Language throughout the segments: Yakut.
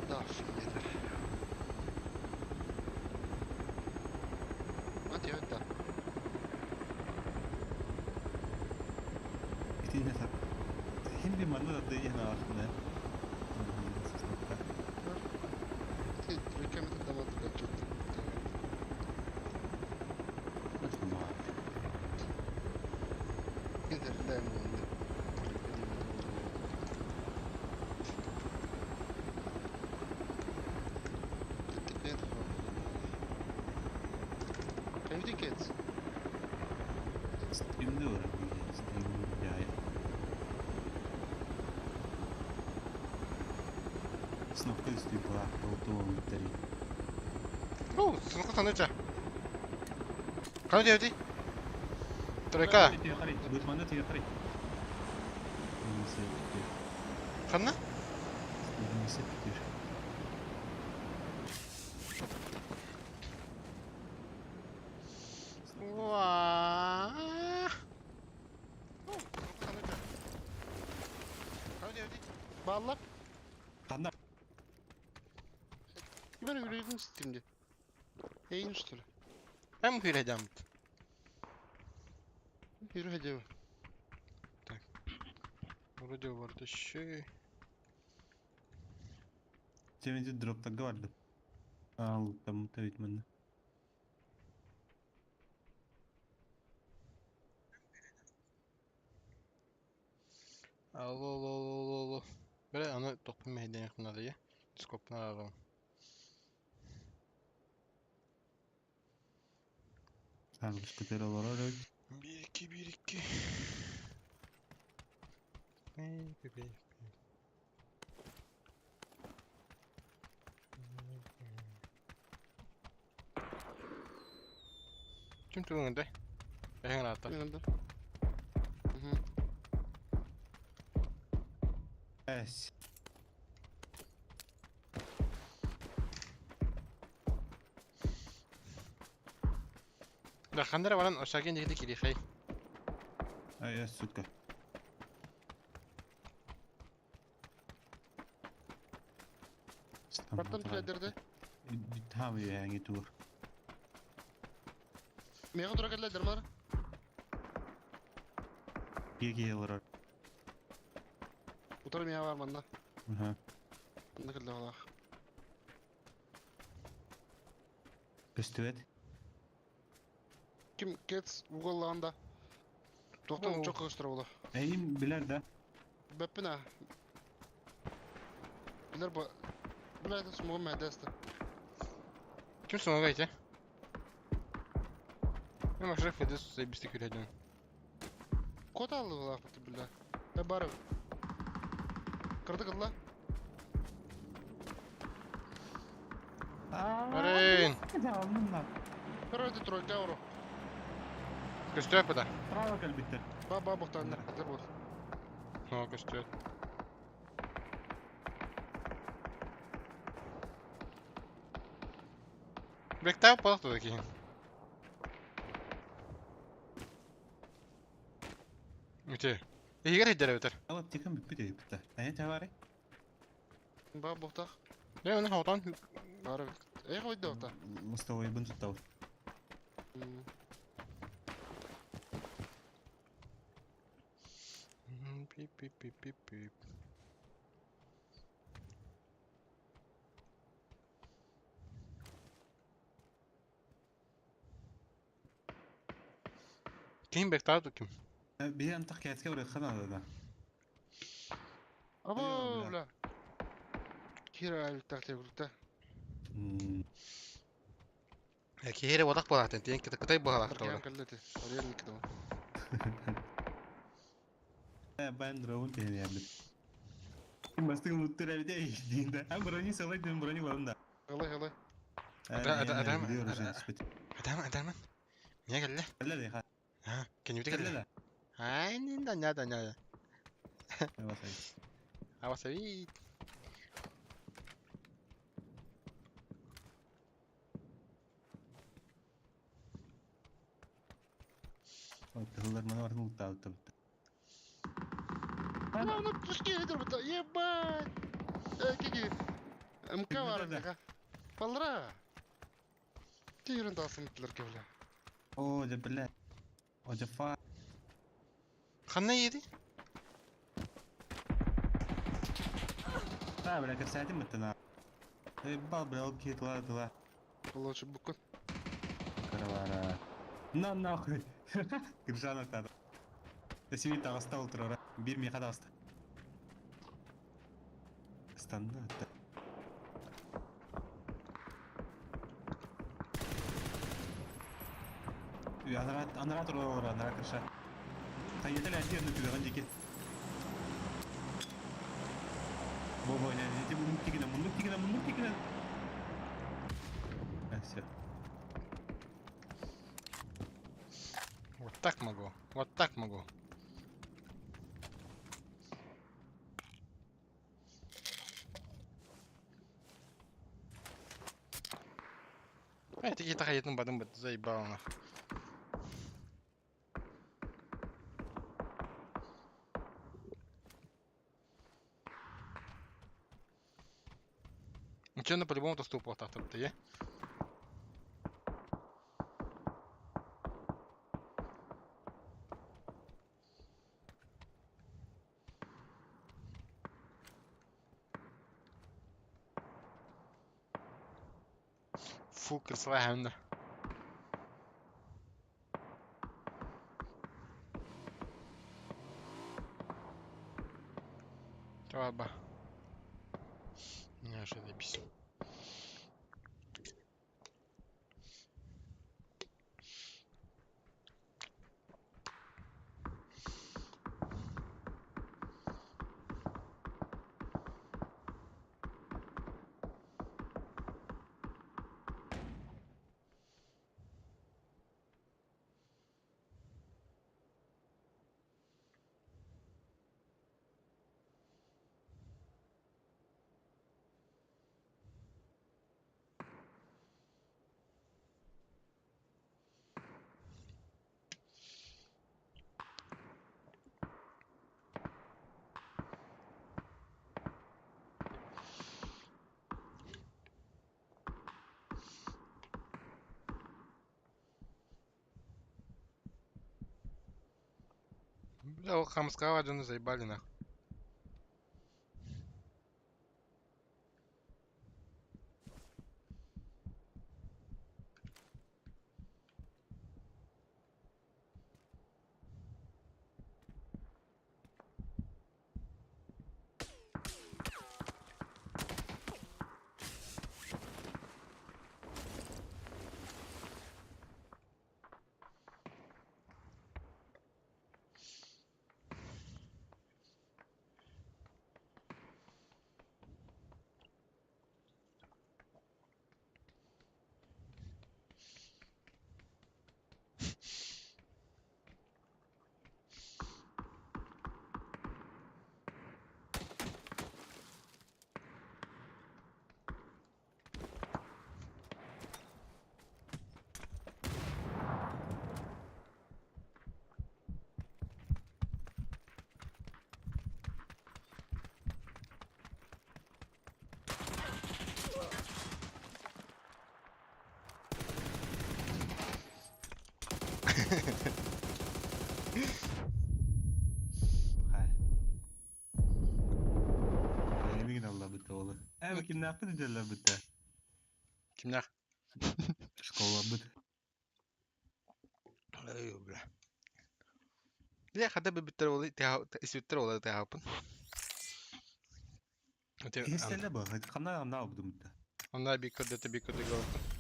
Да, Ati да. Итиннэ сап. Химби манна да тыйыһын аахна. Ити тройка метр дамат гаджет. Интерлем онды. Kan je tickets? Steam ora, Steam jaya. Снова стипа auto три. Оо, сынка саныча. Кана диэбити? Тройка. Ханна? Уаа. Баллар. Ханна? Ben yürüyordum Steam'de. Yayın üstüne. Hem hüyre jamit. Yürü hadi. Вроде вартащи. Темеди дроп так говорили. Ал там тавить манна. Алло, алло, алло, алло. Бere аны топпун мейден якынады я. Дископун арарым. Саңгышкытер олорор. 1 2 1 2. Бе бе. Ким тугунда? Эһен ата. Yanında. Hı. Эс. Да хандара баран ошаген дегеде кирихай. Ай, эс, сука. Бартан кредерде. Там я не тур. Мега тура келлер бар. Геге олорор. Утар мега бар манна. Ага. Манна келлер алах. Көстүбет. Ким кец уголлаанда. Тоқтан Оо. çok көстөр бола. Эйим билер да. Беппин а. Билер бу. Билер де сумугу мәдәсті. Ким соңга ите? Мен машина федес заебисти күрәдем. Кот алды була бу биле. Е бар. Кырды кырла. Арин. Кырды тройка оро. Көстүөп бада. Право калбиттер. Ба ба бухтан. Хатыр бу. О, көстүөп. Бектау палак кийин. Үте. Егер хедер өтер. Алып текем бит бит. Ая тавары. Ба бухтах. Не, оны хавтан Бар. Эй койду бухта. Мостовой бын туттау. Пип пип пип пип пип. Ким бектау ким? Би антах кәтке бер хана да. Або бля. Кира аль тахте гурта. Киһире бодак болатын, тиен кытай болалар. Аркан каллете. Орел никто. Бен дроун тен я бит. Бастык луттер бит динде. А брони салай ден брони барында. Алай алай. Адам адам адам. Не келле? Келле ха. Ha, кенюте келле. Ай, нинда няда няда. Авасави. Тыллар мана бар лутта алты. Ана пушки эдер бу. Ебать. Э киги. МК баар миэхэ. Баллара. Тиирэн тахсан иттилэр бля. О, дьэ, бля. О, дьэ, фа. Ханна иэди? Та, бля, кэпсээтим быттана. Эй, бал, бля, ол киһи тыла тыла. Лучше букун. Каравара. На нахуй. Киржанов тада. Сиви таҕыста ол турара. Биир миэхэ таҕыста. Станна. Анара анара турар анара крыша. Хайытал әти онно түгэҕин диэки. Бо бо не не муннук тигинен муннук тигинен муннук тигинен. Все. Вот так могу. Вот так могу. Эй, такие тахаетын бадым быт заебал нах. Ничего, на по-любому то ступал ты, Фу, крысла. Таба. Не, что запись. Бля, ол хамскава дьону заебали нахуй. Эмигин аллабыта олы. Э, кимнээхпит дьаллабыта. Кимнээх? Школабыт. Ой, бля. Бля, хата бүттэр ол исүттэр ол тыаһаппын. Киһистэлэ бу. Ханна ханна обдумта. Онна би көрдөтө би көрдөтө көрдө.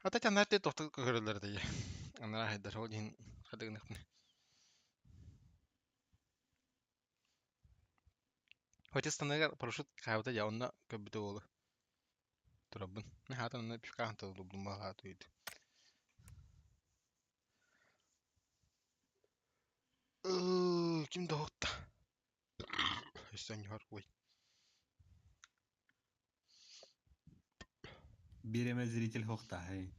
Ата тянарте тохту көрөлөр дии. Анара хайдар ол дин хадыгыныкны. Хотя станыгар парашют хаабыта я онно көрбүтэ буолу. Турабын. Мен хаатан онно пивка ханталыбын баҕа туйд. Ким да Өссөн юар ой. Биреме зритель хохта, хей.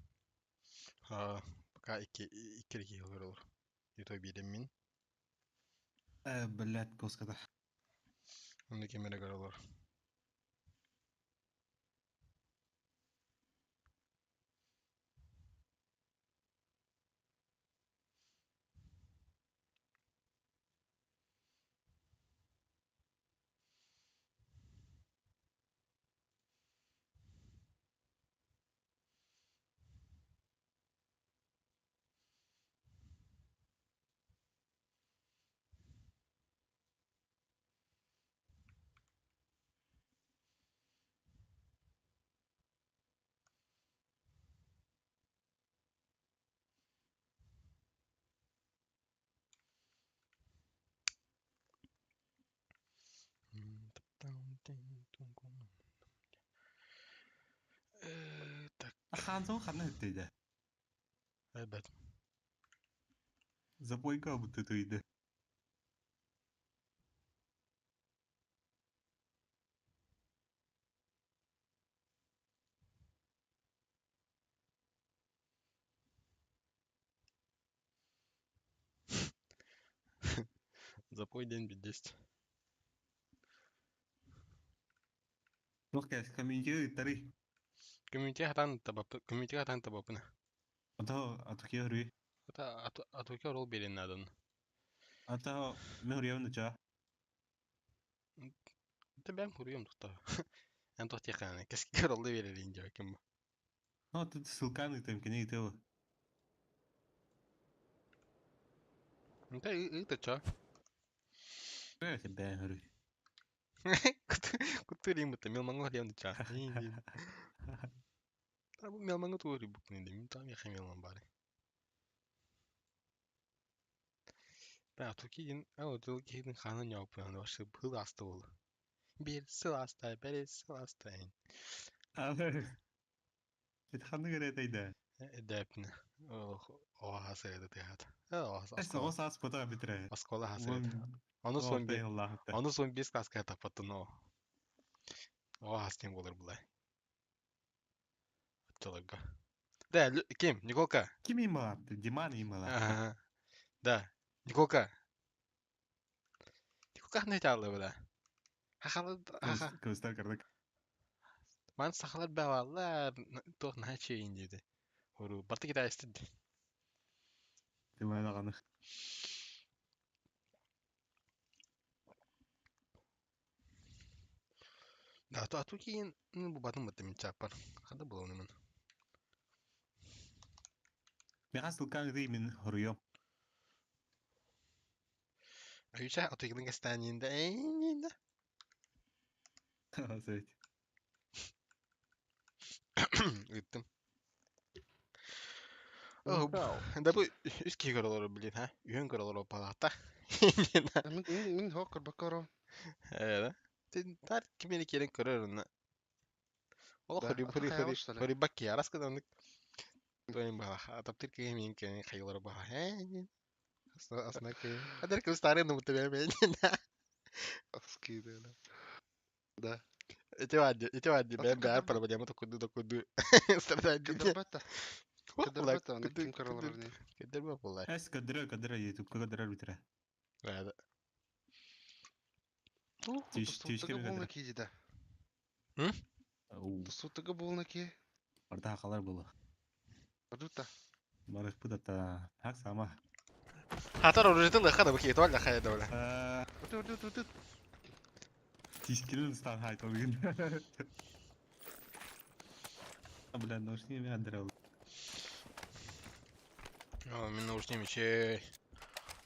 Ha, пока икки икки киһи олорор. Ито биирим мин. Э, блядь, коската. Онно ким эрэ көрөлөр. Так. Хаансон ханна ыттыйда? Эбэт. Запойка бутытыйды. Запой день 10. Туох кээс комментига ыттарый? Коммунити хатан табапы, коммунити хатан табапына. Ото атукия хруй. Ата атуки рол берен надан. Ата мен хруйабын дуча. Та бэм хуруйум тута. Эн тох тихана. Кэски ролды берерин жа ким. Ну, тут ссылканы там кини итево. Та ыта ча. Бэт бэм хруй. Кутурим бут мел мангу хрем дуча. Та бу мел мангу тури бук не дим там я хемел ман бары. Бә атуки дин а отул кидин ханын япын башы был асты бол. Бир сыл аста, бер сыл аста. Итханны гэрэтайда. Эдэпне. О хасырды тыхат. О Эс саас пота битре. Оскола хасырды. Ону сон би. Ону сон бес класска тапаттын о. О хастин болор булай. Отчаларга. Да, ким? Николка. Ким ималатты? Диман ималатты. Ага. Да. Николка. Николка ханна чаалла буда. Хахалы хаха. Кыстар кардык. Ман сахалар баваллар туох наһаа үчүгэйин диэти. Уру барта китайстыд. Диман ағаны. Да, то ату кийин бу батын бытты мин чаппар. Хада булуну мен. Меха ссылканы дый мин хоруйом. Аюша ату кийин кастанинда эйнинда. Сөйт. Ыттым. О, да бу үс киһи көрөлөр блин, ха? Үһүн көрөлөр палата. Мин мин хоккор бакаро. Э, да. Тар кимени керен көрөр онна. Ол Да, хори а то хори хайа хори что ли? хори бакки арас кыданнык. Тоин бала. Таптыр киһи мин кен хайылар баха. Э, асна асна ки. Адер кыз тары ну тебе мен. Аскиды, да. Да. Ити вадди, ити вадди, А бэм то бээр кадыр проблема то куду то куду. Страдать. кадырбата. Кадырбата, Кадырбата, аны ким каралар не. Кадырба булай. Эс кадыра кадыра ютуб кадыра битре. Да. Тиш тиш Тусуттага кем болна кадыра. ки да. М? Уу. Тусуттага болна ки. Орда халар булы. Адута. Барых пудата. Хак сама. Хатар оружетын лыха да бу туаль лыха да бла. Отут отут отут. Тишкилин стан хайт олгин. Бля, наушники мен адырал. О, мин наушник мечей.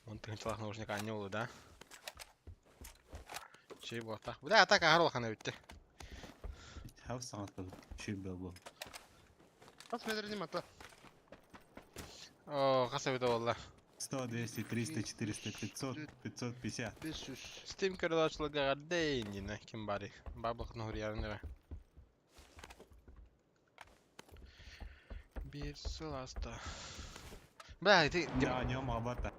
Он тыгынчалах наушник анне болду, да? Чей буата. Бля, атака харол хана битте. Хав саңатты чүй был. Ас медрени мата. О, хаса бите болла. 100, 200, 300, 400, 500, 550. 500. Steam көрөлөчлөгө дейин ким бари. Баблык нур ярын Бир сыл аста. Бля, ты... Да, нем абата.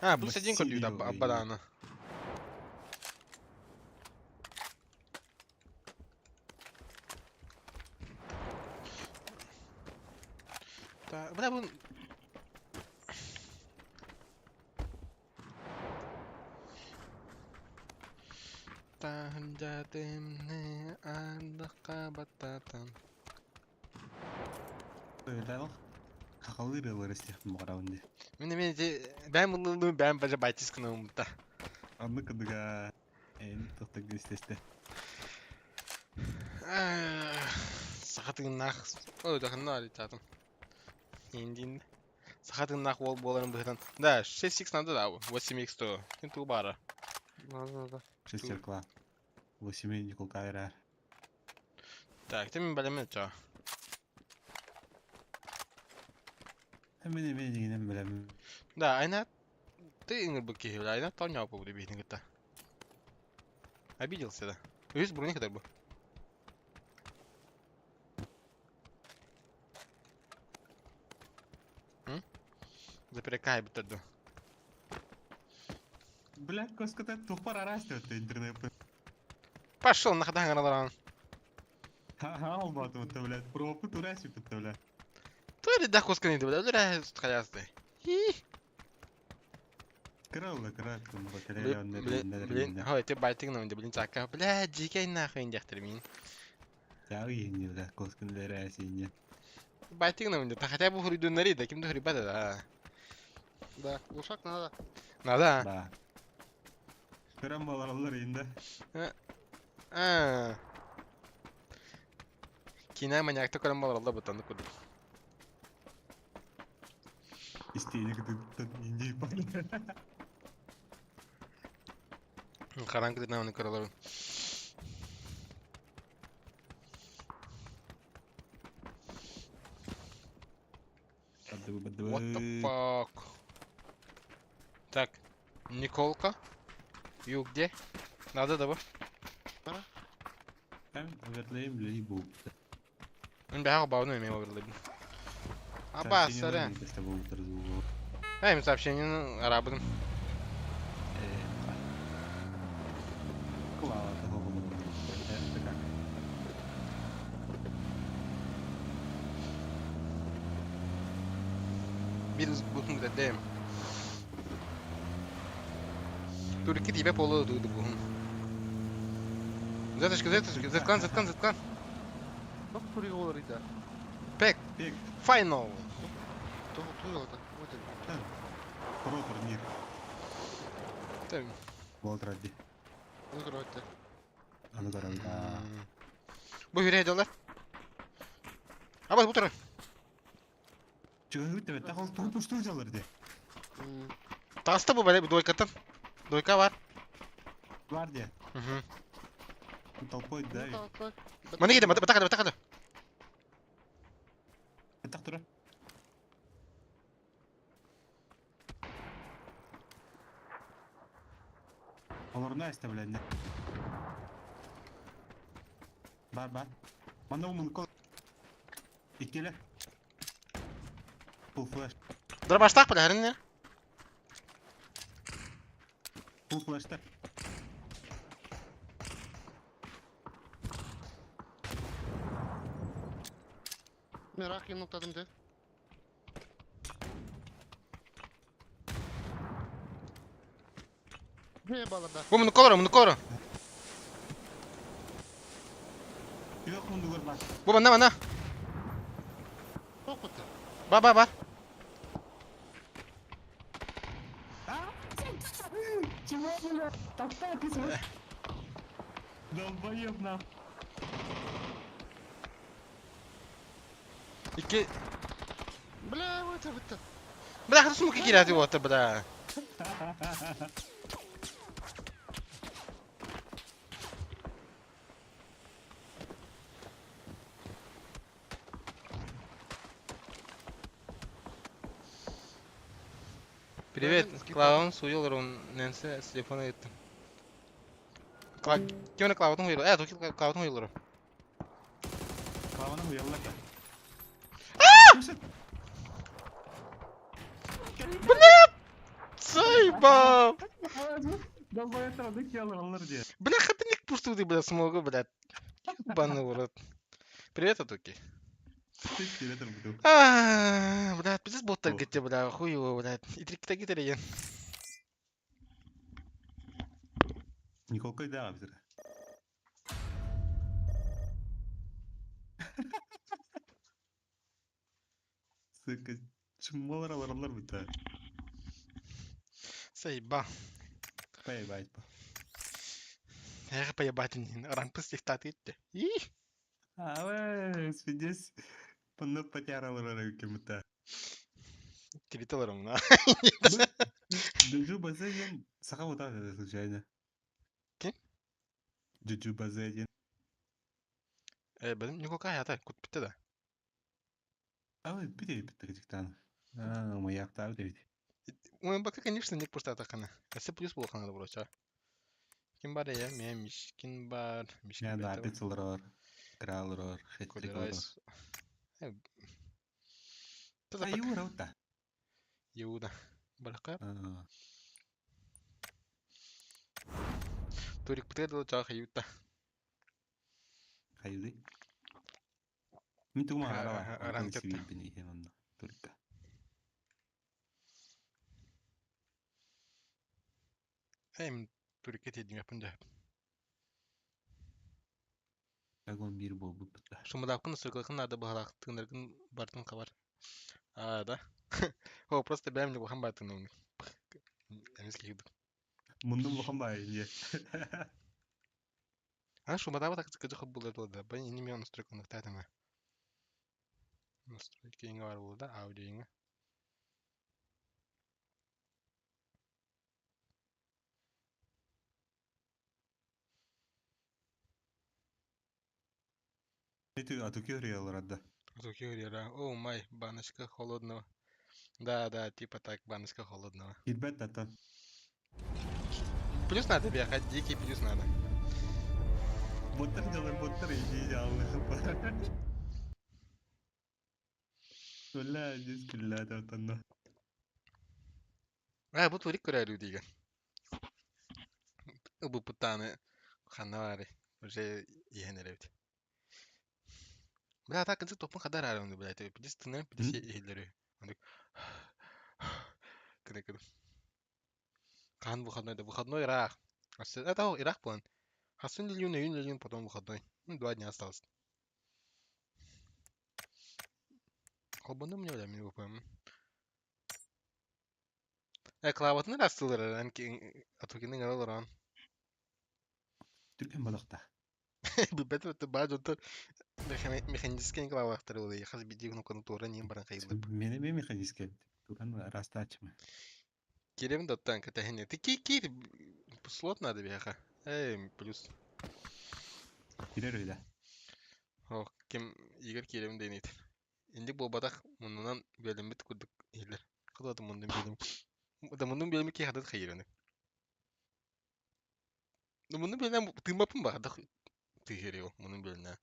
А, плюс один Василий код абадана. Да, бля, бу... Таханжатымны андыққа бататан. Дал. Хахалыр ылыр истехтин мағараунди. Мені мен де бәм бұны бәм бажа байтис күні ұмытта. Анны кыдыга эн тохтаг истесте. Сахатыгыннах. Ой, дахынна алитатым. Индин. Сахатыгыннах ол боларын бұхтан. Да, 6x надо да, 8x то. Кин ту бара. Надо, надо. Шестеркла. 8 Николка Так, ты мен білемен ча. Мен мен дегенем билем. Да, айна ты иңир бу кихи, айна тон яп бу бихин гытта. Обиделся, да. Үһүс броня кытар бу. Заперекай бүтэрду. Бля, коската тухпар араас деп интернет. Пошел нахуй хаҥараларан. Ха-ха, албатым, блядь. Пропы турасик, бля. Тури да косканы бля, өлөрө халясты. Кыралла, кыраттым, Блин, блин, хой, ты байтык нам, блин, чака. Бля, дикай нахуй индяхтер мин. Тяги, бля, коскан лерасине. Байтык нам, да хотя бы хуриду нари, да ким хуриба да. Да, глушак надо. Надо. Да. Кырам балалар инде. А. Кина маньякта көрөн балалар бутанды куду. Истейне кытыттан инде пан. Харан кытына оны көрөлөр. What the fuck? Так, Николка. You где? Надо да бу. Hem оверлейм лей бу. Мен бәҕэ баҕаны эмиэ оверлейбин. Аба, сорян. Эй, сообщение арабыдым. Бир бухун дэм. Турки тебе полу дуду бухун. Зеточка, зеточка, зеткан, зеткан, зеткан. Тоқ турига болар ида. Пек. Пек. Final. Тоқ турига вот. Про турнир. Тэм. Болтради. Ну короче. Аны караңда. Бу хүрэ доллар. Аба бу тура. Чыгы өтө бет. Тахол ту что жалар де. Таста бу бәле двойкаттан. Двойка бар. Гвардия. Угу. Толпой давит. Маны киде, батакада, батакада. Так тура. Олорна оставляй. Бар, бар. Мана умын кол. Иккеле. Фул флеш. Дробаштах бля, хәрин Фул флешта. Мен рак ноктадым де. Не баларда. Бу муну колора, муну колора. Yok mundu gör bak. Бу манна, манна. Тоқ бітті. Ба, ба, ба. Чего, бля? Так так, Долбоеб нахуй. Икки. Бля, өте бітті. Бля, хата сумка кирәти вот, бля. Привет, Клаван суйылыр Нэнси с телефона еттим. Кла... Ким клаватын хуйлар? Э, токи клаватын хуйлар. Клаваны хуяллар. Сайба! Долбоеб алыр де. Бля, хатыник пустуды, бля, смогу, бля. Ебаный в рот. Привет, Атуки. А, бля, пиздец боттар кетте, бля, хуй его, бля. Итрик гитереген. Николкой да, бізір. Сука, чымалар аларлар бітті. Сайба. Поебать по. Эх, поебать, рампы слегка етті. И, А, свидесь. Панно потяралар кем-то. Территориям, на. Джуджу Базедин. Саха вот так случайно. Ким? Джуджу Базедин. Э, бәдім Николка ята, кут бітті да. А, бите бите диктан. А, моя автар бит. Ой, бака, конечно, не пусто атакана. Эссе плюс был хана вроде. Ким бар я? Мен Мишкин бар. Мишкин Я да, бэйэтэ бар. опять олорор, кыра олорор, хитрик олорор. Кудерайс. Э, Та А пока. Юра вот да. Иуда. Барака. А, Турик пытыгар чаах Иуда. Хайды. Мин тугум аҕарала, онтон Ранкетта. сибиирбин иһэн онно турка. Эм турикка тиийдиҥэппин дьэ. Огон биир буолбуппут да. Шумадаапкын сыргылыкын наада быһалаах тыынаргын бартын хабар. А, да? О, просто бэйэм ньулахан баатыҥ Эмис киһи Мундум улахан баайын дьэ. А шумадаабыт акы кыжы булар буолда. Бу ини мен настройка нахтаатыма. Настройка иҥэ бар буолда, аудио иҥэ. Ты атуки ырыалар да. Звуки говорят, о май, баночка холодного. Да, да, типа так, баночка холодного. Кирбэт тата. Плюс надо бегать, дикий плюс надо. Боттар дьалар боттар иди дьаллы. Бля, здесь күллэ татанна. А, бу турик көрөрүү диген. Бу путаны ханна бары. Уже иһэн эрэбит. Бля, так кынчык топпун хадар арыны, блядь. Пидис тынырым, пидис иһиллери. Андык. Кыны кыны. Хаан выходной да выходной ыраах. Это ыраах буолан. Хасын миллион, июнь миллион, потом выходной. Ну, 2 дня осталось. Холбону мне, бля, мен выпаем. Э, клаватын ырастылар, атукины ыраларан. Түркэн балыкта. Билбэтим это баа дьонтон механический клавалаахтар буолуо хас биирдии кнопканы туора ньиэн баран хайыллар. Мене ме механический. Туран растачма. Киирем да оттон кэтэһин. Ты ки киир слот надо биһиэхэ. Эй, плюс. Кирер өйдө. Ох, ким Игорь киирем диэн Инник буолбатах муннунан бүөлэммит курдук иһиллэр. Хата муннун бүөлэм. Да муннун бүөлэми киһи хатат хайыраны. Ну муннун бүөлэм тыыммаппын ба хадах тыыһыыр ол муннун бүөлэнэ.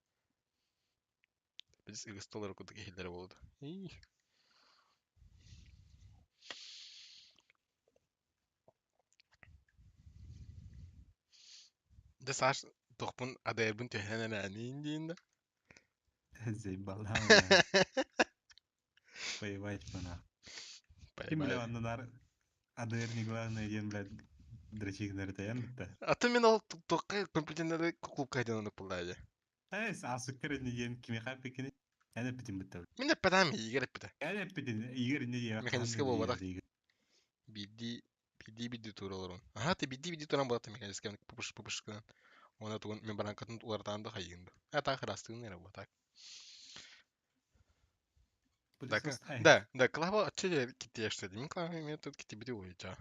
Біз ыгысталар курдук иһиллэр буолуо. Ии. Дьэ Саш тохпун адайарбын түһэн эрээниин диин да. Заебала бля. Поебать пана. Ким бля Поебать. аннанар АДР не главное диэн блядь дрочигнер таян битта. А ты мен ол туохха компьютернары клубка айдан оннук буоллаа дии. Э, асыккар не диэн кимиэхэ эппиккиний? Эн эппитин битта. Мин эппэтээм Игорь эппитэ. Эн эппитин Игорь не диэбэт хаһан Механическай да буолбатах. диэбэт Игорь. Биирдии биирдии биирдии тура олорон. Аһаа ты биирдии биирдии туран буолла механическай пупуш пупуш гынан. Уонна тугун мембранкатын уларытаан да хайыгын да. А так ырастыын эрэ буо так. Так, Пылесос ай. да, да, Клава отче китиэште. Мин Клава имеет тут китибити уйча.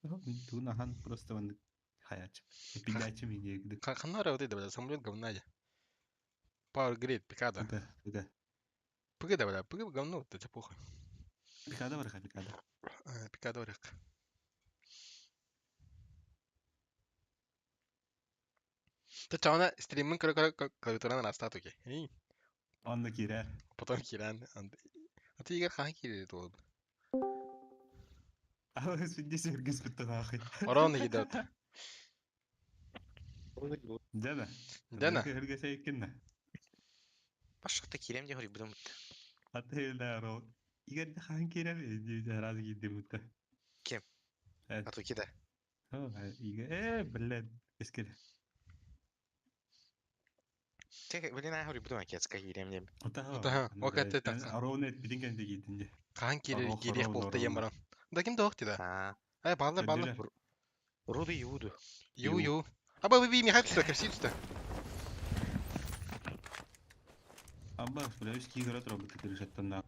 Тугун ахан просто маннык хаячым. Эпидячим иниэгдик. Ханна эрэ да бля, самолет говна я. Power Grid, Пикада. Пыга, пыга. Пыгы да бля, пыгы говно, это похуй. Пикада барха, пикада. Пикада орек. Тэ чаана стриммин көрө-көрө клавиатуранан астаат окей. Онно киирэр. Потом киирэн А ты Игорь хаһан киирэр буолбут? Алыс види сэргис бүтэн аахый. Орон иһидот. Дьэ Дэна. Кыһырга сәйкиннэ. Башакта киирем диэн хоруйбутум бутта. Аты ро. Игорь хаһан киирэр диэбитэ араас киирдим бутта. Ким? Э, Атуки да. Игорь, э, блядь, эскер. Те блин аа хоруйбутум акетска киирем диэн. Утаха, ок этте тахсан. Ароун эт битин кэнде киирдин дьэ. Хаһан киирэр Орох, киириэх ровно, буолта диэн ровно. баран. Да ким да ох да. Аа. Ай бааллар бааллар. Көрдүлэр. Руду юуду. Ю Ю. ю. Аба би Михаил түстэ, кэпсии түстэ. Абба, бля, үс киирэ турабыт кырышаттан да.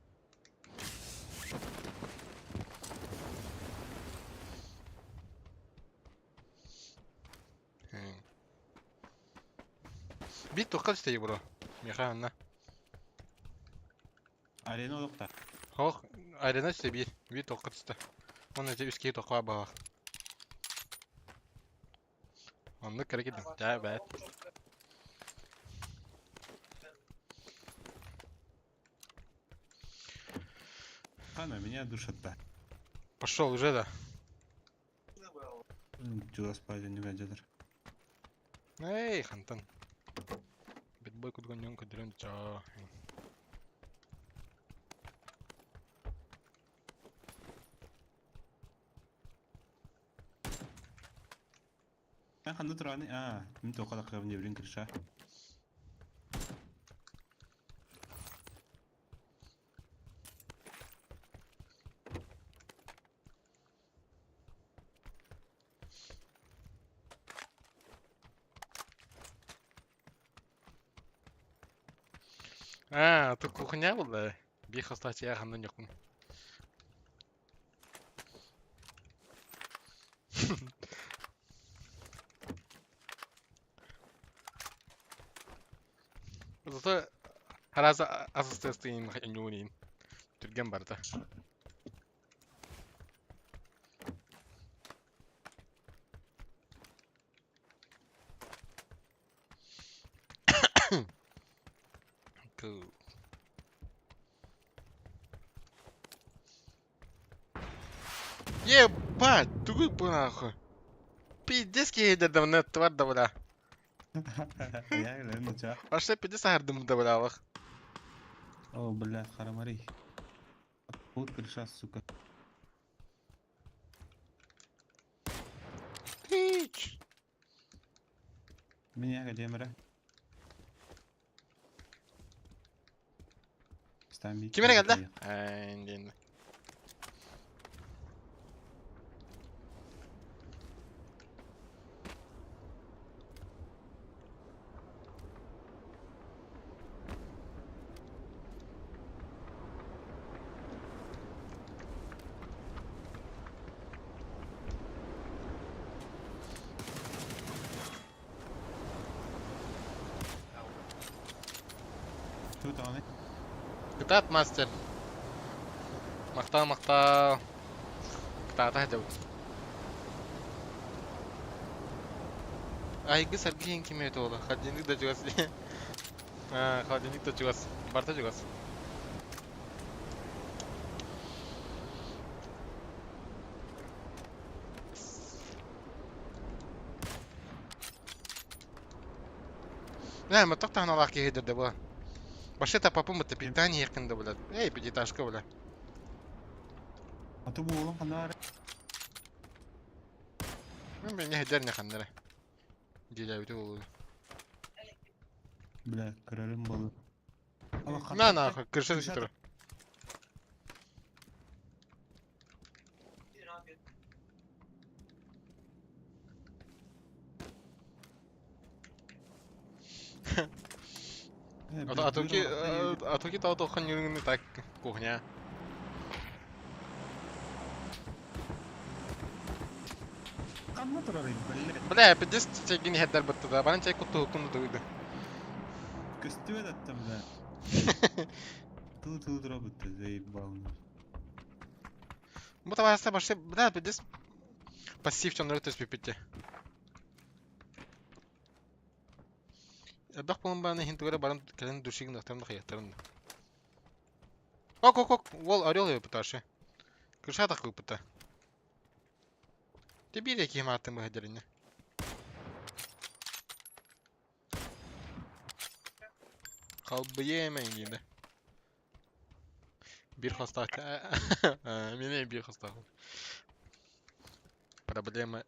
Биир туохха түстэ бро. Михаил анна. Арена олохта. Хоох, арена түстэ биир. Биир туохха түстэ. Онно дьэ үс киһи туохха баалах. Оннук кэрэ кирдим. Дьэ, бэт. Хана, меня душат-то. Пошел уже, да? Чугас не гаджетер. Эй, хантан. Битбой кудгонньон көдөрөн чаа. Мен ханна тураны? А, мен тоққа таққабын дебрин крыша. А, тут кухня была. Биир хостаачыйа ханнан дьоккун. Зато араас асыстыастыын ньуунин түргэн барда. Cool. Ебать, тугуй бу нахуй. Пиздец киһи давно твар да бля. Я говорю, ча. Вообще пиздец ардым да бля алах. О, бля, харамари. Вот крыша, сука. Тыч. Меня где мра? Ким эрэ кэллэ? Ээ, Что там? Кытаат мастер. Махтал махтал. Кытаата дьабыт. Айгы саргиһин ким эбит уола? Холодильник да чугас. Аа, холодильник да чугас. Барта чугас. Нэ, маттах таһыналаах киһи дэрдэ була. Вообще-то папа мы питание якында блядь. Эй, пятиэтажка, бля. А то буолан ханаар. Мен мен не хедер не ханнара. Диләбите булу. Бля, көрөрүм болу. На нахуй, крыша тур. А то ки, а то ки тау тохан юргүнү так кухня. Ханна турар блядь. Бля, пиздец чегин хедер бытты да. Баны чай кутту хукунду дуйду. Көстүбөт аттым да. Тыл-тыл тура бытты, заебал. Бу табаста башы, бля, пиздец пассив чоннору төспүппүтэ. Элбэх буолан баран иһин тугу эрэ баран кэлэн душигын ахтарым да хайыахтарын да. Ок, ок, ок, уол орел ыыппыта Крыша ыыппыта. Ти биир киһи мааттын быһа Халбыйа эмэҥ Биир хостаах Меня биир хостаах. Проблема,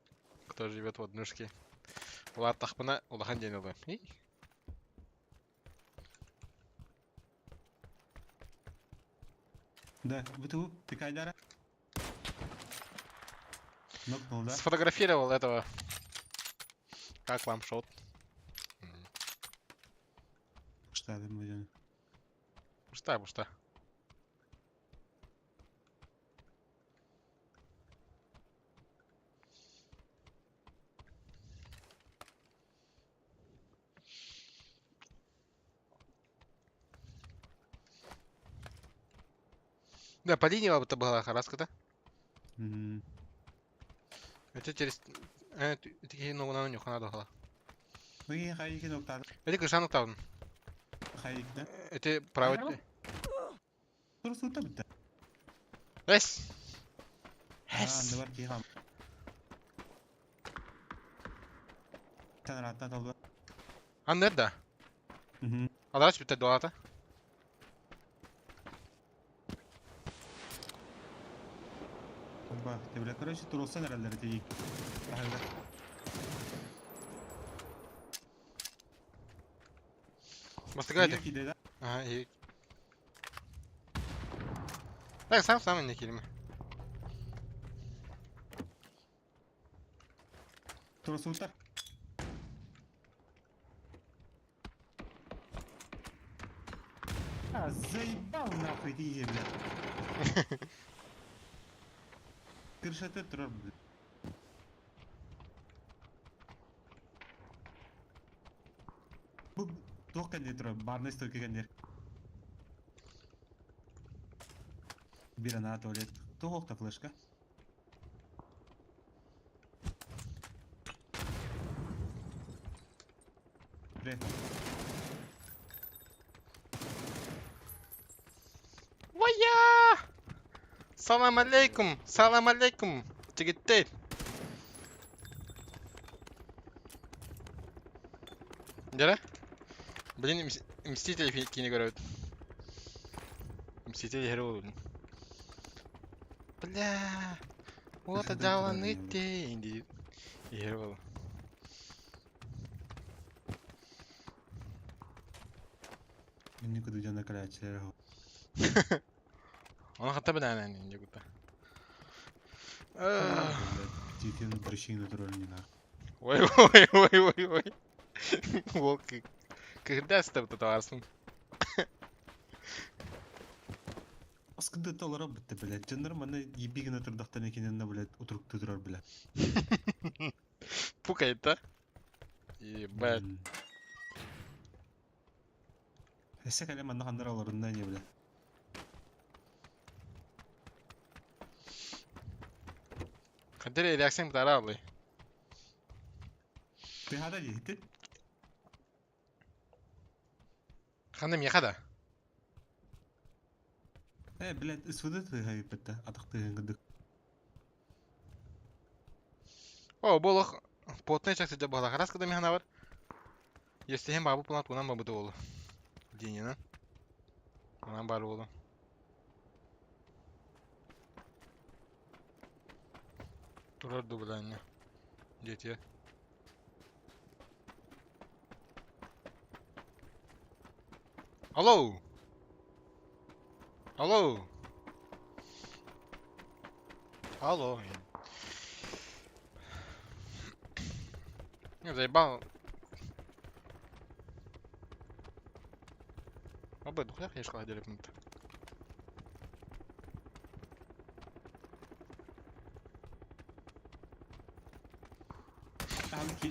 кто живет в однушке. Улааттахпына улахан диэн ылыам. Да, буту, ты кайдара? Нокнул, да? Сфотографировал этого. Как вам шот? Что будем? Пуста, пуста. Да, по линии это была хараска, да? М, Это через Ити киһи ногунан ньухана дохала. Вы хайыки ноктадын. Эти кышан октавын. Хайыкта. Эти правый. Тур сута битте. Эс. Эс. Анда бар киһи хам. Танараттан толба. Аннер да. Аларач битте дуалата. Ба, ты, бля, короче, турулсан эрэллэр ити. Таһыгар. Бастыга эти. Киде да? Ага, и. Так, сам сам не килме. Турулсуттар. А, заебал нахуй ты, бля. Крышаты турар, бля. Бу туох кэннэ турар, барный стойка кэннэр. Бир ана туалет. Туох та флешка. Приехал. Вая! Салам алейкум! Салам алейкум! Тигиттей! Дьэ? Блин, Мстители киинэ көрөбүт. Мстители иһэр буолбутун. Бля! Вот дьааланы диир иһэр буолла. Минни куду дьоно кэлээччилэр Ону хатта бинээнэн инде кутта. Титин дрыщины турар не нах. Ой, ой, ой, ой, ой. Уол кыһырда астабыта табаарсын. Аскында толоро битте, блядь. Дьоннор манна ебби гына турдахтан экиненна, блядь, утуруктуу турар, блядь. Пукает, да? Ебать. Эссе кэлэ манна ханнар олорунна не, блядь. Хантер реакция бутара алый. Ты хада диэхтин? Ханна миэхэ да? Э, блядь, СВД тыаһа атах тыаһын курдук. О, бу олох потный чак сылдьар буолла. Харас кыда миһанабар. Естиһин баабы пулан туунан бабыты буолу. Динина. Онан баар буолу. Турар дубулаанньа. Диэтиэ. Алло! Алло! Алло! Не, заебал. Оба, духлях я шкала делеп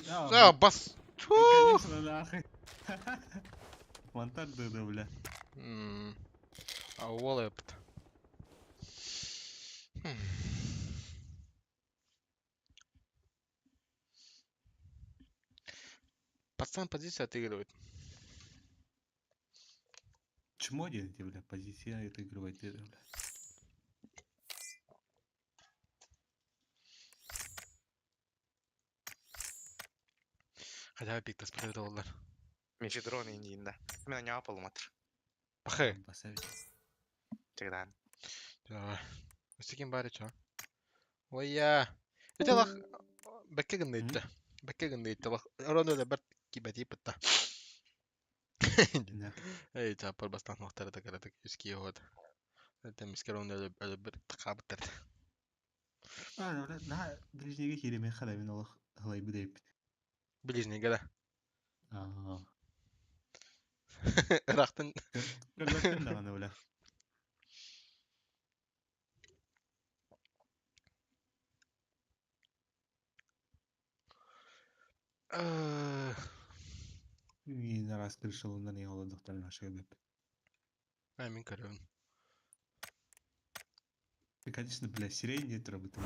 А, бас! Конечно, нахуй. Монтаж дыда, бля. А уол эпт. Пацан позицию отыгрывает. Чмо делаете, бля, позиция отыгрывает, бля. Хотя бы пиктас доллар. Мечи дрон индиинда. Мен аñаа полуматыр. Пахы. Тегдан. Давай. Өстекин бары чо. Ой-я. Это лах бэкке гынныйтта. Бэкке гынныйтта лах. Орону да бар кибати пытта. Эй, чапар бастан нохтары да каратык үски вот. Это мискер оны өлө бір тақабыттар. А, бля, на ближнеге киремен хада мен олох хылай бу Ближнеге да. Аа. Ырахтын. Көрбөттүм даҕаны, бля. Иин араас крышалынан иһэ олордохторун ашыга бэп. Ай, мин көрөбүн. Ты, конечно, бля, сирень нет работы.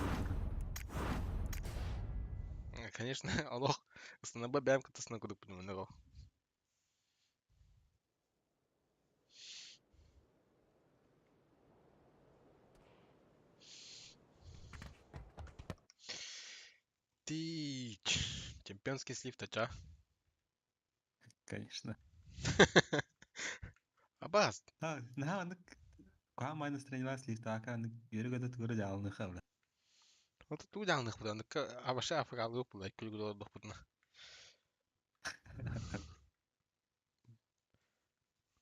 Конечно, олох ыстана бэйэм кыттысына курдукпун маннык ол. Тич. Чемпионский слив тача. Конечно. Абаас. А, наһаа анык куһаҕан настроениелаах сливтаакка анык үөрэ-көтө тугу эрэ дьаалыныха бля. Вот туу дьаалыныахпыт аныкка абаша африкалыы булай күлгүл олордохпутуна.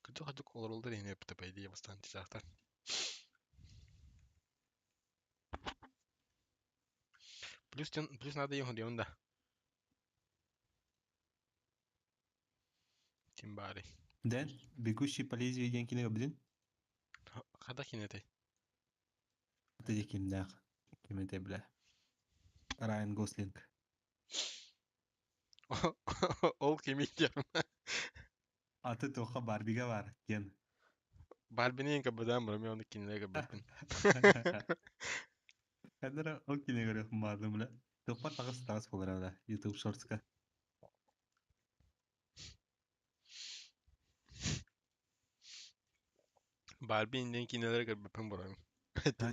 Кырдьык-хадьык олороллор иһин эппитэ по идее бастаан чычаахтар. Плюс, плюс надо ехать да. Ким баарый? Дэн, «Бегущий по лезвию» диэн кинигэ билин? Хата кинэтэй? Это кимнээх? Ким этэй бля? Райан Гослинг. Ол кимий диэм. Аты туохха Барбига бар диэн. Барбини кабыдаан барам оны кинилэр көрбөппүн. Кадра ол кинигэ көрүөх баардым бля. Туохпар таҕыс таҕыс буолара бля. YouTube Shorts-ка. Барби диэн кинилэри көрбөппүн барам.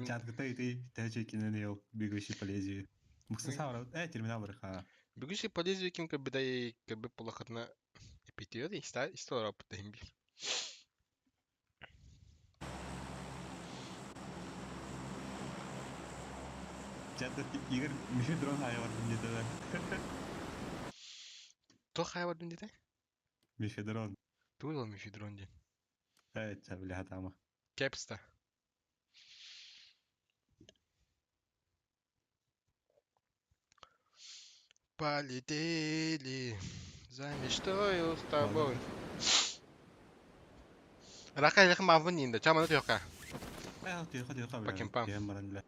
Чаткыта ити тэче кинини ол «Бегущий по лезвию». Мукса савра терминал барыха. Бегущий по лезвию ким көрбүтэй көрбүт буоллаххытына эпитиэ да история опыт бир. Чата Игорь мефедрон хайвардым диэтэ да. Туох хайвардым диэтэ? Мефедрон. Тугуй ол мефедрон диэн? Э, бля, хатама. Кепста. Полетели за мечтою с тобой. Рака илэх маавын нинда, чаманы туйока. Э, туйока туйока По бля. кемпам. Кем баран бля.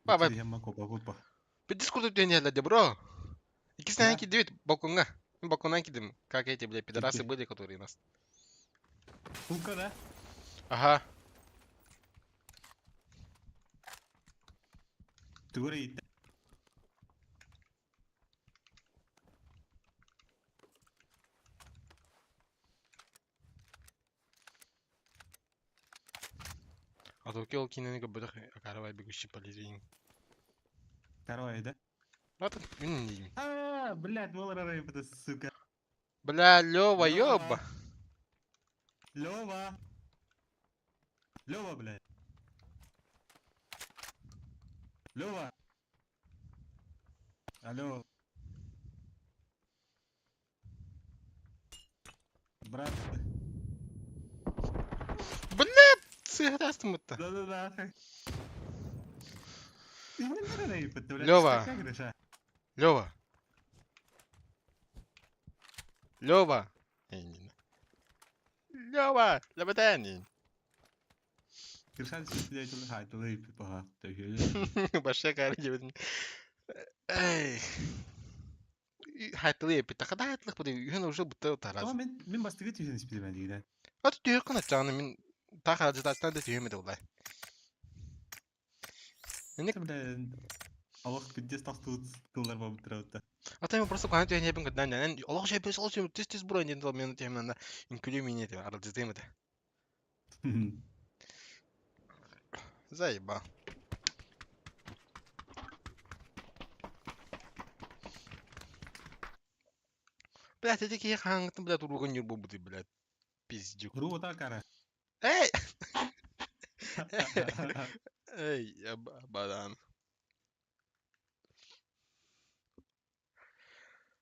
Баба. Бу копа копа. Би дискорд дьиэн бро. Иккисинэн кидибит балконга. Балконнан кидим. Как эти, бля, пидорасы были, которые нас. Пулка, да? Ага. Тугура итте. А то кел кинени көбөтөх каравай бегущий по лезвию. Каравай, да? Вот мин А, блядь, молора это, сука. Бля, Лёва, ёба. Лёва. Лёва, блядь. Лёва. Алло. Брат. Блядь, сыграстым-то. Да-да-да. Лёва. Лёва. Лёва. Лёва, лабатанин. Кирсан свидетель хайтылы пипаха. Башка кары дебетин. Эй. Хайтылы эпи. Тахада хайтылык бу юхен уже бутта тараз. Мен мен бастыгы түйен испилемен дигән. Ат түйе кына чаны мин тахара жытастан да түйемеде булай. Эне Аллах пиздец тастуу тыллар болуп турат. Ата мен просто кана түйен ебин кыдан нен Аллах шай бес алып тез тез бурайын дедим мен түйемнен инкүлү мине деп арал жытыйм да. Заеба. Блядь, эти кихи хаңытын, блядь, уруган юр бу блядь. Пиздюк. Ру кара. Эй! Эй, баран.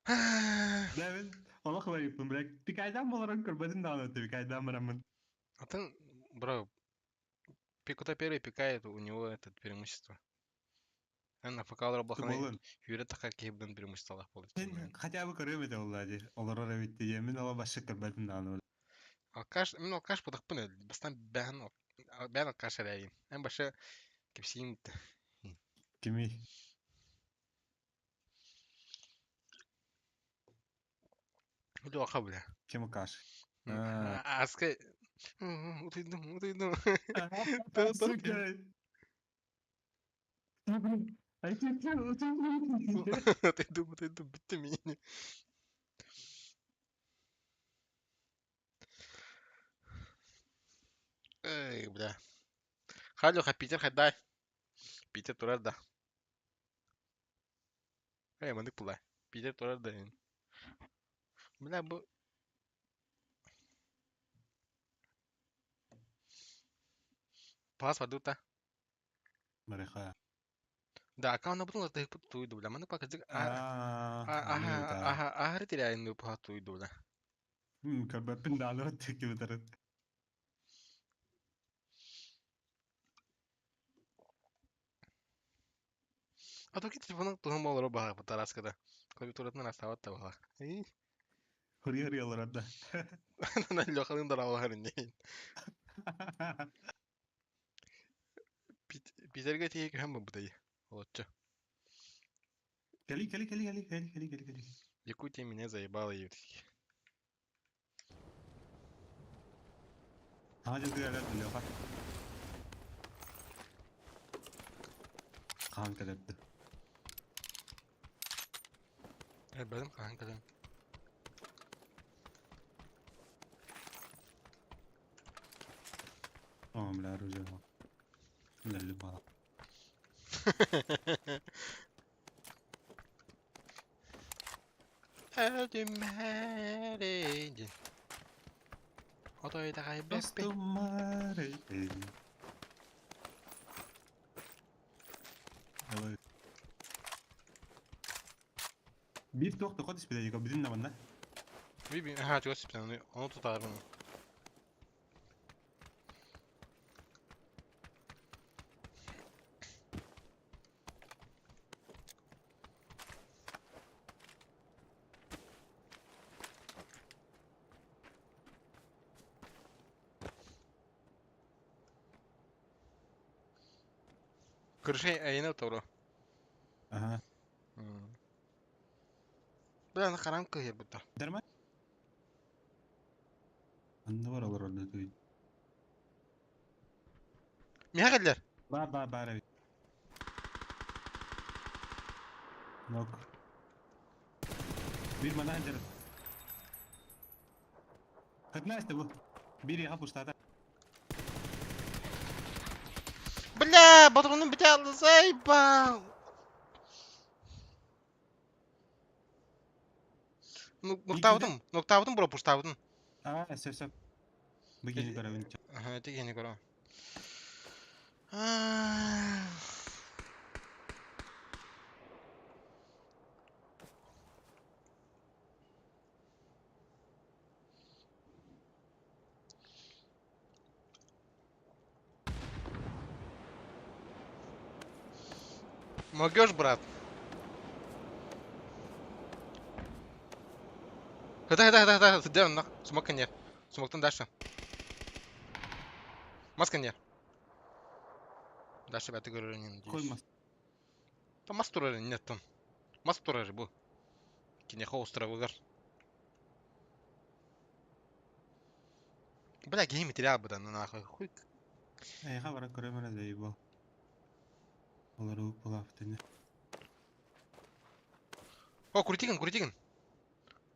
Да, мен Аллах вайыппын, блядь. Пикайдан боларын көрбөдүм да аны пикайдан барамын. А ты, бро, кто первый пикает, у него этот преимущество. Эн АФК блаханы хүрэ тахар киһибден преимущество болот. Хотя бы көрөм эте оллади. Олорор эбитти мен ала башы көрбөдүм да аны. Алкаш, мен алкаш бодохпун бастан бээн бээн алкаш эрээйин. Эн башы кепсиин Кими? Леха, бля. Кем алкаш? Аска утуйдум, утуйдум. Сука. Отойдум, отойдум, бүттүм миини. Эй, бля. Халюха, Питер хайдай. Питер турар да. Эй, маннык була. Питер турар да. Бля, бу пас бардыта. Барыха. Да, аккаунт бутун латыһыппыт туйду, бля. Маннык пакадык Аа, аны ыта. аһары тирээйин паха туйду, бля. Көрбөппүн даҕаны тиккибитэрин. А то телефонун туһун болоро баха тараскада. Клавиатуратын астабат та баха. Хөрү-хөрү олорор да. Лехалын даралахар иннин. Питерге тиhe көһөн бу Олоччу. Кели, кели, кели, кели, кели, кели, кели, кели. Якутия меня заебала ебать. Саҥа дьылга кэлэр Леха. Хаан кэлэрди. Элбэдим хаан кэлэн. О, бля, оружие. Лелли бала. Өлүмээрин. Отой даҕайбаппын. Достумарыйын. Ой. Биир туох да хот испитэ бүтүн да манна. Би аха чугас испитэн ону тутаарбын. Крышей айына торо. Аха. Бля, харам кыһыр бутта. Дерма? Анны бар олар орда туй. Миха келлер. Бар бар бар эбит. Нок. Биир манаан дьарык. Кытнаасты бу. Биир яха пустата. Бля, батронум бите алды заебал. Ноктаабытым, ноктаабытым бро, пустаабытым. Аа, сөп сөп. Бу киһини көрөбүн. Аха, ити киһини көрөм. Могешь, брат? Хыта, хыта, хыта, хыта, сыдьар онно. Сумок кэнниэр. Сумоктан дальше. Мас кэнниэр. Дальше бәті көрөр инин Кой надеюсь. мас. Там мас турар иннеттон. Мас турар бу. Кинехо островыгар. Бля, гейм материал бы да, ну нахуй. Хуй. Эйха бара көрөмөр заебал. Олар булафтыны. О, крутигин, крутигин.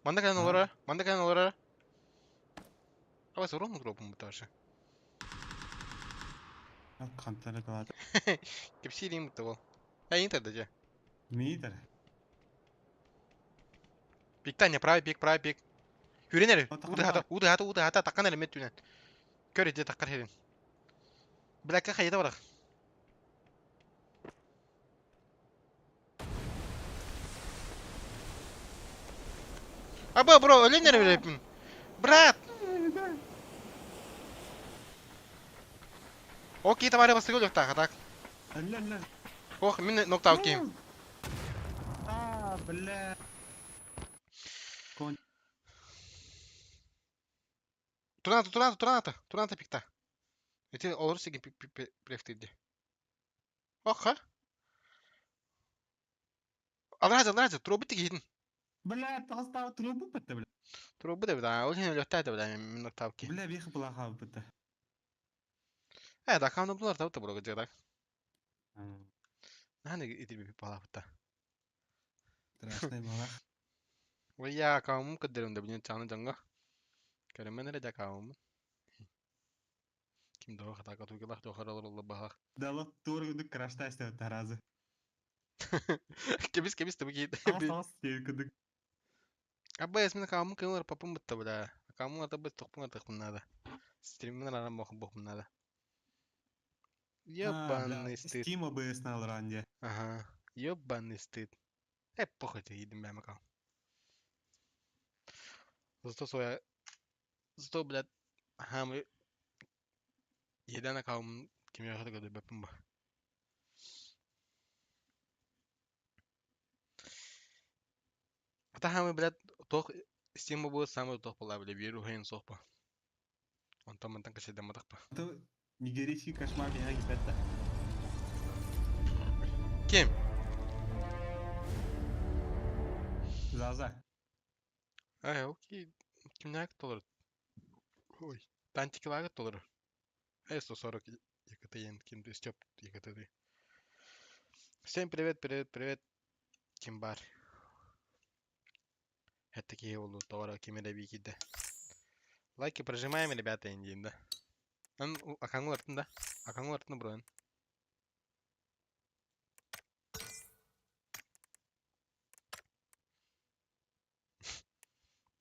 Манда кэлэн олорор, манда кэлэн олорор. Абас урон дропум буташы. Хантара калата. Кепсириим бутта бол. Эй, интер дажа. Миитер. Пиктания, правый пик, правый пик. Хүрен эрэ. Уды хата, уды хата, уды хата, таккан эрэ мет түнэн. Көр иди таккар херин. Блэкка хайда барах. Аба, бро, өлөн эрэ билэппин. Брат! Окей, товарищ бастыгы өлүөхтаах, так. Әллә, әллә. Ох, мин ноктаут киһим. А, бля. Кон. Тураната, тураната, тураната, тураната пикта. Ити олору сиги префтирди. Ох, ха? Алраза, алраза, трубы тигиһин. Бля, тоҕустаах трубу бытта, бля. Трубы да бля, ол иһин өлүөхтээ да бля, мин ноктаут киһим. Бля, бих булаха бытта. Э, да, хамны булар табыта бро, так. Наһаа итирбиппит баҕалаахпыт да. Страшный была. Ой, я аккаунтум кырдырым да, блин, чааны дьоҥҥо. Көрөммүн эрэ дьэ аккаунтум. Ким да хатака тугилах туохар олороллор баһах. Дало туор курдук краш-тест таразы. Кэбис кэбис табы киит. Аас аас диэн курдук. Абба эсмин аккаунтум кыылар папым бытта бля. Аккаунтум ата быт тохпун атыхпын надо. Стриммин арам бохун бохун надо. Ёбаный стыд. Steam OBS налран дьэ. Ага. Ёбаный стыд. Э, похуй ты, идем бэм аккаунт. Зато своя... Зато, блядь, хамы Иэдээн аккаунтум кимиэхэ да көрдөрбөппүн бу. Ата хаамы, блядь, туох Steam буолбут саамай туох буолла, бля, биир уһайын суох бу. Онтон мантан качайдамматах ба. Это нигерийский кошмар меня кипятта. Ким? Заза. Ай, окей. Кимнээк толору? Ой, Тантикилаага толору. Э, 140 ЕКТН, ким Степ ЕКТ. Всем привет, привет, привет. Ким бар? Это такие болу товара ким эрэ киирдэ. Лайки прожимаем, ребята, индиин да. Ан акаңыл артын да. Акаңыл артын броен.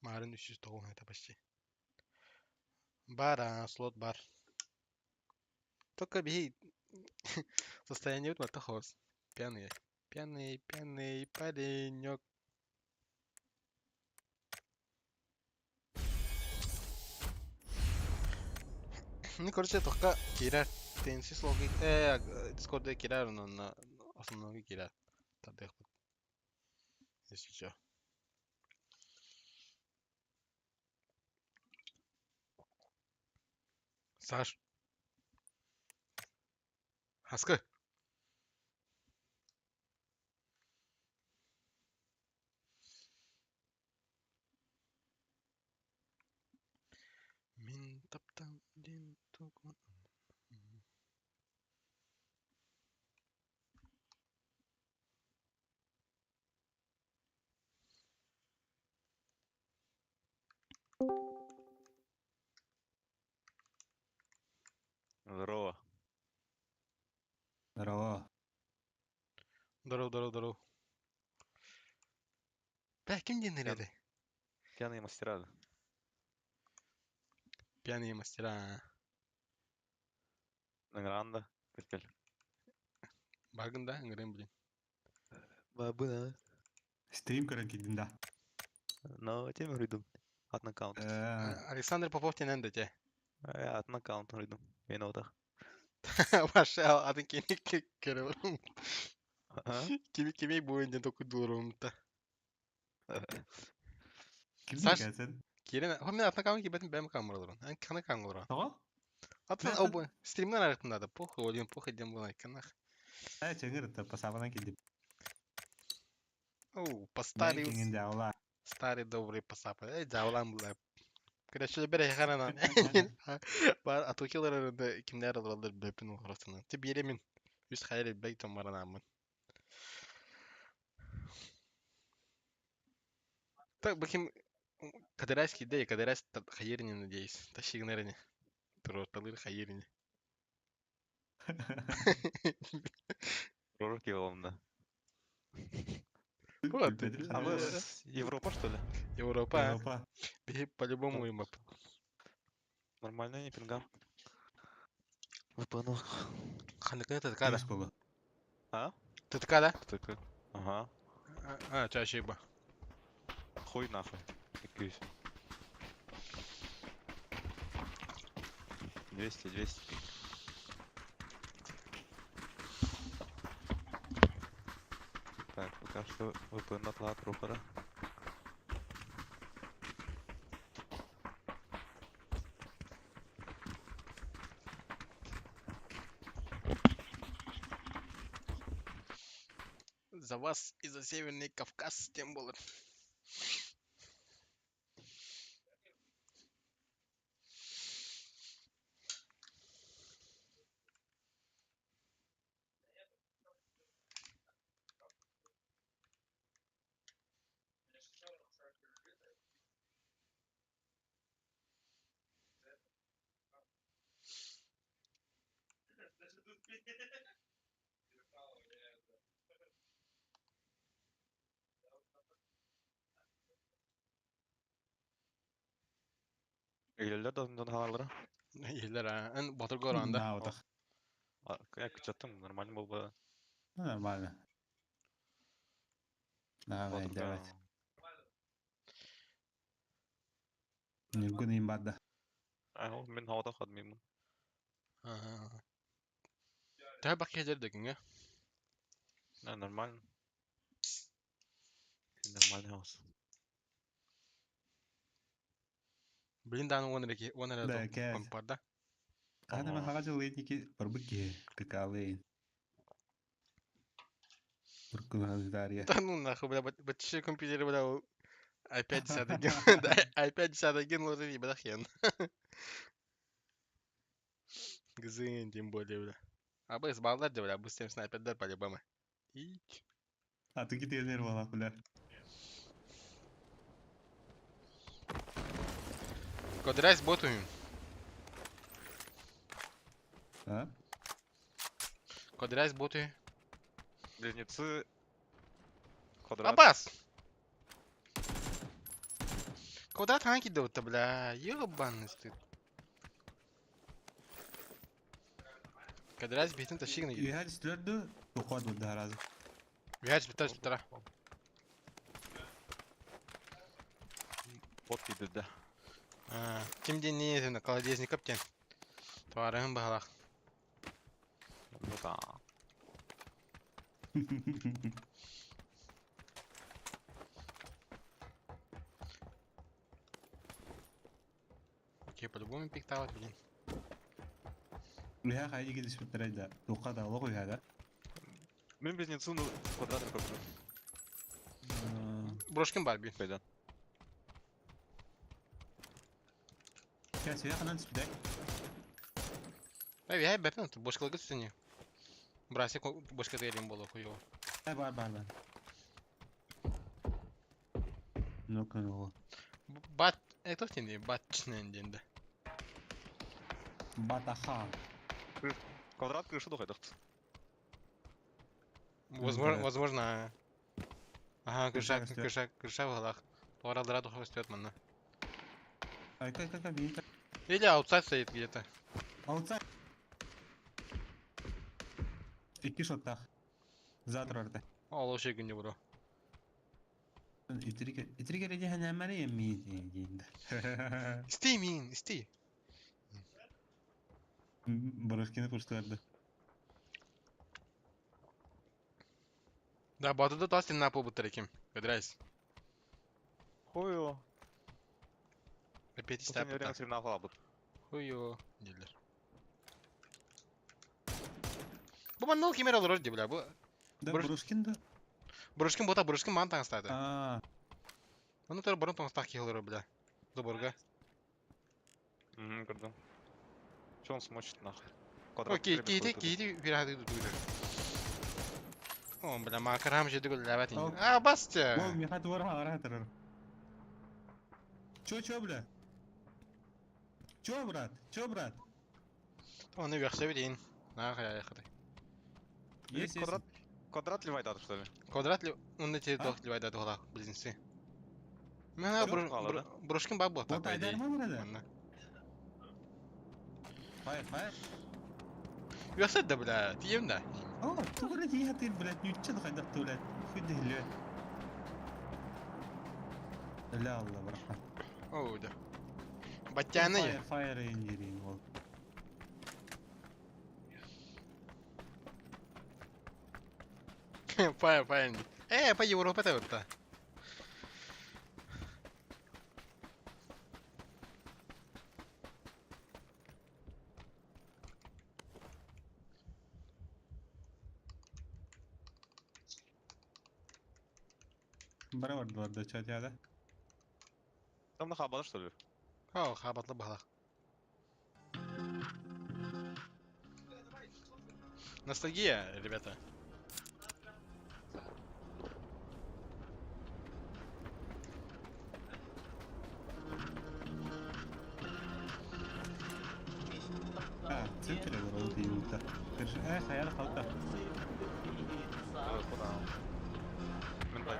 Марын 309 это почти. Бар, а, слот бар. Только бей. Состояние вот хаос. Пьяный. Пьяный, пьяный паренек. Ну, короче, только кирер. Тенси слоги. Дискордда кирер, но на основной кирер. Тадых. Если чё. Саш. Хаскы. Мин таптан дин тугун. Здорово. Здорово. Здорово, здорово, здорово. Бля, ким диэн Пьян- эрэ? Пьяные мастера. Да. Пьяные мастера. Награнда. Киркель. Багын да, ыңырым, блин. Бабы, Стрим көрөн да. Но тем рыдум. Атын аккаунт. Александр Попов тенен да те. Атын аккаунт рыдум. Мен отах. Ваше атын кени көрөм. Кими кими буын ден току дурумта. Ким Саш- дикәсен? Кирен, хо мен атын аккаунт кибетин бэм камераларын. Ан каны камераларын. Тоҕо? Атын Мен обы стримнен арытында да похуй, один похуй ден була канах. Э, чеңир пасабанан килдим. Оу, по старый Кеңин дьявола. старый добрый пасапа. Э, жавлан була. Короче, бере харанан. Бар атукилар арында кимнер алалар бепин орасына. Ти беремин. Үс хайр бек томаранамын. Так, баким Кадырайский да, Кадырайс хайырни, надеюсь. Тащигнерни. Туроталыр хайырни. Пророк его да. Вот, А мы с Европа, что ли? Европа. Европа. Бе по-любому им Нормально, не пингам. ВПН. Ханыкны ТТК да. Школа. А? ТТК да? Так, Ага. А, чаще ба. Хуй нахуй. Кюсь. 200, 200 пинг. Так, пока что VPN отлад рухара. За вас и за Северный Кавказ тем было. Иилэллэр да дьон хаалаллара. Иһиллэр аа. Эн Ботурга ороон да. Наутах. Я кычаттым, нормально был бы. Ну, нормально. Давай, Ботурга. давай. Ньургун иин барда. Ол мин хаҕата хадмыймын. Аа. Төһө бак киһи дэгиҥэ? Нормально. Нормальный хаус. Билин дааны 10 эрэ 10 эрэ Да, кээс. компар да. Хаана мен хаға жылы ники барбыт киһи кыкаалыйын. Буркун Да ну нахуй, бля, бачча компьютер, бля, i5 10 ген, да, i5 10 ген лоры, бля, хен. Гзын, тем более, бля. А бы избалдар, бля, бу всем снайпер дар по-любому. Ич. А ты китенер буолах бля. Квадрайс ботуем. А? Квадрайс ботуем. Близнецы. Квадрат. Абас! Квадрат ханки да бля, ёбаный стыд. Квадрайс битин тащигна. Үһәр үстүлөрдү тухад булда разы. Вяч биташ битара. Бот дейді да. Ким ден не это колодезник каптен. Тварым балах. Ну да. Окей, по-любому пиктават, блин. Үһә хайы килишпиттер да. Тухад алог үһә да. Мин близнецы, ну, квадрат көрдүм. Брошкин Барби. Кайдан. Кәс үһә ханан түспүдәк. Эй, я бәртен, бошкалыгы түсіне. Брасе бошка терим болу хуёво. Э бар бар бар. Ну-ка, ну. Бат, это тенде, бат чнен денде. Батаха. Квадрат крыша дохайдахт. Возможно, возможно. Ага, Крыша крыша, растет. крыша, крыша в голах. Туара духу растет, манна. Ай, как как как Или аутсайд стоит где-то. Аутсайд. Икки шоттах. Завтра орта. Ол вообще күнде бро. Итрик итрик реди ханамари ми дейинде. Истей мин, истей. Брошкины пуштарды. Да, батыда тас сен напол буттар екем. Кадрайс. Хуё. Опять Последнее время истап. семена фалабут. Хуё. Дилер. Бу маннал кемер алыр ди бля. Бу Да, Брошкин да. Брошкин бота, брошкин ман таңстады. А, Оны төр бұрын таңстақ келер бля. Заборга. Угу, көрдүм. Че он смочит нахуй? Квадрат Окей, время кейти, ходит. кейти бир дуйды. О, бля, макарам жеди гөл ләбәт. Ол. А, басты. Ол мехат вар ара тұрыр. Чё, чё, бля? Чё, брат? Чё, брат? Оны яхшы бит На, хая, хая. Есть, есть. Квадрат, квадрат ливайдат, что ли? Квадрат ли, он эти А? дох ливайдат голах, близнецы. Мена Чё? Мало, да? брошкин баб был, Вот по идее. айдар ма брат? Манна. Фай, фай. Яхшы да, бля, тием да. О, тугры тиятыр, блядь, нючча хайдак блядь. Хуй дehле. Ля Алла, браха. О, да. Батяны. Фаер, фаер инжирин ол. Фаер, фаер. Э, по Европе то Бара бардылар да чат яда. Там на хабада, что ли? О, хабатлы балах. Ностальгия, ребята. А, центре бар ол деймін. Э, хаяр қалта. Куда? Мен тай.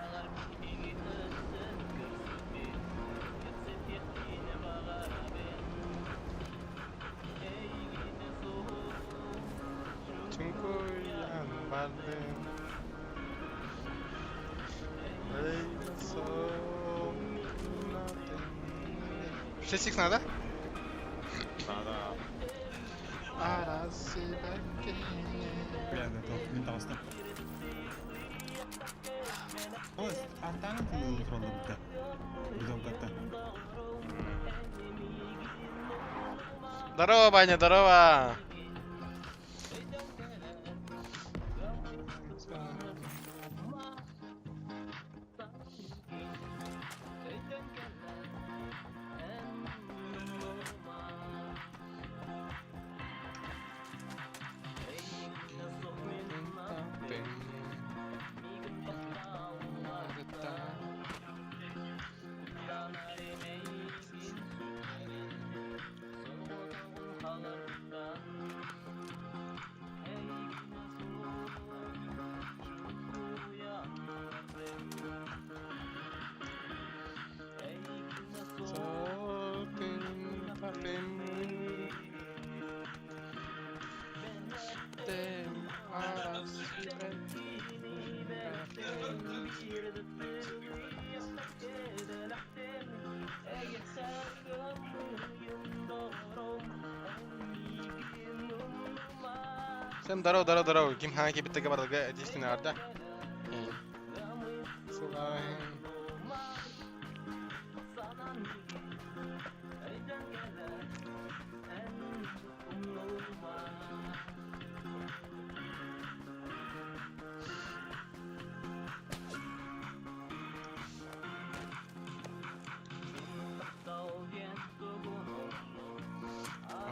Чуҥкуйан бардым. 6x надо? Надо. Бля, готов. Мин таҕыстым. Ой, антанын тылы тураллар Бидонкаттан. Здорово, Ваня, здорово! Всем здорово, здорово, здорово. Ким хаҥа киирбиттэргэ барылга этиистин эҕэрдэ.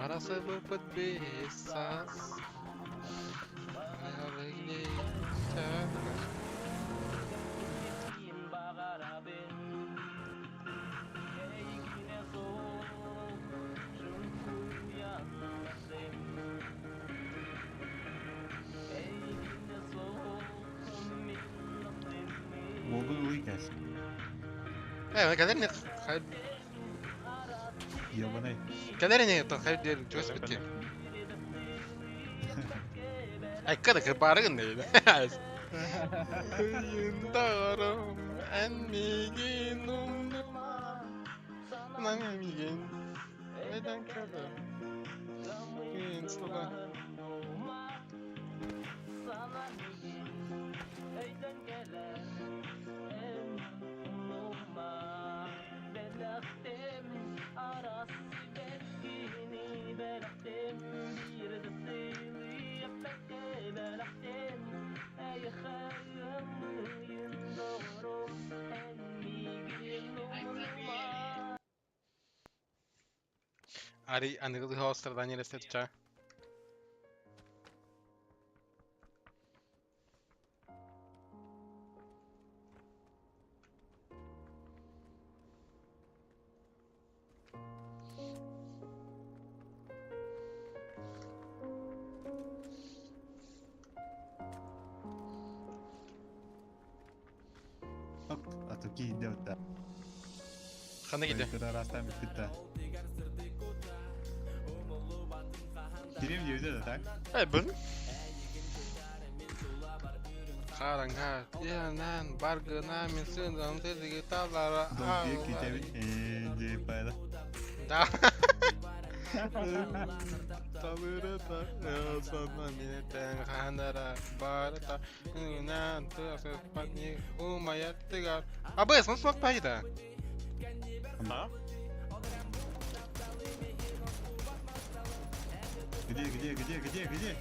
Арасыбыппыт биһис саас. Уолбун ылый кээс. Э, кэлэр не Ебаный. Кэлэр ини хай диэн чугас битти. Айка да кырбаарыгын дейdi. Ыйындарым эн миигин умнума. Нан миигин neden kadar Мин сыла. Ари аныгылыы страдания эстетча. Оп, а то киирдэ да. Ханна киирдэ? Араастаан бүппүт да. Кириэм диэбитэ да так? Э, бын. Харанга, янан, баргына, мин сындам, тезиги талара. Долгуйа күүтэбин. Ээ, диэп байла. Да. Талырата, санна минетен ханара, барата, нан, тыасы, патни, умаяттыгар. Абы, сон смок пайда. А? Где, где, где, где, где?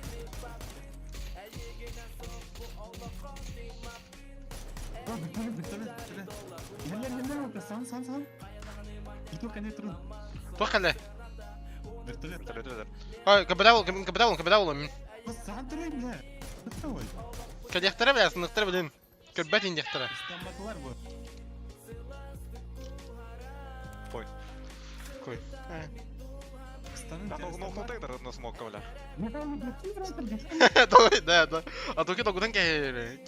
О, вертолет, вертолет, вертолет. Иһэллэр, иһэллэр, опа, сан, сан, сан. Ито кэнэ турун. Туох кэллэ? Вертолет. Вертолет, вертолет. Ой, кабадау, кабадау, кабадау, мин. Сан турун, бля. Вертолет. Кэлиэхтэрэ бля, сыныктара блин. Көрбөт индиэхтэрэ. Стамбатылар бу. Ой. Кой. Станын Да, ну, ну, ты на смока, бля. Давай, да, да. А то кito гудан кэ.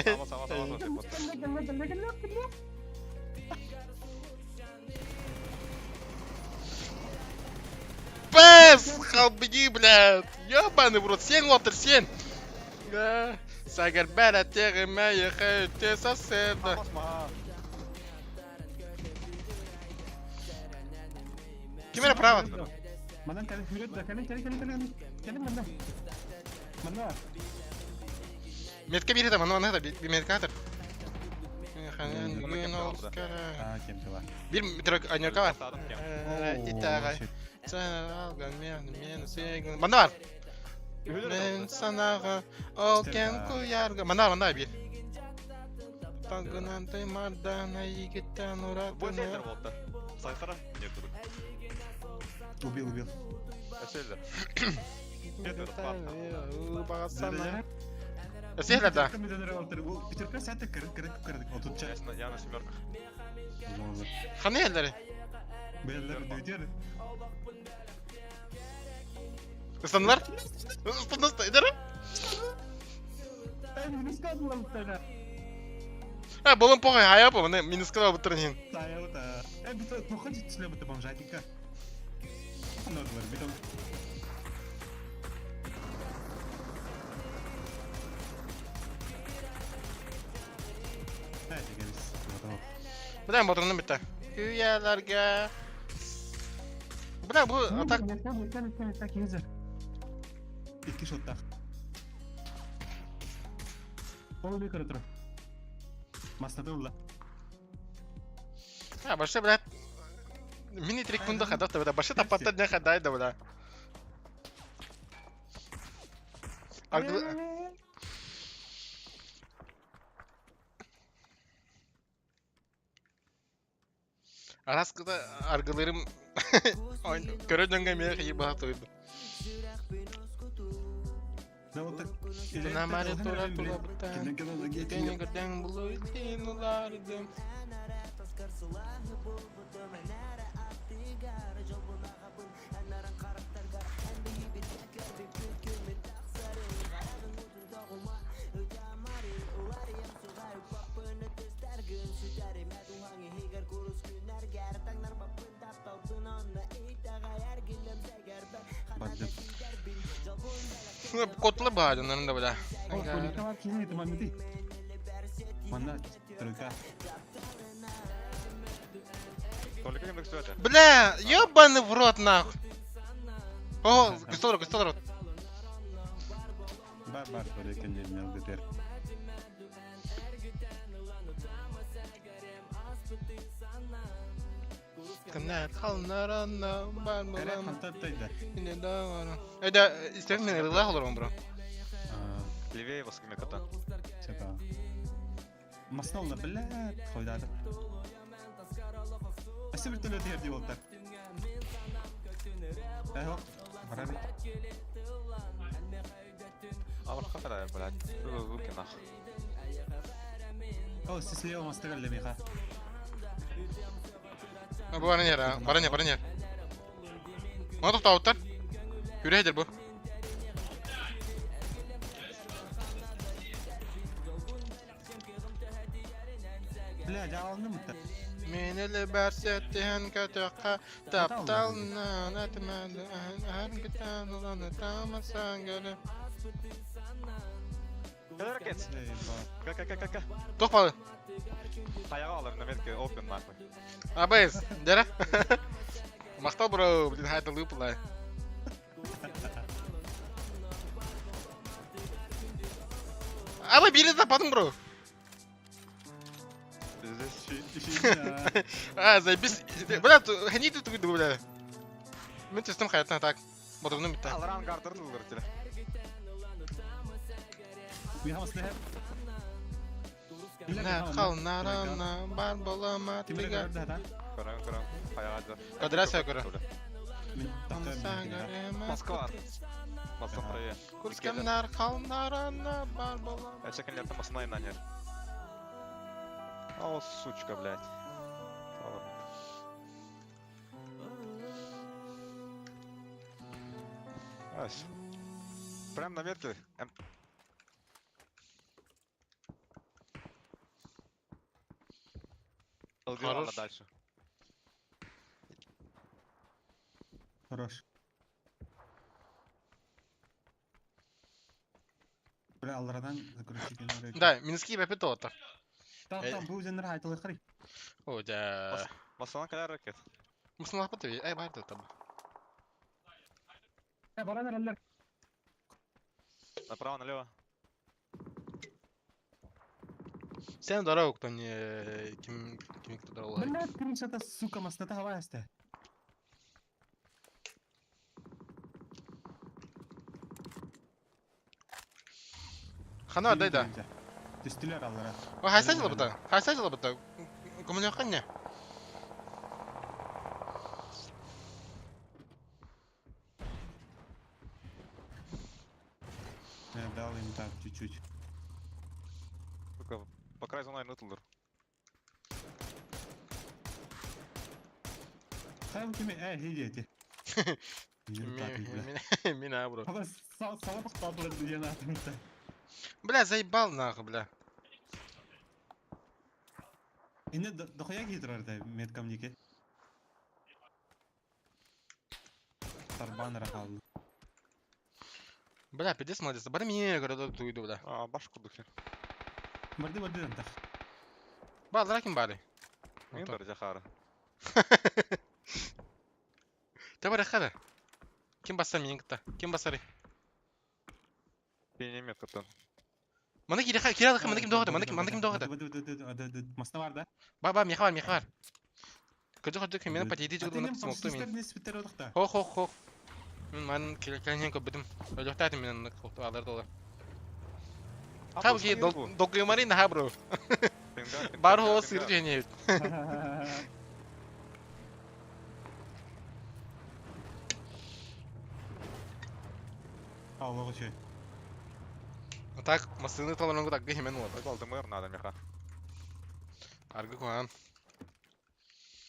Сама, сама, сама, типа. Пэс! Халбыги, блядь! Ёбаный в рот, сен лоптер, сен! Сагарбара теремая те соседа. Ким эрэ право? Манан кэлин хүрөт да кэлин кэлин кэлин кэлин кэлин манна. Манна. Метка биир манна манна би метка атар. А, кем дела? Бир метрок анерка бар. Итага. Манна бар. Мен санаға ол кен куярга. Манна манна бир. Тагынан ты мардана егеттен уратыны. Сайтара? Нет, Убил, убил. Сехле да. Пятерка сәті кірік кірік кірік. Отут чай. Я на семерках. Ханы елдері? Бәлер дөйтер. Ыстанлар? Ыстанлар, ыстанлар. А, болон похуй, хая по, минус сказал бы тренин. Та, ну хочет слева-то бомжатника. Ну, бетон. Бля, ботурну битте. Күйелерге. Бля, бу атак. Икки шоттах. Ол bir көрө Мастады улла. А, башы, блядь. Мини трик кунда хадав бля. Башы тапатта не хадай да, бля. Араскыда аргыларым көрө дөнгө мени кыйып баха туйду. Намаре тура тула бута. Кени көрдең булуйтин улардым. Котлы баадынарын да бля. Бля, ёбаный в рот нахуй. О, кыстол кыстол рот. Бар бар только не ЛДПР. Кымнар халнарана бар булам. Эда, истерин мен рыла олором, бро. Левее вас кота. Чека. Маснолна, блядь, хойдады. Асы bir türlü diğer diyor Эхо, бараби. Амар хатара, блядь. Что за звуки нахуй? О, слева мастер лемиха. Бу баранер, баранер, баранер. Мана тоқтауттар. Хүрәйдер бу. Бля, жалынды мытта. Мен эле барсеттен көтөккө тапталынан атмады ан уланы тамасан гөлө. Ракет. Ка-ка-ка-ка. Тохпалы. Таяга алар на метке open нахуй. АБС, дера. Мактал бро, блин, хайда лыпла. Аба бири западың бро. А, заебись. Бля, хани тут выйду, бля. Мен тестим хаятна так. Бодурну битте. Алран гардырды ылгыр Халнарана бар болама тыга. Көрөн, көрөн. Хаяга. Кадраса көрө. Москва. Москва прое. Курскемнар халнарана бар болама. Эчекенлерде масына инанер. О, сучка, блядь. Ась. Прям на метке. Хорош. Дальше. Хорош. Бля, алларадан короче Да, Минский бэпит тоҕоттор. Там там бу үзеннер айтылы харый. О, дьэ. Масанан кэлэр ракет. Мусналаппыт эбит. Эй, баар да таба. Баран эрэллэр. Направо, налево. Сен дорог кто не ким ким кто дорог. Бля, крышата, сука, масната хавайсте. Хана дай да. Түстүлэр аллара. О, хайса жылы бұта. Хайса жылы бұта. Көмілі не? Я дал им так чуть-чуть. Сука, по край зоны нытылдыр. Хайм кими, эй, идите. Мина, бро. Сала Бля, заебал нахуй, бля. Инне дохуя гидрар да меткам дике. Тарбан рахал. Бля, пиздец молодец. Бара меня говорю, туйду, бля. А, баш кудухи. Барды барды антах. Ба, дракин бары. Мин бар жахара. Та бара хада. Ким басар минин кытта? Ким басары? Синий меткаттан. Мана кире ха, кире алыха, мана ким доғады, мана ким, мана ким доғады. Масна бар да? Ба, ба, меха бар, меха бар. Көжі көжі мені патейді жүгірді, мана смокты мен. Хо, хо, хо. Мен ман келген көп бітім. Өліқтайтын мен аларды олар. Табы ки, долгымари на бро. Бар хо сыр жене. Аллах өчө. Так, масыны таларыңғы так гехемен вот. Алды мэр надо меха. Аргы куан.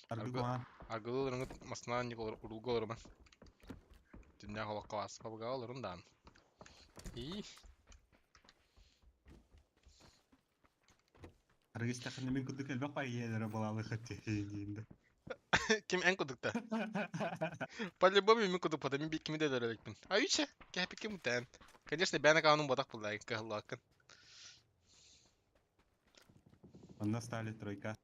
Аргы куан. Аргылырыңы масына не урулголоруман. Дүнья холокко аспабыга олорундан. И Аргы стахны мен кудук элбек бай елері болалы хатте дейинде. Ким эн кудукта? По-любому мен кудук пода мен кими де дөрөлекпин. А үче, кәпи ким тән. Конечно, бәне канун бодак булды, кыһыллакын. Онна стали тройка.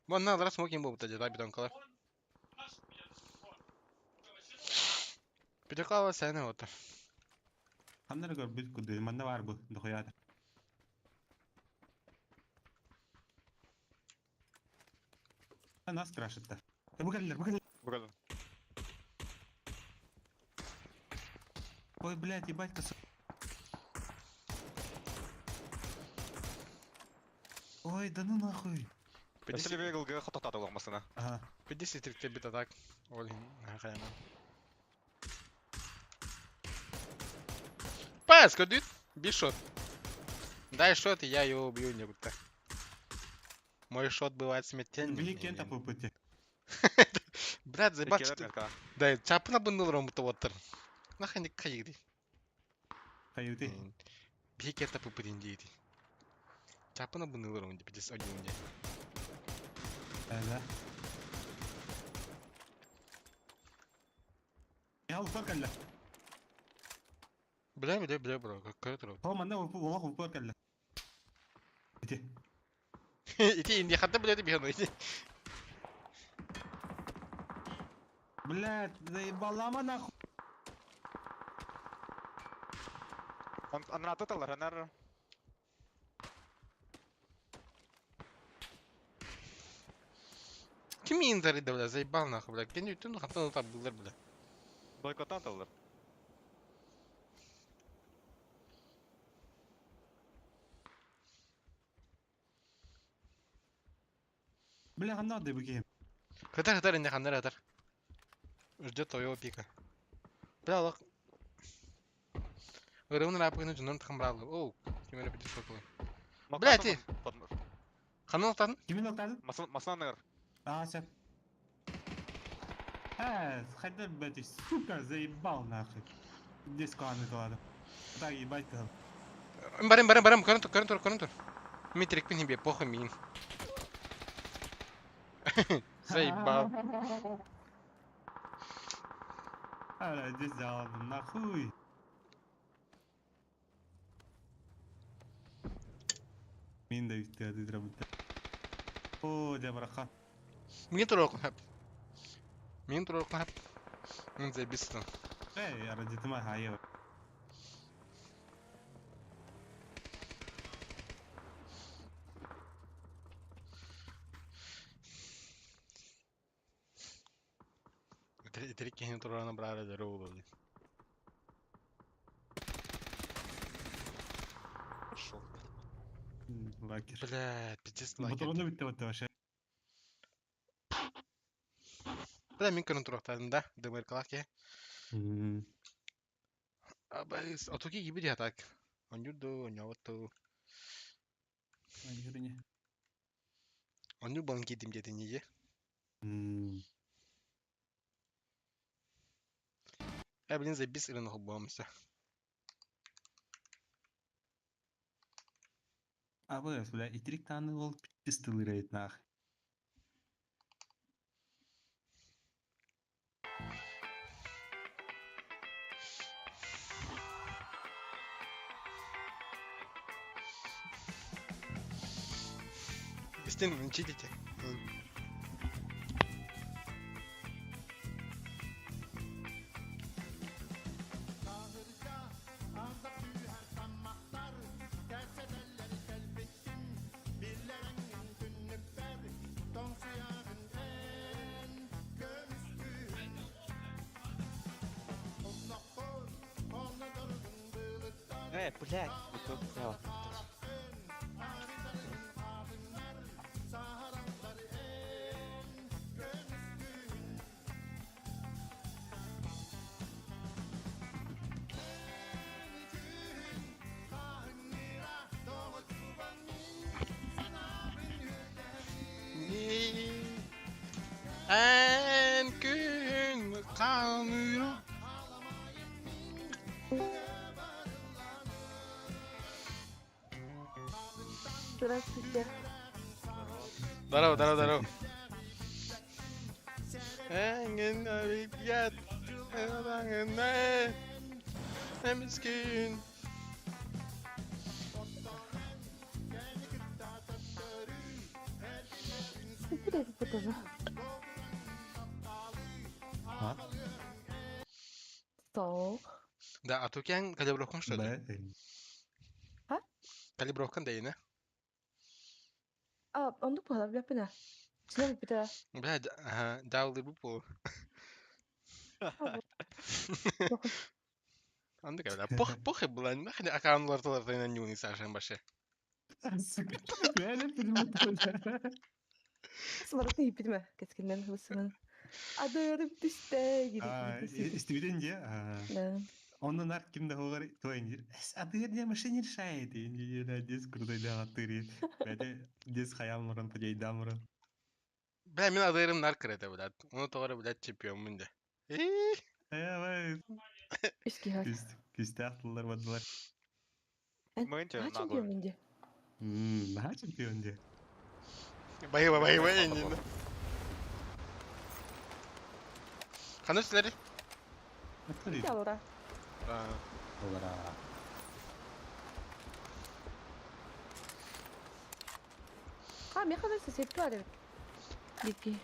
Вон на раз смокинг был, тогда бетонкалар. Петекала сәне вот. Ханнар гөр бит куду, манна бар бу, дохуяда. А нас крашит-то. Да бугаллер, бугаллер. Бугаллер. Ой, блядь, ебать, косо. Ой, да ну нахуй. Если бегал, хатата ломасына. Ага. 53 бит атак. Ой, нахуй. Пас, кодит, бишот. Дай шот, и я его убью не будто. Мой шот бывает смертельным. Били кента попыти. Брат, заебал. Да, чапына бындыл ромбута оттыр. Нахай не кайгди. Кайгди. Били кента попыти индейди. Чапына бындыл ромбута, пиздец, один индей. Да. Я упор калла. Бля, бля, бля, бро, как это? О, манна олох упор калла. Иди. Иди, инди, хатта, блядь, бегну, иди. Блядь, заебала нахуй. Анна тоталар, анар. Ким интер бля, заебал нахуй, бля. Кем үтүн хаттан утап булар, бля. Бойкоттан талар. Бля, ханна да буки. Хатар, хатар, инде ханнар хатар. Ждет твоего пика. Бля, лох. Гырымын рапыгын жунун тахым бралы. Оу, ким эле бити шокулы. Бля, ти. Ханна алтадын? Кимин алтадын? Маснан А, сейчас. Хотя, блядь, сука, заебал нахуй. Здесь кланы ладно. Так, ебать, там. Барым, барым, барым, көрін тұр, көрін тұр, көрін тұр. Мен терекпен хембе, похуй мин. Заебал. А, здесь да ладно, нахуй. Мин да үстэ адыдырабыта. О, дьэ бараха. Мин туруоххун сөп. Мин туруоххун сөп. Мин заебись. Эй, арадьытыма хаайа. Итирик киһини туруоран быраара дьөрү буолуо. Пошел. Лакер. Блядь, пиздец лакер. Ботоҕуна бүттэ батта вообще. Бля, мин көрөн туруохтаатым да, дымыркалаах киһи. Абайс, отуки киби так. Онньур дуу, онньообот дуу. Онньур Онньур буолан киирдим диэтин дии. Э, блин, заебись ырыны холбоомуса. Абы, бля, итирик тааны ол пистылыр нах. Истин, читите. Блядь, вот это Эн күн ханыра. Здравствуйте. Здорово, здорово, здорово. Энгин авият. Эмискин. Куда это тоже? А? Стол. Да, а тукен калибровкан что ли? Б. А? Калибровкан да ина. А, оннук буолар билэппин Синэ бүппүтэ. Бля, ага, даулы бупу. Анда бля, пох, похи была, нахрен аккаунтлар тылар на нюни Саша баше. Сука. Бля, перемотал. Сымарыкны ииппитим кэскиннэн хыбысынан. Адырым түстэ А, истибитен де. Да. Он нар ким да хоғар той А ты не машине решает. И не не дес крутой да тыри. Бля, дес хаямран подейдамран. Бля, мин адырым нар кырete, блядь. Оны тоғыры, блядь, чемпион мин де. Э, Үс киһи. Күстәк тыллар бадылар. Мы А чемпион инде. Наха чемпион де. Байыба, байыба, енді. Қаны сілері? Алора. Олара. А, мен қазір септі бар эбит. Бики.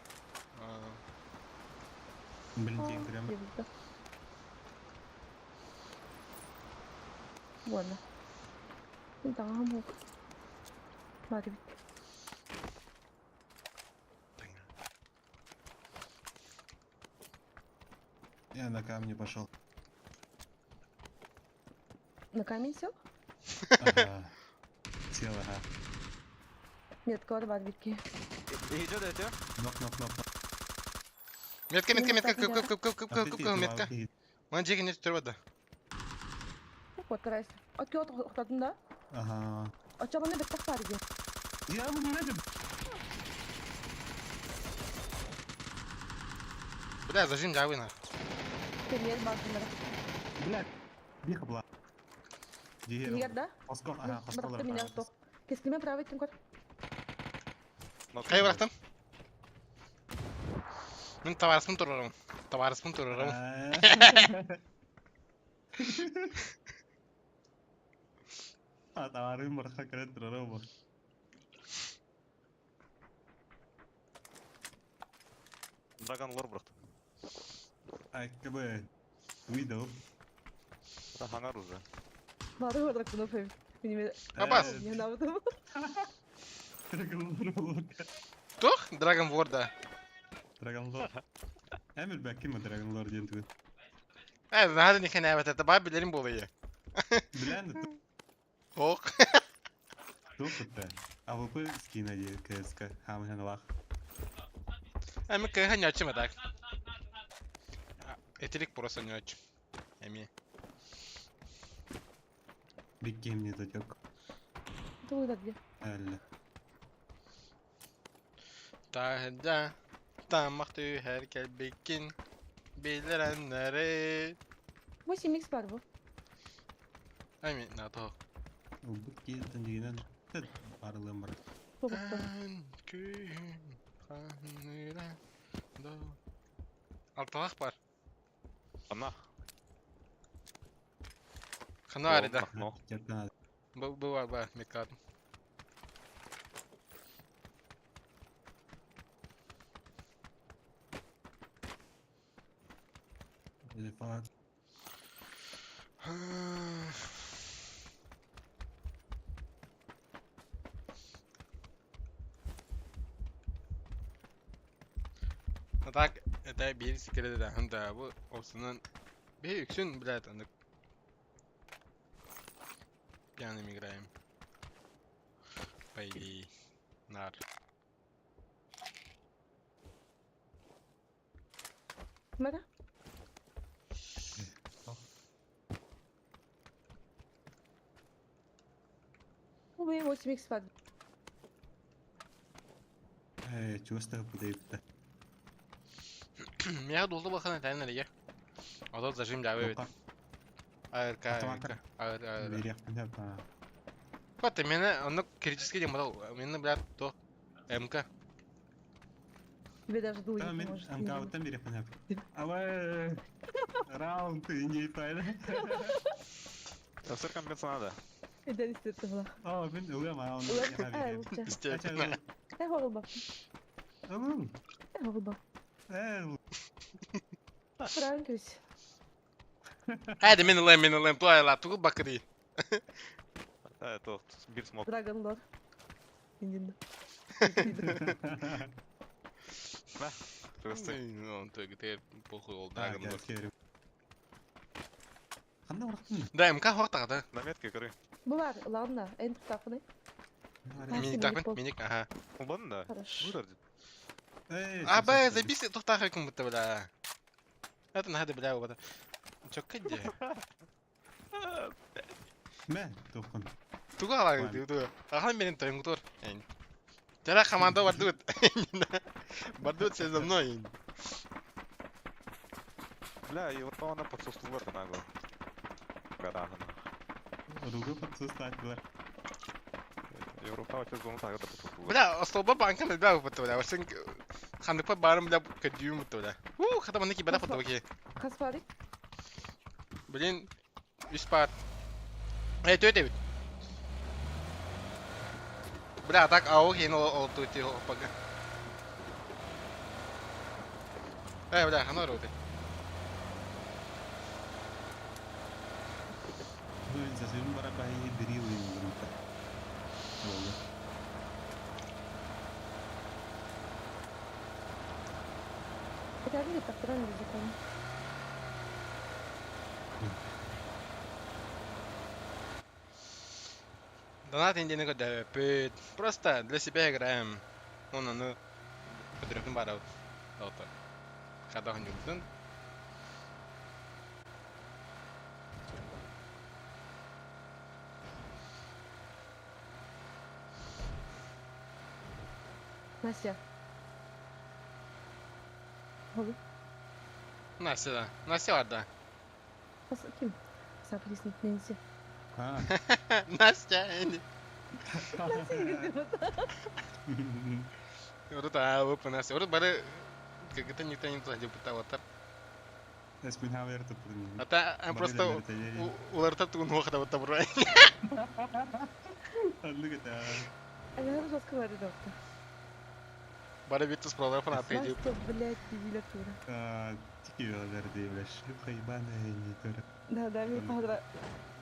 Блин, тиен прям. Буонна. Мен таҥаһым суох. Бар эбит. Я на камни пошел. На камень сел? Ага. Сел, ага. Нет, кого бар бики. Идет, идет. Нок, нок, нок. Метка, метка, метка, кып, кып, кып, кып, кып, кып, метка. Мына жеге не түр бады. Вот, карайсың. Окей, тоқтадым да. Ага. Очабаны беттак бар иди. Я не видим. Бля, зажим жабына. Премьер басындара. Бля. Биха была. Егер да? Оскол, ага, оскол. Быракты меня тоқ. Кескимен правый көр. Қай бырақтым? Мен товарыспын тұрырым. Товарыспын тұрырым. А, товарым барха кірет тұрырым. Драгон лор бырахтым. АКБ. Уидов. Это хангар уже. Бары драконов эбит. Мин Абас. не навыдым. Драгон Лор. Туох? Dragon War да. Драгон Лор. Эмил бэкким Драгон Лор диэн тугун. Э, наһаа да нихэнээбэт это баа билэрим буолуйа. Билэн да Ох. туох кытта. АВП скина дии КСК. Хаамыһаналаах. Эми кыһа ньоччум так. Этилик просто ньоччум. Эми. Биг Гейм не дотек. Тугу да Әлле. Таһда тамах түһэр кэлбиккин билэрэннэри. 8 x бар бу. Эми на то. Ылбыт киһиттэн дигинэн барылыам бар. Тобуктан. Күн ханыра до. Алталах бар. Ана. Хана арида. Но. Жертан Бу бу бар бар мекадым. Телефон. А так, это биир секрет да, да, бу осунан бир үксүн блядь, аны пьяным играем. По идее, нар. Мара. Бу 8 x бар. Э, чувствую, подойдет. Мия дулду бахан тәнен әлеге. Ото зажим дәве бит. АРК, Автоматтар. АР, АР. Берияқпын да. Кот, мені оны критический дем модал, мені блядь, то МК. Тебе даже дуло Та не мен поможет. МК-тан берияқпын. Абай. Раунд не пайда. Сыр компенсация надо. Эден истерти була. О, мен ылыам а оны. Э, лучше. Естественно. Э, хоғылба. Ылым. Э, хоғылба. Э, Правильно, көз. Hadi мен ылайм, мен ылайм, туай ла, тугул бакыды. Это бир смок. Драгон лор. Индин. Тугасты. Ну, ты похуй ол Dragon Lord. Қандай ұрақтың? Да, МК хоқтағы да. На метке көрі. Бу бар, ладно, эн туктафыны. Миник тақпын, миник, ага. Улбадын да. Хорошо. Бұдар дейді. А, б, забиси тоқтағы кім бұтты, бля. Это надо, бля, оба. Чё, кэдди? Мә, тоқын. Тугу алаг, Ладно. тугу. Ахан менен тойын тур. Тера команда бардут. Бардут все за мной. Бля, Европа подсустулар канагы. Гарахана. Ругы подсустатылар. Европа вообще зону тагы да подсустулар. Бля, столба банка на бля бутты, бля. Сен хандыкпа барым, бля, кадюм бутты, бля. У, хата маны ки бада фото ки. Хас барик. Блин, үс пар. Эй, төт эбит. Бля, так ау хин ол тути опага. Эй, бля, хана роты. Ну, засыпем барабай дрилы. Болды. Это не так правильно закон. Донат индианы көдөпүт. Просто для себя играем. Он аны көдөрөтүн барабыт. Ото. Хада ханюбутун. Настя. Хоғыл. Настя да. Настя бар да. Хас ким? Саприсник Нэнси. А. Настя. инди. Настя Урут аа өп Настя. Урут бары как-то никто не туда пытал. Эсмин хавер тупын. Ата ан просто уларта тугун хуахта бата бурай. Аллыгата. Ана жестко говорит доктор. Бары Virtus Pro-лар фанаты дип. Настя, блядь, дебилер тура. Тикиялар дии, бля, шлюха ебаная не тура. Да, да, мен қазір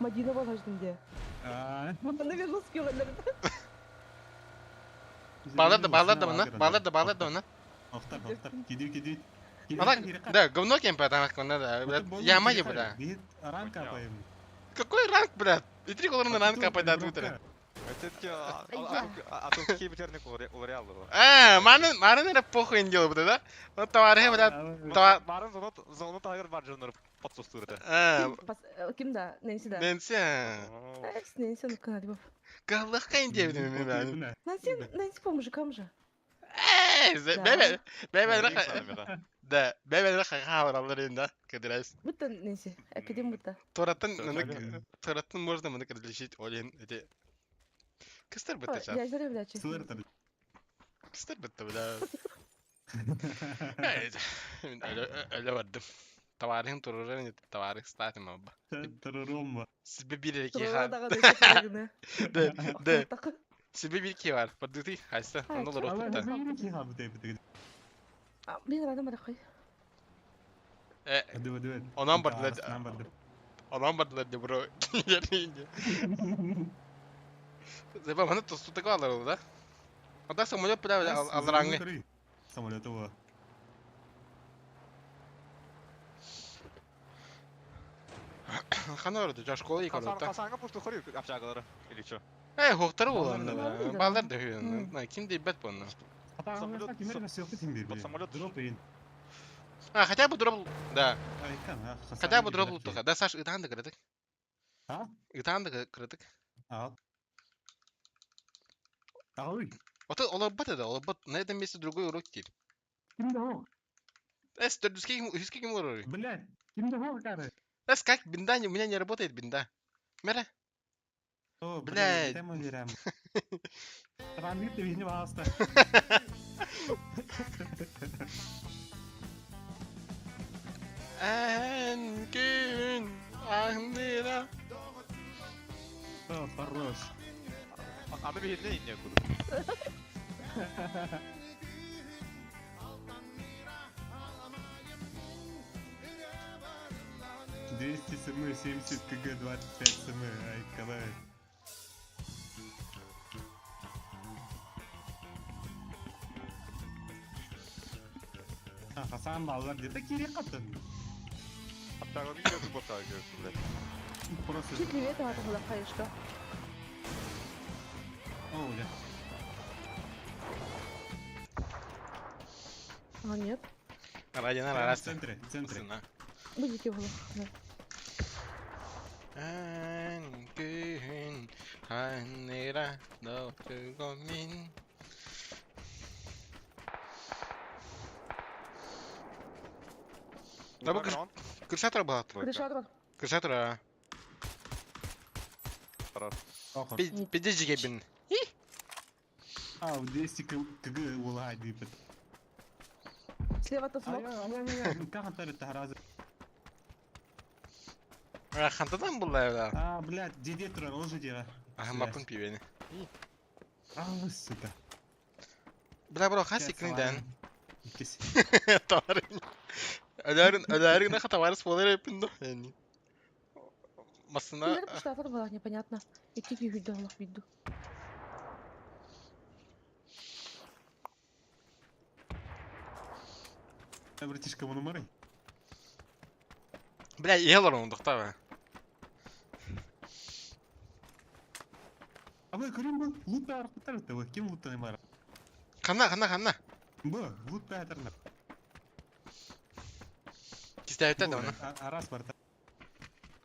Мадина болаждым де. Анда мен русский оғандар. Балар да, балар да мына, балар да, балар да мына. Охтар, охтар, киди, киди. Ана, да, говно кемпе там акконда да, блядь, яма же, бля. Ранг капаем. Какой ранг, блядь? И три колорна ранг капает утро. А тут хибитерник уреал было. А, маны, маны, наверное, похуй не делал, да? Ну, товары, блядь, това... Марын зону, зону тагыр бар жонор подсустурды. А, Ким да? Нэнси да. Нэнси. Нэнси, ну канал бов. Галлахка не делает, Нэнси, Нэнси по мужикам же. Эй, бебе, бебе, да, бебе, хавралар инда, кадырайс. Будто Нэнси, академ будто. Тораттан, тораттан можно мы различить олен эти. Кыстар бітті жар. Я зря, бля, честно. Кыстар бітті, бля. Мен өлі бардым. Товарым турурар, не товарых статым абба. Турурумба. Себе bir iki har. Да, да. Себе bir iki var. Поддыты, хайса. Оны лор отты. Мен радым арақай. Онан бардылар. Онан бардылар деп бро. Зеба маны тостутык алар ол да. Анда самолет бля алраңы. Самолет его. Хана орды, жа школа икор да. Хасанга пушту хори общагалары или чё? Эй, хоктары болан да. Балдар да хүйен. Ким дейбет буну? Самолет. Самолет дроп ин. А, хотя бы дроп, да. Хотя бы дроп лутуха. Да, Саш, ытан да кырдык. А? Ытан да кырдык. А. Ой. Вот олорбот это, олорбот. На этом месте другой урок теперь. Ким да Эс, төрдүскө ким олор? Блядь, ким да кары? Эс, как бинда, у меня не работает бинда. Мера. О, блядь. Рангы ты не пожалуйста. Эн күн аңныра. О, хорош. А мы видели некуда. 200 см, 70 кг, 25 см, ай, калай. А, Хасан баллар где-то кири катын. Просто... Чуть левее там это хаешка. О, бля. А, нет. Радина, В центре, в центре. Будете его. Да. Эн күн ханира мин. Да бу крышатра была. Крышатра. Крышатра. Пиздец жигебин. А, 200 кг улади. Слева то смог. Как он тарит Хантадан булла да. А, блядь, деде турар, ол же дела. Ага, мапын пивени. А, сука. Бля, бро, хасик ниден. Товарың. Өләрин, өләрин на товарыс болар эпин до. Масына. Кимдер пуштатыр была, непонятно. Икки күйді Аллах виду. Братишка, мұны марай. Бля, елор ондукта ба. А вы көрем бұл лут арқытар это ким луттан мара? Ханна, ханна, ханна. Бу, лут бәтәрнә. Кистәбиттер да оны. Арас бар.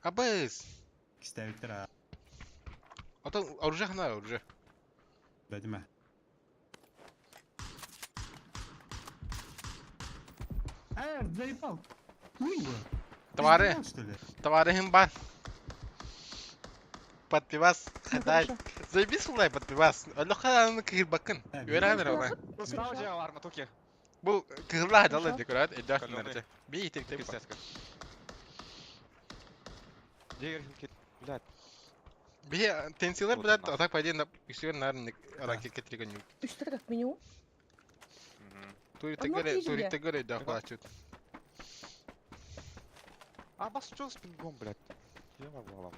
Абыз. Кистәбиттер. Ата оружие хана оружие. Бәдимә. А, заебал. Товары. Товары бар. Подпивас, хадай. Заебись улай подпивас. Аллаха кыһыр бакын. Үөрәнер ола. Справа же арма туки. Бу кыһырла хадалла декорат эддах нэрте. Би итек теп. Дегер кет, блядь. Би тенсилер блядь, а так пойди на үсүгөр нарын ракет кетирген юк. Үстер как минимум. Онно киирдэ. Туриттыгар өйдөөх бааччыт. А бас чё с пингом, блядь? Я могу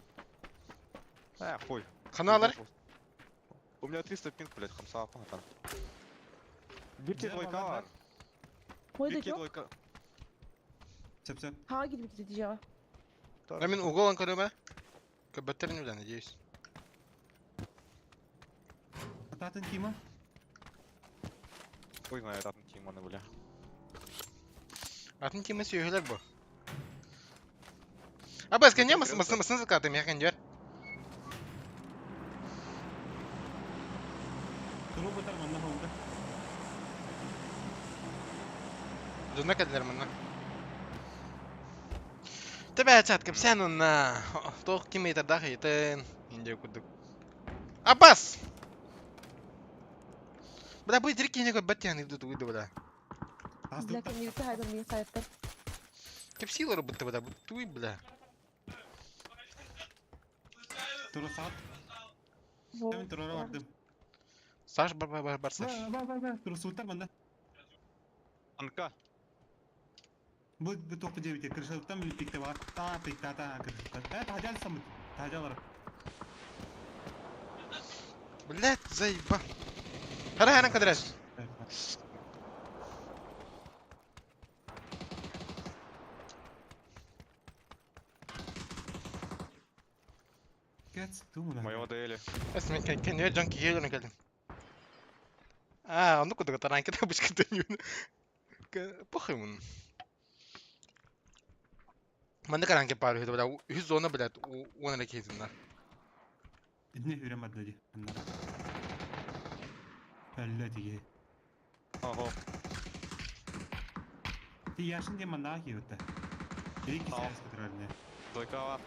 А, хуй. Ханалар? У меня 300 пинг, блядь, хамса там. Бирки Дьэ, двойка балар бар. Мойда Бирки жоқ. двойка. Сөп-сөп. Хаға киирбит ити дьиэҕэ. А мин уголан көрөмө. Көбөттөр не надеюсь. Ататын Тима. Хуй знает, атын Тимона, бля. Атын тиме сүйөһөлөр бу. Абас кенне мас мас мас закаты мекен жер. Туру бутар манна холда. Дунна кәделер мына. Тебә чат кепсән онна. Тоқ ким әйтер хейтен. Инде кудук. Абас! Бля, бу дирки не баттян иду туйду бля. Бля, кемнибитте хайдан миин хайаттар. Кепсилер бутты бля, туй бля. Туру саат. Во. Мен турара бардым. Саш бар бар бар бар Саш. Бар бар бар. Туру сууттар манна. Анка. Бу бу тоқы жебите. Крышалыктан бил пикте бар. Та пикта та крышалыктан. Э, тажал самыт. Тажал Блядь, заеба. Хара хара кадрас. Кәц, тумына. Моего ДЛ. Эс мен кен кен жан ки елен келдим. А, онду кудуга таран кете бушка дөнүн. Похуй мун. Манды каран ке пару хеде бля, үз зона блядь, уон ракетинна. Не хүрем адды. Аннара. Әллә тиге. Ого. Ти яшын де манна киөтті. Екі Ау. сәс көтөрөрүнө. Двойка бар.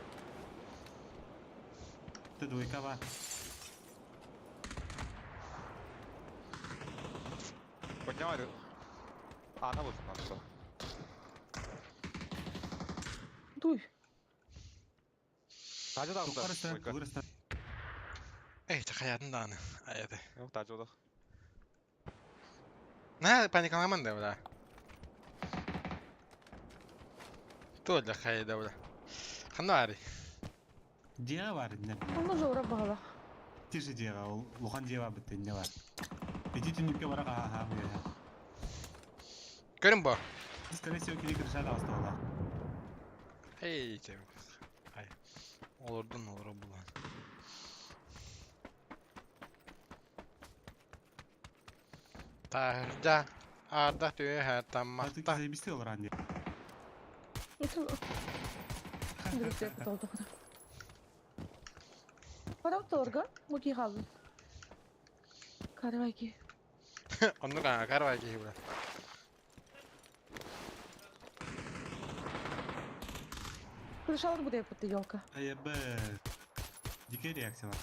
Ты двойка бар. Поднял. А, на выход надо было. Дуй. Тажа да, Туқарыстан, двойка. туғырыстан. Эй, чахаятын дааны. Аяты. Yok, тажа да. На, паникаламан да бля. Тоже хайда бля. Ханари. Дия бар, не. Онно жоура бағала. Тише дия, ол лухан дия бар бітті, не бар. Эти түнікке барақ, аха, аха. Көрүн бу. Скорее всего, кири крышада осталла. Эй, чем. Ай. Олордун олоро булан. Тарда арда түйе А тамақта. ты заебисти ол ранде. Барам торга, муки халды. Карвайки. Онну кана карвайки бля. Крышалар буде пытты елка. Айбы. Дикая реакция бар.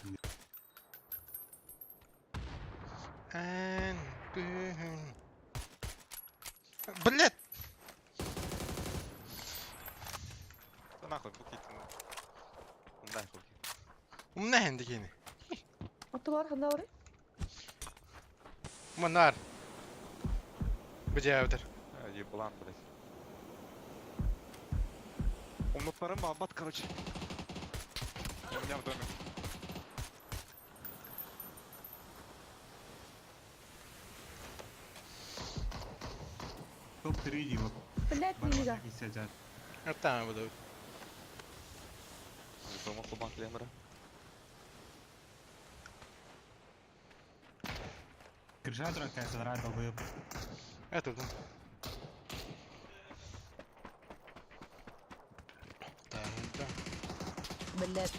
Эн күн. Блять! Да нахуй, букет. Нахуй. Умна хенди кини. Оттулар ханналары? Манар. Бу жабытыр. Еблан, блядь. Умнотарым абат, короче. У меня в доме. Топ-3 диво. Блять, не Бар. Аттаан буду. Дома кубан клемера. Крыша дурака, садрай долбоеб. Это тут. Тарда. Блять.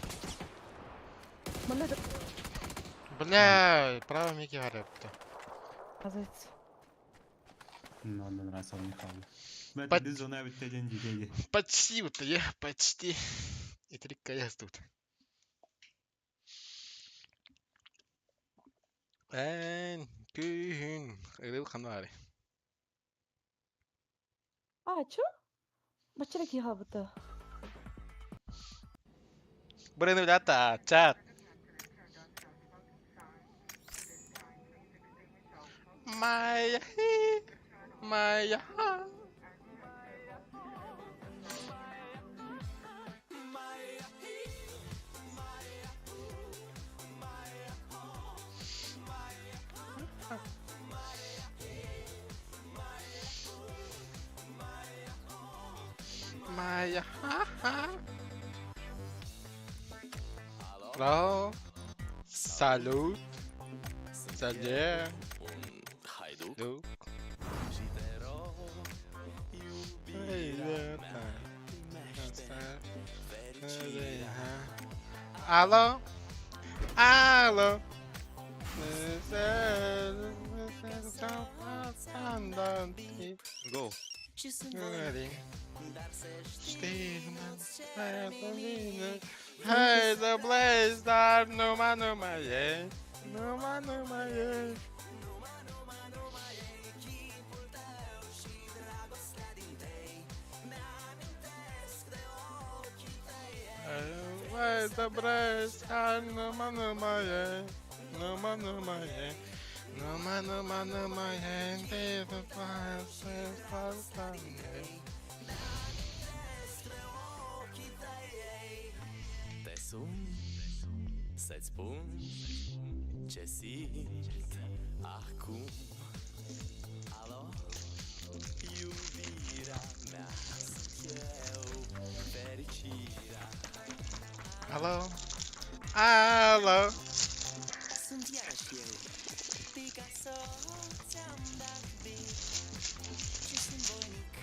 Манна Бля, право меки гарепта. Азайц. Ну, не нравится он Михаил. Бля, без зона ведь один дикий. Почти вот я, почти. И три каяс тут. Эн күн ырыл ханари. А, чё? Бачара ки халбыты. Блин, ребята, чат. Майя. Майя. Майя. Алло. Салют. Салют. Дук. Алло. Алло. Go. Hey, the blaze star, numa numa yeah, numa numa yeah. Hey, the blaze star, numa numa yeah, numa numa yeah. Numa numa numa yeah, the blaze star, yeah. Te sun să-ți spun ce simt acum. Alo, iubirea mea, sunt eu, fericirea. Alo. Alo. Sunt iarăși eu, Picasso, ți-am dat bif și sunt voinic,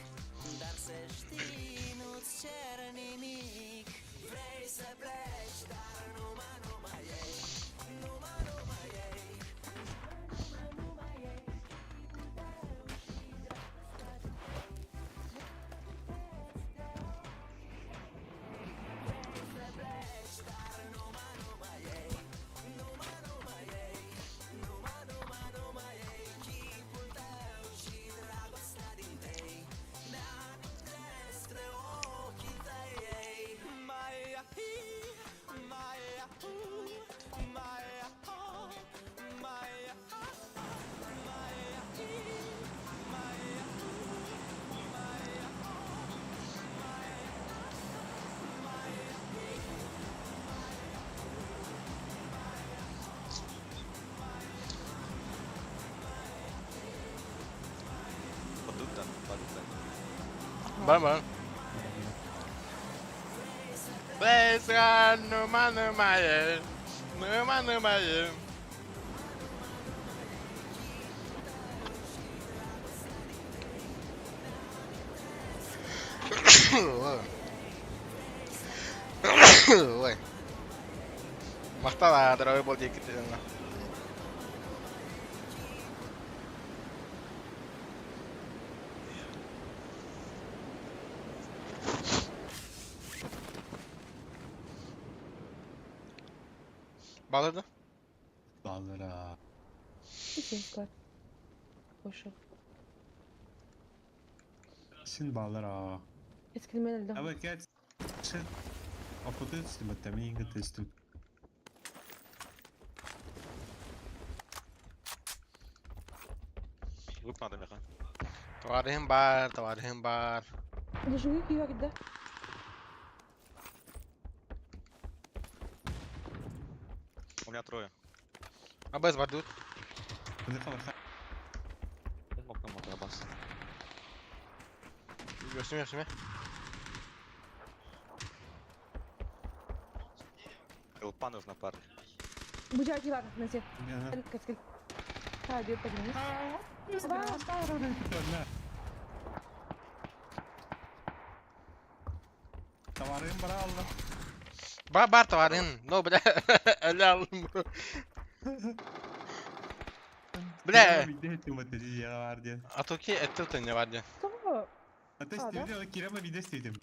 dar să știi, nu-ți cer nimic. Vrei să pleci, dar numai, numai ei, numai, numai ei, numai, numai ei. Baduttan, baduttan. Бар бар. Blaze run, numa numa yeah, numa numa yeah. Ой. Махтала, дорогой был Екатерина. Баллада? Баллара. Син Пошел. Син баллара. Эскримел да. Абы кәт. Апотестим, таминга тестим. Лук надо, Миха. Товарищ бар, товарищ бар. Дожуги кива кидда. У меня трое. Абез бардут. Өсүмө, өсүмө. ЛП нужно, парни. Бужа кива насе. Каскил. Та дип тагын. Товарым бара алла. Бар бар товарың. Но, бля, әлі алым. Бля. А то ки это не бар Того. А то есть кирема виде стидим.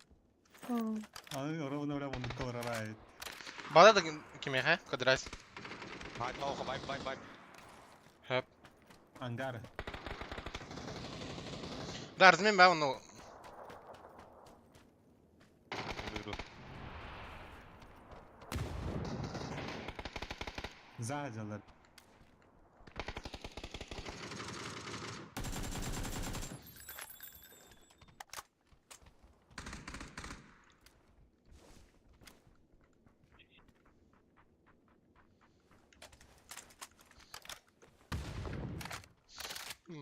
Аны ровно ровно колорарает. Бала да кимеха, кадрас. Бай, бай, бай, бай. Хөп. Ангар. Да, размен ба, ну. Иду, иду. Сзади.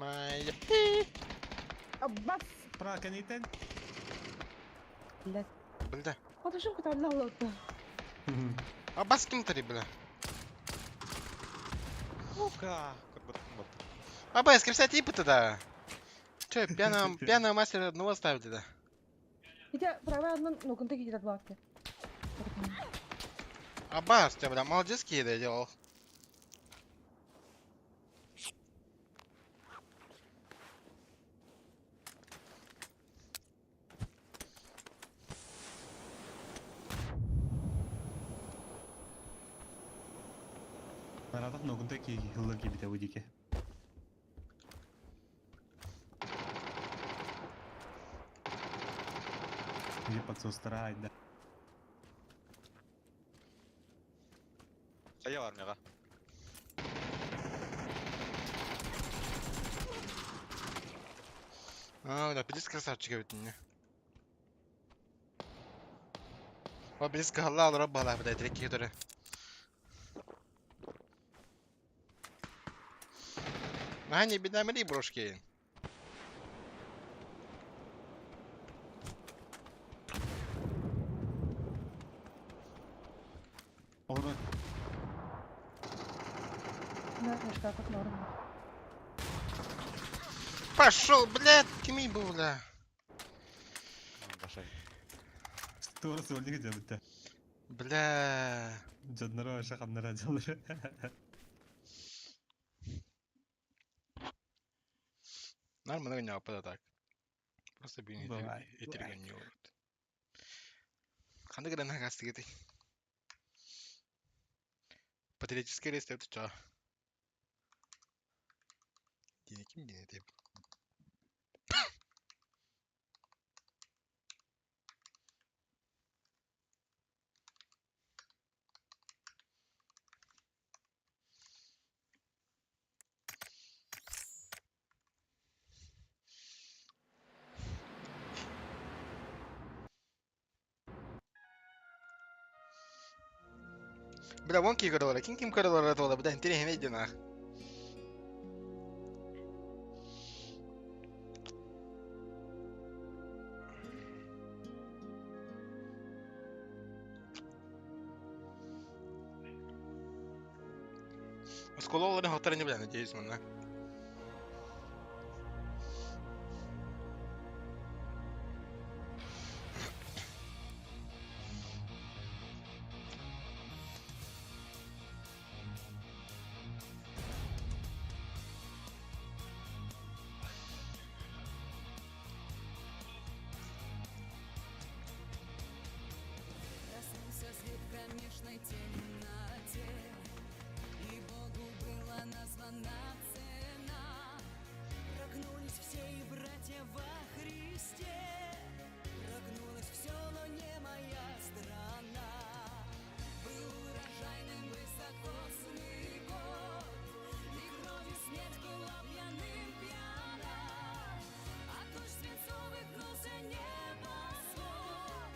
моя. Аббас! Пра кэнитэн. Блядь. Бля. Хотушум куталла олорду. Аббас ким тари, бля? Сука! Көрбөтүм бот. Аббас, кем типа тогда? Че, пьяного, пьяного мастера одного ставите, да? Ити правая одна, ну кунта кидет бакты. Аббас, тебя, бля, молодец, кида делал. Наратах ногунта ки хыллар кибите бу дике. Где подсостра, да. Хайа бар мега. А, да, пиздец красавчик ведь мне. О, пиздец, Allah رب الله بدأت لك كده. Hani bir daha mı брошки? Orada Пошел, блядь, кими был, бля. Башай. тура сөлдүгө жабытта. Бля. Жаднара шаханнара жалыр. Нормально не опада так. Просто бин Бывает, этирген не олорот. Ханды грана гастыгы. Патриотический рейс это чё? Дini kim dini deyip. Бля, вон ким көрөлөр, ким ким көрөлөр это бля, интересно иди нах. Оскололарын хотар не бля, надеюсь, манна. Проснулся свет в кромешной темноте, И Богу была названа цена. Прогнулись все и братья во Христе, Прогнулось все, но не моя страна. Был урожайным высокосный год, И кровью смерть была пьяным пьяна. А туч свинцовых гнулся небосвод.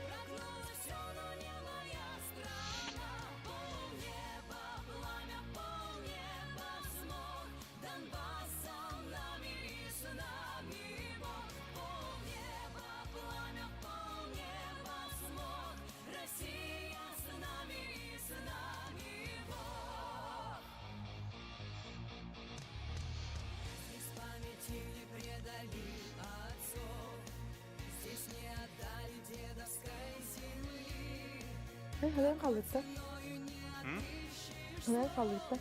Прогнулось все, но не моя страна. Полнеба пламя, полнеба смог. Донбассом нами и с нами Бог. Полнеба пламя, полнеба смог. Россия с нами и с нами Бог. Здесь памяти не предали отцов, Здесь не отдали дедовской земли. Хәлен қалыпты. М? Хәлен қалыпты.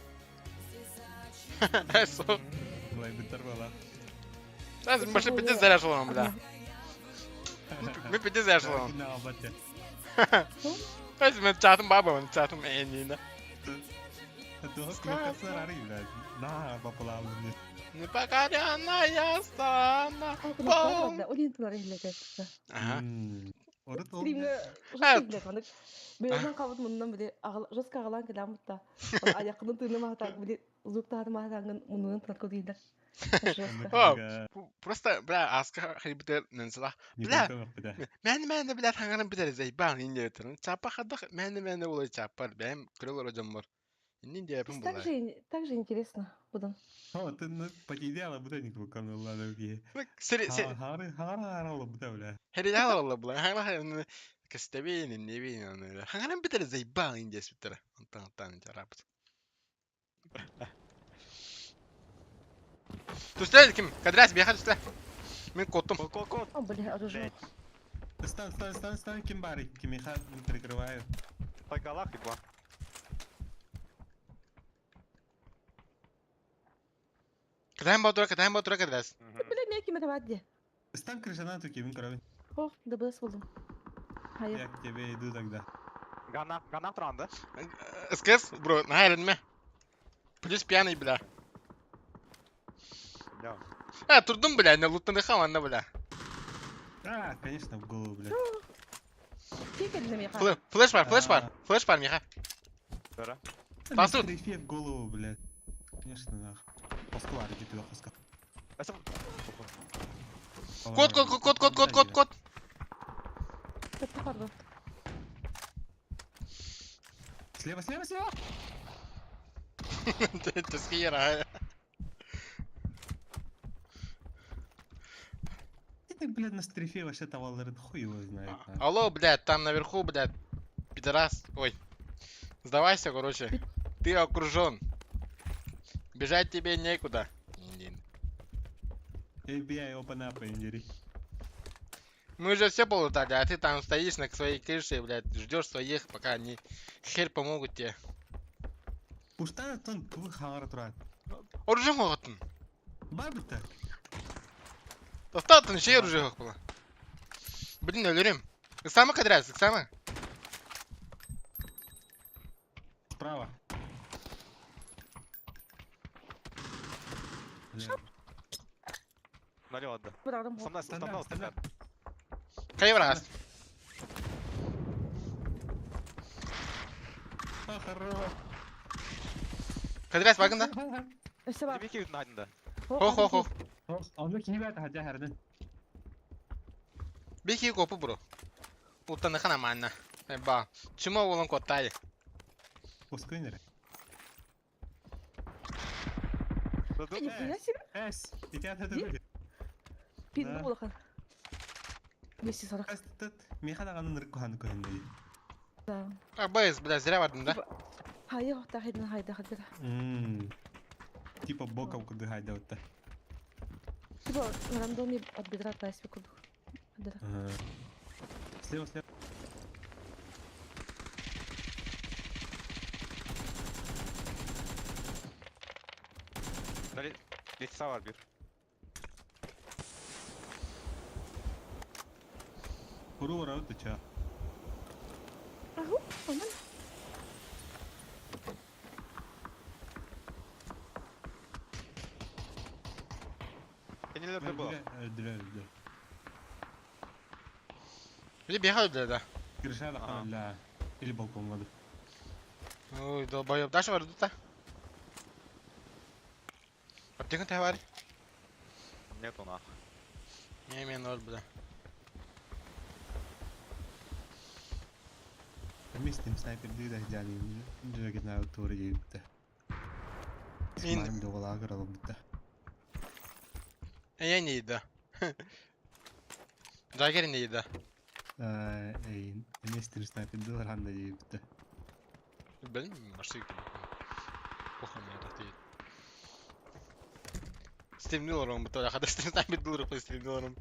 Со. Былай битер бала. Лазим башы пиздец заряжалам, бля. Мы пиздец заряжалам. На бате. Лазим мен чатым баба, мен чатым энина. Туох кнопкасар бля. На бапалам. Непокоренная страна. Пол. Олин тулар эхлэгэ. Ага. Орут ол. Стримге жестко билет. Бэйэн кабыт муннан биле жестко агалан кэлэммитта. Аякынын тыны махатан биле звуктары махатангын муннун тынат дейдер. Просто, бля, аска хрибитер нэнсала. Бля. Мэн мэн бля таңарын битер зайбан инде өтөрүн. Чапа хадах мэн мэн улай чапар. Бэм көрөлөр жоммор. Иннин диэпин Так булай. же, так же интересно. будан. О, ты ну потеряла бутаник выконала другие. Сери сери Хары хары хары бута бля. Хери Allah була. Хара хара кастабин не бин. Хангаран битер заебал индес битер. Антан антан жарабыт. Түстэ ким? Кадрас бияха түстэ. Мин коттум. Кот, кот, кот. О, бля, оружие. Стан, стан, стан, стан, ким бары, кимиха прикрываю. Пайгалах и два. Кадаhan батура, кадаhan батура кадрас. Бля, мен ким это бадди. Стан крышана туки, мин кровь. Ох, ДБС булдум. Хайа. Я к тебе иду тогда. Ганах, ганах туранды. СКС, бро, нахайрын Плюс пьяный, бля. Да. А, турдум, бля, не лутаны хаманна, бля. А, конечно, в голову, бля. Ким меха? Флеш бар, флеш бар, флеш бар, меха. Бара. Пасут. Стрейфе в голову, блядь. Конечно, нах. Москва, где ты Москва. Кот, кот, кот, кот, кот, кот, кот, кот. Теппе пардон. Слева, слева, слева! Тесхира. Ты так, блядь, на стрейфе вообще тавалларын хуй его знает. нахуй. Алло, блядь, там наверху, блядь, пидорас. Ой. Сдавайся, короче. Ты окружен. Бежать тебе некуда. Индин. FBI open up, индири. Мы уже все полутали, а ты там стоишь на своей крыше, блядь, ждешь своих, пока они хер помогут тебе. Пуштан тон ту хаңара турат. Оружие могут. Бар битте. Достаточно еще оружие было. Блин, өлөрүм. Ыксама кадрас, ыксама. Справа. Лево. Налево отда. Бырагым. Со мной, со мной, Стандарт, стандарт. Кайврас. А, хорош. Кадрас багында. Өсө бар. Бики надо. Хо хо хо. Онда кими бата хаджа хардын. Бики копу бро. Уттаны хана манна. Ба. Чума болон коттай. Пускайнер. Нихуя себе. Эс, и тебя это Ди? будет. Пинг Да. улахан. 240. Эс, тут миха даганын рыкку ханы көһүндө. Да. А бэс, бля, зря бардым, да? Хайа хохта хайдын хайда хадыр. Мм. Типа боком куды хайда вот та. Типа рандомный от бедра тайспе курдук. Хадыр. Ага. Слева, слева. Дали. Лестница var bir. Куру ты чё? Аху, онан. Кенелер было. Öldüre öldüre. Били беха öldü да. Крыша да Ага. ха Или балкон надо. Ой, долбоёб. Дальше бар да. Аптека та бар. Нету нах. Не, не, ноль, бля. Вместе снайпер дыда дяни. Джагина тур ебте. Ин- Майн довола грала битте. Я не да. Джаггер не да. Эй, вместе снайпер дыда ранда ебте. Блин, машина. Плохо мне это стоит. Стримнул бу толя, хада стрим снайпер дылыр стримнул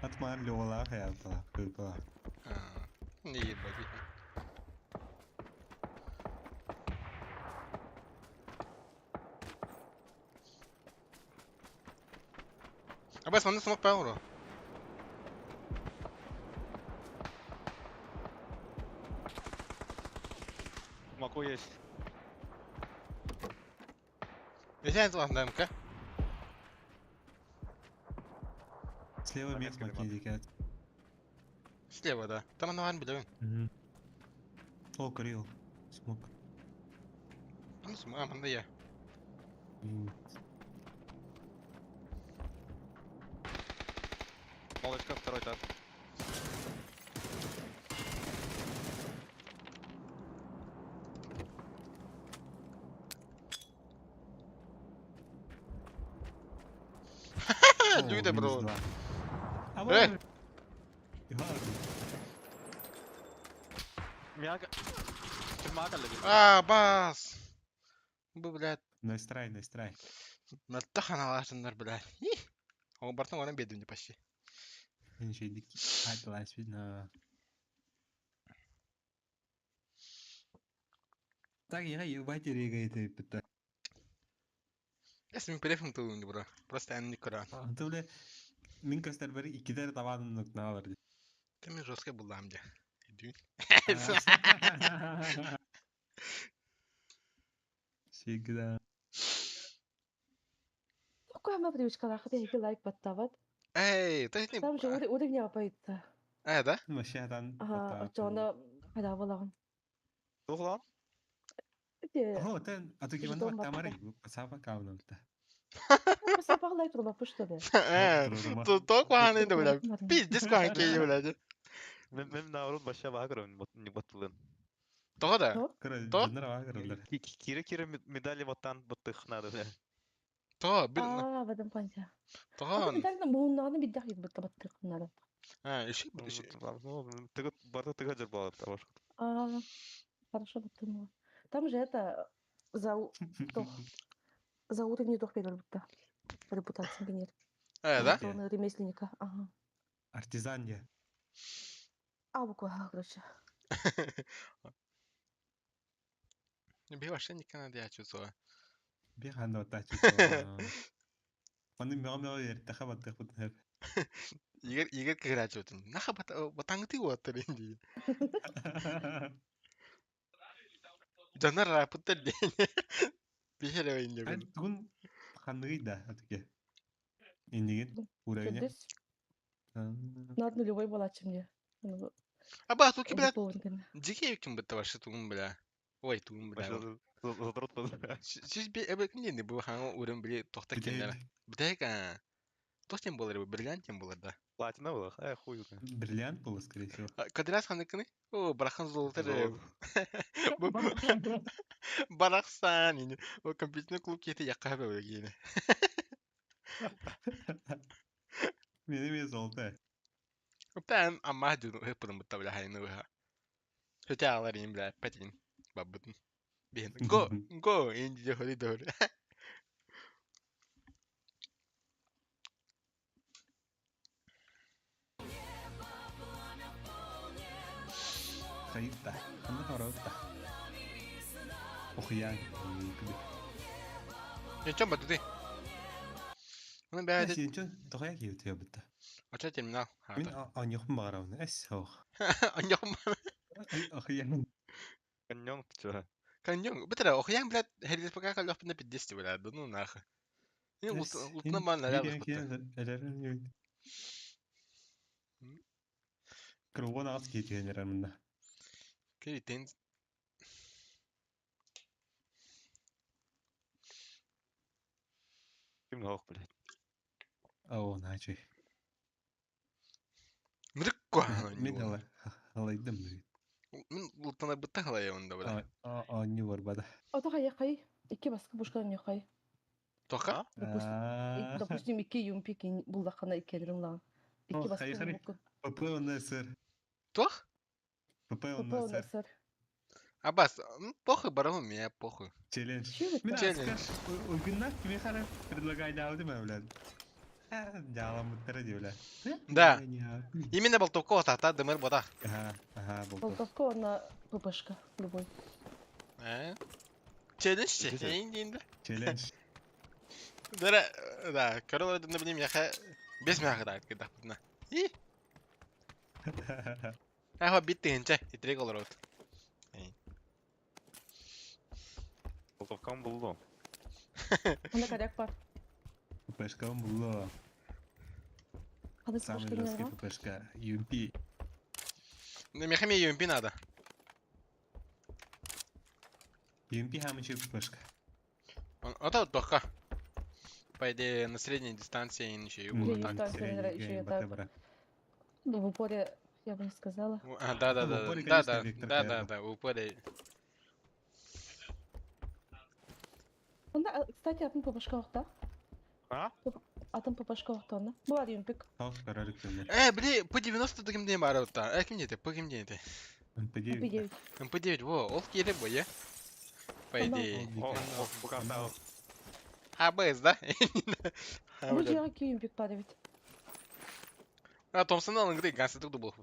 Атмар левола хаятла, кыпла. Не ебать. Абас, манна смок пауро. Маку есть. Я не знаю, МК. Слева Так, мех открывай. македикат. Слева, да. Там оно блин. О, Кирилл. Смог. Ну, а, манда я. Молочка, второй этаж. да, Минус бро. два. А Эй! вот. Мяга. Мага леги. А, бас. Бу, блядь, Nice try, nice try. мөлтөх аналаатыннар, блядь. Их. Оҕо бартан оҕонон биэрдим дии почти. Иншейдик хайдалаас видно. Так, я ебать регает это. Эс мин префим тылын дии, бро. Просто эн никора. Антон, бля, мин көстөр бери иккидер табанын нукналар. Ты мен жестко буллаам дии. Идүүн. Всегда. Такой ама привычкалаах эһиги лайк баттаабат. Эй, ты не... Там же уровня апайытта. Э, да? Вообще там. Аха, очоҕуна хайдаа буолаҕын. Туох Ити О, тен, а то киман Жетон тамары, пасапа каунамта. сапах лайк турбаппыт что ли? Э, то куһаҕан да, блядь. Пиздец куһаҕан киһи, блядь. Мен мен наоборот вообще багырым, вот не баттылын. Тоҕо да? То? Кире-кире медали ваттан баттых надо, бля. Тоҕо? Бил... Аа, в этом плане. Тоҕо? Медаль мууннаҕына биддэх бытта баттыхнара. А, иши... Ну, тыгы барда тыгы жер болады табаш. А, хорошо баттыгна. Там же это за тох за уровни тох берер бутта. Репутация генер. Э, да? Зона ремесленника. Ага. Артизан я. А, буква, короче. Би вообще никогда не чувствую. Биханда тачи. Оны мөмө эртэхэ баттых бутнер. Игорь Игорь кыгырачы Наха батаңты уаттар инди. Жанар рапыттар день. Бихере инди. Тугун ханныгы да атыке. Индигин уровень. Төрдүс. Над нулевой болачым мне. Аба, туки, блядь, дикий ким бытта вообще тугун, бля. Ой, тугун, бля. Задрот был. Сиз би эбе ким бу хаҥа урын били тохта кеннер. Битек а. Тох тем болар, бриллиант тем болар да. Платина была, а хуй знает. Бриллиант было, скорее всего. Кадрас ханыкыны? О, барахан золото. Барахсан. О, компьютерный клуб кети якка бе гене. Мене золото. Тан амма дюну хеппудum бутта бля хайны бха. Хөтэ алар им бля пэтин баббытын. Бен го го инди хори дор. Хайта. Ханна хоротта. Охуян. Ничем баты. Ну бля Син тохая киют бутта. Ача терминал. Мин аньохм багаравны. Эс хох. Аньохм. Охуян. Каньон, ты чё? Каньон. Бытра, охуян, блядь, хердес пока халёх на 50, блядь, да ну нахуй. Не, утна ман на Кругон ас кетенер мында. Киритен. Ким хох, блядь. О, начи. Мрыкко. Мен ала алайдым. Мен лутана бытта халай онда, бля. А, а, не барбада. Ото хай хай. Икки баска бушкан не хай. Тоха? Допустим, икки юмпик булдахана иккелерин ла. Икки баска бушкан. ПП НСР. Тох? ПП НСР. Абас, ну похуй, бараху меня похуй. Челлендж. Челлендж. Угуннах кими хара предлагай дауды ма, блядь. Дялам буттара ди, блядь. Да. Именно болтовка тата дымыр бода. Ага, ага, болтовка. Болтовка на ППшка, любой. Э? Челлендж, инди. Челлендж. Да, да, король да блин, я без мяха да, когда на. И. Ага, битты инче, и три голород. Болтовкам булду. Анда коряк бар. ППшка булду. Самый жесткий ППшка. UMP. Ну, мехами UMP надо. UMP хамычи ППшка. Это тоха. По идее, на средней дистанции еще и было так. Еще так. Ну, в упоре, я бы не сказала. А, да, да, да, да, да, да, да, да, в упоре. Кстати, атын ППшка охта. А? Атын ППшка охтонно. Бу бар юмпик. Тох көрөр күннэр. Э, били П90 да кимден баар оттан. Э, ким диэти? П ким диэти? МП9. МП9. МП9, во, ол киирэ бойа. По Ана. идее. О, о, букартал. АБС, да? Бу дьиэҕэ ки юмпик бар эбит. А, Томпсон алынгды, гансытык дубул.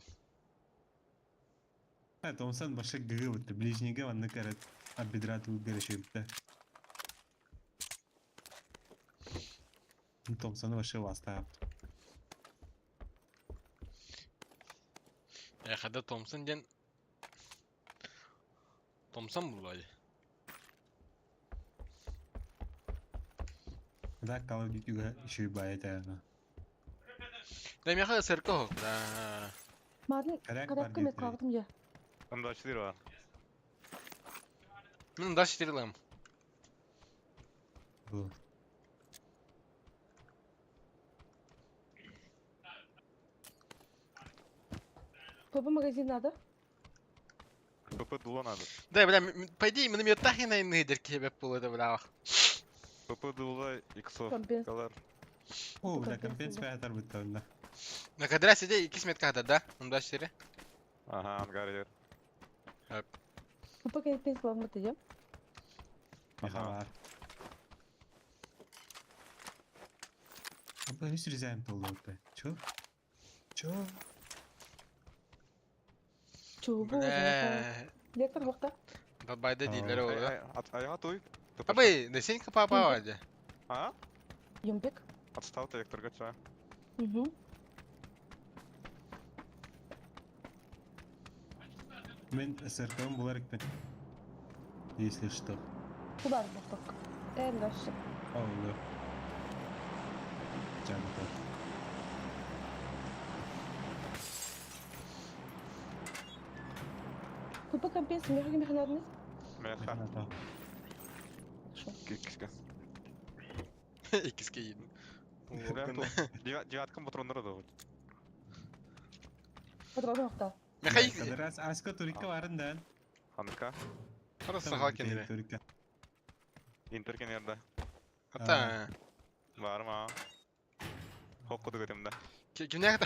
А, Томсон башы гыгы бутты. Ближнеге ванны карат. От бедра тугы Томсон вообще ласта. Э, хада Томпсон ден... Томпсон булай. Да, Call of Duty еще и бает, наверное. Да, меха сырко, да. Марын Коряк каракка бар мен диэти. кабытым я. М24 бар. Ну, да, 4 лэм. Был. ПП магазин надо. ПП дуло надо. Да, бля, по идее, именно мне так и на иные кебеп был это, бля. ПП дуло иксов. Компенс. Колор. О, бля, Компенс компенс был. пятар бутты да. На кадра сиде 2 метр кадр, да? М24. Ага, ангар ер. ПП компенс ламыты я. Мехавар. А бля, срезаем толдоты. Чё? Чё? Чуу бу. Бля. Лектор бакта. Бабайда дейлер ол, да? Аяға туй. Абы, да сен капа вади. А? Юмпик. Отстал ты векторга ча. Угу. Мен СРК-м булар икпен. Если что. Куда бактак? Эм дальше. О, да. Жабыта. ПП компенс меха меха надо. Меха. Механата. Шо? Кикска. Икске един. Девяткам патроннары да вот. Патрон бакта. Меха Кадрас аска турика барын да. Анка. Просто халкен Турика. Интеркен ерде. Ата. Бар ма? Хокку дегетим да. Кимнәк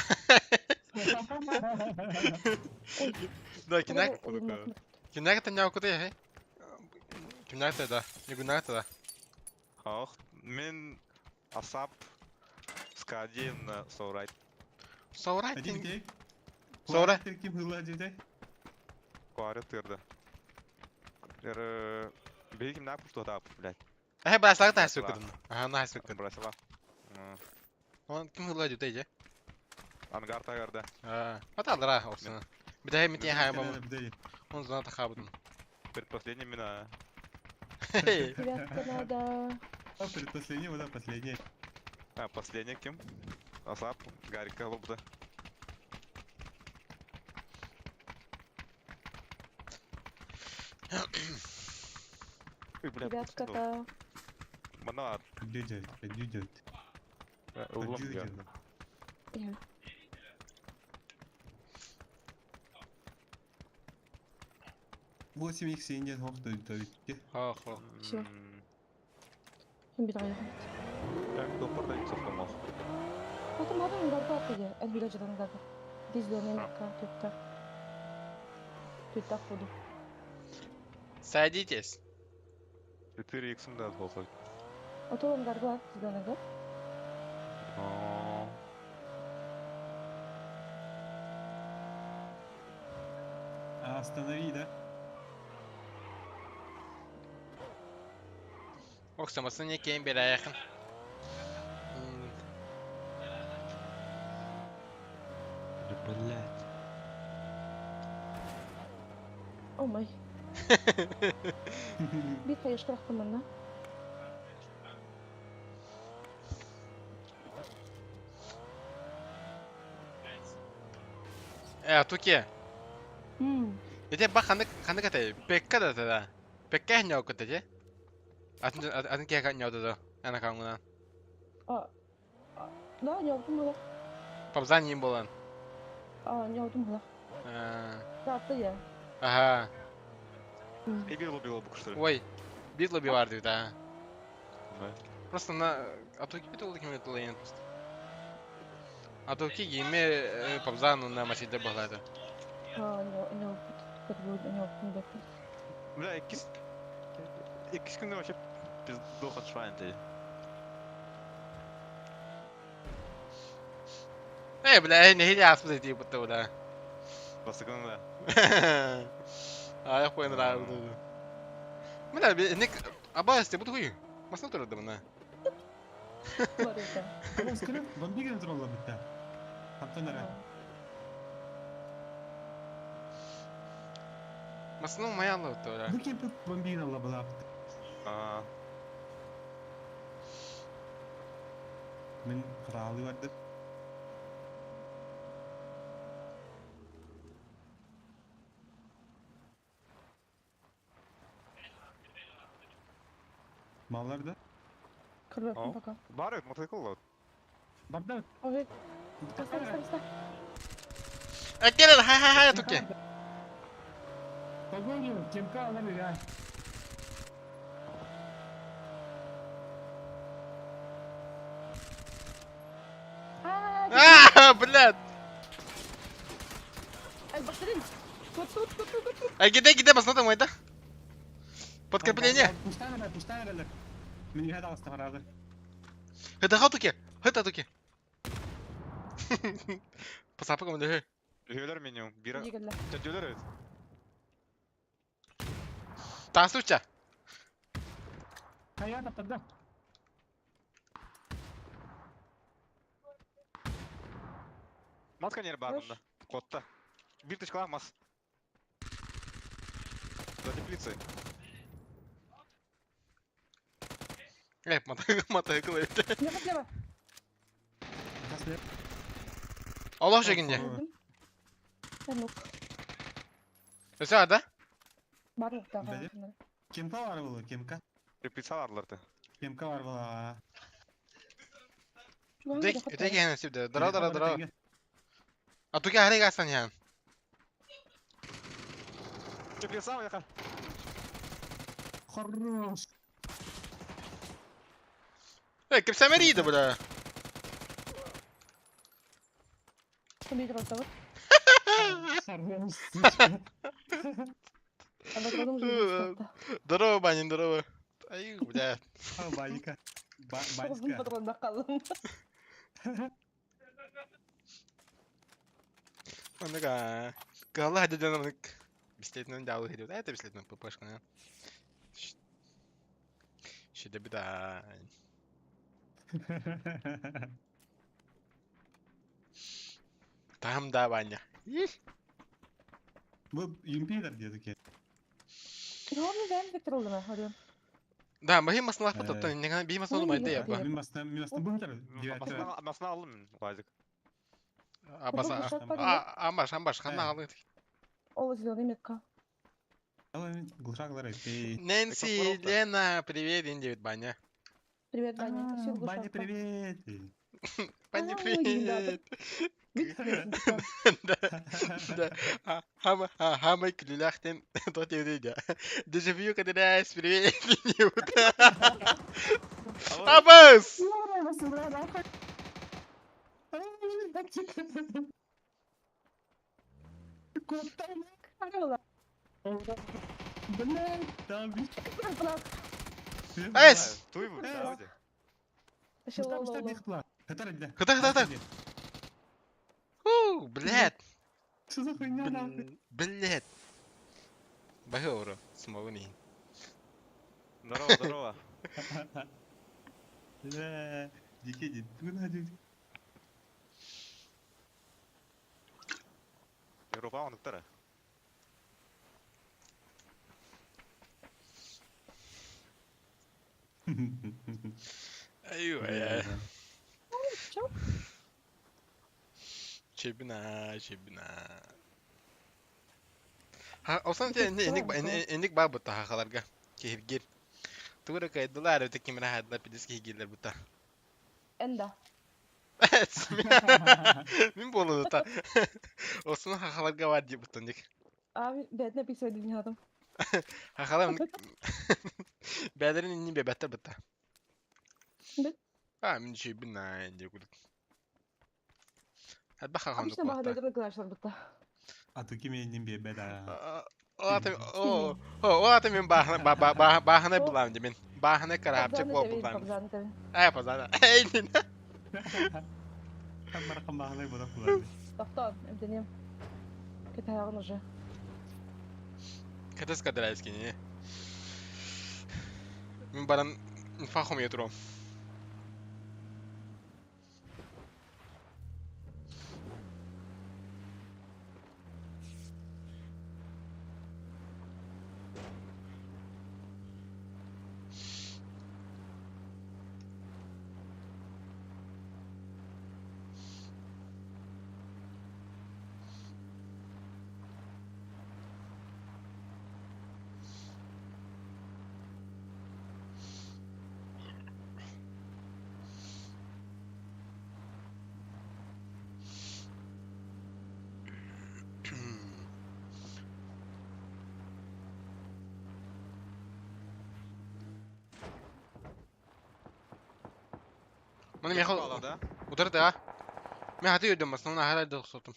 Да, кимнәк кимнәк та няу куты хэ. Кимнәк та да. Нигунак та да. Ох, мен Асап Скадин Саурайт. Саурай. Один тек. Саурай. Ким хыла жеде? Куары тырды. Ер бейким на пушто да, блядь. Э, брасла та сүкүдүн. Ага, на сүкүдүн. Бросила. Он ким хыла жутай же? Ангар тагарда. А, ата дра оксана. Биде мите хай бам. Он зона тахабдын. Предпоследний мина. Девятка надо. А, предпоследний, вот, да, последний. А, последний ким? Асап, Гарика Лобда. Ой, бля, Девятка-то. Манар. Дюдет, дюдет. Улом Дюдет. Я. 8 икс инден хох дойдойте. Хо хо. Всё. Ким бит аяхат. Так, топор да иксов комох. Потом адам гарда атты. Эн биле жадан гарда. Дизлермен ка түттә. Түттә буду. Садитесь. 4 иксом да болса. А то он гарда дизлермен О, А, останови, да? Оксамасын не кем бер аяхын. Блять. О май. Бит хаешка рахтымын, Э, туке. Мм. Эте ба ханнык ханнык атай. Пекка да да. Пекка няу кыта же. Атын атын кека няу да. Ана каңына. А. Да, няутум була. Пабзан ним болан. А, няутум була. Э, Да, ты я. Ага. И било било бы что ли? Ой. Битло биварды да. Да. Просто на... А то кипит ол ким это просто. А то ки гейме пабзану на машине баглады. А, не, не, не, Бля, иккис... Иккис күнү вообще пиздох от швайн Э, бля, не хили аспы дии бутта бля. Бастакын да. А, я хуй нравится. Бля, ник абаас те буту хуй. Масна турда мына. Барыта. Скрып, бомбиген туралла битте. Хантан ара. Масна маялы тура. Бу кемпи бомбиген алла была. А, Мен кралы барды. Маллар да. Көрбөппүн пока. Бар эбит, мотоцикл ол. Барда. Ой, таста, таста, таста. Акелер, хай хай хай туке. Погоню, кемка алар я. А, блядь. Элбахтырын. Тут, тут, тут, тут, тут. Ай, гиде, гиде, басна там это. Подкрепление. Пуштан ара, пуштан ара. Мен үйе дагы карады. Это хатуке. Это туке. Пасапа команда. Үһүөлэр минимум. Бира. Дигелле. Төдүлөр эбит. Тасуча. Кая таптарда. Маска нер бар мында. Котта. Бир точкалаах мас. За теплицей. Эй, мотоцикл это. Не хотела. Аллах жегинде. Анук. Все, да? Бар да. Бәле. Кемка бар булы, кемка. Теплица барларды. Кемка бар була. Дек, дек яны сипде. Дара дара дара. А туке харе гасан ян. Теплица яка. Хорош. Эй, кепсамерида, бля. Компьютер Хорош. Здорово, Банин, здорово. Ай, бля. Банька. Банька. Патронда калдым. Онда Гала деден бистетнен далы хедет. Это бистетнен ППшка. Шиде беда. Там да, Ваня. Бу юмпилер диye Doğru ben Victor oldum hadi. Да, бахи маслах потоптан, не би маслах майды я ба. Мин бастан, мин бастан бу хатар. Масна масна алдым мен лазик. А баса. А амбаш, амбаш, ханна алдың. Ол зеленый метка. Глушаклар эпей. Нэнси, Лена, привет, Индия, Баня. Привет, Ваня. Баня, привет. Баня, привет. Да, да. Хама, хама, күлүләхтен тот евдейді. Дежавю, когда привет, Абас! Эс! Туй бу, давайте. Хыта, хыта, хыта. Фу, блядь. Что за хуйня нахуй? Блядь. Бахы смогу не. Здорово, здорово. Бля, дикий дед. Куда дед? Европа онуктара. Аю, ай. Чебина, чебина. Ха, осан те эник эник бар бутта хахаларга. Кehirgir. Тугура кайдылар өтө кимре хадла пидис кehirgирлер бутта. Энда. Мин болду та. Осын хахаларга бар деп буттан дик. Abi бәтне пиксел динядым. Хахалар бәдерин ни бәбәттер бутта. А, мин үчүгэйбин аа диye курдук. Элбэх хаханнык Обычно куотта. баҕана кылаашар бутта. А то ким эйнин биэрбэт аа. О, о, ата мин баахына баахына булам димин. Баахына карапчык Пабзаны буол тэбин, булам. пабзаны тэбин. Ай пазана. Эй, нин. Барахан баахынай буолар булар. Тохтон, эмтением. Кэтээҕин уже. Кэтес кадрайский не. Мин баран инфа хомуйа туруом. Маны меха Бала да. Ударды а. Мен хаты өйдөм басын, оны ахара сотум.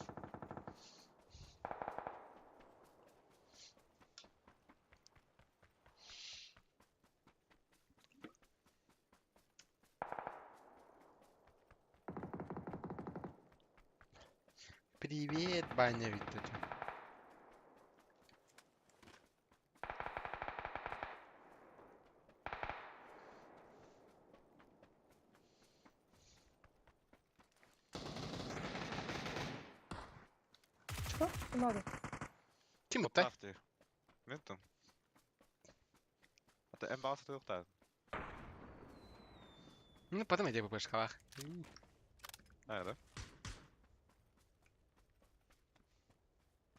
Привет, баня ведь это. Что? Надо. Ким ыттай? Автор. Ментом. Ата эн баҕа сытыахтаах. Ну, потом я тебе по шкалах. Аа да.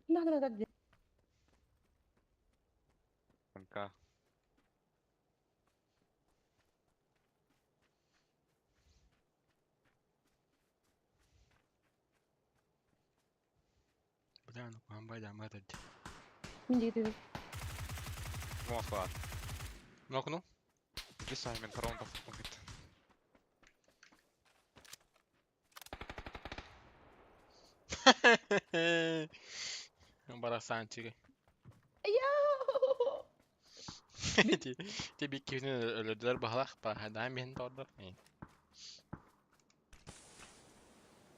Надо, надо, где? МК. Бля, ну куһан бай дама Мин диэки Москва. Нокну? Кисай мен Торонто футбол. Барасанчига. Яу! Ти би кивнен өлөдөлөр баһалах баһадан мен тордор.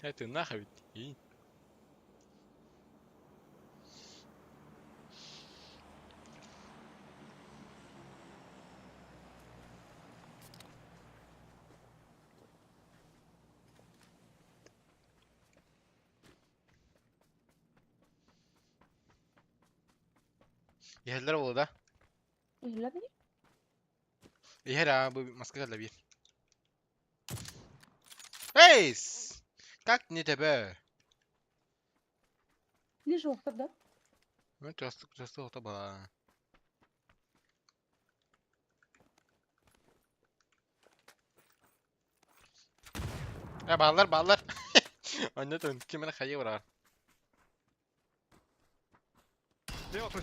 Это нахуй ведь. Иһэллэр буолла да? Иһиллэр дии? Иһэр аа, бу маска кэллэ биир. Эйс! Как не тебе? Лишь охтор да? Ну, часто, часто охта была. Э, баллар, баллар. Онно тун, ким эрэ хайы барар. Де оту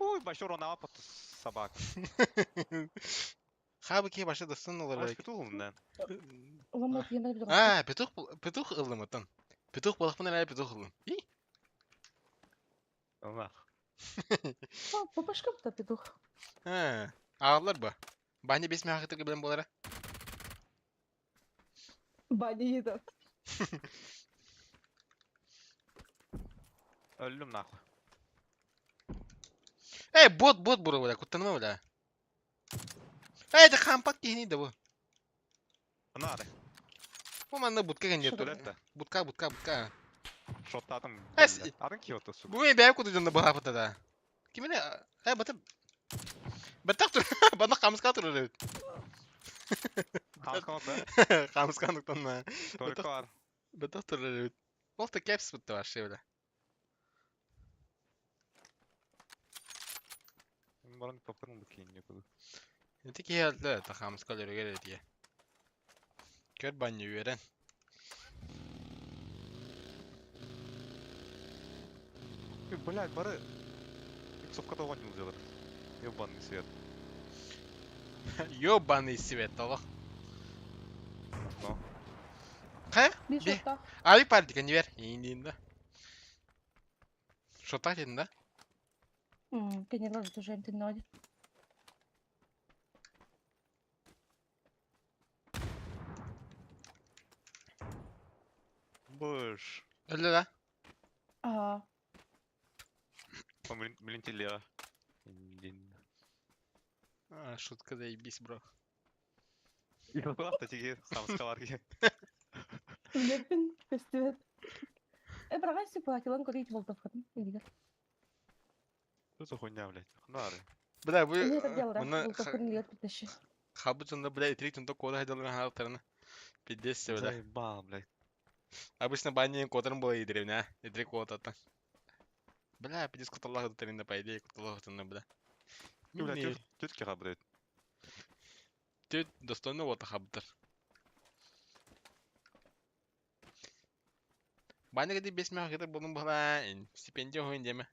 Ой, большой урон под собак. Хабы ки башы дастан олар. Может, петух да? Уламмат иэмэр билэ. А, петух, петух ыллым оттон. Петух балахпын эрэ петух ыллым. И? Нах. Папашка бу петух. А, аалар ба. Баня бес мехахытыгы билен болара. Баня еда. Өллүм нахуй. Эй, бот, бот бура бля, куттаныма бля. Эй, это хампак кихини да бу. Надо. Бу манна бутка кенде тур. Төлөттө. Бутка, бутка, бутка. Шоттатым. Э, Атын киоту, сука. Бу мен бәйіп куду жонда баха да. Кимине, э, бата. Баттак тур. Бана камыска тур эле. Камыска Камыскандыктан на. Только бар. Баттак тур эле. Ол та кепс бутта вообще бля. Баран попкорн бу кийин куду. Эти киһи та хамыска лөрөгөр этие. Көр баня үөрен. Блядь, бары. Иксовка того не сделали. Ебаный свет. Ёбаный свет, олох. Ну. Хайа? Биир Би. шоттаах. Авик бар дии, не бер. Иин да. Шоттаах диэн да? Кинилэр уже эмтэннэҕэ. Быш. Өллө да? Аа. Он, блин, телега. Индин. А, шутка заебись, бро. Куда тиги хамскаларги. Билэппин көстүбэт. Э, быраҕай сыпаатилан көрейт болтовкатын илигэр. Что за хуйня, блядь? Нары. Бля, бу Эмиэ тардиалара мына болтовкатын илигэр питтэши. хабы чында, бля, итрик тунта кода хайдалар хаалтарына. Пиздец, бля. Заебал, блядь. Обычно бани которым было и деревня, итрик кодаттан. Бля, пиздец куталлах тарында, по идее, куталлах тунна, бля. Бля, Мин тетки хабрет. Төт достойно вот хабдыр. Баня где без мяха где болун была, стипендия хуин деме.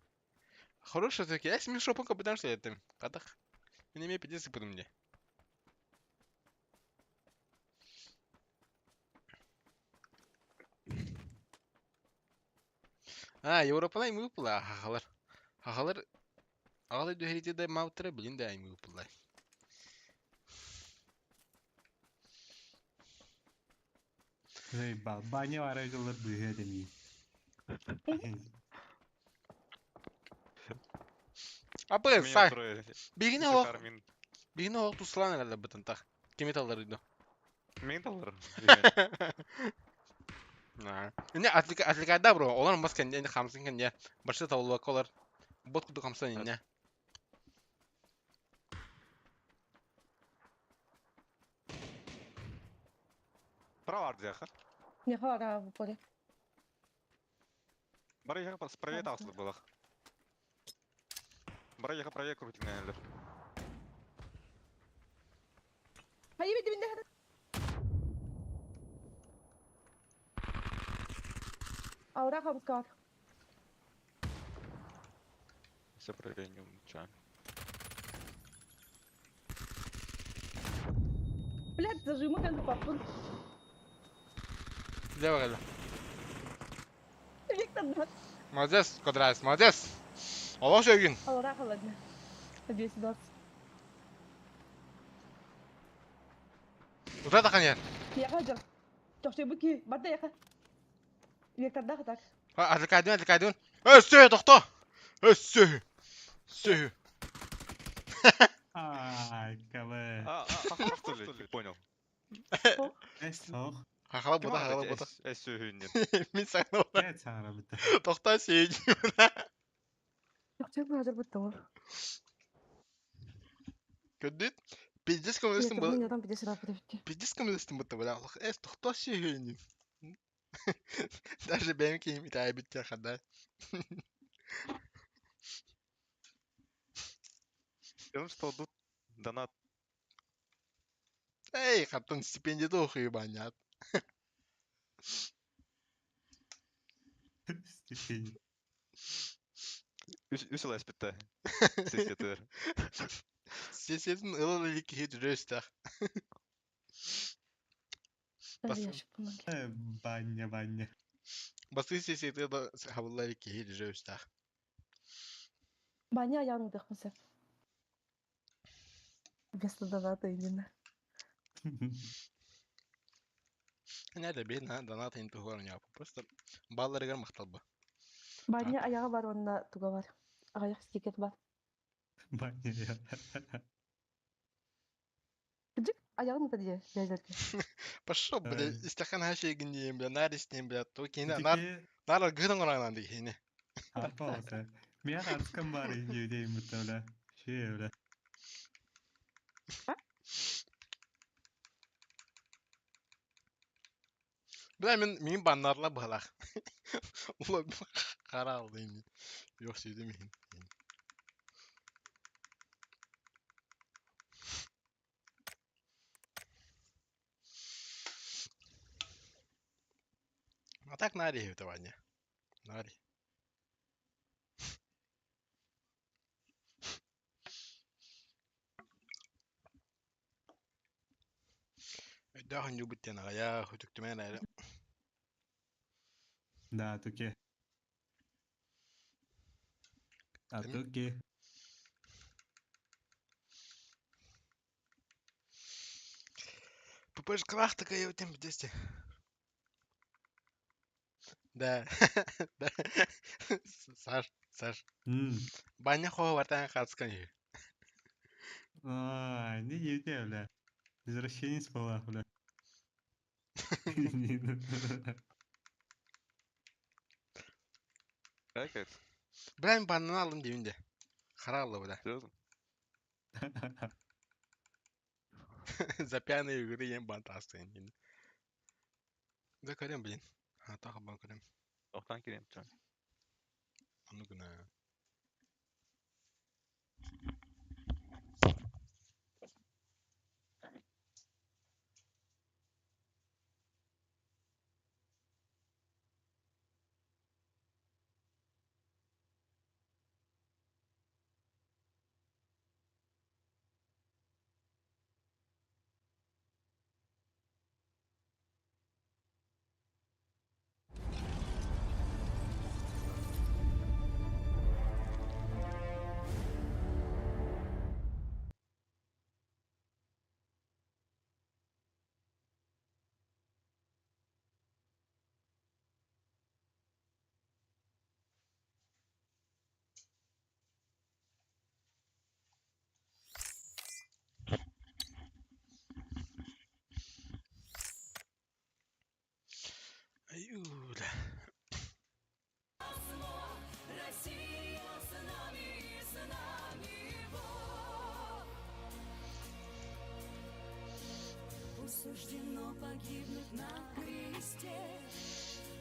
Хороший таки, я смешно пока потому что это. Катах. Не имею пиздец потом мне. А, Европалай мы выпала, хахалар. Хахалар. Ағалы дөһәрите да маутыра, блин да аймы выпала. Заебал. Баня бара жыллар быһыа дэмии. Апы, Меня сай. трое. Бигине ох, Кармин. бигине ох туслан әлі бытынтах. Кемет алар иді. Мен талар. Не, отвлекай бро. Олар маска не хамсын не. Башы таулы колар. Бот куду хамсын не. Права ардиаха. Не хара в поле. Бара яха справе Хамсын. тасыл было. Бара яха правее крутин, наверное. Хайы бити бинде. Аура хамскар. Все правее не умча. Блядь, зажимы кэнди паппын. Де бағалы. Виктор, да. Молодец, Квадрас, молодец. Аллах шөгін. Аура холодно. 220. Ұта тақан ер. Яха жок. Жок, буки, барда яха. Виктор да так. Отвлекай, отвлекай. Өссө, тоқта. Өссө. Сөй. Ай, кабы. А, а, что ли? Не понял. Эс соох. Хахала бұта, хахала бұта. Эс сүйүннен. Мен сағына Кэт саҥара бытта. Тоқта сүйін. Жок, жок, хазыр бутта ол. Көдді. Пиздец көмілістің Виктор, бұл. мен адам бите сұрап бітті. Пиздец көмілістің бұтты, бля. Аллах, эс, тоқта сүйін. Даже бәйім кейім итая бітті қада. Он что, тут донат. Эй, қаттың стипендия оқи банят. Стипендия. Үс ылас бітті. Сессия Сесетін ылыл илик хит жүрөстах. Даже Бас- ящик помоги. Э, Баня, баня. Басы сесеті да хабылла илик хит жүрөстах. Баня аяғын дықмысы. Вместо доната именно. Нәді бен донат ин туғарын япы. Просто балларыгар мақталба. Баня аяғы бар, онна туга бар. Аяқ стикер бар. Баня. я. Кыжык, аяғын да дие, жайлерге. Пошел, бля, Ай. истахан хашегин дейм, бля, нарис дейм, бля, то кейіне нар Тики нар гыдан орайнан дейхине. арпа болса. Мен арткан бар дейм бутта, бля. Ши, бля. Бля, мен мен баннарла балах. Ула қара алды дейм. Yok сөйдемейін. А так нари это Ваня. Нари. Сүрдээх оонньуубут диэн аҕыйах, үтүктүмэн эрээри. Да, туке. А туке. ППшкалаах такая тем десте. Да. Да. Саш, Саш. Баня хоһо бартаан хаацкан үһү. А, не не бля. Извращенец была, бля. Как Бля, мин баннаны аллым диибин дии. Хара алла, бля. Серьезно? За пьяные игры ем бан таастыгын. Да көрөм, блин. Хаатаах бан көрөм. Охтан кириэм чон. Ону гына. Айуу, бля. Суждено погибнуть на кресте,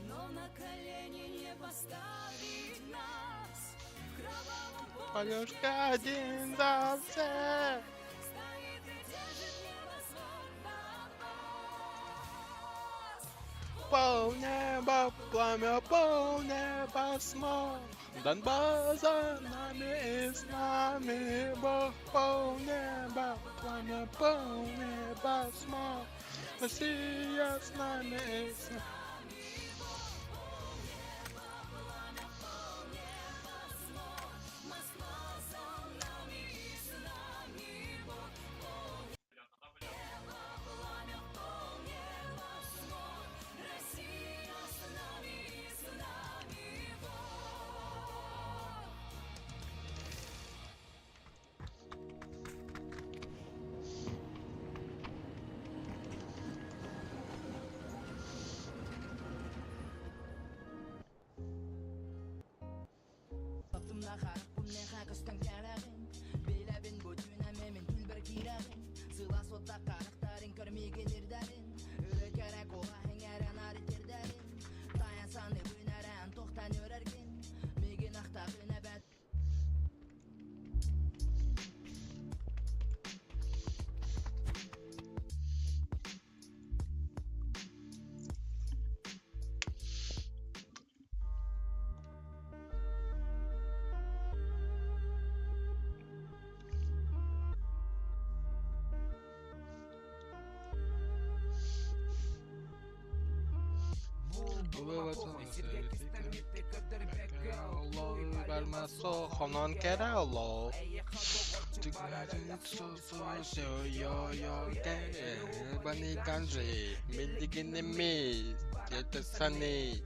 но на колени не поставить нас. В кровавом Алешка один за всех. стоит и держит небосвод Донбасс. Пол неба, пламя, пол неба смог. Донбасс за нами и с нами Бог. Пол неба, пламя, пол неба смог. Россия с нами и с нами. Хонон кэрэло. Бани Милдигинеми, Сани.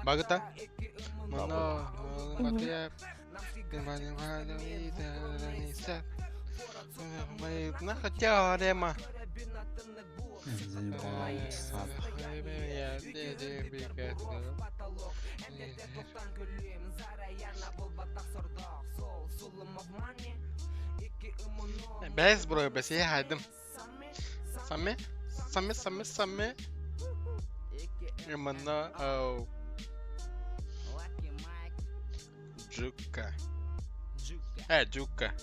Багыта? Мано, Батыя, На хотя рема. Заебал сад. Бэс бро, бэс я хайдым. Сами, сами, сами, сами. Именно, оу. Джука. Джука.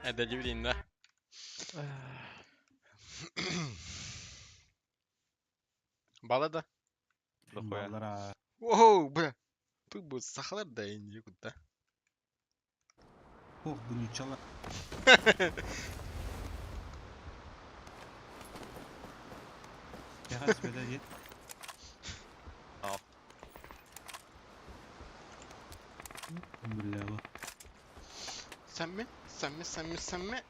Да, да. Балада. Дохуя. Баллара. Воу, бля. Тут будет сахар да и никуда. Ох, бу нуччалар. Яха түспэтэ дии. Ал. Бля, бу. Sen mi? Sen mi? Sen mi? Sen mi?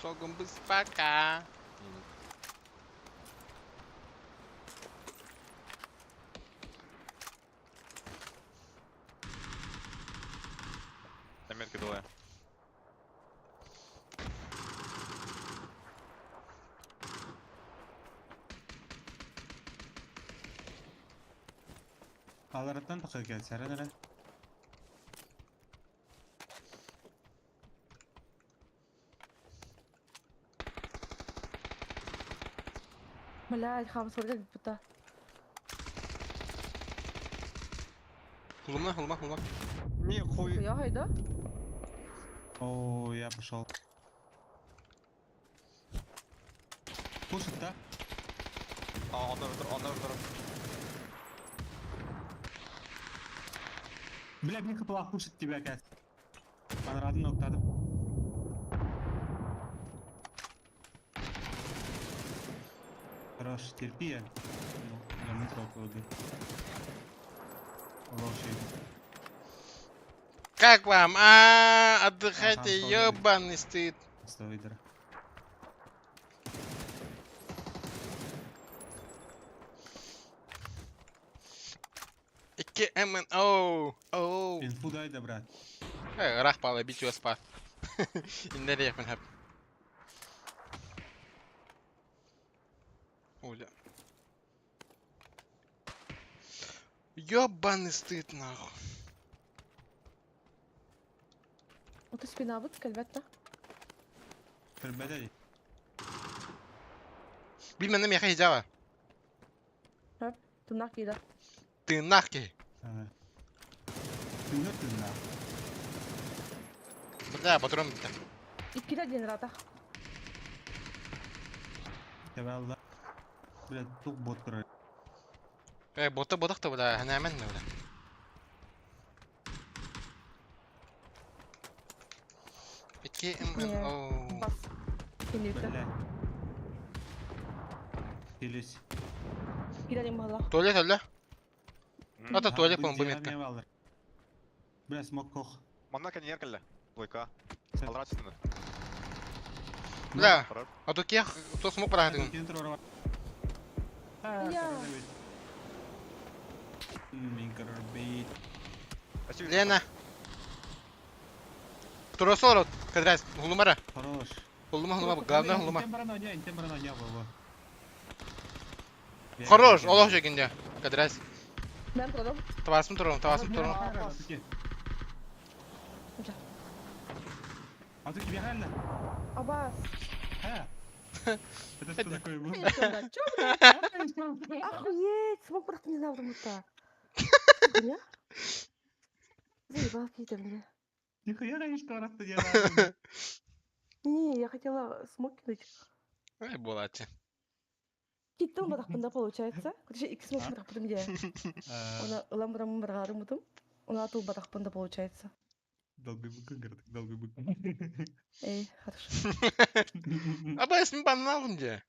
Согун пока. На метке двое. Алараттан тахса кэл, сэрэн эрэ. Блядь, хаамсарга бүппүтэ. Хулума, хулума, хулума. Не, хуй. Я хайда? О, я пошел. Пушит, да? А, он второй, он второй. Бля, мне хапала пушит тебя, Кэс. Понравился, ноктадым. Хорош, терпи я. Ну, я метро кладу. Хороший. Как вам? А, отдыхайте, Ага, ёбаный стыд. Стой, дыра. Икки МНО. Оу. Инфу дай да, брат. Рах пала, бить его спа. Иннерия хап. Оля. Ёбаный стыд, нахуй. Вот спина вот, кальбетта. Кэлбэтэ. Билмэнэ миэхэ хиджава. Тунак кида. Ты нахки. Тыҥа тыҥа. Бля, патрон битэ. Иккиде генератор. Тэбэлла. Бля, тук бот көрөр. Э, бота бодах та бля, ханаман бля. Икки МНО. Бас. Кенеті. Бля. Келес. Кида мала. Туалет әллә? Ата туалет по метка. Бля, смок кох. Манна коньяк кэллэ. Двойка. Сэ- Алрачтыны. Бля, Хорош. а то кех, то смог парахатын. Я. Лена. Туросорот, кадрас, хулумара. Хорош. Хулума, хулума, главное хулума. Интем барана, интем барана, во, во. Хорош, Олох жегинде. Кадрас. Мен продам. Тавасым турун, тавасым турун. Бля. А ты тебе реально? Абас. А. Это что такое было? Чё, блядь? Охуеть, смог просто не знал, потому-то. Хуйня? Заебал какие-то, бля. Нихуя, конечно, раз ты делал. Не, я хотела смог кинуть. Ай, булати. Киттим барахпында получается. Короче, икки смог барахпында где? Она ламбрам баргарым мутум. Она тул барахпында получается. Долгий бык, говорит, долгий бык. Эй, хорошо. Абас, мин банын алдым же.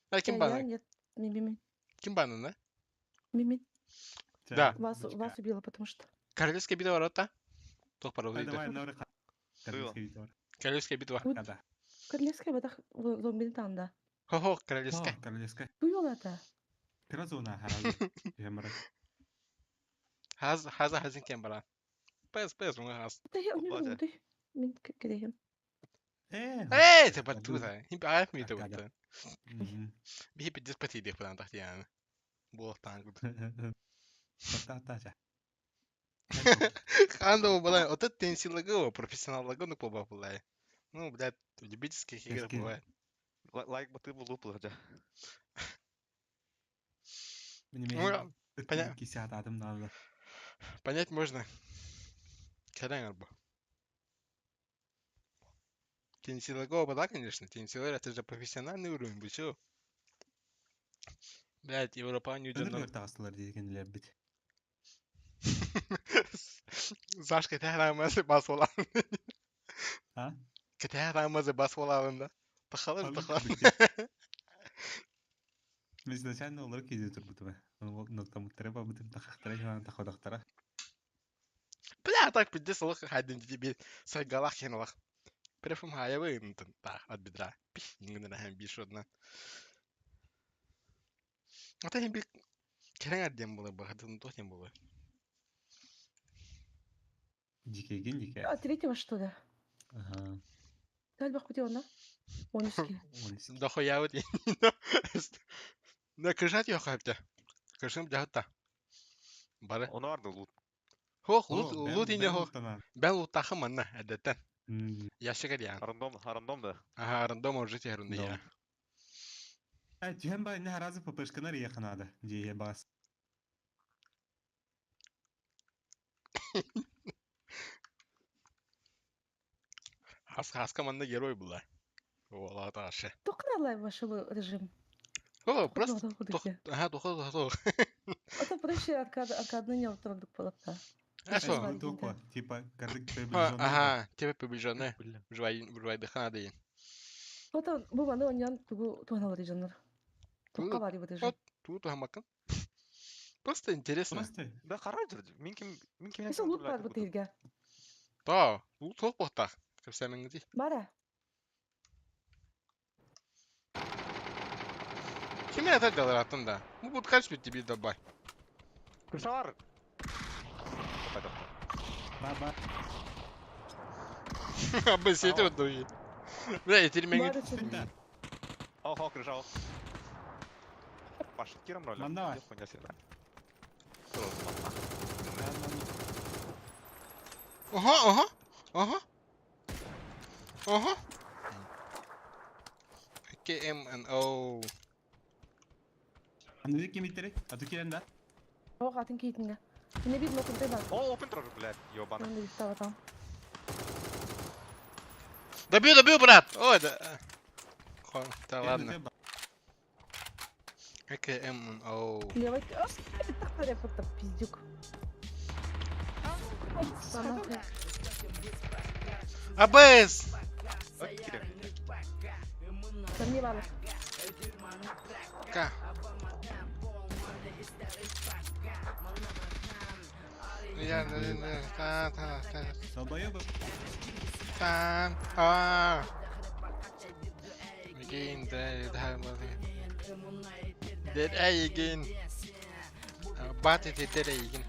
А ким Я баны? нет. Ми-ми-ми. Ким банын, да? Ми-ми. Да. Вас, вас убила, потому что. Королевская битва ворота. Тох пора Давай, на Было. Королевская битва. Да. Королевская батах зомби танда. Хо-хо, королевская. Королевская. Туйола-то. Кразуна, харазу. Жемрак. Хаз, хаза хазин кем бара. Пэс, пэс, мы хаз. Да я не Батя. знаю, ты. Мин кедехим. Э. Эй, ты батута. Хим арф ми Акада. табута. Бихи пидис пати дек план тахти яны. Буолтаан кут. Та-та-та. Ханда была, вот это тенсилагова, профессионаллага, ну поба была. Ну, блядь, в любительских играх Эски. бывает. Лайк бы ты был лупл, хотя. Ну, понятно. Кисят адам надо. Понять можно. Кэлэн арба. Тенсилагова, да, конечно. Тенсилар это же профессиональный уровень, вы чё? Блядь, Европа Өнөр ньудьаннар. таҕыстылар дии кинилэрбит. Саш кэтэһэр аамасы бас буолаан. А? Кэтэһэр аамасы бас буолаан да. Тахалар Оннук тахалар. курдук. Мин изначально олору киһи турбутум. Ноктамыттара барбытым тахахтара иһэн тахадахтара. Бля, так пиздец олох хайдын дии bir сайгалах хен олох. Префум хаябы ынтын та от бедра. Пих, ингин хэн bir шодна. Ата хем bir керен ардем була бахатын то хем була. Дикейгин дикей. А третьего, что ли? Ага. Тальбах кути она? Он иски. Он Дохуя вот. На крышат я хапта. Крышым жахта. Бары. Оны барды лут. Хох, лут лут инде хох. Бен лутахы манна әдеттен. Яшыгар ян. Рандом, рандом да. Ага, рандом уже терунды я. Түһэн ба инне харазы ППшканар иеханада дие бас. Хас хаска манна герой була. Ола ташы. Тоқыр алай вашего режим. О, просто Ага, тохо тохо. Это проще аркад, аркадны не отырдық болыпта. Хорошо. Только, типа, кардык приближенный. Ага, тебе приближенный. Жвай, жвай дыхана дейін. Ота бу маны оньян тугу туаналар жаннар. Тоққа бар ибі режим. Ту тухамакын. Просто интересно. Просто. Да характер. Мин ким мин ким Эсэ лут бар бу тирге. Да, лут тоқ боқтақ. Кірсәміңді. Бара. Ким это делал аттында? Ну, вот kaç bitti bir de bay. Крышалар. Ба-ба. Абы сети вот дуи. Бля, этирмеңи. Бара чын. Охо, крышал. Паш, кирам роль. Манда. Хуйня себе. Ага, ага. Ага. Ага. К М Н О. Аны ким иттери? Ату кирен да. Ох, атын кейтинге. Не бит нокунтай бар. О, опен трогай, блядь, ёбаный. Мен де там. Добью, добью, брат. Ой, да. Хо, да ладно. К М Н О. Левой. Тахтар я пиздюк. АБС! Там не балық. К. Я, та, та, та. Долбоёбы. Та, а. Again, да, да, Dead again. Бат это dead again.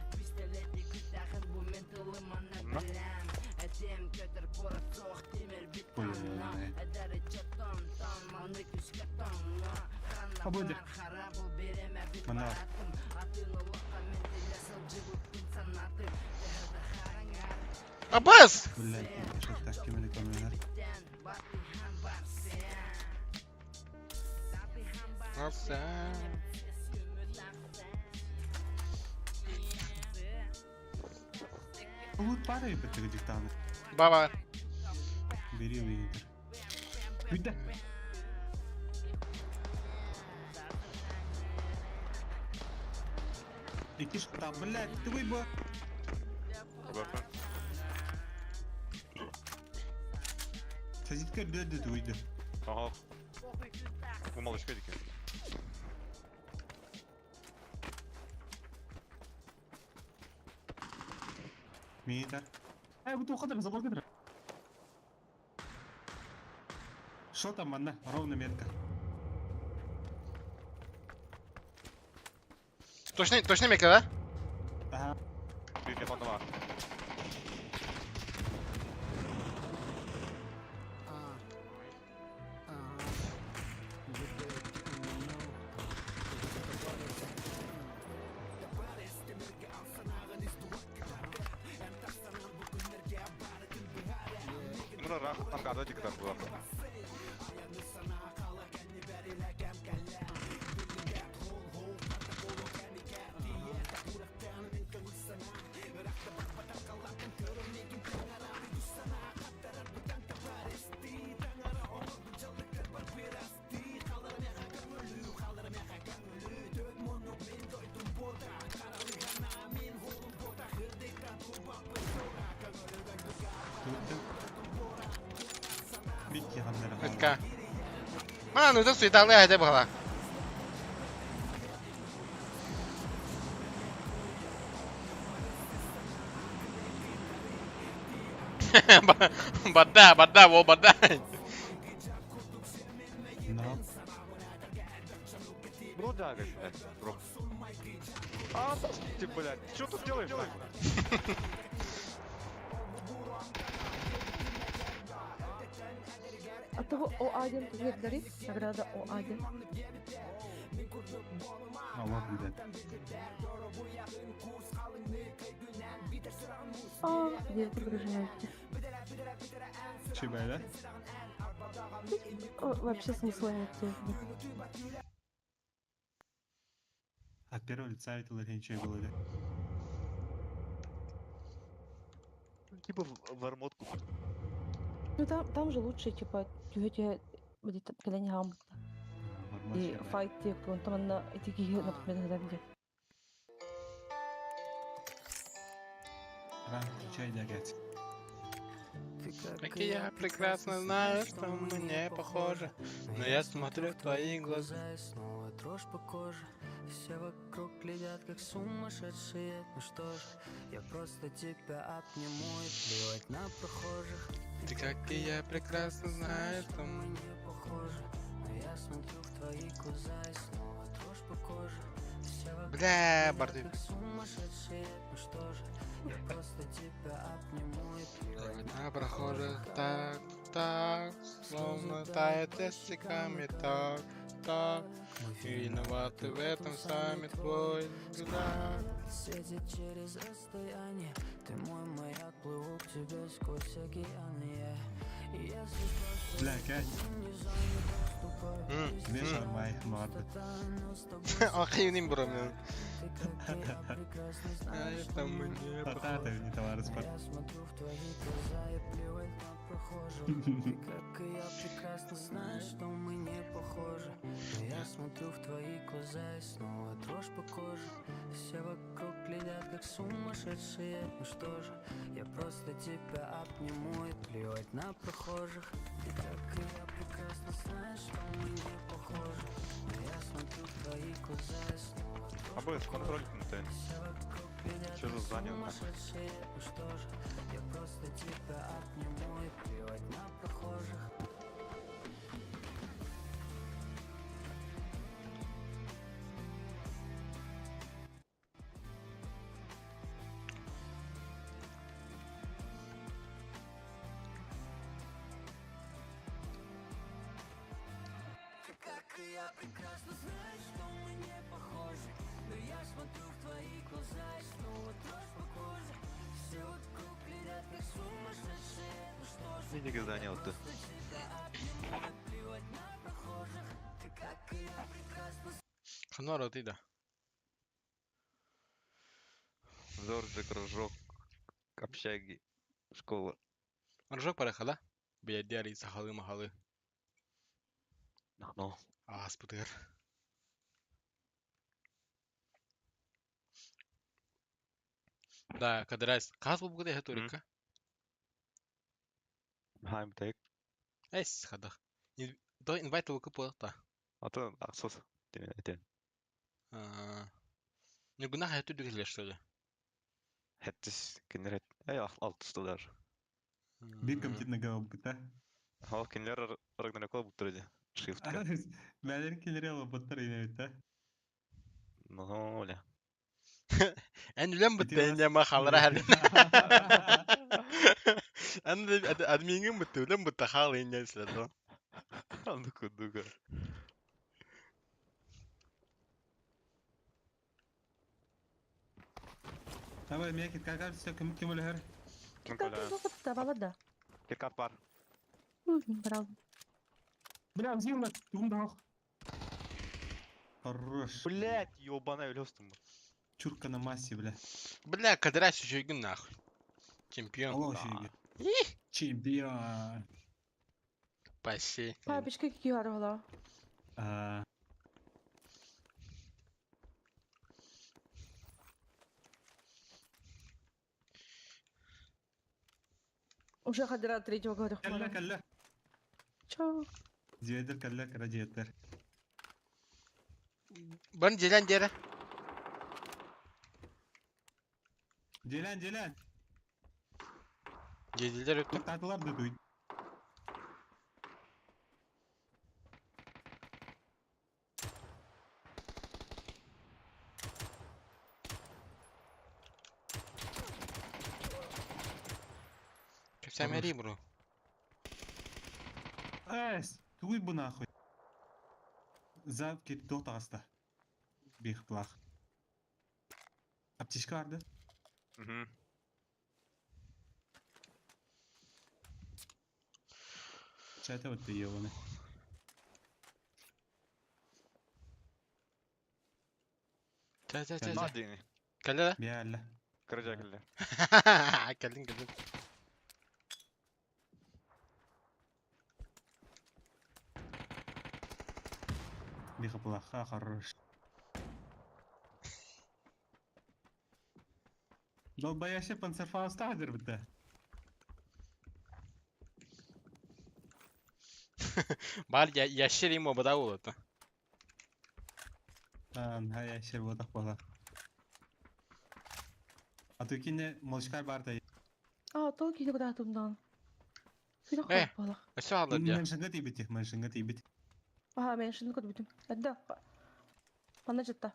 Пободи. Мана. Абас! Блядь, что так кем камера. Лут пара бит диктант. Баба. Бери винтер. Үйдә. Икиш там, блядь, ты выйба. Сазитка дөдө туйды. Ага. Бу малышка дикен. Митер. Ай, бу тоқыдыр, забор кыдыр. Что там, манна? Ровно метка. Точно, точно метка, да? Ага. Телефон бар. Ну, рах, там гадо диктар было. Микки ханна эрэ Ытка. хаалла. Маан ытык суеталыы этэ быһалаах. Барда, барда, ол барда. Но. Бродяга, блядь, бро. А, ты, блядь, что тут делаешь, нахуй? А того О1 тугердери, награда О1. Алла билет. А, где погружаете? Чебайда? Вообще смысла нет. От первого лица это ничего было. да? Типа в армотку. Ну там же лучше, типа, тюхе будет калени хам. И файт тек, он там на эти например, где. Ран, включай дягать. Как я прекрасно знаю, что мы не похожи, но я смотрю в твои глаза. И снова дрожь по коже. Все вокруг глядят, как сумасшедшие. Ну что ж, я просто тебя обниму и плевать на прохожих. Ты как и я прекрасно знаю, что мы не похожи, но я смотрю в твои глаза и снова дрожь по коже. Все вокруг Бля, глядят, барды. как сумасшедшие. Ну что ж, я просто тебя обниму и плевать На прохожих так, так, словно тает щеками, так, так. Виноваты в этом сами твой взгляд. Светит через расстояние. Ты мой маяк, плыву к тебе сквозь океаны. Я. И если просто Бля, Кать, не занят, уступаю. не шармай, марды. Но с тобой Охреним, бро, мен. ты, как и я, прекрасно знаешь, Это мы не Татата не товар спорт. Я смотрю в твои глаза и плевать на прохожих. Ты, как и я, прекрасно знаешь, что мы не похожи. Но я смотрю в твои глаза и снова дрожь по коже. Все вокруг глядят, как сумасшедшие. Ну что же, я просто тебя обниму и плевать на прохожих. Ты, как и я, прекрасно знаешь, что мы не похожи. Но я смотрю в твои глаза и снова дрожь А будет по коже. контроль ты. Все вокруг глядят, Чё за как здание, нахуй? сумасшедшие. Ну что же, я просто тебя обниму и плевать на прохожих. Ты как и я прекрасно знаешь, что мы не похожи. Но я смотрю в твои глаза и снова дрожь по коже. Все вокруг глядят, как сумасшедшие. Ну что же, Видик здание вот ты. просто тебя обниму и плевать на прохожих. Ты как и я прекрасно Ханора ты да. Зорджик, рожок, общаги, школа. Рожок парахала. Блядь, диари сахалы махалы. Но. А, спутер. Да, кадрайс. Каз бу бугде хатурика. Хайм тек. Эс хадах. До инвайт лука по та. А то аксос. Тен. Не гунах хатурик что ли? Хеттис кинерет. Эй, алтысты даже. Бир компьютерный голубта. Ал кинлер Рагнарёк буттыр Шрифтка. Бәлер келер буттар инебит Ну, оля. Эн үлән бутты инде ма халра хәл. Эн админгин бутты үлән бутты хал инде силер. Анды кудуга. Давай, мекит, как все, кем кем өлөр? Киткат да, Киркат бар. Брал. Бля, взимно, тумдах. Хорош. Блять, ёбаная өлөстүм. Чурка на массе, бля. Бля, кадрайс үчүгүн нахуй. Чемпион. Алло, шеге. Чемпион. Паси. Папочка какие аргала. А, Уже хадра третьего говорю. Кэллэ, кэллэ. Чо? Дьиэдэр кэллэ, кыра дьиэтэр. Бан дьиэлэн диэрэ. Дьиэлэн, дьиэлэн. Дьиэлилэр өттө. Туктаатылар да туй. Кэпсээмэрий бро. Эс, тугуй бу нахуй. За кип туох таҕыста. Биир плах. Аптечка барды. Мгм. Чата вот ебаный. Чэ чэ чэ На чэ. диэни. Кэллэ да? Биалла. Кырдьа кэллэ. Кэллин кэллин. Биир плаха хорош. Долбояще панцерфауст тағдыр бітті. Бар я ящер ему бада болот. Ан, хай ящер бодақ бола. А то кине молчкар бар да. А, то киһи кудаатымдан. Киһи Э. болах. Өссө хаалар дьэ. Меншинга тибит, меншинга тибит. Аха, мен шын көрбүтүм. Эдда. Пана жытта.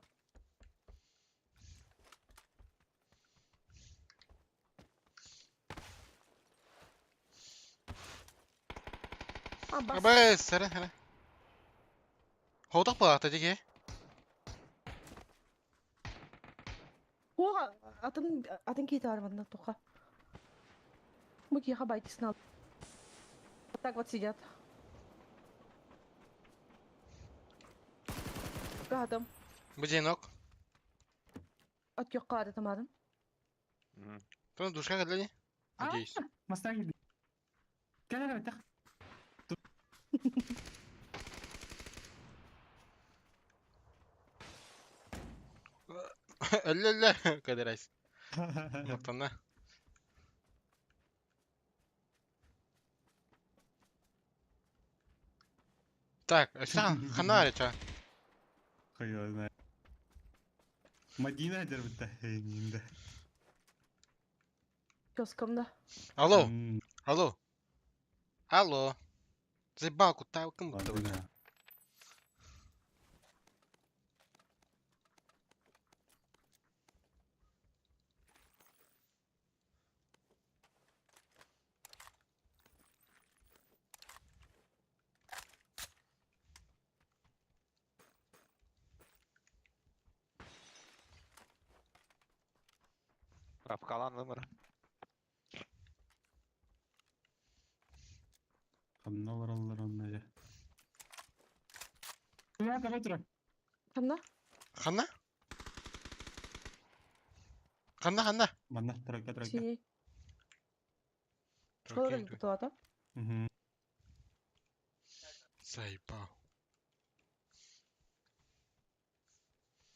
А, бас. Абай, сэрэ сэрэ. Хотох болаата диге. Оға, атын атын кейті бар мында тоқа. Бу киха байтисин ал. Так вот сидят. Гадым. Бу дьиэнок. От yok кады тамадым. Мгм. Тон душка кэллэ ди. А? Надеюсь. Мастаги. Кэлэр бітті. Өллө өллө. Кадырайс. Мактанна. Так, өссө ханна арыча. Хуй его знает. Мадина дер бітті. Эй, Киоскамда. Алло, алло. Алло. Заебал, куда кым будто бы. Рапкалан вымыр. Ханналар аллар онна. Я давай тұра. Ханна? Ханна? Ханна, ханна. Манна, тройка, тройка. Синий. Школа бутылата. Мгм. Заебал.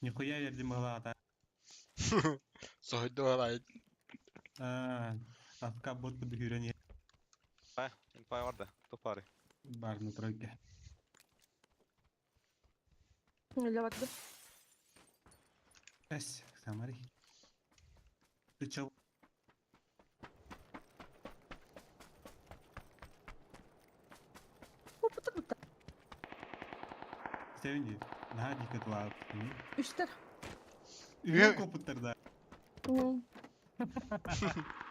Нихуя верди могла, та. Сойду алай. А, афка бот подгюрение. Э, инфай бар да. Тупари. Бар на тройке. Үлі барды. Эс, самари. Ты чё? Опыты бутта. Севинди, на дика тла. Үштер. Үйе копыттар да.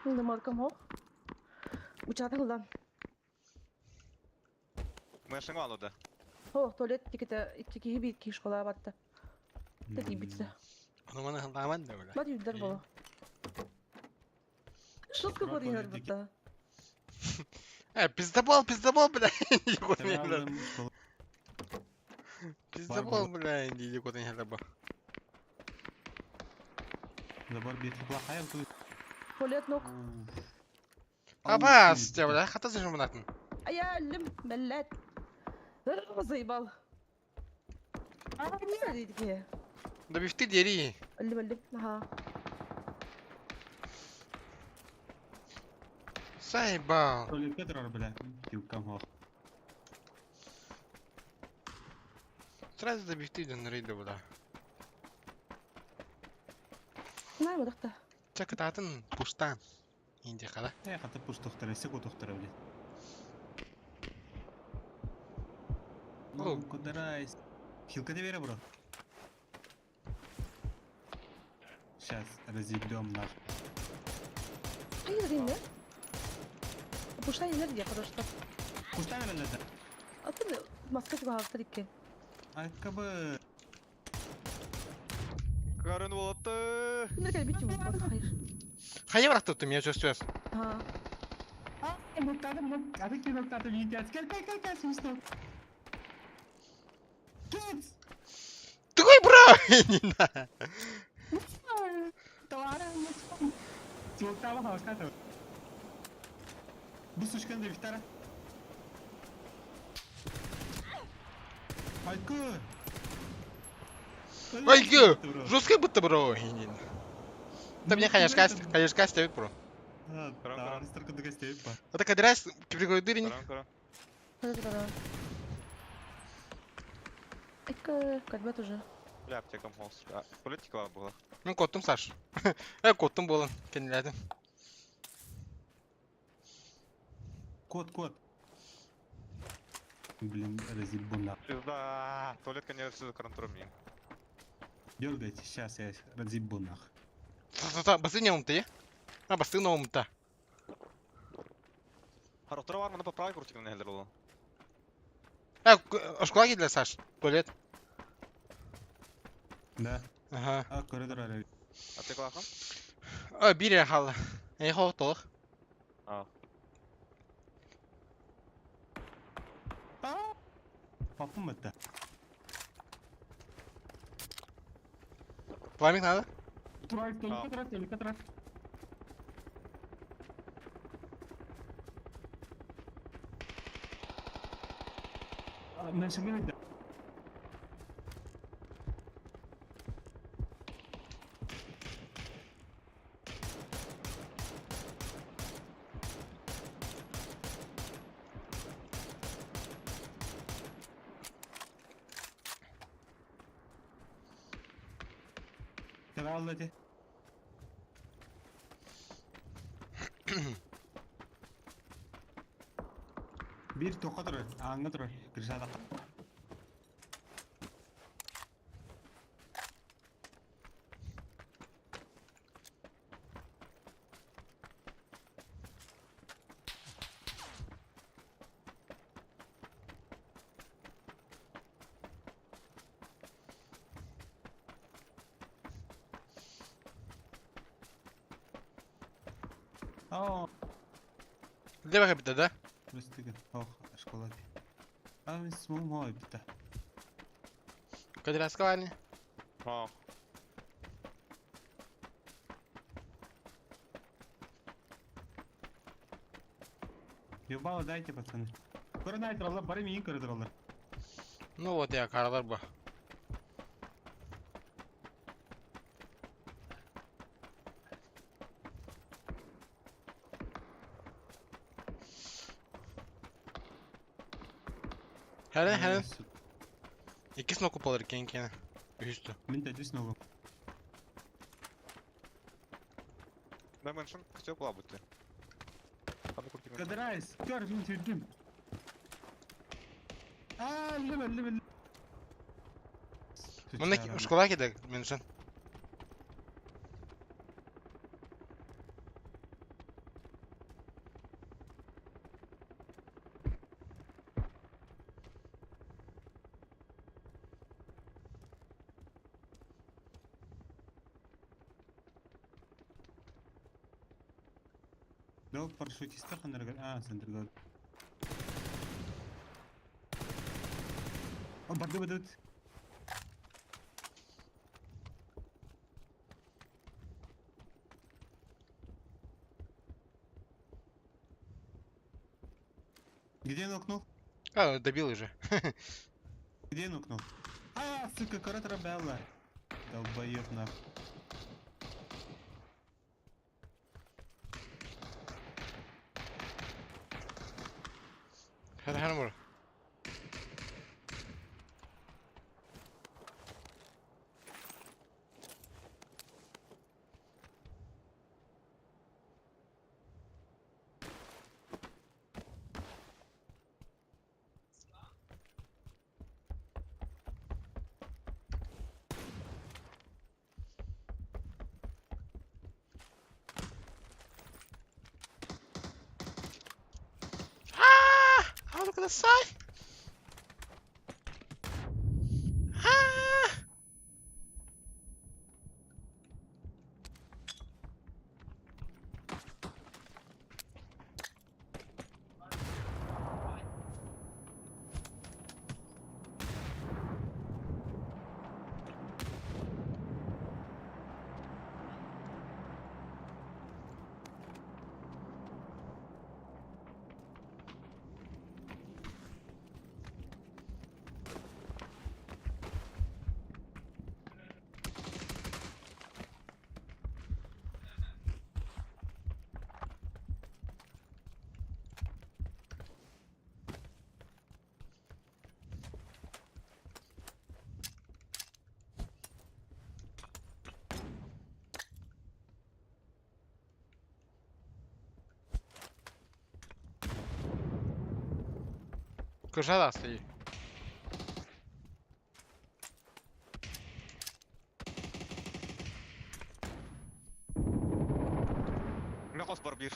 Инде маркам хох. Учатын ылдан. Мэншин валу да. Хо, туалет тикете итчики бит ки школа батты. Тети битсе. Аны маны ханламан да бля. Бат юдер боло. Шутка Тура көрейін туалет бутта. Э, пиздобол, пиздобол, бля. Тәбә Пиздобол, бля, иди куда не хаба. Забор бит плохая тут. Туалет нок. Абас, тебя, бля, хата зажиманатын. Ая, лим, меллет. Заебал. Не дейді. Да бифты дери. Өлім, өлім. Аха. С Заебал. Туалекка турар, бля. Тилкам хох. Сразу добивты ден рейда, бля. Най мадахта. Ча кытаатын пуштан. Инди хала. Э, хата пуш тохтара, секу тохтара, блядь. О. Ну, кударайс. Хилка не бери, бро. Сейчас разъебем нах. Хайыр дейм Пушта энергия, хорошо. Пуштан да. Атын маска чуга иккен. А кабы... Карын болатты. Кимдер бити бу хайыр. Хайа барахтыттым, я чувствую. А, А, а ты ноктадым, едят. Кел, кел, кел, кел, смешно. Кец! Тугой, бро! Не на. Тилтава хауската. Бусушкан да витара. Айку! Айку! Жестко будто, бро. Не на. Да мне хаешка, хаешка ставит, бро. Да, столько до гостей, па. Это кадрас, кибригойдырин. Каран, каран. да-да-да. Эка, кальбат уже. Бля, аптекам холс. Политика была. Мен коттум, Саш. Э, коттум болан. Кенилядым. Кот, кот. Блин, разъебу на. Пизда. Туалет, конечно, каран мин. Дергайте, сейчас я разъебу нах. Та-та-та, басы не умты, А, басы не умта. Харотра var mı? Поправай крутик на хелдер болан. Э, школа для Саш. Туалет. Да. Ага. А, коридор ары. Аптека лахан? А, бире хала. Эй, хо, толық. А. Папам это. Пламик надо? Трак, только трак, только трак. Нажми да. Давай, эти. Bir тоқа тұр, аңға тұр, крышада. О, Левая бит, да? Прости, ох, школа. А, смол бит. Кадраска варни. А. Ебало дайте, пацаны. Көрін айтыралар, бары мейін көрдіралар. Ну вот я, каралар ба. Хәрен, хәрен. Икис нокуп алыр кен кene. Үстü. Мен де дүс ногу. Да, меншин хотел плабыты. Кадрайс, көр, мен түрдім. А, лебе, лебе. Мына школа кидек, меншин. Дол парашютистер ханыргар. А, центргар. О, барды бадут. Где нокнул? А, добил уже. Где нокнул? А, сука, коротро Белла. Долбоёб нах. Хара хара. Ah! Oh, look at the side! Ah! Кыжа стоит. Мехос бар bir.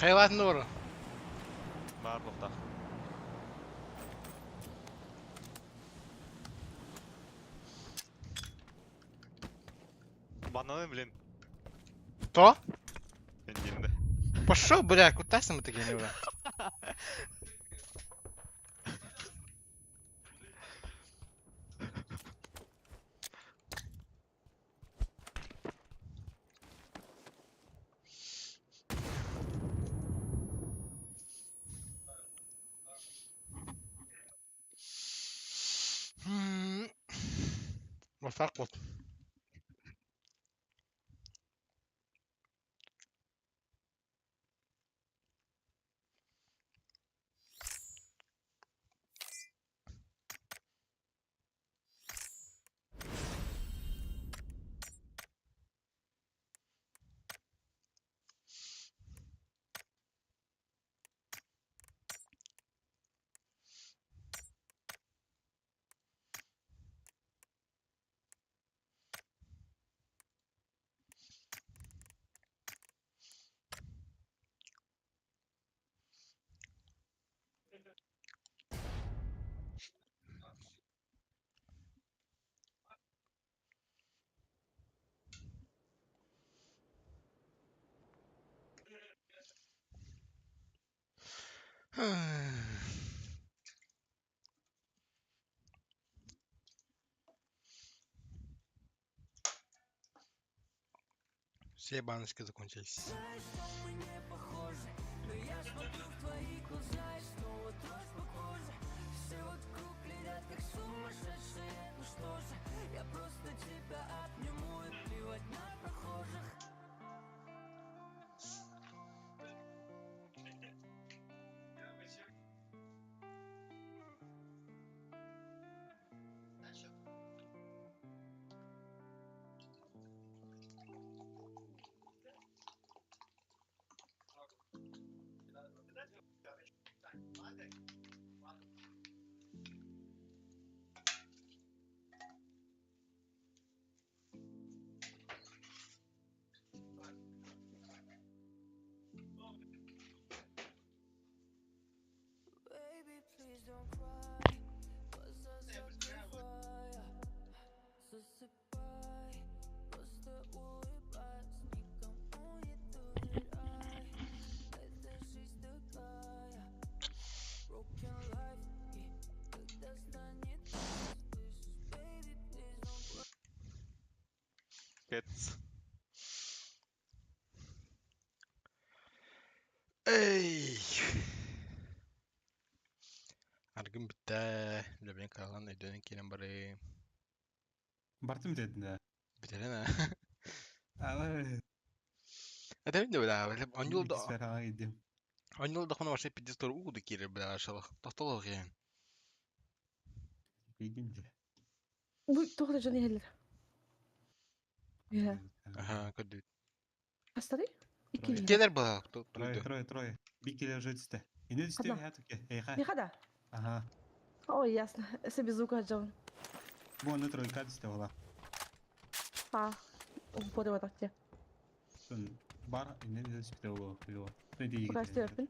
Хайват нур. Бар тоқта. Бананы, блин. То? Енді. Пошел, бля, куда мы такие не Вот так вот. Все баночки закончились. Пипец. Эй! Аргын бүттэ. Үлэбин кыалан өйдөнөн киирэн барыым. Бартым дедин ээ. Бүтэрэн аа. Этэбин да бля, онньул да Сфераҕа киирдим. онньул да вообще пиздец тур уу да киирэр бля шалах. Тохтолох иһин. Киирдим дьэ. Бу туох да дьон иһэллэр. Үһэ. Аха, көрдүбүт. Хастарый? Икки Трое. Иккиэлэр быһа. Трое, трое, трое. Бир киле уже түсте. Ине түсте Ханна? я туке. Эйха. Миха да? Ага. Ой, ясно. Эсэ без звука жон. Бу аны тройка түсте ола. А, упоры вот так те. Сон бар ине түсте ола. Йо. Пока стерпин.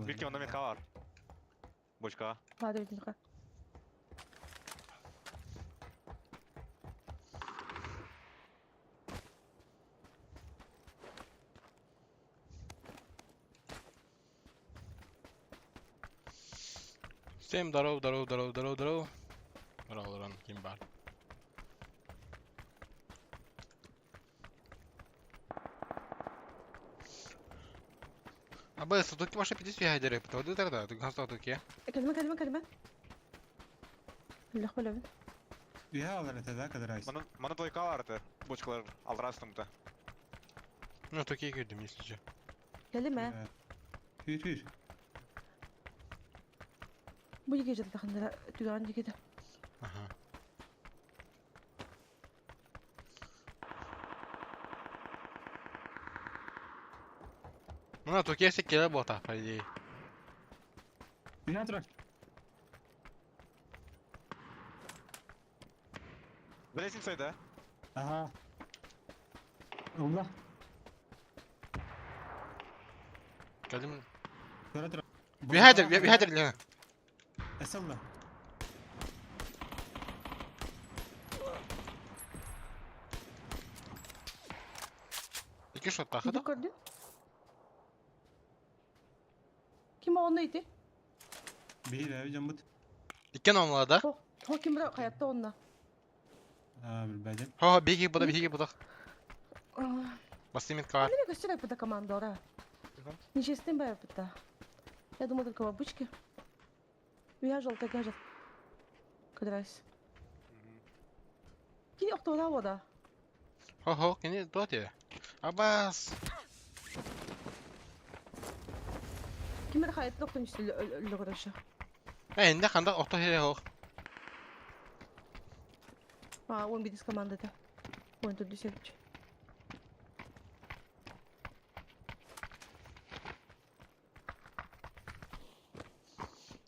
Бир ким онно меха бар. Бочка. Бады бит миха. Всем здоров, здоров, здоров, здоров, здоров. Здоров, здоров, ким бар. Абы, сутуки ваши 50 ядеры, потому тогда, ты гасал туки. Калима, калима, калима. Лөх бөлөбүн. Я алар это да, кадрайс. Мана мана двойка бар это. Бочкалар алрастым да. Ну, туки көрдүм, если че. Калима. Хүр хүр. Бу еге жерде хандара түгән жеге. Ага. Ну, туки если келе бота, по идее. Я трак. Билесиң сайда. Ага. Улла. Калим. Тора тора. Бихадер, бихадер, Лена. Эсалла. Ики шот тахыда. Көрдү. Ким онны ити? Бир әби жамбыт. Иккен онлада. Хо, хо ким бир хаятта онна. А, билбедим. Хо, беги буда, беги буда. Басымит кар. Неме көстөр айпыта командора. Нечестный байпыта. Я думаю, только бабочки. Я желтая гажет. Кадрайс. Кини октора вода. Хо, хо, кини доте. Абас. Ким бир хаятта октон үстү лөгөрөшө. Э, инде канда охто хере хо. А, он бидис командата. Он тут десятч.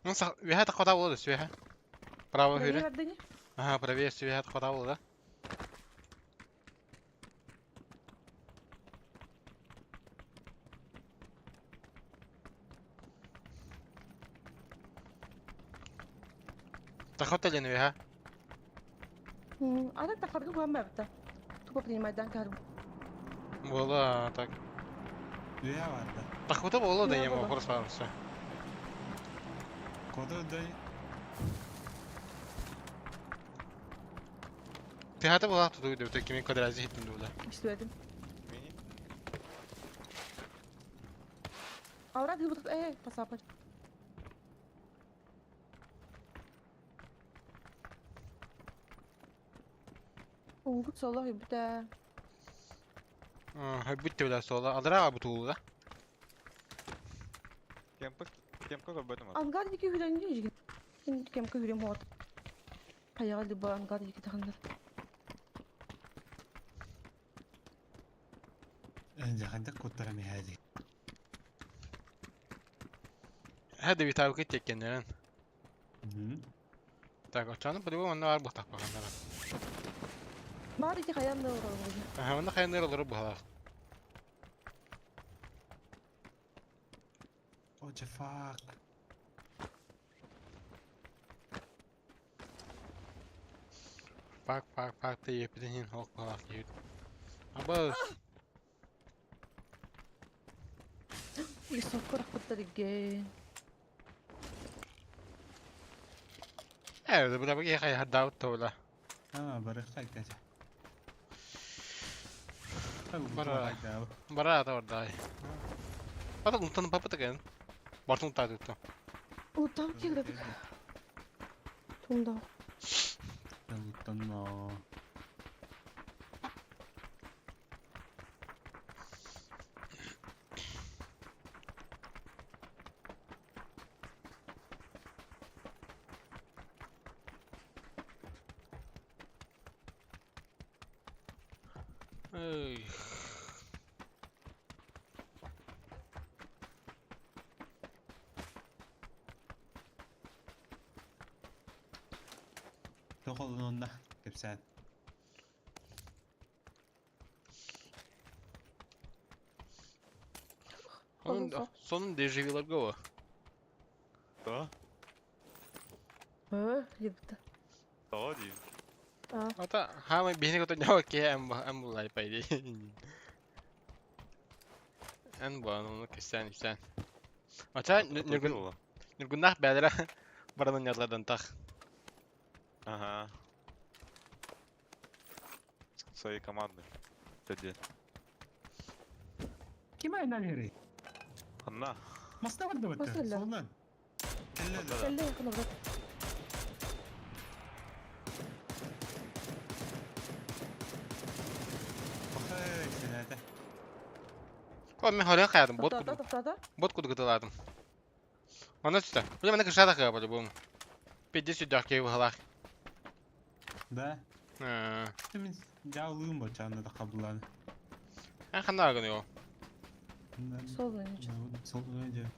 Ну, са, вихата кода болду, свиха. Право Правее хүре. бардыни? Ага, правее свиха кода болду. Тахота лен виха. А так тахаргы гуам бабта. Тупо принимать дан карбу. Бола, так. Я барда. Тахота бола да Иә, ема бола. просто все. Коды дай. Тихата бола туту деп кимин кадрази хиттин дуда. Иштебедим. Мини. Аврат гыбыт э пасапыр. Угут солох ибите. Бүттө била сола. Адра бутулда. Кемпы кемпы көрбөдүм. Ангар дики хүрен жиген. Кем кем хүрен хот. Хаяга либо ангар дики тахандар. Дьэ, куттарам иһээди. Hadi bir tavuk et kendine. Так, очаны по-любому онно бар буолтах баҕаннара. Баар ити хайаан да олорор. Аха, онно хайаннар олорор быһалаах. What the fuck? Пак, пак, пак, ты епиденин хок быһалаах киһи. Аба, Соккор ахпыттар игген. Бу да хай хаддаабыт тола. Аа, барыхха кәсә. Бара. Бара та бардай. Ата унтан папа такен. Бартын та тутта. Утам килдик. Тунда. Луттанно. Эй. Тоқолын онна кепсән. Onun sonun дежавиларга о. Да? Ы, ебді. Да, дейм. Ата хама бихни кото нява ке эм эм булай пайди. Эн бу оны кесен исен. Ата нүргүн нүргүннах бәдера баранын язладан тах. Ага. Своей команды. Тэди. Ким айнан ери? Анна. Маста барды бітті. Масалла. Солынан. Келледі. Әлле якын брат. Бақай, сен әті. О, мен хорен хаядым, бот Тоқтата, куду. тоқтата. Бот куду гытыладым. Ана сүтә. Бу менә кышада кыя по-любому. Пиздец сүдәк кей бухалах. Да. Э, Мен жаулыым ба чанны да қабылланы. Эн ханда агын йо. Солны ничего. Солынан же.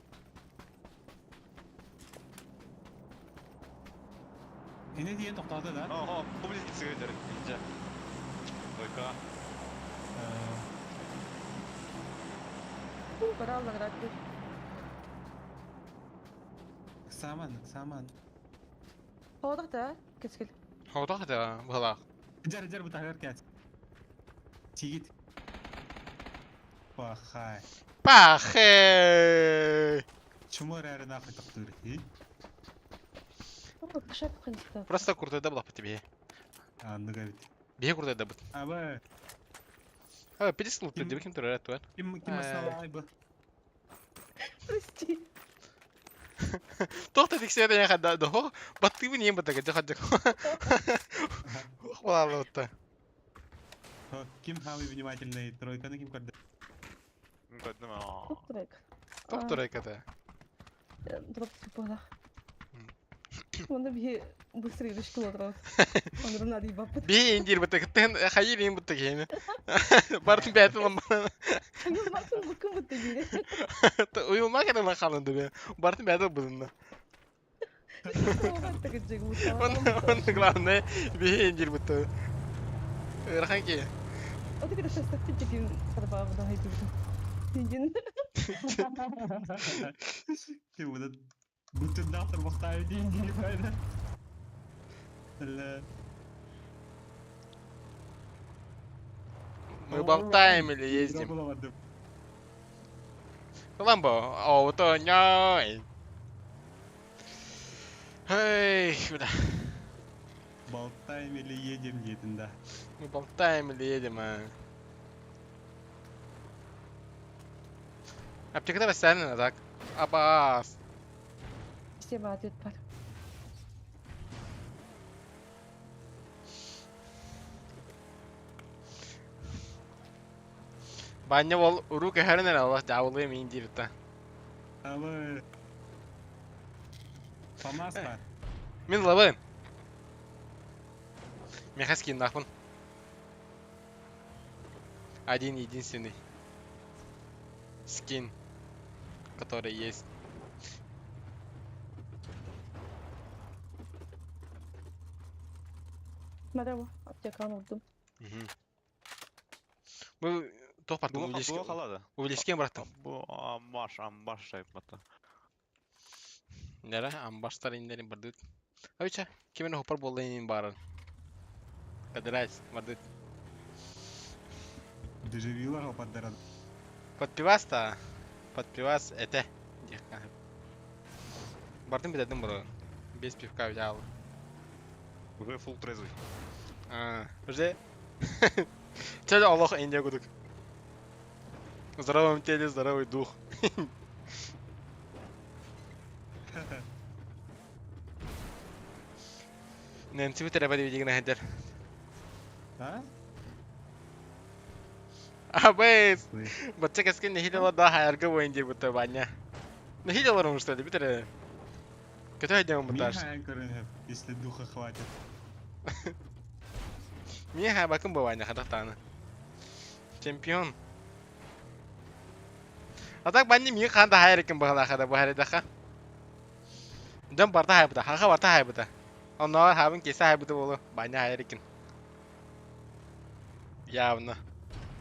Эне диен тоқтады да? Ого, публицы өтер. Инжа. Ойка. Бара алла град. Саман, саман. Хоодақ та, кескел. Хода да бухалах. Жар, жар, бұтағар кәт. Тигит. Пахай. Пахе. Чумор әрі нахуй тоқтыр. Кышап қынсыта. Просто куртайда була тебе. Анны габит. Бие куртайда бут. Аба, А, пиздец лутты, деп ким турар туар. ким ким асналай бу? Прости. Тохта тиксер я хада до. Баттыбы не баттага жаха жаха. Хвала лутта. Ким самый внимательный тройканы ким көрді? Көрдім. Топ трек. Топ турайката. Дроп типа Онда бие быстрее рышкы отырамыз. Онда надо ебапыт. Би индир баттага тен хайыр им баттага хене. Бартын бәтін ламбана. Уйылмасын быкын бытты бире. Уйылма кеде ла халынды бе. Бартын бәтін бұдынна. Он главное би индир бутты. Рахан ки. Оты кеде шастакты чекин сарбабыдан айтып. Сенден. Ким бұда бүтін дақтыр бұқтайы дейін дейін пайда. Әлі. Мы болтаем или ездим? Ламбо, о, то няй. Эй, бля. Болтаем или едем дейтін да. Мы болтаем или едем, а? Аптекада растянена, так? Абас. Система ответ бар. Баня ол уру кэхэринер аллах жабылы мин диирта. Абы. Фамас бар. Мин лабын. Мехаскин нахмын. Один единственный. скин, который есть. Merhaba. Аптеканы урдум. Бу туох бартым Бу бу халада. увеличкен бырахтым. Бу амбаш, амбаш шайпмата. Нere амбаштар индерин бардыт. Айча, кимен хопар боллайын барын. Кадырайс, бардыт. Дежавила поддаран. Под пивас-то, под пивас это. Бардым бедедим бұрын. Без пивка взял. Уже фул трезвый. А, уже? Чё Аллах Индия гудук. В здоровом теле здоровый дух. Нэнси битер эбэди видигин хедер. А? Абэс! Бачча кэскин нэһиилэ да хайарга буойн диир бутта Ваня. Нэһиилэ олорон что ли битер Көтө өйдөмүн буташ. Если духа хватит. Миэ хайбакын бу Ваня хадахтааны. Чемпион. А так Ваня миэ хаан да хайар экен баһалаахада бу харидаха. Дьон барта хайбыта, хаха барта хайбыта. Оннооҕор хаабын киэсэ хайбыта буолуо, Ваня хайар экен. Явно.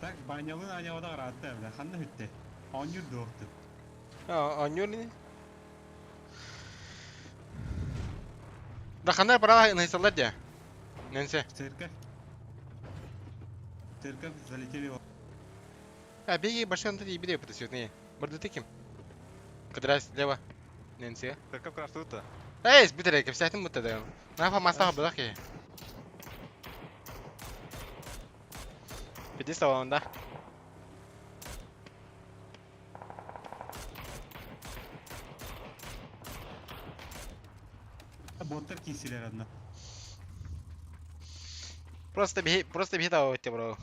Так, Банялын аанньабата ыраатта, бля, ханна бүттэ? Оонньуур дуохту. Оонньуур ини. Да ханна права ыһыйсаллар дии. Нэнси. Церковь. Церковь залетели. А, беги, большой он и бери цветные. Бордыты ким? Кадрась слева. Нэнси. Церковь крафтута. Эй, битер, кепсәтин бутта да. Нафа маста булак ки. Пиди салонда. Боттар киселер одна. Просто беги того бро.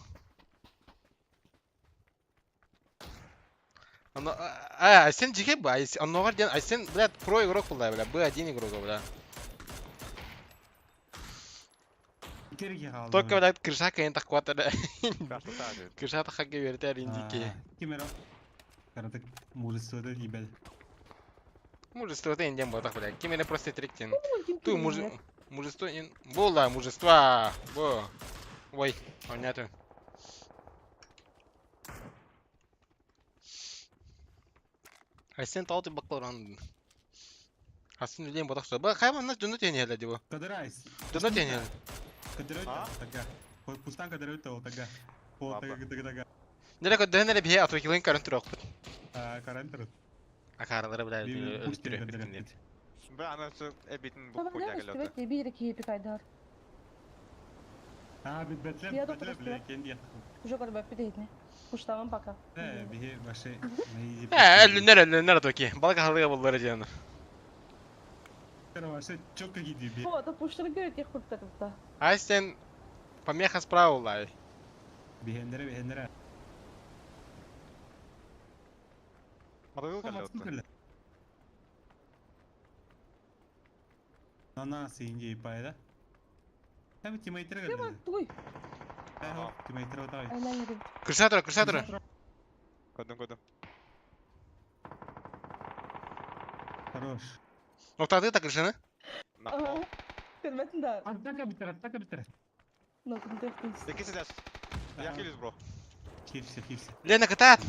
Оно, а, Айсен жиге бу, оннооҕор диэн Айсен, блядь, про игрок буолла, бля, Б1 игрок, бля. Только, блядь, крыша кайын тахкуата, крыша тахака беретер индики. Кимера. Каратык мужество ебел. Мужество это индем ботах, блядь. Кимере просто триктин. Ту муж... Мужество ин... Була, мужество! Бо. Ой, понятно. Айсен таалты бакларан. Асын үлен ботах что. Ба, хайван нас дьону тенеле диво. Кадырайс. Дьону тенеле. Кадырайта, тага. Пустан кадырайта, тага. О, тага, тага, тага. Нere көдөнөр бие атвекилин каран турок. А, каран турок. Акаралары бля. Бля, ана все эбитин бу хуйня келет. Бир кийип кайдар. А, бит бетлеп, бетлеп, бля, кенди. Уже көрбөп битейни. Куштаман пока. Э, бихи башы. Э, өлүнөр, өлүнөр токи. Балка халыга боллары жана. Вообще четко гиди. О, это пуштары көрөт ех курттатыпта. Ай сен помеха справа улай. Бихендере, бихендере. Мотовил келет. На нас инди пайда. Там тиммейтер келди. Туй. Тиммейтер отай. Крыша тура, крыша тура. Көдүм, көдүм. Хорош. Октады та крышаны? Көрмәтин да. Атака битер, атака битер. Ну, кунтехтин. Эки сидәс. Я хилюсь, бро. Хилься, хилься. Лена кытаат.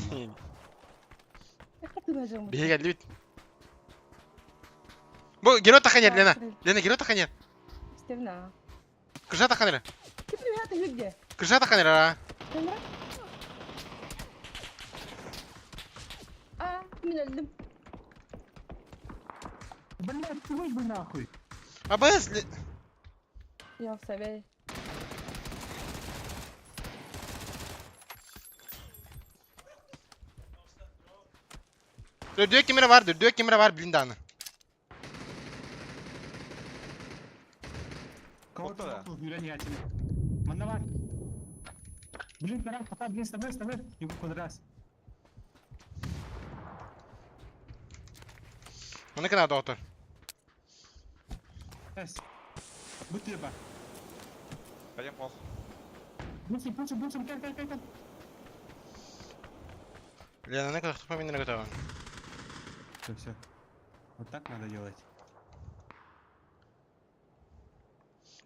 Биһиге лүт. Бу герой таханер, Лена. Лена, герой таханер. Стевна. Крыша таханер. Ким Крыша таханер, а. А, мин өлдүм. Блядь, ты бы нахуй. Абыз. Я в себе. Дүрдүө кимере бар, дүрдүө кимере бар, билин дааны. Кого-то Манна Блин, карак, пока, блин, ставай, ставай. Не квадрас. Маны кына доктор. Эс. Будь ба. Пойдем, ох. Бусим, бусим, бусим, кай, кай, кай, кай. Ленаны көтөхтөхпө мин эрэ көтөҕүн. Все, все. Вот так надо делать.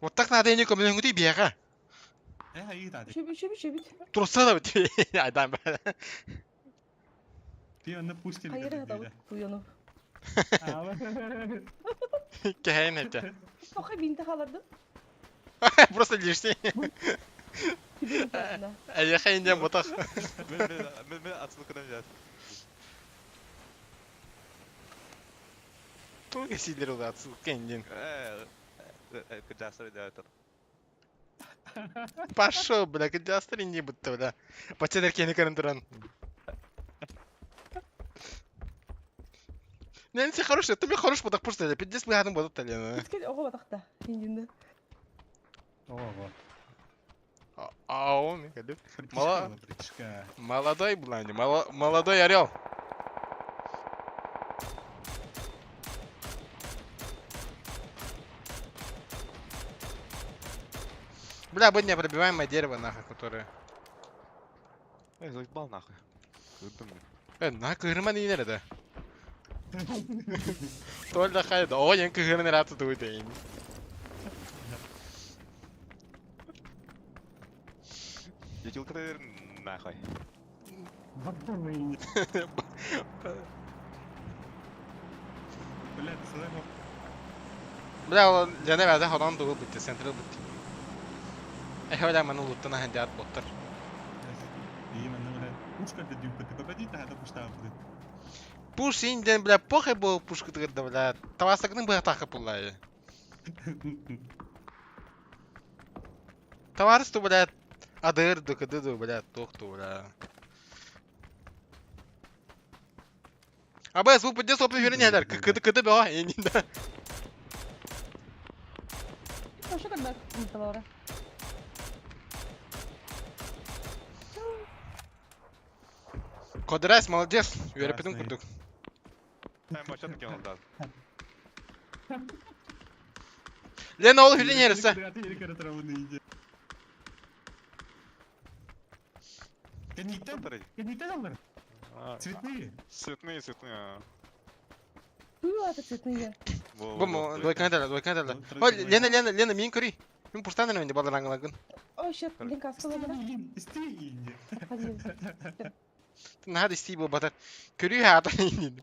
Вот так надо ини көмөлөһүҥүтүй биһиэхэ. Э, айыы тааты. Шөбүт, шөбүт, шөбүт. Турса да бит. Айдан бэ. Ты онно пустили Хайыр хатабыт туйону. Кэһэйин этэ. Тоха бинте хаалардым. Просто лишний. Эйэхэ индиан ботах. Мен мен отсылкадан взять. Туга силер ол отсылка индиан. Кыджастар идеатор. Пошел, бля, кыджастар инди бутта, бля. Бача кени көрөн туран. Нэнси хороший, ты мне хорош бодак просто, пиздец быһатын бодот талена. Искел оҕо батахта. Индинде. Ого. Ау, мен кәдіп. Мало. Братишка. Молодой, блин, молодой орел. Бля, будет непробиваемое дерево, нахуй, которое. Эй, заебал нахуй. Кырдым мен. На кыһырма нинер это. Толь да хайда. О, я кыһырын раты дуйдайын. Ютилка нахуй. Бля, ты Бля, ол жана бәді хадан дугу битти, централ битти. Эхе, бля, маны луттана хәндә боттар. Именно, бля. Пушка ты дюпа, ты попади, та это пушта будет. Пуш инден, бля, похай был пушка тыгырда, бля. Тавасакның быға тақы пулай. Товарищ бля, адыр ду, бля, тохту, бля. Абы, звук поддел, соп вернее, кыды кыды бе, я не да. Хорошо, когда муталара. Кодырас, молодец. Үөреппитин курдук. Бача таки он даст. Лена ол хүлен ересе. Цветные. Цветные, цветные. Туй это цветные. Бу двойканы двойканы дала. Ой, Лена, Лена, Лена, мин көри. Мин пуштан менде балар аңлагын. Ой, щет, блин, каска лабара. Исти. Нахад исти бу батар. Көрү хата инин.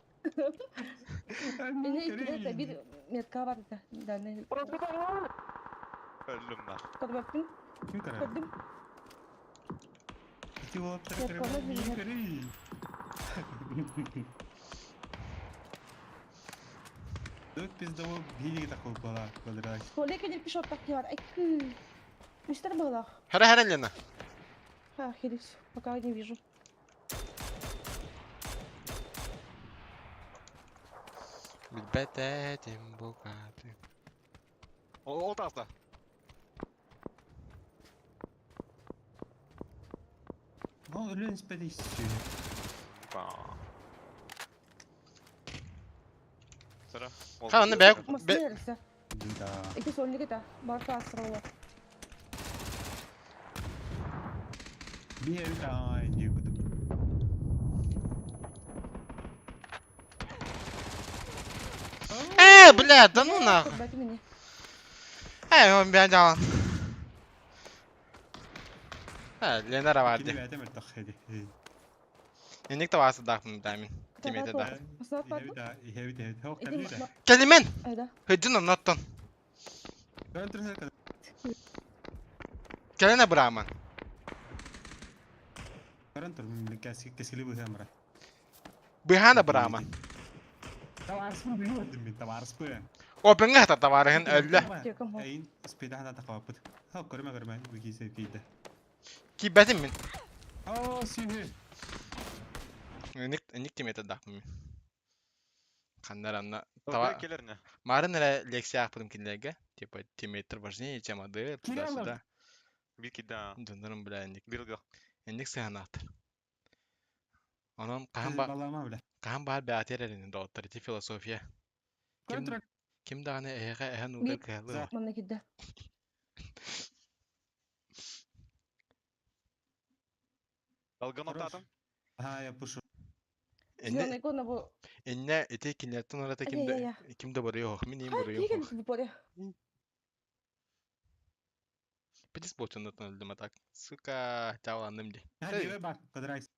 Мені икиле бир метка бар да. Да, не. Өлүм нах. Көрбөппүн. Көрдүм. Ти вот көрү. Dört пиздовой билиги такой была квадрат. Коллега не пишет так не бар. Ай, Мистер Балах. Хара хара Лена. А, херись, пока не вижу. Билбететим букаты. Ол таста. Ну, лень спадись. Сара. Ха, оны бәк. Мастерся. Да. Эки сонник это. Барка астрала. Бия да, иди куда. Э, бля, да ну нахуй. Э, он бя Э, Лена раварды. Эник тавасы дахмын дамин. Тимете да. Келимен. Хыджын онноттон. Келене браман. Быхана браман. Опенга та таварыһын өллө. Эйин спидахана тақабыт. Ха, көрмө көрмө, бигисе кейде. Кибетим мин. О, сүйе. Эник эник тимете дахмын мин. Ханнар анна тава Келер не? Марын эрэ лекция аахпытым кинилэргэ. Типа тиммейттер важнее, чем ады, туда-сюда. Бики да. Донорум бля эник. Билга. Эник сыһанаахтар. Онон хаһан ба Балама бля. хаһан баар бээтэр эринин доҕоттор ити философия. Ким ким даҕаны эһэҕэ эһэн угар кыһаллы. Манна кидде. Алган оттатым. Ага, я пушу. Иннэ Зеленый гона бу. иннэ ити кинилэртэн ураты ким да Ай-яй-яй. ким да буруйа суох. Мин иим Хай буруйум киһи суох. кэлбит бу поле. Пидис буолчуннаттан өлдүм а так. Сука, чааланным дии. А, Эй, левый бар, квадрайс.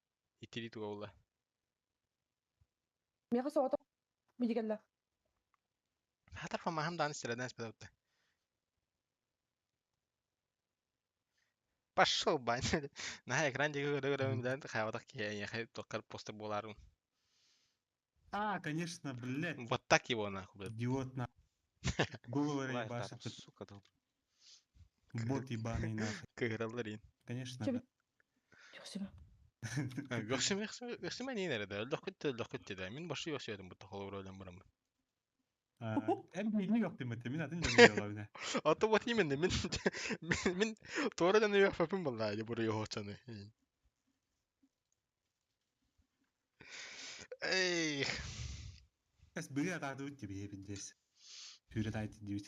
итири туга буолла. Миэхэ соҕотох билигеллэ. Хатар фамаһым дааны сирэдэн испэтэбитте. Пошел бань. Наһаа экран диэки көрө-көрө билэн хайабатах киһи эйиэхэ туоххар постер буолаарым. А, конечно, блядь. Вот так его нахуй, блядь. Идиот на. Голову Лайф ебашит. сука, дал. Бот ебаный нахуй. Кыһыраллар иин. Конечно, Чэ, да. Төхсүмэ. Үөхсүмэ үөхсүмэ диин эрэ да. Өллөххүт өллөххүт дии да. Мин башы үөхсүөтүм бутта холобура өлөн бараммын. Эн биирни үөхтүм этэ, мин атын дьону үөҕэбинэ. Ото вот именно мин мин мин туора дьону үөхпэппин буоллаа дии буруйу оһуоччаны. Эй, Эс быга атаатыбыт тебе пиздец. Сүүрэ таайт диибит.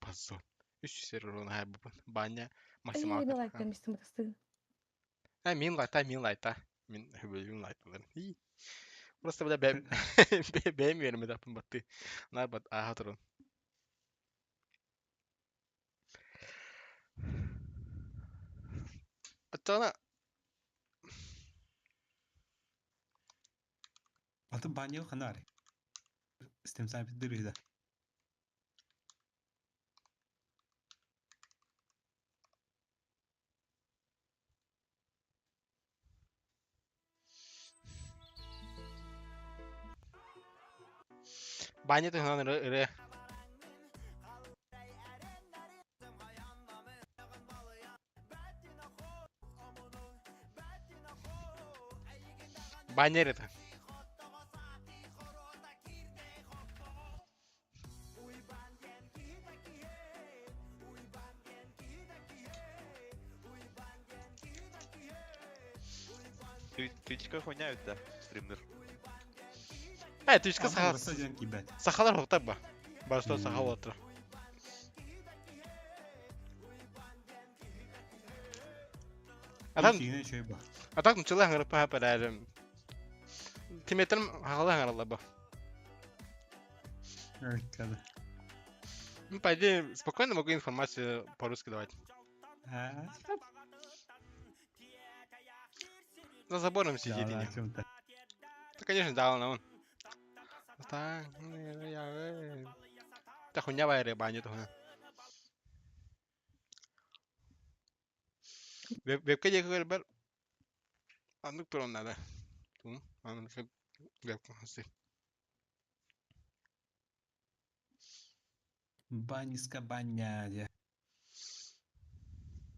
позор. Үс сер урон хайбыппын. Баня Ай, максималка. мен лайктан мистим ытыстыгын. А, мин лайта, мин лайта. Мин хөбөлүм лайталар. И. Просто бля бэм бэм верме даппын батты. Нар бат аха турун. Аттана Аты баня ханар. Стем сайп дырыда. баня туһунан ыры ыры. Баня это. Твичка хуйня ведь, да, стример. Э, Твичка саха Просто дьон киибэт. сахалар хоктар ба. Барысто саха олотро. Атан Сине чөй ба. атак нучала хаңырып па парарым. Тиметрим хагала хаңыралла ба. Когда. Ну, по идее, спокойно могу информацию по-русски давать. А, За забором да, сидит да, и о чем-то. Да, конечно, да, он, он. Так, Та хуйня вайре баня то. Вебка диэки көрбөр аннык туран надо. Тум, аннык вебка хасы. Баниска баня дьэ.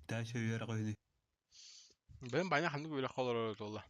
Да чөйөр көйнү. Бэм баня ханнык үлэ холорор туолла.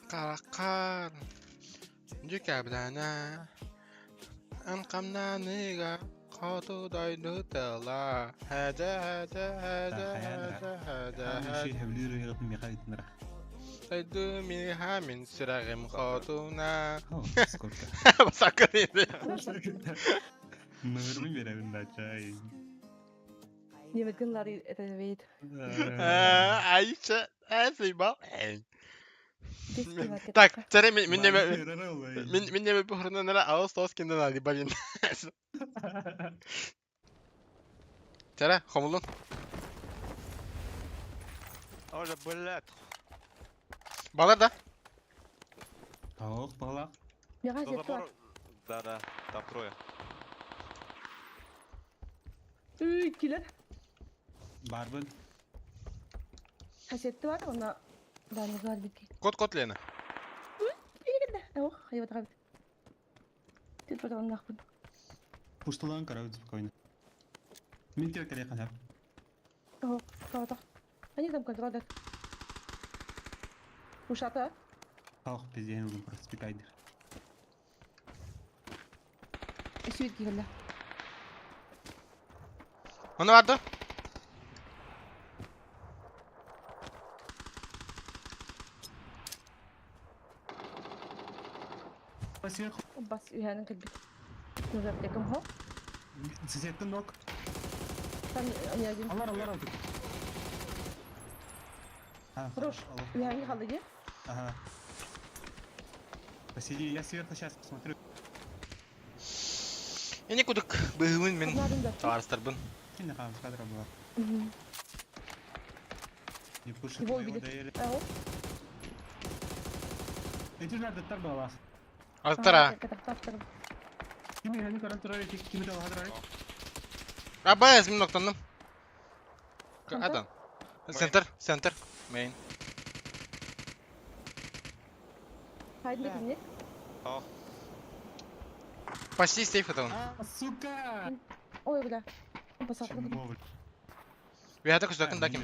Каракар. Дьүкэбдэнэ. Эн хамнаныга хоту дойду тыла. Хэдэ хэдэ хэдэ хэдэ хэдэ Аны хэдэ. шей хөвлүр ыгытын меха итнера. Дойду миха мин сүрэгим хотуна. О, сколько. Басакын Мырмы беребин да чай. Неметкен лары это вейт. Айша, заебал. Так, царе мин мин неме мин мин неме бухрунанара аус тос кинден али балин. Царе, хомулун. Оля, блядь. Балар да. Ох, балак. Мига За сетка бар. забор... Да, да, там трое. Үй, килер. Барбын. Кассетти бар, она баныгар битки. Кот кот Лена. Килер. Ох, хайбат габит. Тут потом нахуй. Пушталан карабыт спокойно. Мин тебе коллега ханап. Ох, тавата. Они там контролят. Ушата. Ох, пиздец, он просто спикайдер. Үсүт киһилэ. Ону барды. Сверху. Бас үһэнин кэлбит. Аптекам хо. Соседтан ног. Там не один. Алар, алар, алар. А, Хорош. Үһәнге қалды де? Ага. Посиди, я сверху сейчас посмотрю. Эне кудук быһыыбын мин табаарыстарбын. Кине хаам кадра была. Не пушит Его моего убили. доели. Ау. Эти же ардаттар была. Аттара. Кими хани каран турар, кими дала турар. Абас мин ноктанным. Адан. Центр, центр. Мейн. Хайдын кимне? Почти сейф это он. А, сука! Ой, бля. Басатны. Чмо, блядь. Виата көстөкүн да ким.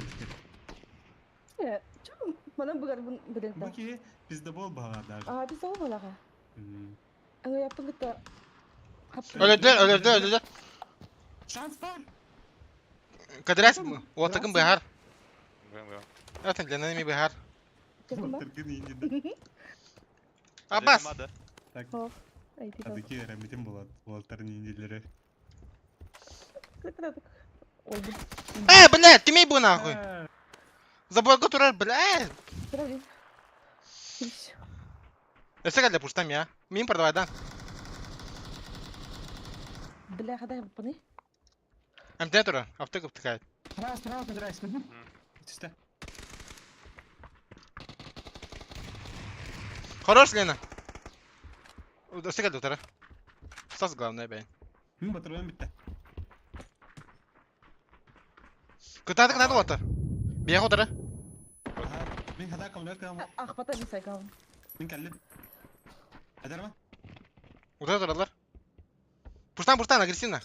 Э, чё? Манан бугар билен та. Буки пиздобол была даже. А, биз ол балага. Аңа яптың гытта. Өлөдө, өлөдө, өлөдө. Шанс бар! Кадрас отакын быһар. Бэм, бэм. Атын ленами быһар. Тыргын инди. Абас. Так, Айти. адыки рәмитим булат. Улаттарын индилери. Ой, Э, блядь, тимей бу нахуй. Забойга турар, блядь. Подожди. Өсө кэллэ пуштам я. Мин продавай да. Бля, хадай баны. МТ тура, аптека втыкает. Раз, раз, раз, Чисто. Хорош, Лена. Өсө кэллэ тура. Сас главное, бэй. Мин батырган битте. Кытаатык надо отыр. Бияг отыр. Ага. Мин хада камлар кам. Ахпата би сайкам. Мин каллым. Адарма? Утра туралар. Пуштан, пуштан, агрессивно.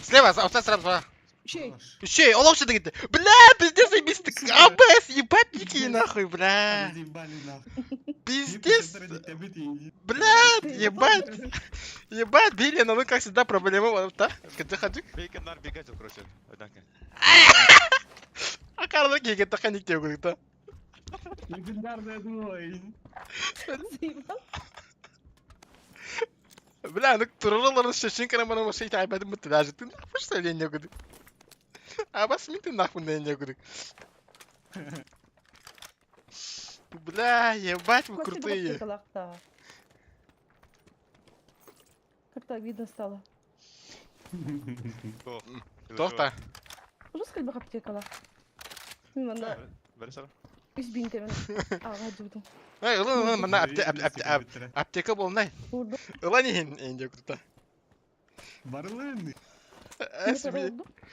Слева, отца сразу. справа. Шей. Еще, олох что говорит. Бля, пиздец, заебись. АБС, ебать, дикие нахуй, бля. Заебали нахуй. Пиздец. Бля, ебать. Ебать, Билли, ну как всегда проблема, вот так. Где ходик? Бейкен нар бегать, короче. Однако. А Карло Гига так не те говорит, да. Легендарная дуо. Бля, ну туралар шешин кара мана маши тайбат мутляжы. Ты нахуй что ли не говорит? А бас ми ты нахуй не говорит. Бля, ебать, вы крутые. Как-то обидно стало. Тоқта. Жестко бы аптекала. Мана Бәрсәр. үс бинтемен. Ага, жудум. Эй, ылын, мана аптека болнай. Урду. Ылан ихин инде круто. Барлын.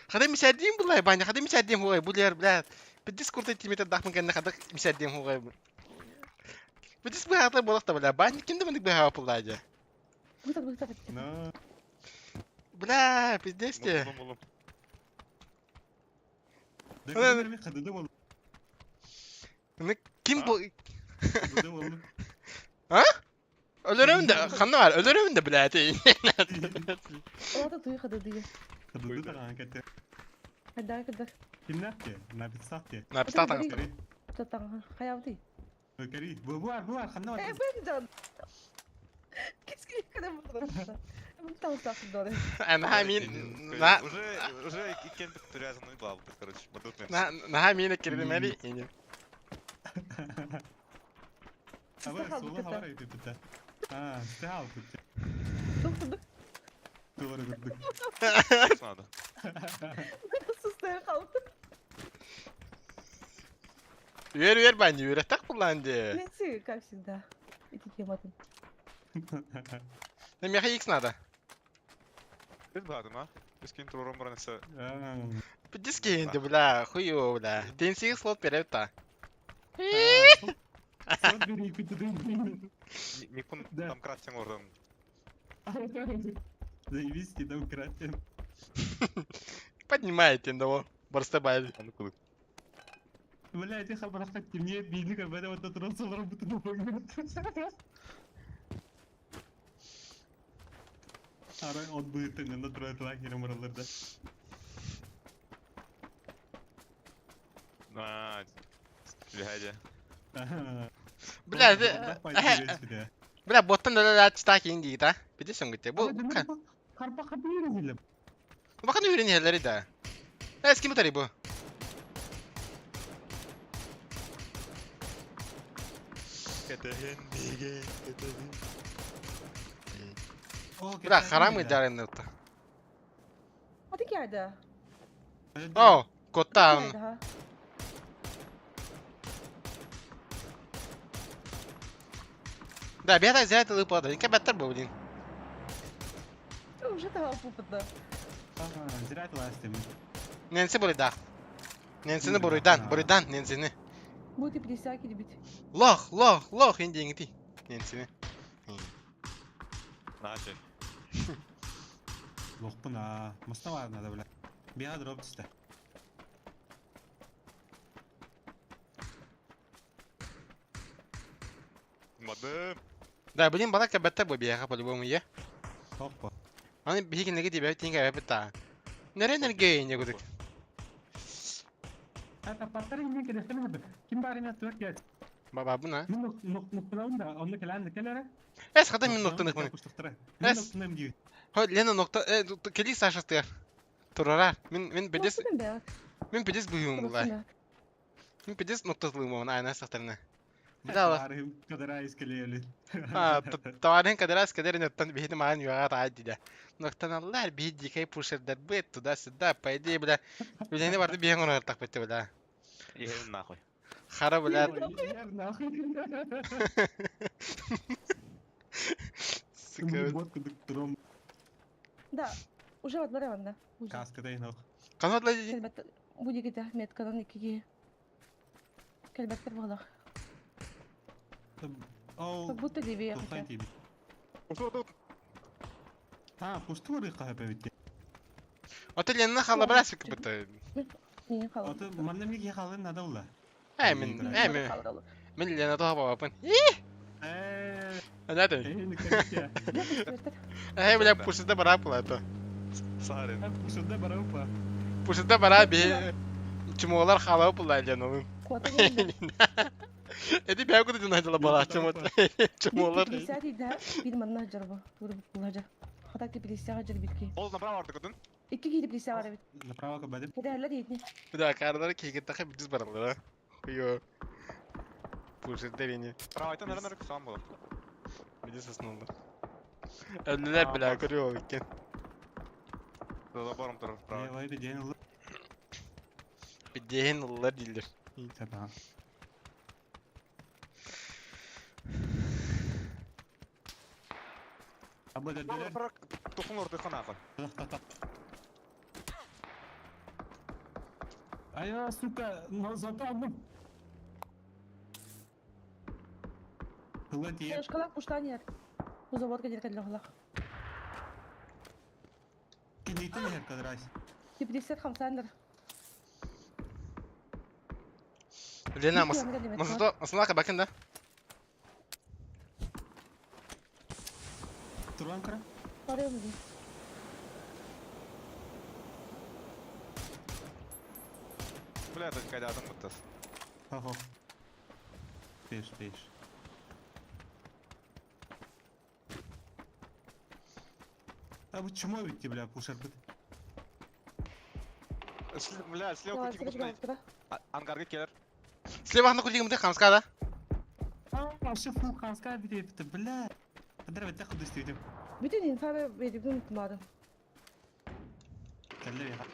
Хада мисядим булай, баня, хада мисядим хугай, булер, бля. Бидис куртай тимете дахмын кэнне хада мисядим хугай. Бидис быхата болақта, бля, баня кимде мындык быха пулайда. Бытак бытак аптека. Но. Бля, пиздец те. Булым, булым. Хадыды бол. Ну ким бу? Хадыды бол. Өлөрөмүн да, ханна бар, өлөрөмүн да, бля, те. Олата туй хадыды. Хадыды таган кетте. Хада када. Кимнәк Написак те. Написак таган. Татан хаявды. Көри. Бу бар, бу бар, ханна бар. Э, бен жан. Кескин када бу. Там так доры. Ана мин на Уже, уже иккен привязанный был, короче. Мадут на на мин кирдемели ини. Абар, соло хабар айтып битте. А, стал битте. Тух Doğru gördük. Надо. Сустая қалды. Үер үер баня, үер так буланды. Видите, как всегда. Эти тематы. На меха X надо. Ты бадым, а? Искин туром бранса. Пиздец инде, бля, хуё, бля. Ден слот перепта. Слот бери, күтүдүм. Микун там кратсең ордан. Заебись, там кратим. Поднимайте того. Барстабай. Аны кылып. Бля, эти хабарахта темнеет, биирник эбэтэ вот туран солорбутун Арай от быһыытын гына туран тылаах киирэн бараллар да. Аа, түһэ дьэ. Бля, бля, боттан да читак иин дии та. Биди сөҥгүтэ. Бу Харба хабыр иһилэ. Бакын үүрэн иһэллэри да. Эс ким утары бу? Кэтэһин биһиги, кэтэһин. Бля, харам ыдарын ытта. Hadi geldi. О, коттаан. Geldi ha. Да, бята зря это лыпада. Инка баттар бу, блин. Уже того пупыта. Зря ластым. Ненси буруйдаах. Ненсини буруйдан, буруйдан, Ненсини. Бу тип лисяки дебит. Лох, лох, лох, индиңити. Ненсини. Начал. Лохпун а, мостовая надо, бля. Бега дроп түсті. Мадым. Да, блин, балака баттар бу бияха по-любому е. Хоппа. Аны биһигиннеги диэбэт тиҥ кэбэппит Нэрэн эргэйин кудук. Это паттар ине керехтен Ким барина туак кет. Бабабына. Мин нукталаун да, онны келен келере. Эс хата мин ноктаны хмын. Мин ноктаным ди. Хо Лена нокта кели Саша тыр. Турарар. Мин мин педес мин педес буюм була. Мин педес ноктатлыым оны айна сахтарына. Бля. Кадарайс келели. А, товарин кадарайс келери ноктан бихити маан юага таат диде. Ноктаналлар бихи дикай пушердер быт туда-сюда, по идее, бля. Билени барды биһен оҥорор битте, бля. Иһин нахуй. Хара, бля. Сука. Да, уже отлары анда. Каска да инох. Канатлы ди. Бу дигите меткадан икиге. Кэлбэттэр буолах. Ол Как будто левее тухай хотя. тиби. Ушел А, пустур кахапа битте. Ото Ленна халабра сука быта. Не хала. Ото манна ми халын надо ула. Э, мин, э, мин. Мин Лена тоха бабапын. Э, Анаты. э, Э, бля, пушида бара пулата. Сарин. Пушида бара пула. Пушида бара би. Чумолар хала пула Леновым. Эди бя куда динадила бара чумот. Чумолар. 50 да, bir manna jarba. Тур булажа. Хата ки 50 жарбитки. Ол направо артыкытын. Икки киһи 50 бар эбит. Направо кабадым. Кэдэһэллэр иитини. Да, кардары киһи тахы биз баралар. Йо. Пушида бени. Право айтан нарын нарык сан болар. Биз основно. Өлүлэр бля көрүө экен. За забором турар право. Левый день улы. Биден улар дилер. Сапа. Абы дәдәләр. Тухун ордыхан ахын. Ая, сука, но зато одну. Тыла тиеп. Шкалак пуштанер. Бу заводка диркәлле холах. Кенейтен һәр кадрас. 50 хамсандыр. Лена, масато, масалака бакын да. Туран кара. Барыйм ди. Бля, это кайда адам буттас. Хо-хо. Пеш, пеш. А бу чмо битти, бля, пушар бит. Бля, слева кутик бутун. Ангарга келер. Слева хана кутик мыты хамска да? А, вообще фул хамска бит, бля. Кадыр бит худы стидим. Бүтүн инфа берип тумадым. Кәлле я.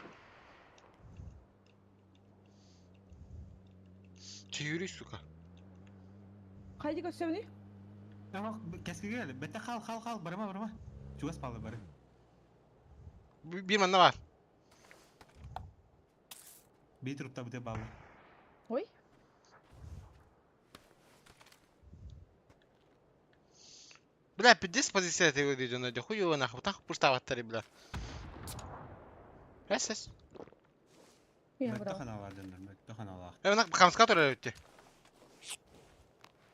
Түйүрүй, сука. Кайда көсөмү? Тамак кәскеге әле. Бәтә хал, хал, хал, барма, барма. Чугас палы бары. Бир манна бар. Бей трупта бите балы. Ой. Бля, пиздец позиция ты выйдет на хуй его нахуй, так пуставаттары, бля. Эс, эс. Я Мөттө брал. ханалар дьоннор, мөттө ханалаах. Э, на хамска турар өттө.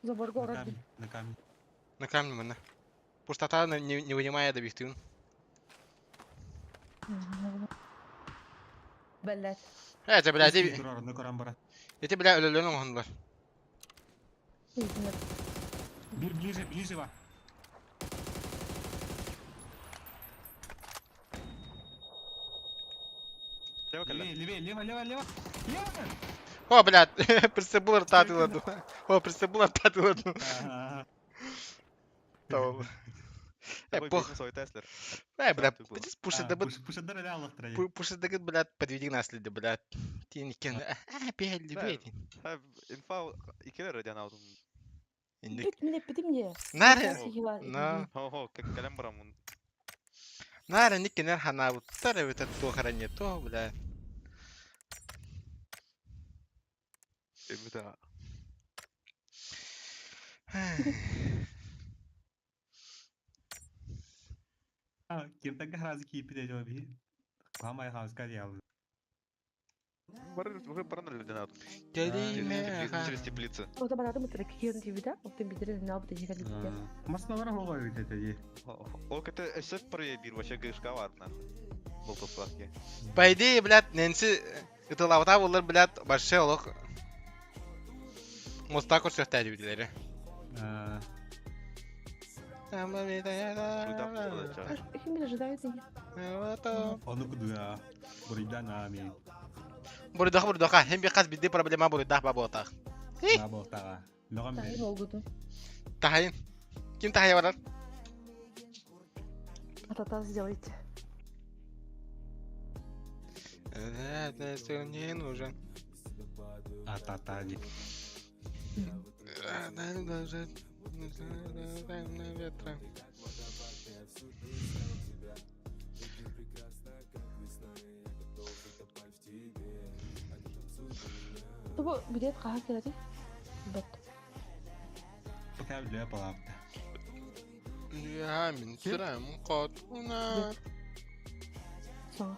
Заборга На орар камень, на камень. На камне манна. Пустота не вынимая добихтын. Блять. Э, это, блядь, Үс турар, на коран бара. эти, бля, өлөлөн оңхонлар. Бир ближе, ближе ва. Лево кэллэ. Левее, левее, лево, лево, лево. Лево! О, блядь, присыбылар татыладу. О, присыбылар татыладу. Ага. Tamam. Э, Ой, пох. бизнес ой Теслер. Э, бля, Здравствуй, было. пушит Пушадар эле аллахтыр. Пушит блядь, подведи нас, люди, блядь. Тин кен. А, бели, Да. бели. Ха, инфа икелер диэн аудум. Индик. Бүт мине битим не. Наре. На. Хо-хо, кэлэн барамын. Наре никкенер ханабыттар эбитер туохара не то, бля. Эбита. Кемтәгә разы киеп китә җавап. Хамай хаус кадия. Бар, уже баран диэн аудум. Келиме. Через теплицы. Ота барады мы трекиен тибида, оттен бидер не алып дегән бит. Масналар хоға бит әтәди. Ол кете эсеп пыры бир вообще гышка бар нахуй. Был топлатки. По идее, блядь, Нэнси ытылабыта булыр, блядь, большой олох. Моста көрсөктәди билери. Ким ожидает? Оны кудуя. Бурыйдан ами. Бурдах бурдаха, хем би каз бидде проблема бурдах баботах. Баботага. Логам Тахин олгуду. Тахайын. Ким тахай барар? Атата сделайте. Это не нужен. Атата. Ветра. Тобо билет каха келети? Бет. Пока биле палапта. Я мин сирам катуна. Саңа.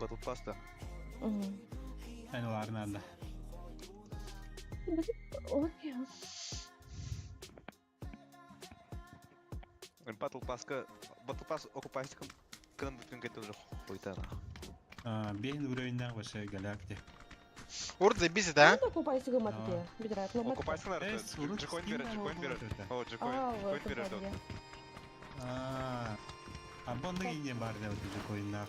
Батл паста. Ән оларын анда. Окей. Батл паска, батл пас окупайсиком кынан бүтүн кетти уже хуйта нахуй. Бейін уровеньнән башы галакти. Урд забиси, да? Окупайсыгы матты. Бидер Окупайсыңар. Джекоин берет, джекоин берет. О, джекоин, джекоин берет. А бонды ине бар деп джекоиннах.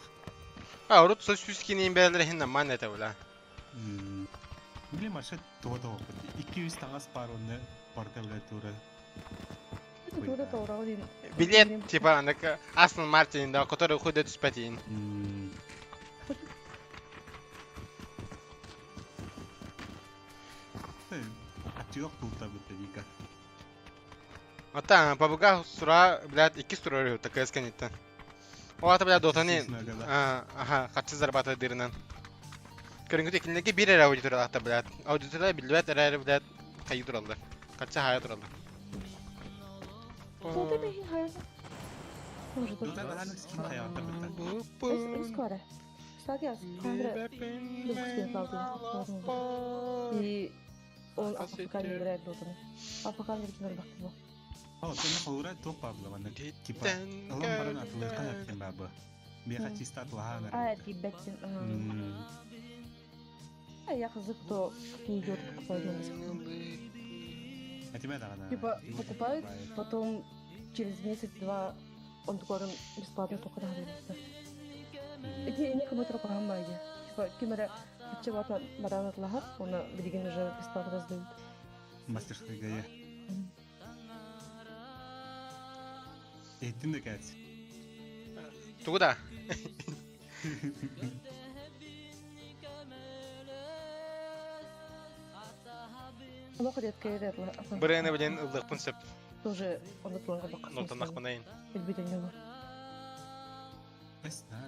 А, урд со сүскинен бәлер хинна ман это була. Биле машы туа туа. 200 таңас бар оны барда биле тура. Билет типа аныка Астон Мартин, да, который уходит түспәтин. Атыок тута бит дика. Ата, пабуга сура, блядь, икки сура такая сканитта. О, ата, блядь, дотаны. Ага, хатчы зарабатывает дырынан. Көрүнгү текинлеги бир эре аудитория ата, блядь. Аудитория билбет эре, блядь, кайы туралдар. Кача хая туралдар. Дота бейін хая. Дота дахан скин хая ата бит. Скоро. Кстати, скоро. И он АФК не играет дотаны. АФК не играет дотаны. О, тен холура топ пабла мана. Типа, алам баран атлы канат кен бабы. Беха чиста атлаха А, тибетин. А я хз, кто какие идиоты покупают на А тебя да, Типа покупают, потом через месяц-два он такой бесплатно только нагрузится. Эти некому трогам Типа кимера чего-то баран атлаха, он билигин уже бесплатно раздают. Мастерская гая. Эттин де кәт. Тугуда. Олох редко атлаха. Брэны блин ылдык пунсеп. Тоже он атлаха бакка. Нотанах панайын. Билбит него. Бес на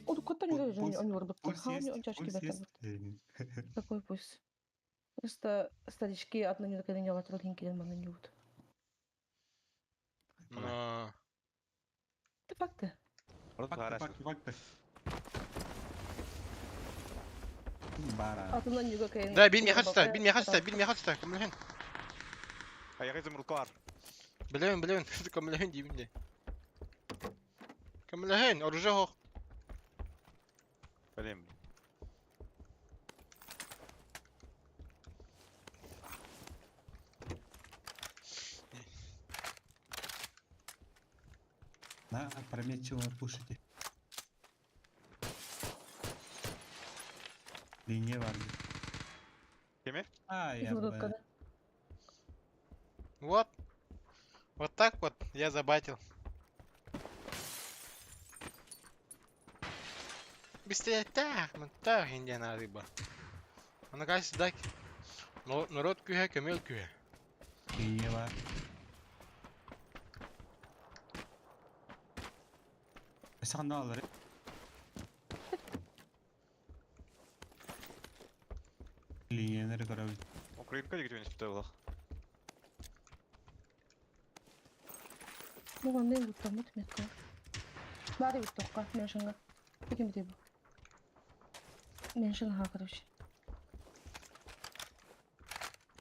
Он куда не он он Пульс есть, чашки пульс есть. Какой пульс? Просто старички одна не такая не латрал мана не вот. Но. Это факты. Орут Факты, баарас. факты, факты. Бара. Атынан юга кайын. Да, бир меха туста, бир меха туста, бир меха туста. Көмөлөһүн. Аяғы изумрудка бар. Билэбин, билэбин. Көмөлөһүн диибин дии. Көмөлөһүн, оружие суох. Блин. На, опрометчиво пушите. Линия бар. Кеме? А, я Изумрудка, б. да. Вот. Вот так вот я забатил. Быстрее так, так, индиана рыба. Она кажется, так. Но народ күйе, көмел күйе. Линия бар. Саған алар. Линиялары көрөбүт. Украинка деген түбүн булах. Бу кандай буттамыт метка. Бары буттокка, меншинга. Ким бите бу? Меншин ха, короче.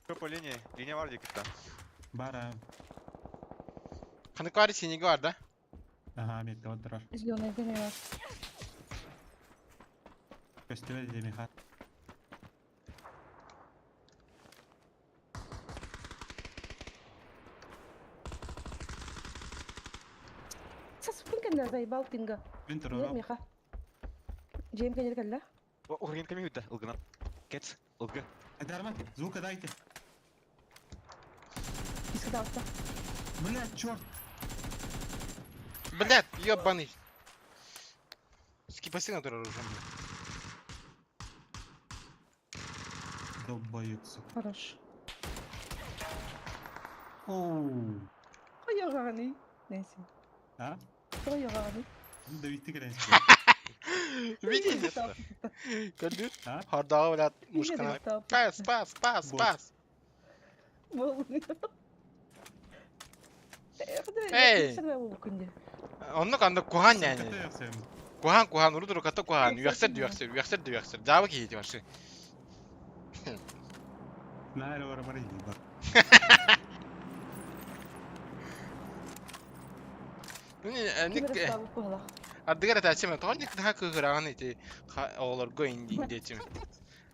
Көп по линии. Линия бар дейт да. Бара. Қаныкары сенеге бар, да? Ага, метка отырар. Зеленый геме бар. Көстүбө демиха. Сас пункенда заебал пинга. Мен Нет, турар. меха. Джейм кенер калла. Украинка ми үтті, ылгынан. Кет, ылгы. Дарма, звука дайте. Искаталса. Бля, черт. Блядь, ёбаный. Скипасы на оружие, блядь. Долбоёб, сука. Хорош. Оу. Қойғаны. Несі? А? Қойғаны. Ну, довести, конечно. Видите? Көрдү? А? Хордағы, блядь, мушкана. Пас, пас, пас, Бот. пас. Эй! Онны канда кухан yani. Кухан кухан уру ката кухан. Үйәксер дүйәксер, үйәксер дүйәксер. Жабы кейти башы. Наверное, бар бар бар. Ник Ардыгар этачым, тоҕо ник наһаа кыһыраҕын ити оҕолорго индиэтим.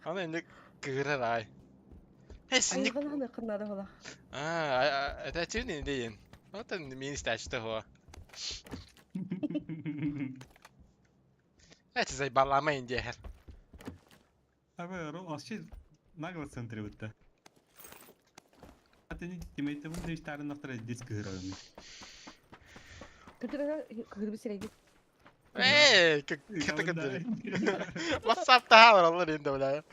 Аны инник кыһырар ай. Эс ник Аа, этачым не дейин. Ото мин истачты хо. Эти заебалама индиэхэр. Абы, вообще нагло центре бутта. А ты не тиммейты бун дейштарын нақтыр диск кыһырагын. Эй, как это кадыр. WhatsApp та алар инде бля.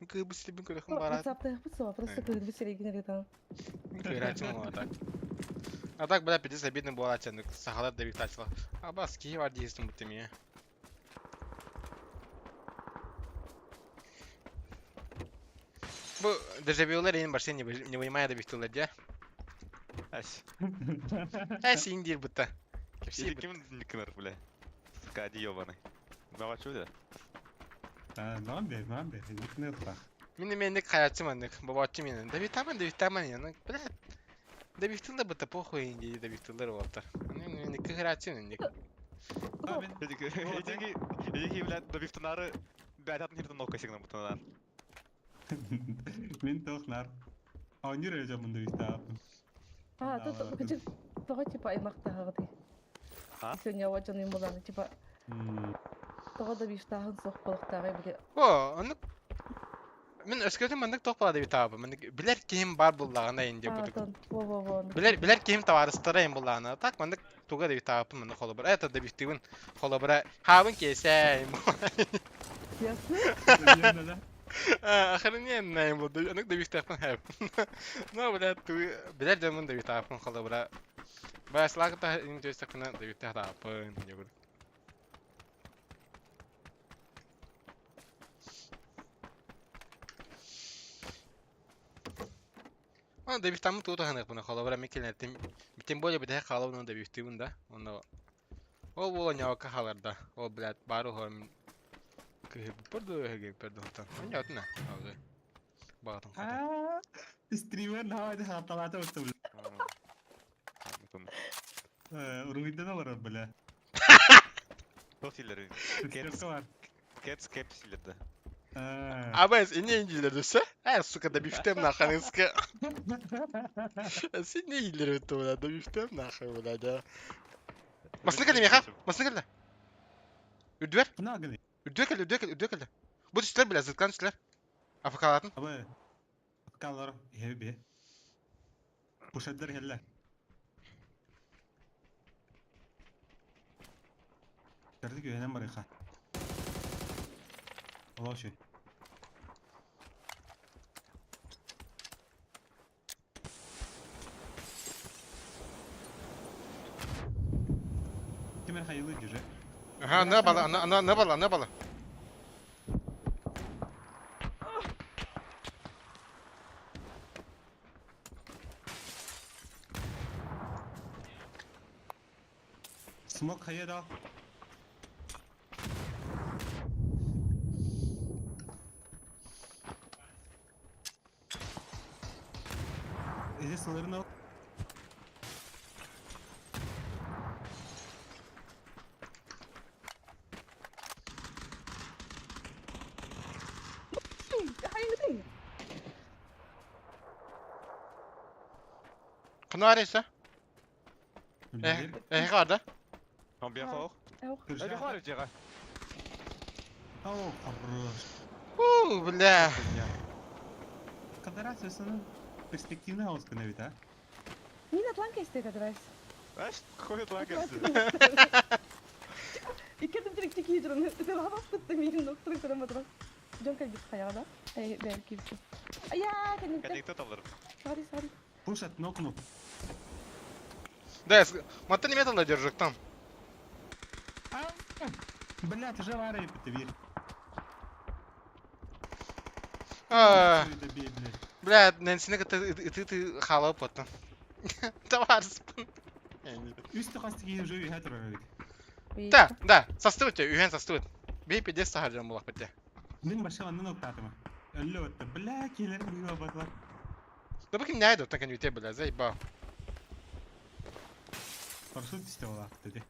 Кыбы бин көрөхүм барат. WhatsApp-та просто кырбы серегин. Көрәтим ул так. А так, бля, пиздец обидно было, чен, сахалар да бихтачла. А бас ки бар дейсің бутты мне. Бу дежавюлар ең барсы не вынимая да бихтылар, да? Әс. Әс индир бутта. Кепси ким никнер, бля. Скади ёбаный. Мага чуды. А, маған бер, маған бер. Никнер тақ. Мин мен хаячым аннык, бабачы мен. Да битаман, да битаман, ну, бля. Да бихтылар бутта похуй инди, да бихтылар болтар. Мен кыгырачым инди. Эдиги, эдиги, бля, добифтанары бәдатын хиртан нокка сигнал бутанар. Мен тоқнар. А, не режем мұнда бихтапын. А, тут тоҕо типа аймактааҕы А? Сегодня уачан буланы типа тоҕо да биштааһын суох болохтааҕы били. О, аны Мен өскөтүм маннык тоқ бала деп таабы. Мен билер ким бар буллагана инди бу. Во во во. Билер билер ким товарыстара им буллагана. Так маннык туга деп таапын маны холобра. Это да биштигин холобра. Хабын кесе. Ясно? Охрененно им буду. Анык да биштепин хэп. Ну, бля, ту билер жамын да таапын холобра. Бас лагта ин төстөкүнө да биштеп таапын. Жогор. А, добивтаммын тугу туһаныахпына, холобура мин кинилэртэн тем более бүтэһик хаалабын уонна добивтыыбын да. Онно ол буола ньоокко хаалар да. Ол, блядь, баар уһуо мин кыһыйбыппар дуу, өһүргэммиппэр дуу оттон. Онньоотун аа, алгы. Баҕатын хотун. Аа, Стример наһаа халталаата бутта бля. Уруһуйдан олорор бля. Туох дииллэр? Кэпсэ бар. Кэпс кэпс дииллэр да. Абас, инне индилер өссө? Э, сука, добивтем нахуй, сука. Син не индилер өттө, бля, добивтем нахуй, бля, да. Масны кэллэ миэхэ, масны кэллэ. Үрдүбэр, Мына гыны. үрдүбэр кэллэ, үрдүбэр кэллэ, үрдүбэр кэллэ. Бу түстүлэр, бля, зыткан түстүлэр. Афкалаатын. Абы. Афкалар, иһэ бе. Пушаддар иһэллэр. Кырдык үһэнэн барыха. Олоочу. Ким эрэ хайылыы дьүрэ. Аха, аны бала, аны, аны, аны бала, аны бала. Смок хайа да. Эзи сылырын ал. Хайыҥҥытый? Ханна арыйса? Эһиэхэ баар да? Бияхоох. Бияхоох дьиэҕэ. О, хорош. Уу, бля. Кадарас өсөнү перспективный хаус гына бит, а? Мин атлан кэсте кадарас. Аш, какой атлан кэсте? Икки директи киирэн, ытылаабаппыт миин докторун көрөн батыран. Дьон кэлбит хайаҕа да? Эй, бэйэм киирбитим. Айаа, кэнниттэн. Кэнниттэн талларым. Sorry, sorry. Пушат нокнул. Да, мантан эмиэ талла держиктан. Блядь, уже варай бир. А, бля, Нэнсини кытта ытыы-ытыы хаалап буоттан. Табаарыспын. Үс тухас киһи уже үһэ турар эбит. Да, да, састыбыт те, үһэн састыбыт. Бей пиздец саһар дьон булахпыт те. Мин баша оннун октаатыма. Өллө отта. Бля, киһилэрим быыба батылар. Да бу ким нээд оттон кэнүтэ бля, заебал. Парашют истэ олаахты де.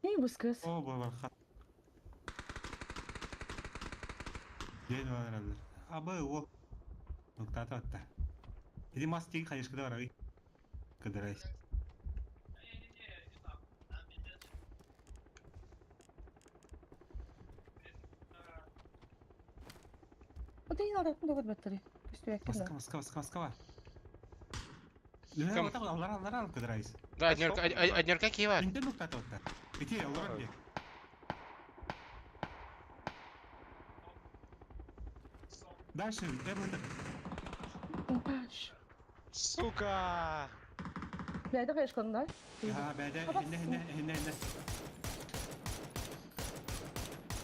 Эй, бу кыз. О, бабарха. Ден баралар. Абы о. Нуктата атта. Иди мас тиги хайышкыда барабы. Кыдырайс. Вот и надо, ну вот батарея. Москва, Москва, Москва, Москва. Лүһэ отак аллар аллар ал кыдырайс. Да, однерка киева. Интен нуктата отта. Ити аллар бек. Дальше, эблытык. Паш. Сука! Бәйдә кайышкан да? Ха, бәдә, хинне, хинне, хинне, хинне.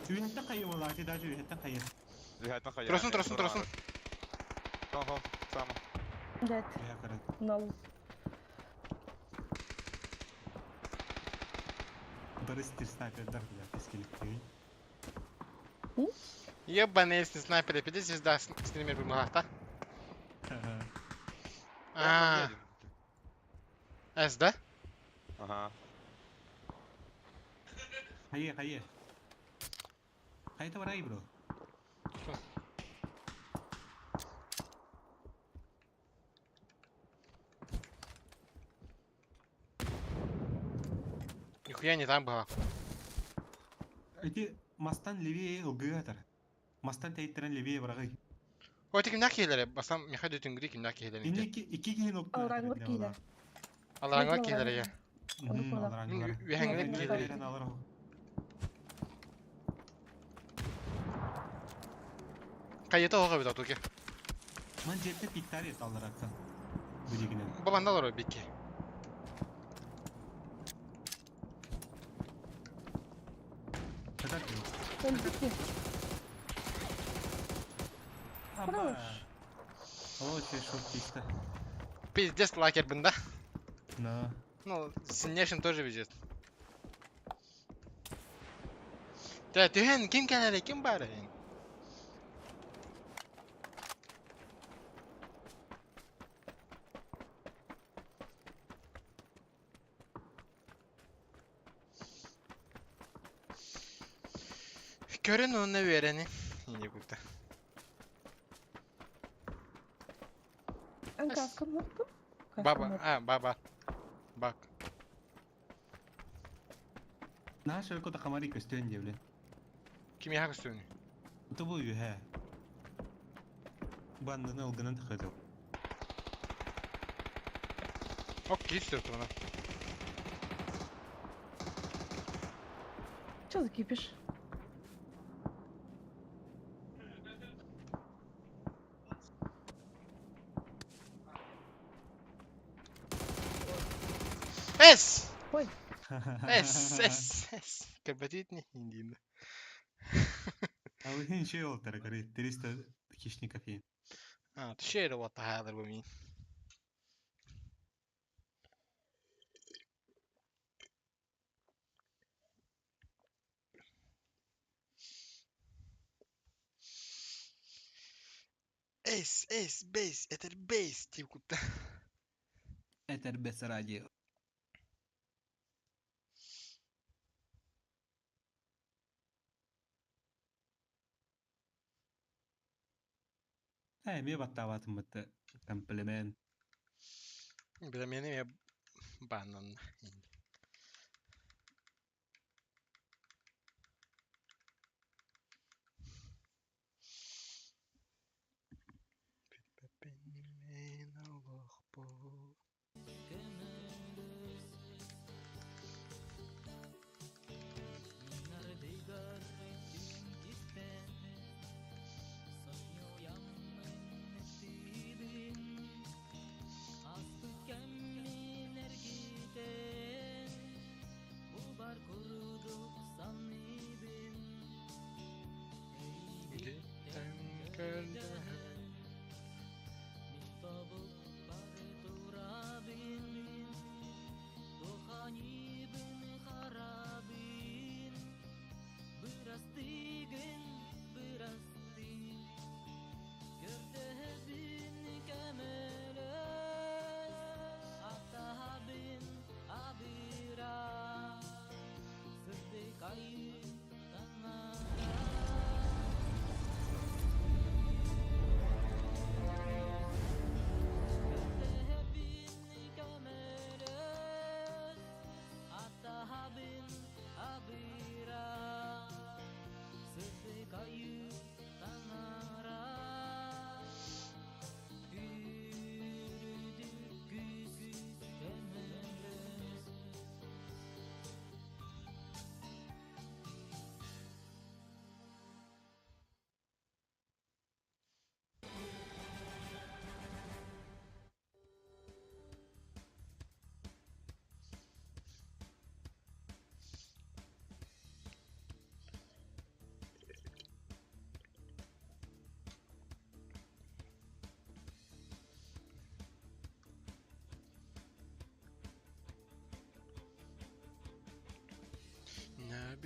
Үйәттен кайы була, ати даже үйәттен кайы. Үйәттен кайы. Турасың, турасың, турасың. Охо, сама. Дәт. Нал. Бырыстыр снайпердар, бля, кескелик дегин. Ебаный снайпер, пиздец звезда стример бумагата. А, С, да? Ага. Хайе, хайе. Хайта барай, бро. Нихуя не там было. Эти мастан левее ылгыгатар. Мастан тәйттерен левее барагы. Ой, ти кимнәк киһиләре? Басам Михаил Дүтүнгри кимнәк киһиләре инде. Инне икки киһин окту. Алраңлар киһилэр. Алараңлар киһиләре я. Алраңлар. Үһәңлек киһиләре. Хайыта оҕо эбит отуке. Ман дьиэттэ пиктария таллараттан. Билигинен. Бу манна олорор бикки. Катар ким? Өлбүт Аба. О, че шо чисто. Пиздец лакербин, да? На. Ну, сильнейшим тоже везет. Тэ, түһэн ким кэлэрэ, ким баар Көрөн уонна үөрэни. Инде кутта. Эн каскам маттым? Баба, а, баба. Бак. Наша кота хамари көстөн диэбле. Ким яха көстүүнү? Тубу үһэ. Банданы ылгынан тахытыл. Ок, киис туна. Че за кипиш? Эс! Ой. Эс, эс, эс. Кэбэтитни индин. А вы ничего олтар, говорит, 300 хищников есть. А, түшер вот хазыр бу мин. Эс, эс, бейс, это бейс, тип кутта. Это без радио. Э, ми баттаватым бытты комплимент. Бля, мени ме банан.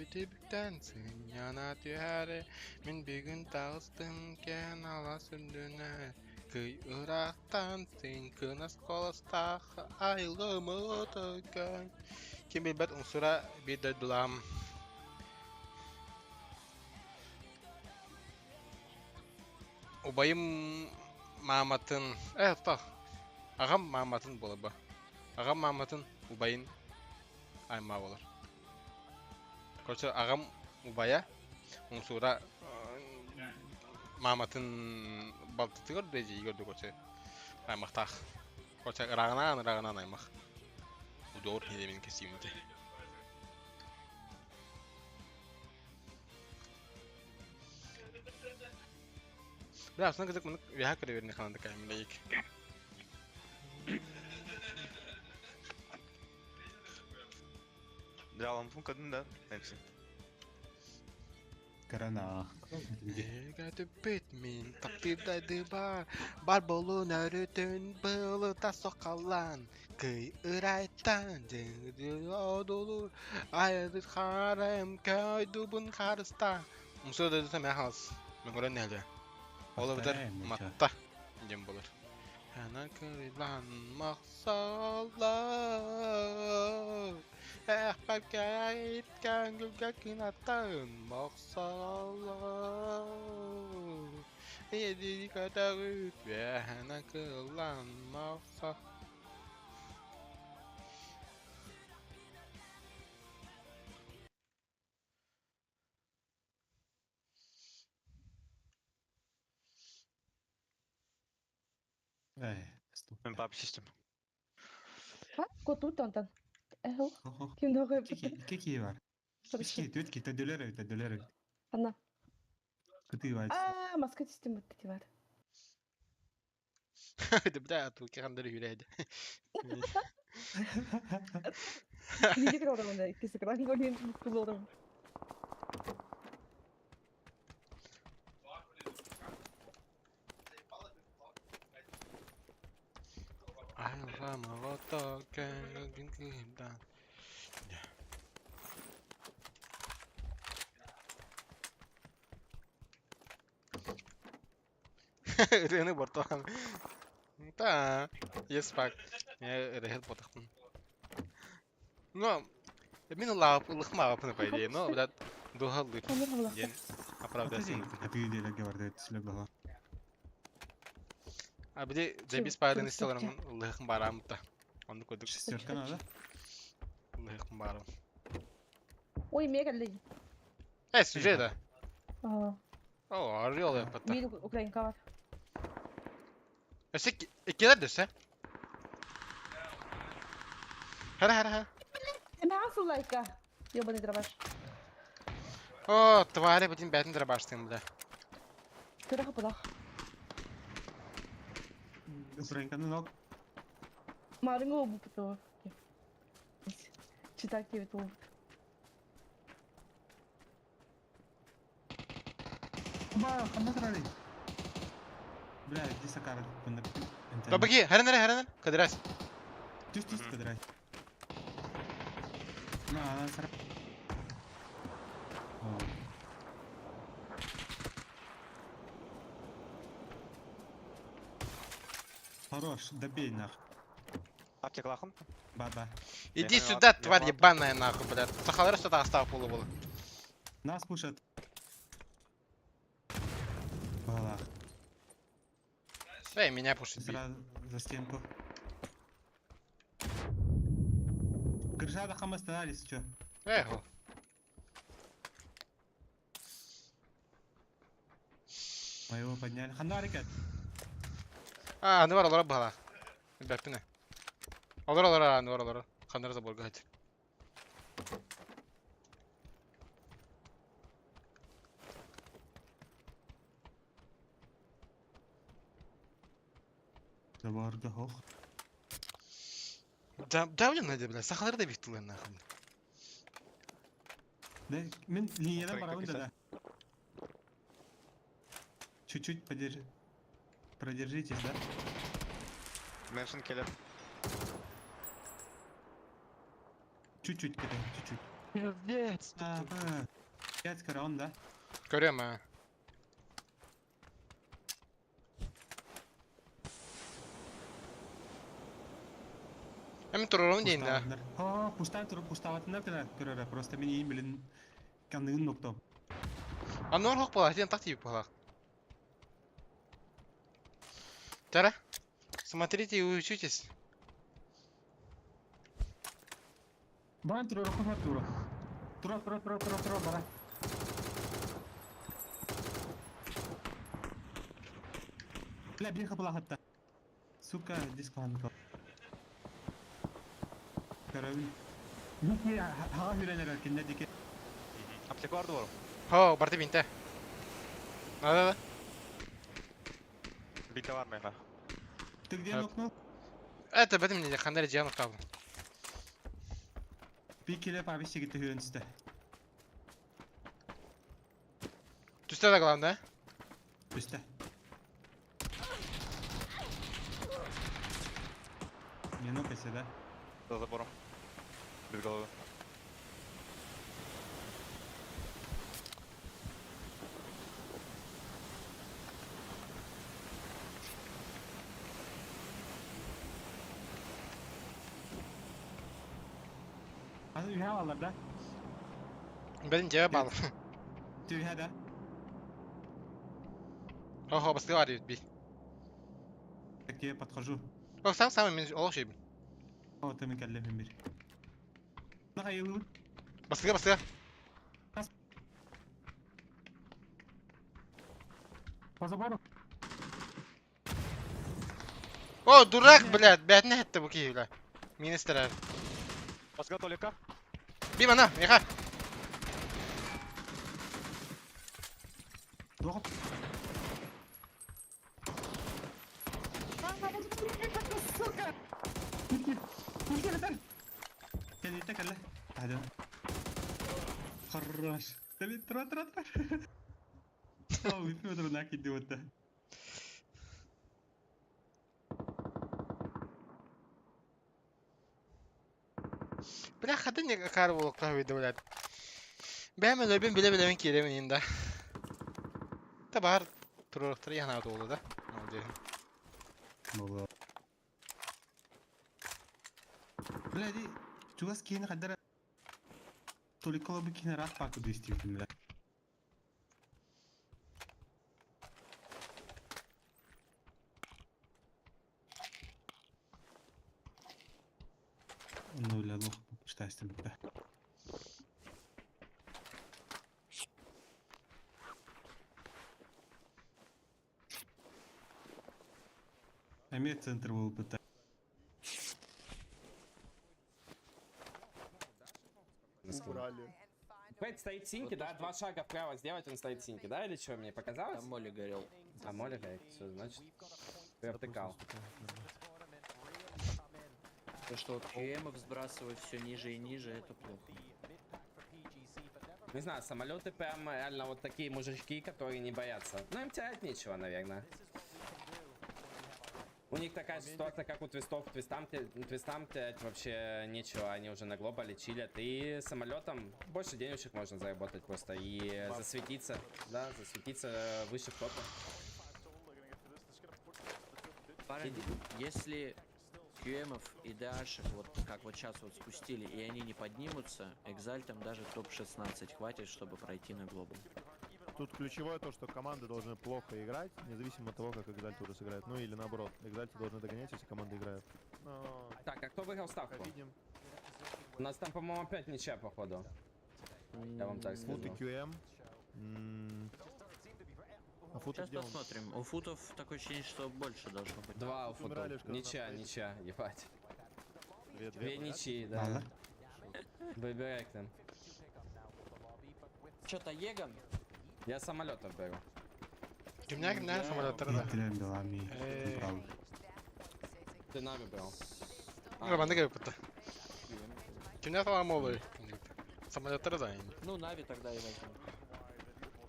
Бүтүбүктэн сынньана түһээри мин бүгүн таҕыстым кээн алаас үрдүнэ Кый ыраахтан сыҥкынас куоластаах айылгымытыгар Ким билбэт умсура биир дойдулаам Убайым мааматын э тох аҕам мааматын буолар ба аҕам мааматын убайын аймаа буолар. Короче, аҕам убайа Умсуура мааматын балтытыгар да эдьиийигэр да короче аймахтаах. Короче, ырааҕынаан ырааҕынаан аймах. Удоор хиилэмин кэсииммитэ. Бля, основной кызык мынык вяха көрө ханан да каймын Дьаалампын көрдүм да, эмсин. Корона. Эгэ мин таптыыр дайдыба бар болун өрүтүн былыта сокаллан кый ырайтан одулур айдыт харым көйдубун харыста Мусор дойдута мэ халас мен көрөн нэле Ол эбэтэр матта диэн болар Ана кырылан махсалла Эхпэккэ күлгэ кынаттан махсалла Эдири көтөгүт бэхэнэ кыллан махса Эй, стоп. Мен пап систем. Ха, коту тантан. Эхо. Хо-хо. Ким догой. Какие бар? Үчки, түтки, төдөлөр эбит, төдөлөр эбит. Анна. Кытыы бар. А, маска систем битти бар. Бля, тут кандыр хүрээд. Видео көрөрөм да, иккиси кран голин кулорум. Ырыаны бортохан. Та, yes fuck. Я ырыһыт ботахпын. Ну, мин лаап ылыхма апны по идее, но блядь, дуһаллыр. Диэн оправдайсын. Кытыы диэлэргэ барды түслөк баха. А били забис паарын истелерин ылыхын барамытта. Онну көдүк Шестерка надо. ылыхын барам. Ой, мега лей. Э, сюжет да. А, О, орел я потом. Бир украинка бар. Өсө иккилер дөсө. Хара хара хара. Эмэ лайка. Ёбаный дробаш. О, твари бүтүн бәтин дробаштың бля. Кыра хапылах. Украинканы ног. Марыңы обу пото. Читак тебе обу. Ба, ханна турары. Бля, здесь акар. Табаки, хара хара Кадрас. Түс түс кадрай. На, она сара. О. Хорош, добей нах. Аптекалахым. Ба-ба. Иди сюда, тварь ебаная нахуй, блядь. Сахалар что-то остал полу было. Нас пушат. Балах. Эй, меня пушит. Сразу за стенку. Крыша хам остались, чё? Эх. Мы его подняли. Хандарикет. А, ну вар, бала. Бәппине. Олар олар, ну вар, олар. Хандар забор гать. Заборда хох. Да, да, надо, бля, сахалар да бихтулар нахуй. Да, мен линиядан барабын да, да. Чуть-чуть подержи. Продержитесь, да? Меншин келер. Чуть-чуть, кидай, чуть-чуть. Пиздец. Ага. Пять корон, да? Көрем, а. Эми турурум дейин да. О, пустан туруп пуставатындар кына көрөрө. Просто мен ийин билин каныгын ноктом. А нор хок була, сен так тип була. Тара. Смотрите и учитесь. Баран туруп, хохот туруп. Туруп, туруп, туруп, туруп, туруп, бара. Бля, бир хапла хатта. Сука, диск ханка. Карабин. Дики, хага хүренер кинде дики. Аптека бар дур. Хо, барты бинте. Да, да, да. Бита бар меха. Ты где Так. нокнул? Это бэтим не хандар жан кабы. Bir kilo abi şekilde hüönüste. Түстэ да главное. Üstte. Не нокайся, да? За забором. Без головы. Hadi ühe alır da. Бэтим жебе бал. Tühe да. Охо, басты бар би. Так я подхожу. Ох, сам сам мен ол шейбин. О, ты мен bir. Нахай Бастыга бастыга. По забору. О, дурак, блядь, бэтне хетте бу ки, бля. Министр. Баска Толика. Би мана, меха. Doğru. Hadi. Хорош. Тра тра тра. О, Федор нах идиота. Бля, хады не кар болук виде, блядь. Бәм өлөбүн биле биле мен киремен инде. Та бар туруктар яна болду да. Молодец. Баба. Бля, ди, чугас кийин хадара. Толикова би кийин рах пак действительно, бля. Ну, бля, лох, считай, бля. Эмиэ центр был бы. Убрали. Фэт стоит синьки, да? Два шага вправо сделать, он стоит синьки, да? Или что, мне показалось? Там Молли горел. А Молли горит, все, значит, провтыкал. То, что вот QM сбрасывают все ниже и ниже, это плохо. Не знаю, самолеты прям реально вот такие мужички, которые не боятся. Ну, им терять нечего, наверное. У них такая же ситуация, как у твистов. Твистам, твистам терять вообще нечего, они уже на глобале чилят. И самолетом больше денежек можно заработать просто. И засветиться, да, засветиться выше в топе. Парни, если QM и DH, вот как вот сейчас вот спустили, и они не поднимутся, Экзальтам даже топ-16 хватит, чтобы пройти на глобал. Тут ключевое то, что команды должны плохо играть, независимо от того, как Экзальты уже сыграют. Ну или наоборот, Экзальты должны догонять, если команда играет. Но... Так, а кто выиграл ставку? Видим. У нас там, по-моему, опять ничья, походу. Я вам так скажу. Фут и QM. А футы Сейчас где он? посмотрим. У футов такое ощущение, что больше должно быть. Два у Футы умирали, футов. что Ничья, на ничья, ебать. Две, Две две ничьи, да. Ладно. Выбирай к нам. Что-то Егон? Я самолетов беру. Кимнәк кимнәк самолеттар да. Итилен белами. Ты нами брал. Ну, банда кеп бутта. Кимнәк салам олы. Самолеттар да инде. Ну, Нави тогда и возьму.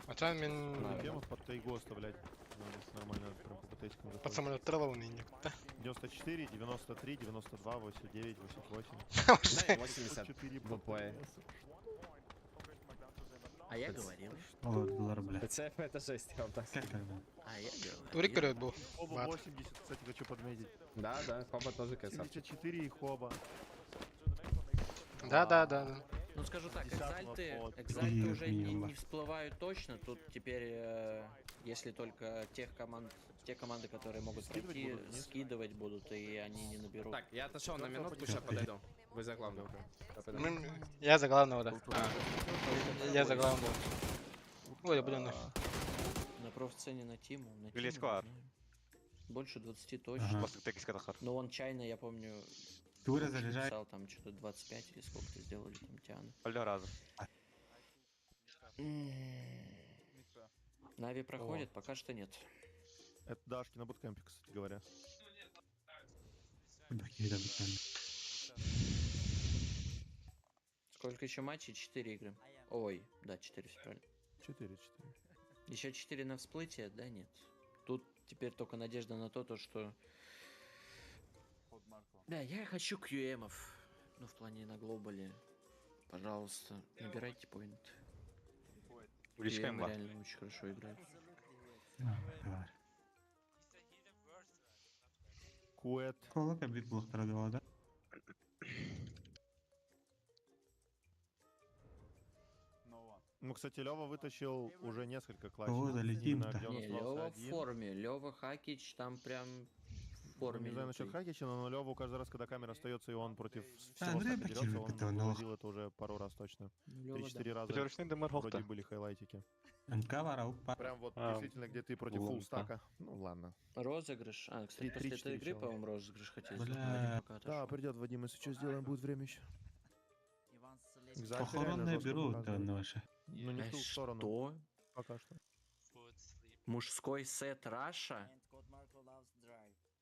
Ачан мен Нави. Кемов под тайгу оставлять. Ну, если нормально, прям по ТТшкам под заходит. самолеттар да инде. 94, 93, 92, 89, 88. Да, и 80 4 ВП. А я говорил. Олар, бля. ЦФ это жесть, я вам так скажу. Как это? А я говорил. Турик көрөт бу. Хоба Бат. 80, кстати, хочу подметить. Да, да, Хоба тоже красавчик. 74 и Хоба. Да, да, да, да. Ну скажу так, Десятого экзальты, по экзальты Три уже не, минимум. не всплывают точно. Тут теперь, если только тех команд, те команды, которые могут Скидывать пройти, будут, нет? скидывать будут, и они не наберут. Так, я отошел на минутку, сейчас подойду. Вы за главного. Я подойду. Я за главного, да. Я за главного. Ой, блин. На профцене на Тиму, на Тиму, Или не Сквар. знаю. Больше 20 точно. Ага. После текст катахар. Но он чайно, я помню, Тура больше заряжай. писал, там что-то 25 или сколько-то сделали там Тиана. Ольга раза. Нави проходит, пока что нет. Это Дашки на буткемпе, кстати говоря. Сколько еще матчей? 4 игры. Ой, да, 4, все правильно. 4-4. Еще 4 на всплытие? Да нет. Тут теперь только надежда на то, что... Да, я хочу QM-ов. Ну, в плане на глобале. Пожалуйста, набирайте поинт. Увеличиваем QM ба. реально очень хорошо играют. Куэт. Колока биплохтара да? Ну, кстати, Лева вытащил уже несколько клатчей. Кого залетим-то? Именно где он Не, оставался Лева в один. форме. Лева Хакич там прям в Ну, форме. Не знаю насчет лютой. Хакича, но Леву каждый раз, когда камера остается, и он против всего Андрей стака Бакиров дерется, он это, ну. выводил это уже пару раз точно. Ну, Лёва, да. 3-4 раза Пятерочный дымар вроде хохта. были хайлайтики. Нкавара упа. Прям вот А, действительно, где ты против фулл ломка. стака. Ну ладно. Розыгрыш. А, кстати, Три- после этой три-четыре игры, человека. по-моему, розыгрыш хотели сделать. Бля. Вадим пока Да, отошел. придет Вадим, если что, сделаем, будет время еще. Экзальты реально Похоронное жестко бюро это показывают. наше. Ну не в ту сторону. Что? Пока что. Мужской сет Раша?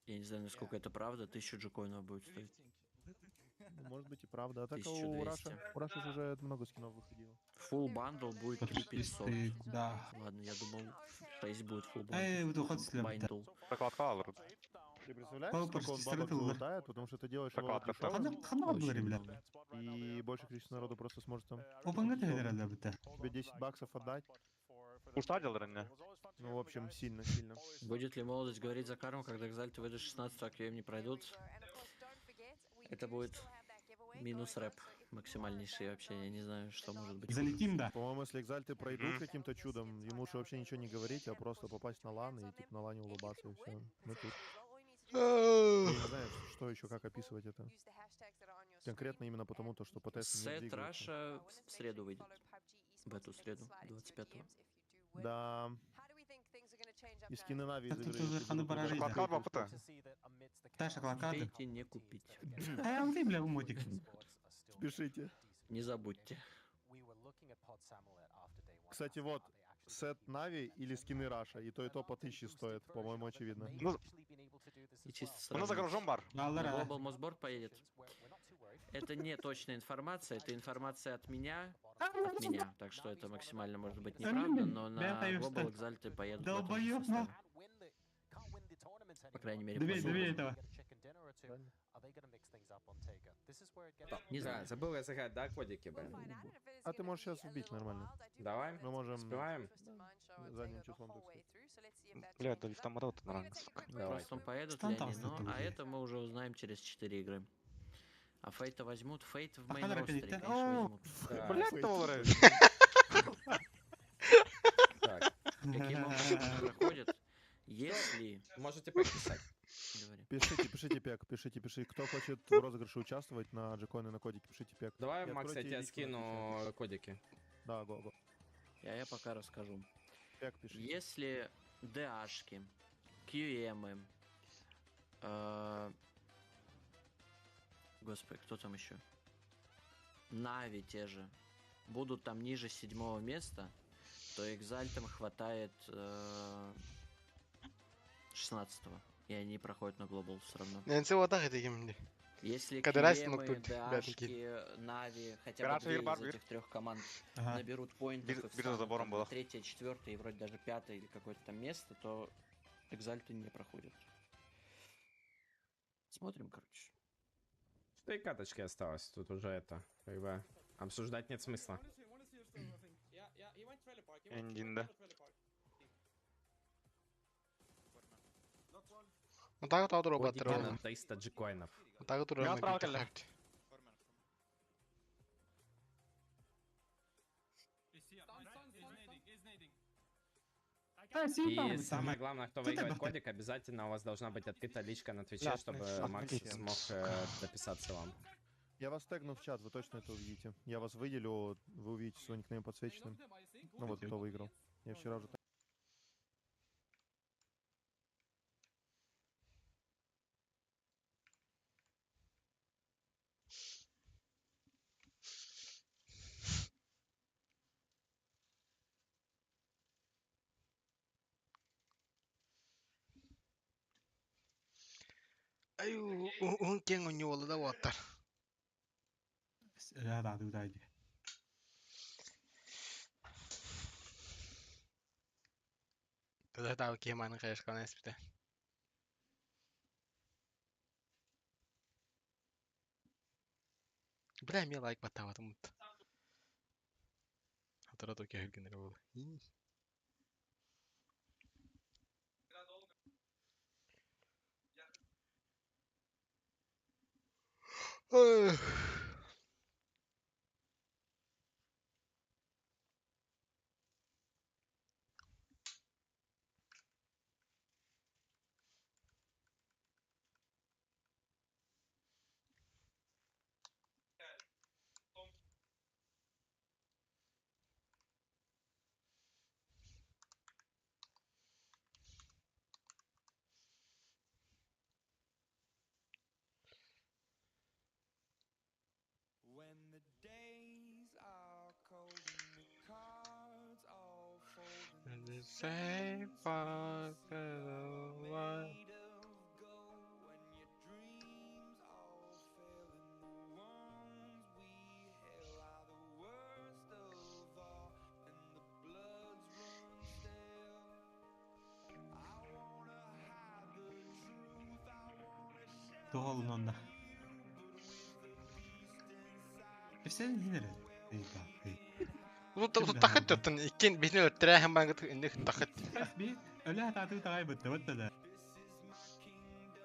Я не знаю, насколько это правда, 1000 джекоинов будет стоить. Ну, может быть и правда. А так у 1200. Раша, у Раша же уже много скинов выходило. Full bundle будет 3500. Ты куда? Ладно, я думал, 6 будет full Эй, bundle. вот уход слеп. Bundle. Прокладка алыр. Ты представляешь, Пол сколько он почти бабок стратил, да. залутает, потому что ты делаешь его Прокладка дешевым, Хана Очень бля. много. и больше количество народу просто сможет там Опанга ты тебе 10 баксов отдать. Уштадил не? Ну, в общем, сильно-сильно. Будет ли молодость говорить за карму, когда Экзальты выйдут 16, а QM не пройдут? Это будет минус рэп максимальнейший вообще. Я не знаю, что может быть. хуже. Залетим, да. По-моему, если Экзальты пройдут Мгм. каким-то чудом, ему лучше вообще ничего не говорить, а просто попасть на лан и типа на лане улыбаться и все. Мы тут. Я не знаю, что еще, как описывать это. Конкретно именно потому, то, что ПТС не Сет двигаются. Раша в среду выйдет. В эту среду, 25-го. Да. И скины Нави из Это игры. тут уже если хана будут баражи, играть. Прокладка бапыта. Таша клакады. Успейте не купить. А я вам бля, умотик. Спешите. Не забудьте. Кстати, вот, сет Нави или скины Раша. И то по 1000 стоит, по-моему, очевидно. Ну, И чисто у нас сравнить. загружен бар. На Аллара. Global Mosboard поедет. Это не точная информация, это информация от меня. От меня, так что это максимально может быть неправда, но на Global Exalted поедут в этом же Долбоёб, составе. По крайней мере, по Добей, добей слухам. этого. Не Да, знаю. забыл разыграть, да, кодики, блин? А ты можешь сейчас вбить нормально. Давай. Мы можем Успеваем? задним числом, так сказать. Бля, да там рот нормально, сука. Давай. Просто поедут Стан ли там они, ну, стоит а уже. это мы уже узнаем через 4 игры. А Фейта возьмут? Фейт в Пахана main рапидит, ростере, да? конечно, О! возьмут. Так, Блядь, доллары. так. Каким образом они проходят? Если... Можете подписать. Говори. Пишите, пишите пек, пишите, пишите. Кто хочет в розыгрыше участвовать на джеконы на кодике, пишите пек. Давай, И Макс, я откройте тебе личку на скину кодики. Да, го, го. Я пока расскажу. Пек пишите. Если DH-шки, QM, господи, кто там еще? Нави те же, будут там ниже 7-го места, то Экзальтам хватает 16-го, и они проходят на Global все равно. Нэнси вот так это гимни. Если Когда раз QM, тут, ребятники. DH-шки, Нави, хотя бы Гараж две Вир, из Вир. этих трех команд Ага. наберут поинтов Бир- и бир за встанут забором там на была. третье, четвертое и вроде даже пятое или какое-то там место, то Экзальты не проходят. Смотрим, короче. 4 каточки осталось. Тут уже это, как бы, обсуждать нет смысла. Эндин, да. Вот так вот Кодики батрона. на 300 джекоинов. Вот так вот Я отправил, Коля. И самое главное, кто Тут выиграет это- кодик, обязательно у вас должна быть открыта личка на Твиче, Бля, чтобы ну, Макс офигеть, смог дописаться вам. Я вас тегну в чат, вы точно это увидите. Я вас выделю, вы увидите свой никнейм подсвеченным. Ну вот, кто выиграл. Я вчера уже Уһун киэҥ оонньуу буолла да уолаттар. Тыда киһи мааны хайышканы эспитэ. Бля, эмиэ лайк баттаабатым. Хатыра то кэһиргинэр буолла. Say fuck Тоҕолун онно. Кэпсээн иһин эрэ. Тахыт тоттон иккин биһини өлтөрөөһөн бангыт инник тахыт. Би өлө хатаатыы таҕай быттыбыт да.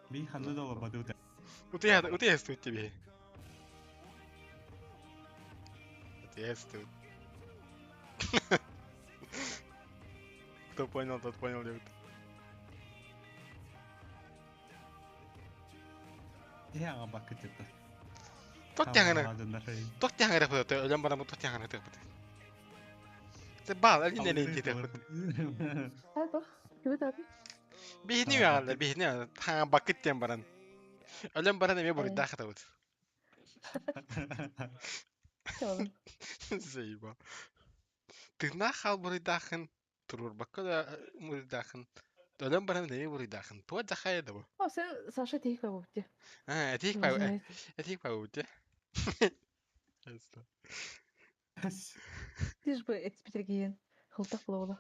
Би ханна да олорбатыы да. Утуйа утуйа стут би. Утуйа стут. Кто понял, тот понял, девт. Эһэ аҕа баккыт это. Тот тяҥана. Тот тяҥара быта, өлөн баран тот тяҥана тыпыт. Те бал, әлин әлин титепыт. Биһини үөҕэллэр, биһини хаҥа бакыт диэн баран. Өлөн баран эмиэ буруйдаах хатабыт. Заеба. Тыыннаах хаал буруйдааххын, туруорбакка да буруйдааххын. Өлөн баран эмиэ буруйдааххын. Туох дьахайа да бу? О, сен Саша тиһик бабыт. А, этиик па, этиик па бут. Ты ж бы этпитергиен. Хылтах була.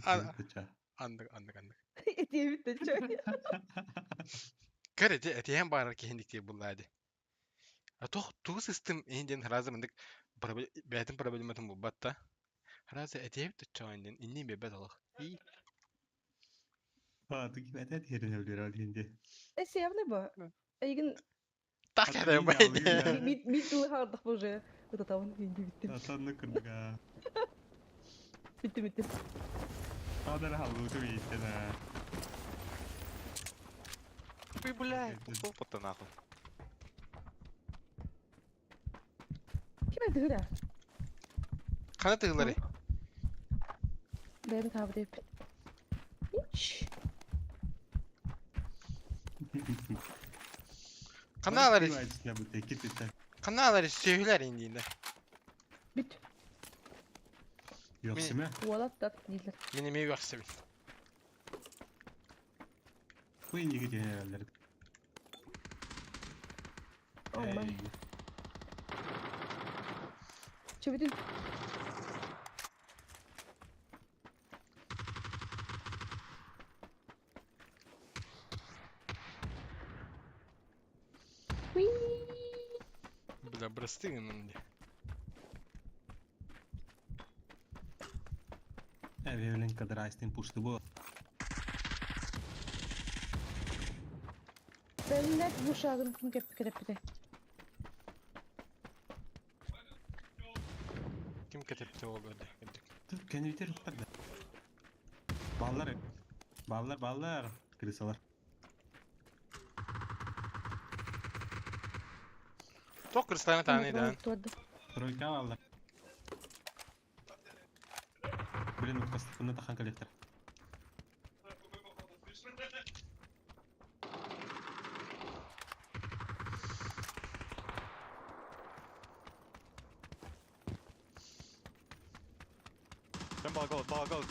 Андык, андык, андык. Этиэбит да чой. Көр эти этиэн баарар киһиндик тиэ буллаа ди. А тох тугу сыстым иһин диэн харазы мындык бээтин проблематын булбат та. Харазы этиэбит да диэн инни бэбэт олох. И А, ты кибәтә тиһерин өлөр ол инде. Э, севны бу. Эйгин так это бит бит тылы хардах бу уже. Это тавын инди биттим. Атанны кырдыга. Биттим биттим. Адар халлы биттен. Ой, блядь, опа-то нахуй. Ким это гыра? Кана тыгылары. Бэйбит хабы деп. Ич. Кана алары. Кана алары сөйлөр индиинде. Бит. Йоксиме? Уолат тат дийлер. Мени ме юаксыбын. Бу инеге диярләр. О, май. Чөбүтүн. Бля, брастыгын инде. Эвелин кадрайстин пушты бу. Бэллэт бу шагын ким кеп кереппите. Ким кетепти ол бөлде. Тур кенвитер уктар да. Баллар. Баллар, баллар. Крысалар. Ток крыстаны тааны да. Тройка баллар. Блин, уткастыкны тахан коллектор. Чем балгол, балгол.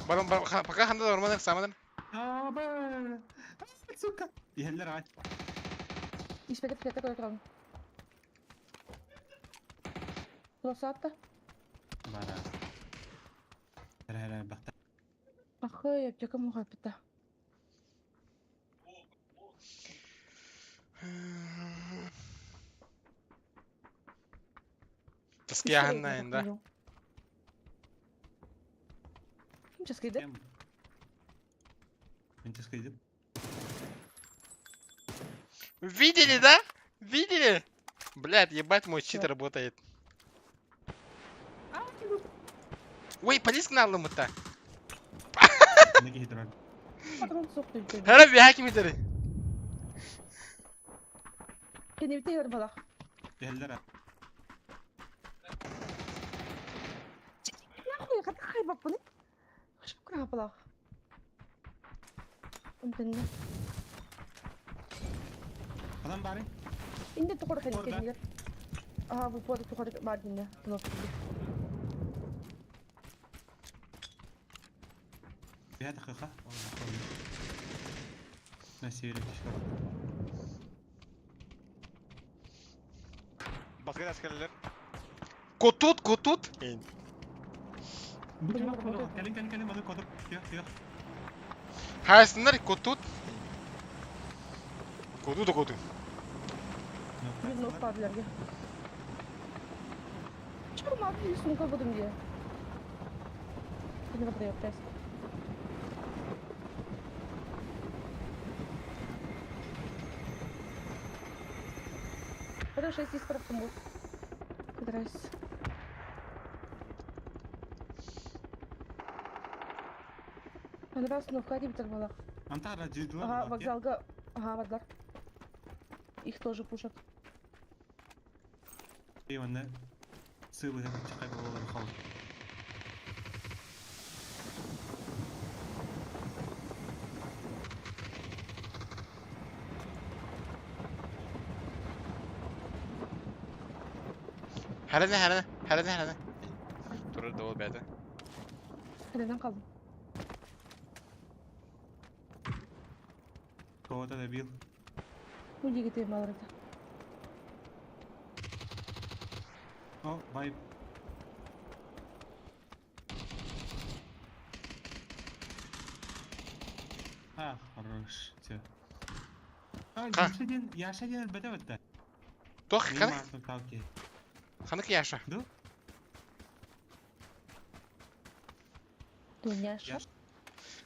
Барон, пока ханда нормально самадан. А, ба. Сука! Иһэллэр аҕай. Испэкэ пикетте көрө турабын. Лосаатта. Бара. Эрэ эрэ бахта. Ахы, аптека мухаппыта. Таскыяһынна да. Ким часкыйды? Мен часкыйдым. Видели, да? Видели? Блядь, ебать, мой чит работает. Ой, полис на лымыта. Хара бихаки митери. Кенебите хөр балах. Geldiler. Нахуй, хата хайбаппыны. Хашып балах. Үнтэннэ. Адам бары. Инде тухор хәле кенигер. Ага, бу поды тухор бар динне. Бия дакыйка. На севере кишкер. Баска әскерлер. Котут, котут. Кэлин, кэлин, кэлин, маны котуп. Тиох, тиох. Хайсыннар котут. Коту да коту. Винов падлерге. Чурма, сумка будем где. Не продает Хорошо, здесь правда Здрасте. Раз, ну, в Карибе была. Антара, Ага, вокзалга. Ага, вокзал. Их тоже пушат. Иван, сылы чакай болор хал. Хәрәне, хәрәне, хәрәне, хәрәне. Турыр да ул бәде. Хәрәдән калдым. Кого-то добил. Ну, егети малырды. О, вайп. А, хорош. Все. А, Яша один, Яша один бөтө бөттө. Тох, ханык? Ханык Яша. Ду? Дуняша.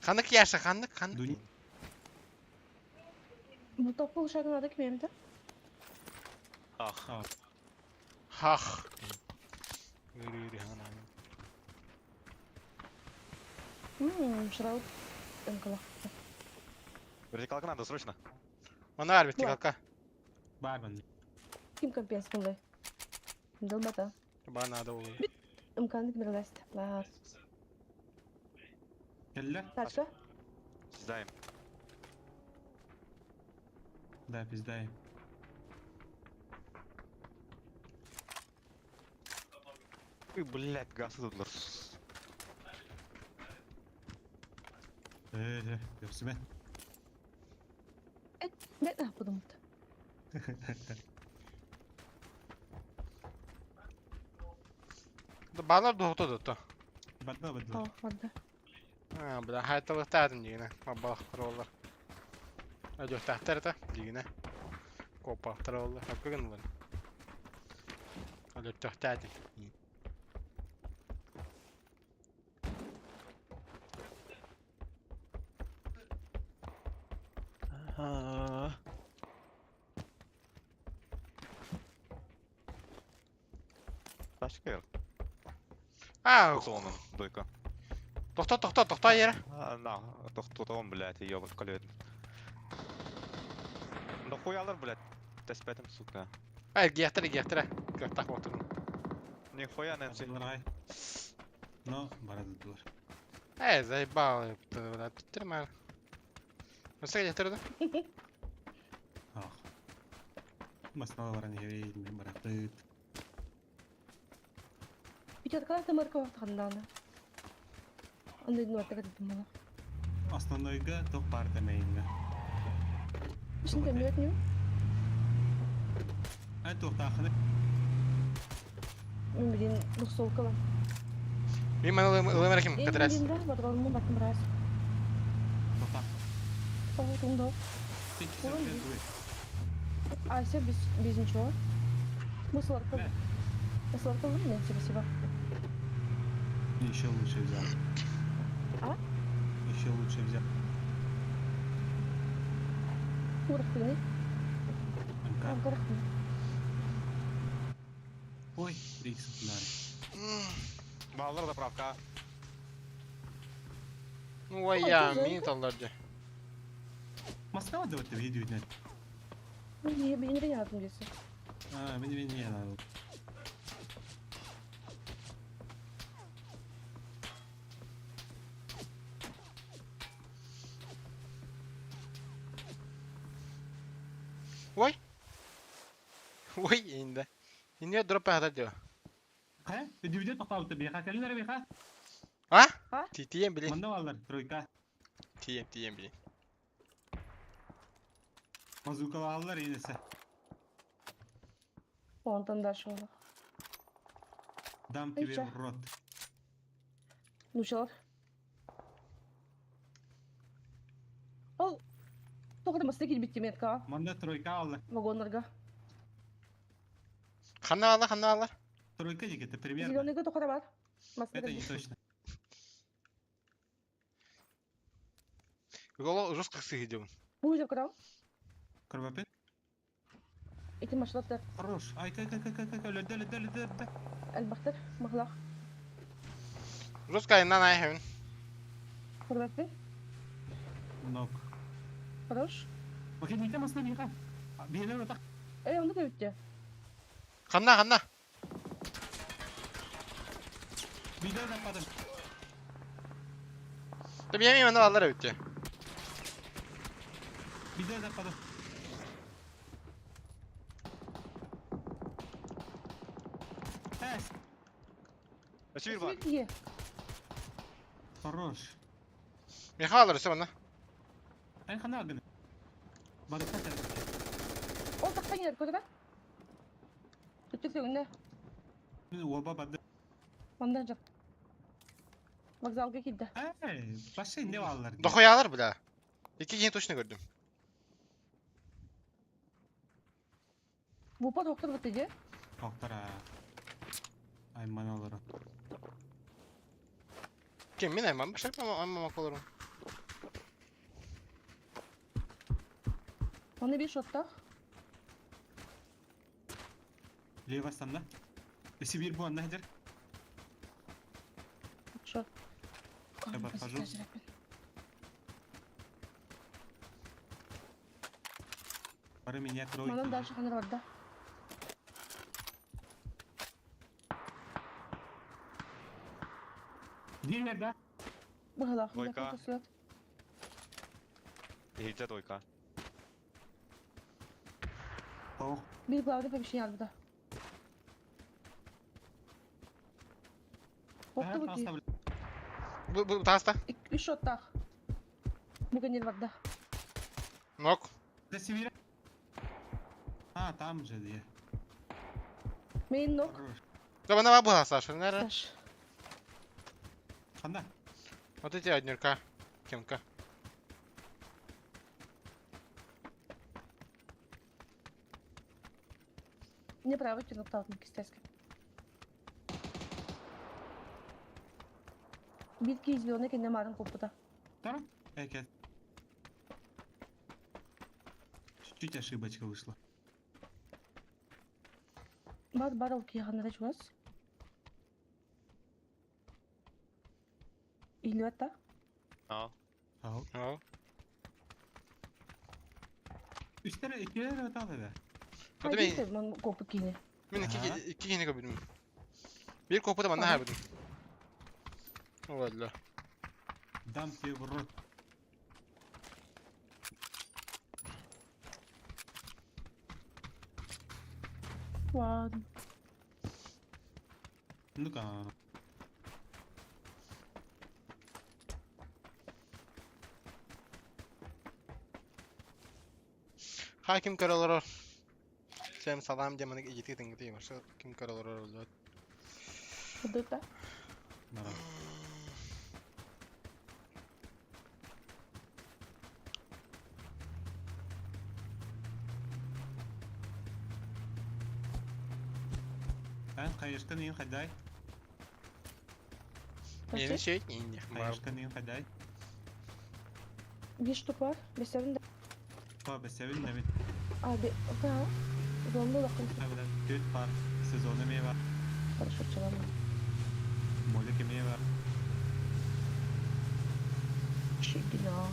Ханык Яша, ханык, ханык. Bu toplu uşağın kim emdi? Ах. Хах. Шрауд. Ымкала. Вертикалка надо, срочно. Мана вертикалка. Барман. Ким компенс булды? Дылмата. Ба надо ул. Ымканы кимерләсте. Лар. Келлер? Тачка? Сдаем. Да, пиздаем. Ой, блядь, газ тут. Э, көрсүмэ. Не подумать. Да балар да да. Бадда бадда. О, бадда. А, бля, хайталыктадым дигене. Бабах роллар. Ажо тахтарта дигене. Копа троллар. Хакыгын булар. Ажо тахтадым. Тачка А, дойка. Тохто, тохто, тохто, яра. А, на, тохто, блядь, ёбан колет. Да хуялар, блядь, теспетем, сука. Ай, гехтер, гехтер. Как так вот. Нихуя, Нэнси. Но, барады дур. Эй, заебал, блядь, тут нормально. Ну, что гехтер, да? Ах. Маснала баран евей, барахтыт. Пятерка это марка вахтандана. Андый нуар так думала. Основнойга тоқ бар демейинге. Машина төннүбэт ньүм. Эн туохтааххыный? Мин билин двухсолкалам. Мин маны ылым эрэ ким Эй, кэтэрээс. билин да, батгалыммын баттым раз. Тота. Того туңда. Сен кисен Ой. билен тугуй. Ася без, без ничего. Мы сладко. Бля. Мы сладко мен спасибо. Еще лучше взял. А? Еще лучше взял. Курахтыны. МК. Курахтыны. Ой, Рикс, дали. Баллар заправка. Ну ой я, мин таллар дьэ. Москва давай ты видео нет. Не, не понятно здесь. А, мне не надо. Ой. Ой, инде. Инде дроп хата дьэ. Хайа, видео тоқталды бейха, кәлінер бейха. А? А? Тиен билин. Мында балдар, тройка. Тиен, тиен билин. Мазукалалар инесе. Онтон дальше олох. Дам тебе Айча. в рот. Нучалар. Ол тоҕо маста киирбит метка Манда тройка алды. вагоннарга. Ханна алар, ханна алар. Тройка это примерно. Зеленыйга тоҕо бар. Маста Это не точно. Голо жестко сыгидем. Бу крау. Кровопет. Эти машиналар Хорош. Ай, кай, кай, кай, кай, кай, лөдө, лөдө, лөдө, лөдө. элбэхтэр махлах. Жестко айна най хевин. Көрбөппүн. Нок. Хорош. Окей, не там основи, ха. Бейне отак. Эй, онда да бүттү. Ханна, ханна. Бейне западым. Да мен мен алар өттө. Бейне западым. Эс, Өсүр бар. Ие. хорош. Михаил алар өсө бана. Эн хана агын. Бадыкта Ол тахсан кэлэр көрбө. Бүттү сөгүнэ. Мен оба бады. Мандан жак. Вокзалга киирдэ. Эй, башы не алар. Дохуя алар бля. Iki кийин точно көрдүм. Бупа доктор бутты же. Доктора. Айман алар. Ким мен айман башак айман маколорум. Оны бир шоттах. Лево станда. Сибирь бу анна хедер. Шот. Я подхожу. Бары меня тройки. Манан дальше ханыр барда. Дилер да? Быһылах. Двойка. Иһирдьэ двойка. Ох. Бир главный помещение албыта. Бокты бу ки. Бу бу таста. Үч шоттах. Бүгүн барда. Нок. Да Сибирь. А, там же где. Мен нок. Да бана бу Саша, наверное. Саш. Ханда. Вот эти однерка. Кемка. Не право тюнуктаатын кистески. Бир ки зеленый кенне марын коппута. Второй? Эке. Чуть-чуть ошибочка вышла. Бар бар ол кияннара чугас. Илбетта. А. Ау. Ау. Үстері екілер өтеді да. Hadi Хайды мен мен коппу кийне. мен iki Ага. iki кийини көрдүм. Бир копу да бана хабидим. Валла. Дам тебе в рот. Ладно. Ну-ка. Ха ким көрө олорор? Всем салам диэн маннык игитии тыҥгытыы вообще ким көрө олорор өллөт. Кудута. Нара. Эн хайышкын иин хайдай? Мени Прости? şey не Хайышкын иин хайдай? Bir штук var. Бесерин de. То бесебин небит. Abi, окей. Zorlu bakın. Абдан түт бар. Сезоны ме бар. Хорошо, çalalım. Молик эме бар. Чигина.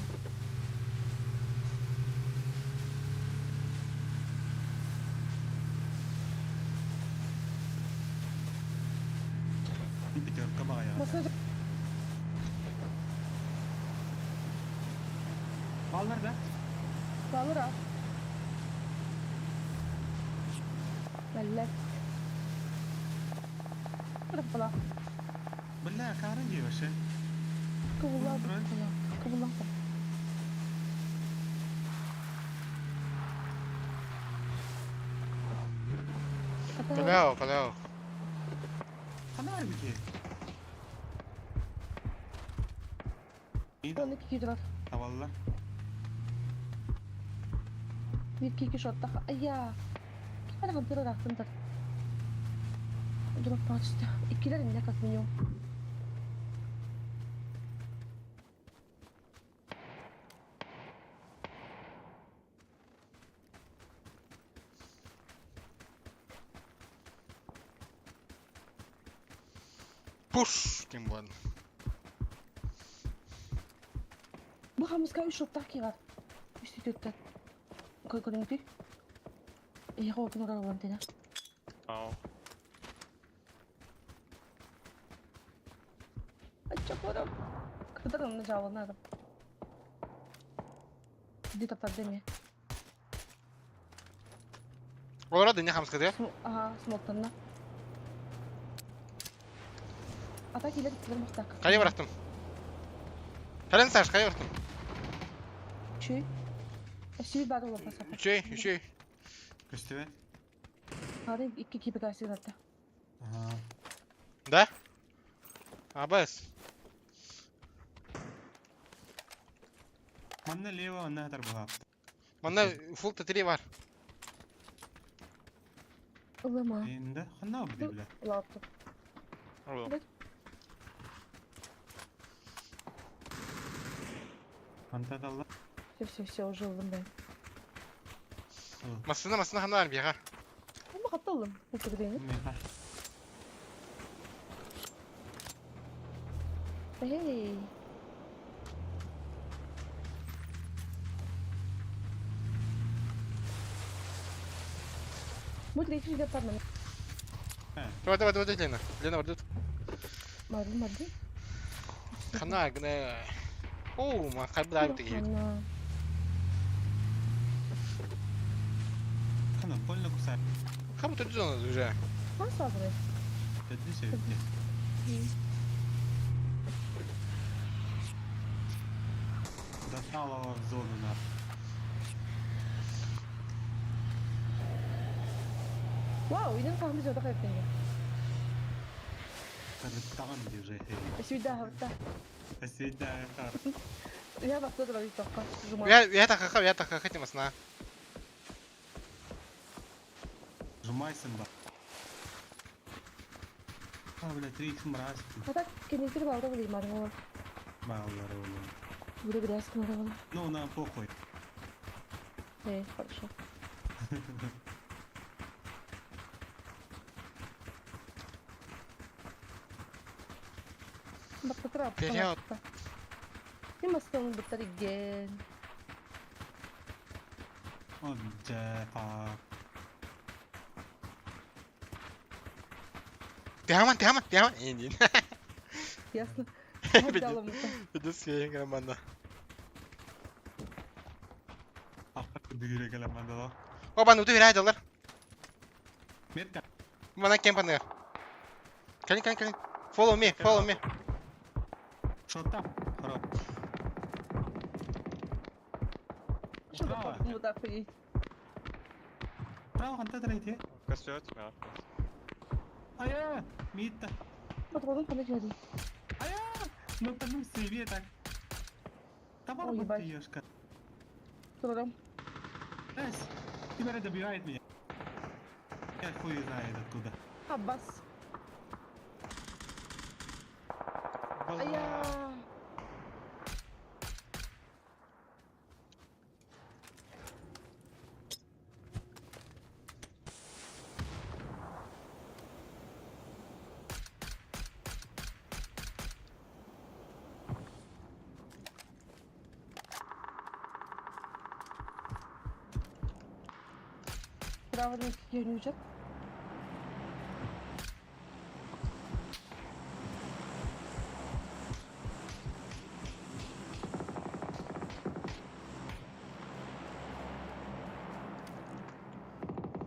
Пятерка багая. Masaj Баллар да? alır ha. Belli. Bırak bana. Бля, карын дии вообще. Kıvılar bana. Kıvılar. Каляо, каляо. Ханар бики. 12 киһи var. Тавалла. Bir iki шоттах. Айя. Ким ана компьютер рахтым тар. Дроп пачта. Иккилер инне как минимум. Пуш, тем ладно. Бу хамыска үш шоттах ки бар. Үш төттө. Кой көрүңү. Эйго окун оралган тена. Ау. Ача көрөм. Кыдырымны жабылнадым. Ди таптар деме. Олора да не хамска да? Ага, смоктанна. Ата килер килер мактак. Кая бараттым? Хелен Саш, кая бараттым? Чүй. Сүй бар ола паса. Үчей, үчей. Көстүбэ? Ары икки кипи касыгатта. Ага. Да? Абас. Манна лево, манна хатар була. Манна фул Т3 бар. Ылама. Инде ханна бди бля. Лаптоп. Алло. Манта далла. Все, все, все, уже ылдым ben. Масына, масына ханна бар бияга. Ama катталым. Бу дейни. Меха. Эй. Бу третий жер бар мен. Давай, давай, давай, Лена. Лена бардыт. Мардым, мардым. Ханна гына. О, ма кайбы да бит. Ханна. Ханна больно кусай. Хабы тут зона уже. Хан сабры. Төдү себепти. Достала в зону на. Вау, иден кахмыз ода кайптен. Тагын уже. Сүйдә хавта. Сүйдә хар. Я бакта да бит токка. Жума. Я я так я так хотим масына. Жумайсың ба. А, бля, 3 х мразь. Ата кенетер балда билей марың. Баллар ола. Буду грязь кына Ну, нам похуй. Эй, хорошо. Бакта тра. Вперед. Мен буттар игген. О, да, Тяман, тяман, тяман. Инди. Ясно. Иди съең грамманда. Ахыр дүгүрө келем да. Оба, ну ты верай доллар. Метка. Мана кем паныр. Калин, калин, калин. Follow me, follow me. Что там? Хоро. Что да, вот так ходить. Право, ханта тройте. Костёт, мя. Ая, Митта. Патроном подожди. Ая, ну там себе так. Товар Ой, ебать. ешка. Патроном. Эс, теперь добивает меня. Я хуй знает откуда. Аббас. Ая. Право на кирнючек.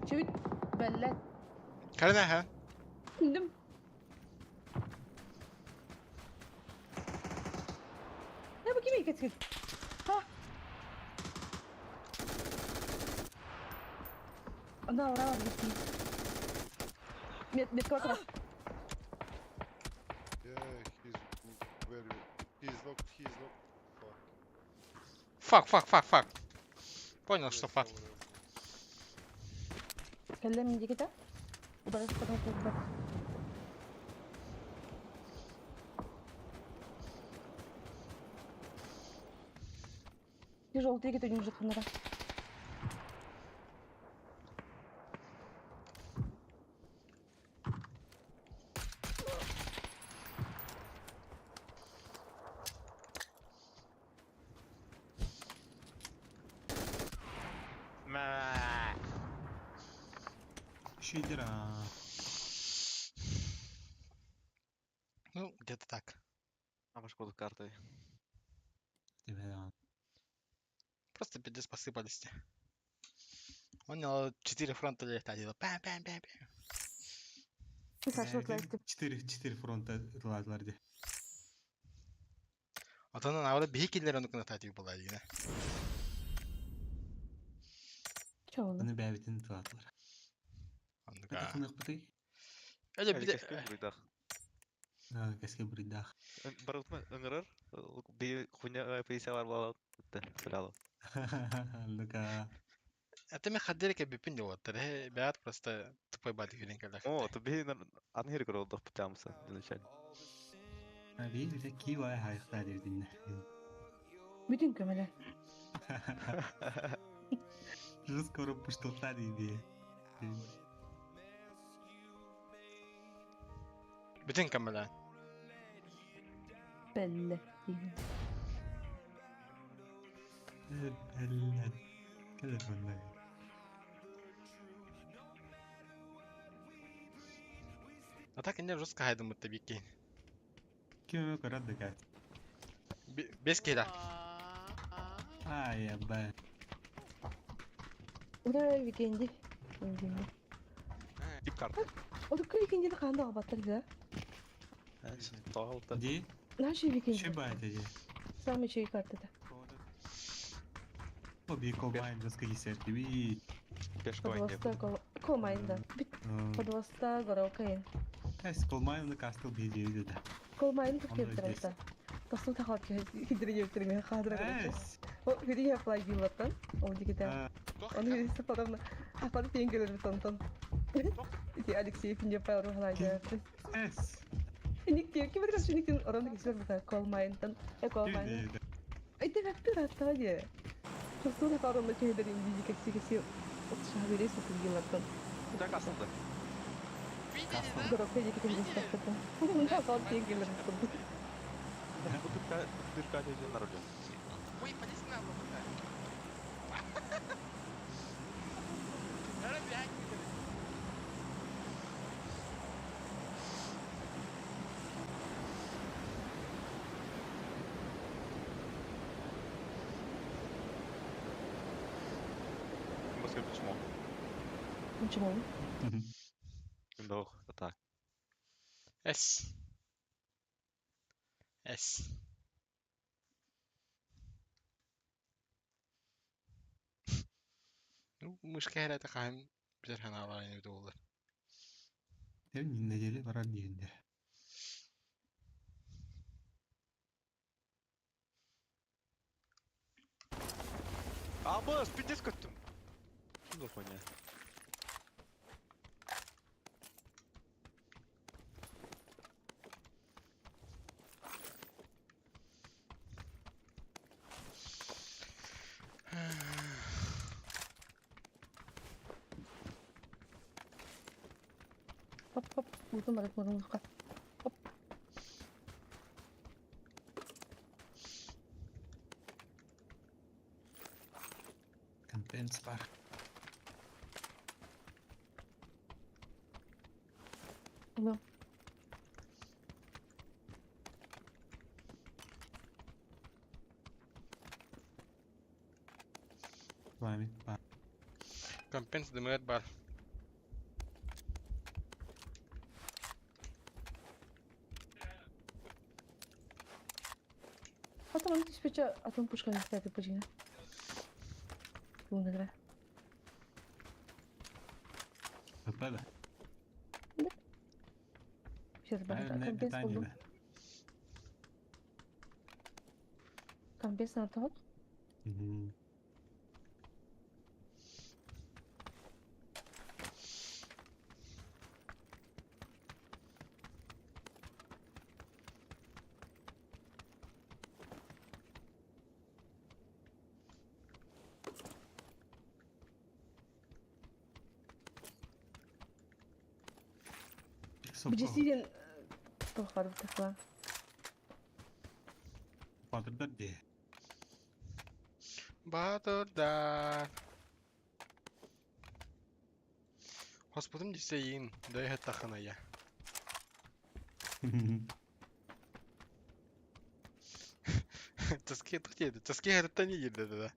Чуть, блядь. Карина, ха. Күндүм. Ne bakayım iyi kesin. Ha. Ана ора бар Мет мет квартира. Yeah, he's very... He's locked, he's locked. Fuck, fuck, fuck, fuck. Понял, что fuck. Кэллем дигите. Ударыс потом кубат. Тяжелый дигите не уже ханара. Мә. Щедра. Ну, где-то так. А может картой. Тебе Просто пиздец посыпались. Он 4 фронта летали. Пам, пам, пам, пам. 4 фронта ладларды. Отон авра биһи киллер ону кына татик була дигән. Чоғыны. Аны бәбитин тылатлар. Андыга. Это хынык бытый. Әле Әле биде кәскә бурыйдах. А, кәскә бурыйдах. Барытма ыңырыр, би хуйня пейсялар бала. Филялы. Андыга. Это мен хаддерке бипин деп отыр. Бәят просто тупой бадик юрен калах. О, то би анхир көрөлдөх бутамса начале. А би бите кива хайхта дедин. Бүтін көмелі. Жестко пуштылта диби. Бүтүн көмөлө. Бәлле. Бәлле. Телефонда. А так инде жестко хайдым бутта бикки. Ким көрөт декат. Бес кила. Ай, абба. Ура, викенди. Викенди. Тип карта. Одукку викендини қандай албаттар да? Тоғалты. Ди? Наши викенди. Шибайт ди. Самый чей картада. О, би колмайн жестко кисерти би. Пешкоин деп. Подвоста колмайн да. Подвоста горокайн. Эс колмайн на кастл би ди да. Колмайн тут Он кеп здесь. тұрады. Тосу тахат кидире жептирме хадра короче. Эс. О, види я флай билаттан. Ол дигите. Он види потом апады пенгелер тонтон. Ити Алексей пинде пайр хлай. Эс. Ник ким бер шиниктин орон кисер бута колмайнтан. Э колмайн. Айта бәкті раттаа де. Тосу тахат он чейдер инди кекси кекси. От шахбере сотын билаттан. Куда кастылды? Горокай дики кекси статтан. Мында кал пенгелер тонтон. Бутырка дежен народу. Ой, полез на лопата. Ара бяк. Баска почему? Почему? Дох, так. С. С. Ну, мышка это хаем. Бүтэр санаалаах ини буоллар. Нэдиэлэ барар диэн дэ. Абыс, пиздец көттүм. Что за хуйня? Хоп хоп, уутун барыт муруннахха. Хоп. Контент бар. Алло. Пламя бар. Компенс дымыгар бар. Потом он түспүчэ атын пушканы истээти пужина. Туунагра. ПП да. Сейчас бар. Правильное Компенс питание булдум. да. Компенс на тот. Мгм. Бжесиден тохар такла. Батырдар де. Батырдар. Хоспутум дисейин, дөйһө тахына я. Таски тахтиды, таски хәрттән йирде да.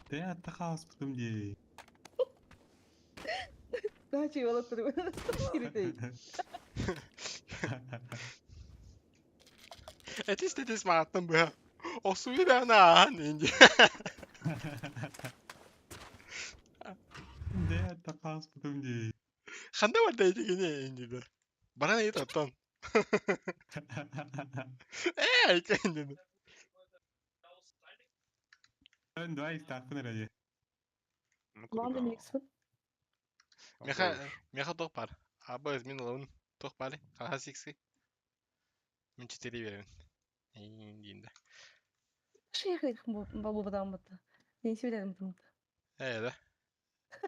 Те атта хаоспутум де. Дачи олоттур. Киритей. Этис тетис мааттан быһа. Осуй да на инди. Де атта хаоспутум де. Ханда бар да итигене инди да. Баран ит оттон. Э, итигене. Ön dua iftahın herhalde. Ланда микспен. Меха меха тох бар. Аба мин лаун тох бар. Хаха сикси. Мин четыре беремин. Инди. Шейх бабу бадамыты. Не себелерим бумта. Э, да.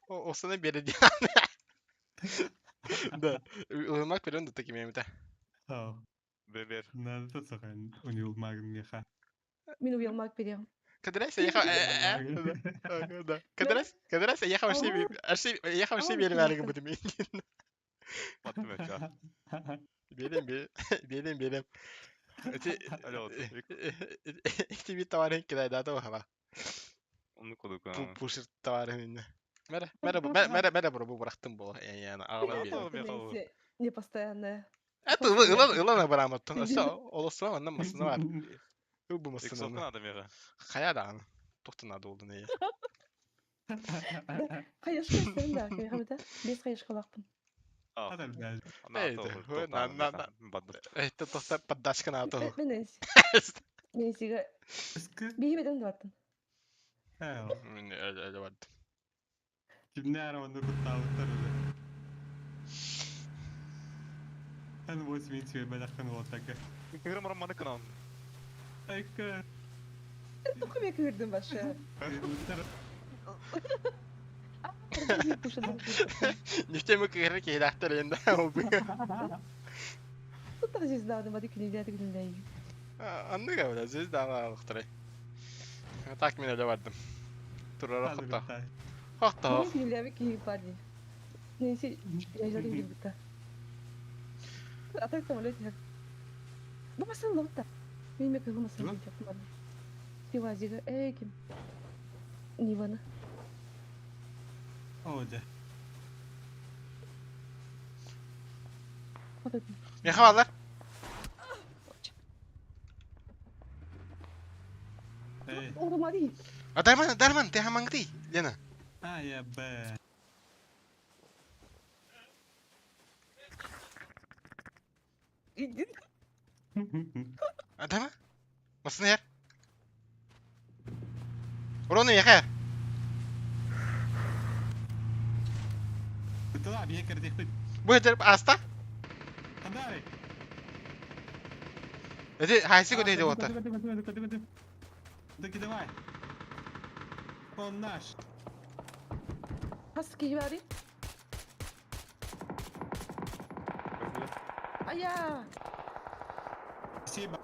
Осыны бере Да. Ылымак берем да такими эмите. Oh. Бебер. Надо сохан униулмагын меха. Мин уялмак берем. Кадырайся, ехал. Да. Кадырайся, кадырайся, ехал вообще, ехал вообще берем әлі будем. Баттым өтө. Берем, берем, берем. Эти Алло, эти бит товарын кидай да то хала. Onu koduk Пушер товарын. Мере, мере, мере, мере, бро, бу бырактым бу. Я, ағалан берем. Не постоянная. Это ылан, ылан бараматтан. Аса, олосуна манна масына бар. Бу масына. Иксовка надо мега. Хая да. Тоқтана долды не. Кайышка истерим да, кайхабыта. Бес кайышка лакпын. Это тоқта поддашка на то. Мен Мен сиге бейбеден баттым. Мен әлі бардым. Кимне арамында куттабыттар уже. Ан 8 минут себе бадахтан болтака. Кыгырым романы кынан. Айка. Тоқы мен кырдым башы. Нефтемі кыры кейдақтар енді. Тут звезда, бады күнүлдә күнүлдә. Анны габыда звезда алықтырай. Так мен әлі бардым. Турара хопта. Хопта. Күнүлдә ки парни. Несі, я жары битта. Атак самолет. Бу масын лотта. Мен ме кызым масын жакмады. Тивазига, эй ким? Нивана. Оде. Не хавалар? Эй. Оğlum hadi. А Дарман, Дарман, ты хамангты, Лена. А, я Б. Иди. А Дарман? Масын эр. Рону яхэ. Бытыла, бие кэрдихпит. Бу этер аста. Хандари. Эти хайсы көтө ди ота. Таки давай. Он наш. Хас киһи баарый? Айа! Спасибо.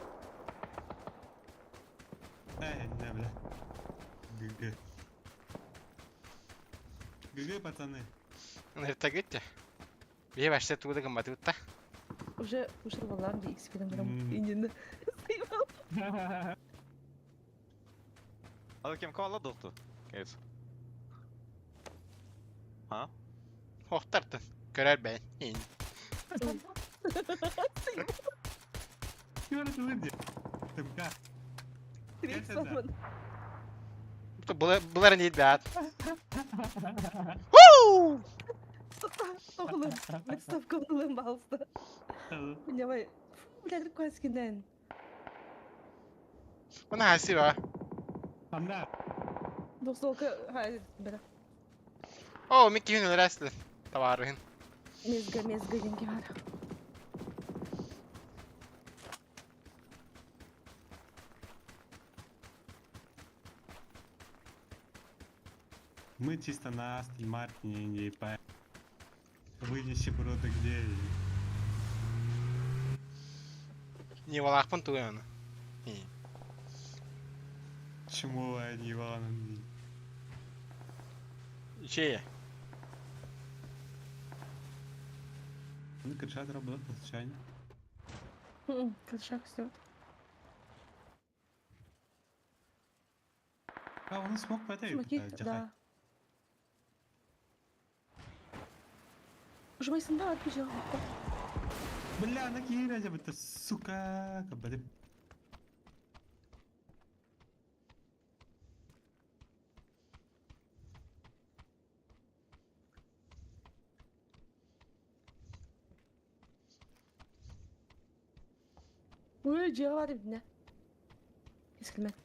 Эй, да, бля. ГГ. ГГ, пацаны. Ныртагытте. Бие башта тугуда гымматыбытта. Уже уже баллам ди XP ден барам. Инженер. Ал кем калла докту? Кейс. А? Хохтартын. Көрөр бэйн. Көрө тылы Тымка. Булар не бят. Уу! Оғлым, представка оғлым, пожалуйста. Давай. Блядь, кваскинен. Мына хаси ба. Анда. Двухстволка, хай, бля. О, микки күн өләсле. Табарыһын. Мезга, мезга деньги бар. Мы чисто на Астон Мартине не по... Вы нищеброды где? Не валахпын туганы. Чему они Иван? Че? Ну, крышат работал случайно. Крышак все. А, он смог по этой? Смоки, да. Ужмайсың да, отбежал. Бля, на кире, это сука, кабали. Ой, дьиэҕэ ибинэ. Искилмэт.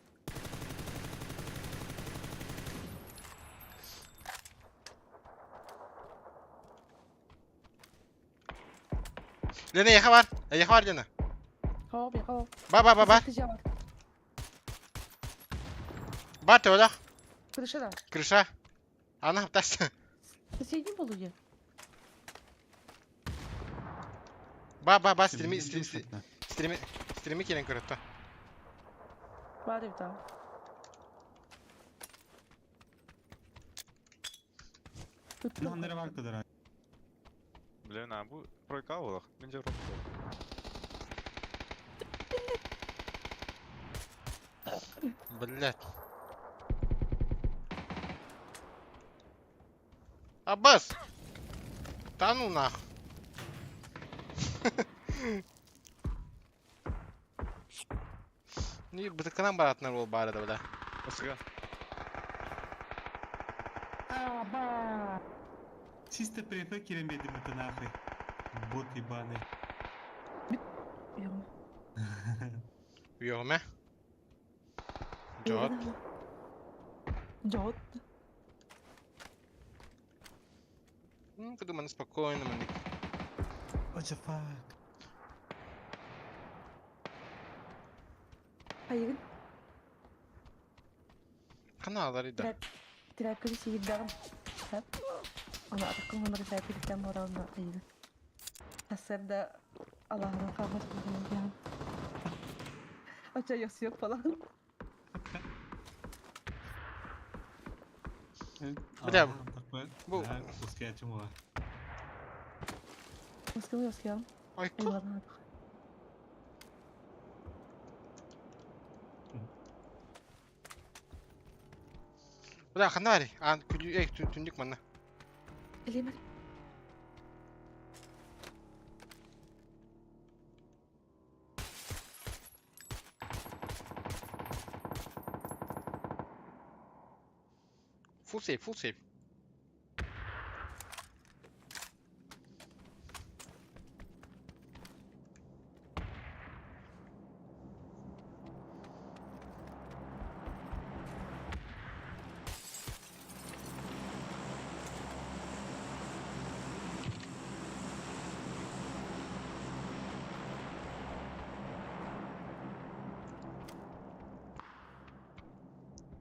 Лена, яха бар. Яха бар, Лена. Хоп, хоп. Ба, ба, ба, ба. Бар, төбөлөх. Крыша да. Крыша. Ана хаптас. Соседний был уе. Ба, ба, ба, стрими, стрими, стрими, стрими келен көрөттө. Бар эбит аа. Ну, нервак тудара. Блин, а бу пройка олох. Мен же роп. Блять. Аббас! Да ну нах. Не, бытыкынан баратынар ол бары да бля. Осыга. Чисто префекерем едем это нахуй. Бот ебаный. Йоме. Жот. Жот. Ну, подумай, спокойно, мандик. What the fuck? Айыгын. Каналдар ида. Тряпканы сиирдэҕим. Аны атаккын гынары тряпкалыктан барална айыгын. Сарсыарда алааһынан хаамар киһи Оча yok falan. Бля, бу. Уская чумула. Москвы yosuyorum. Ой, Eyvallah. Бля, ханна бари. А, күлүү, эй, түндүк манна. Элемер. Full save, full save.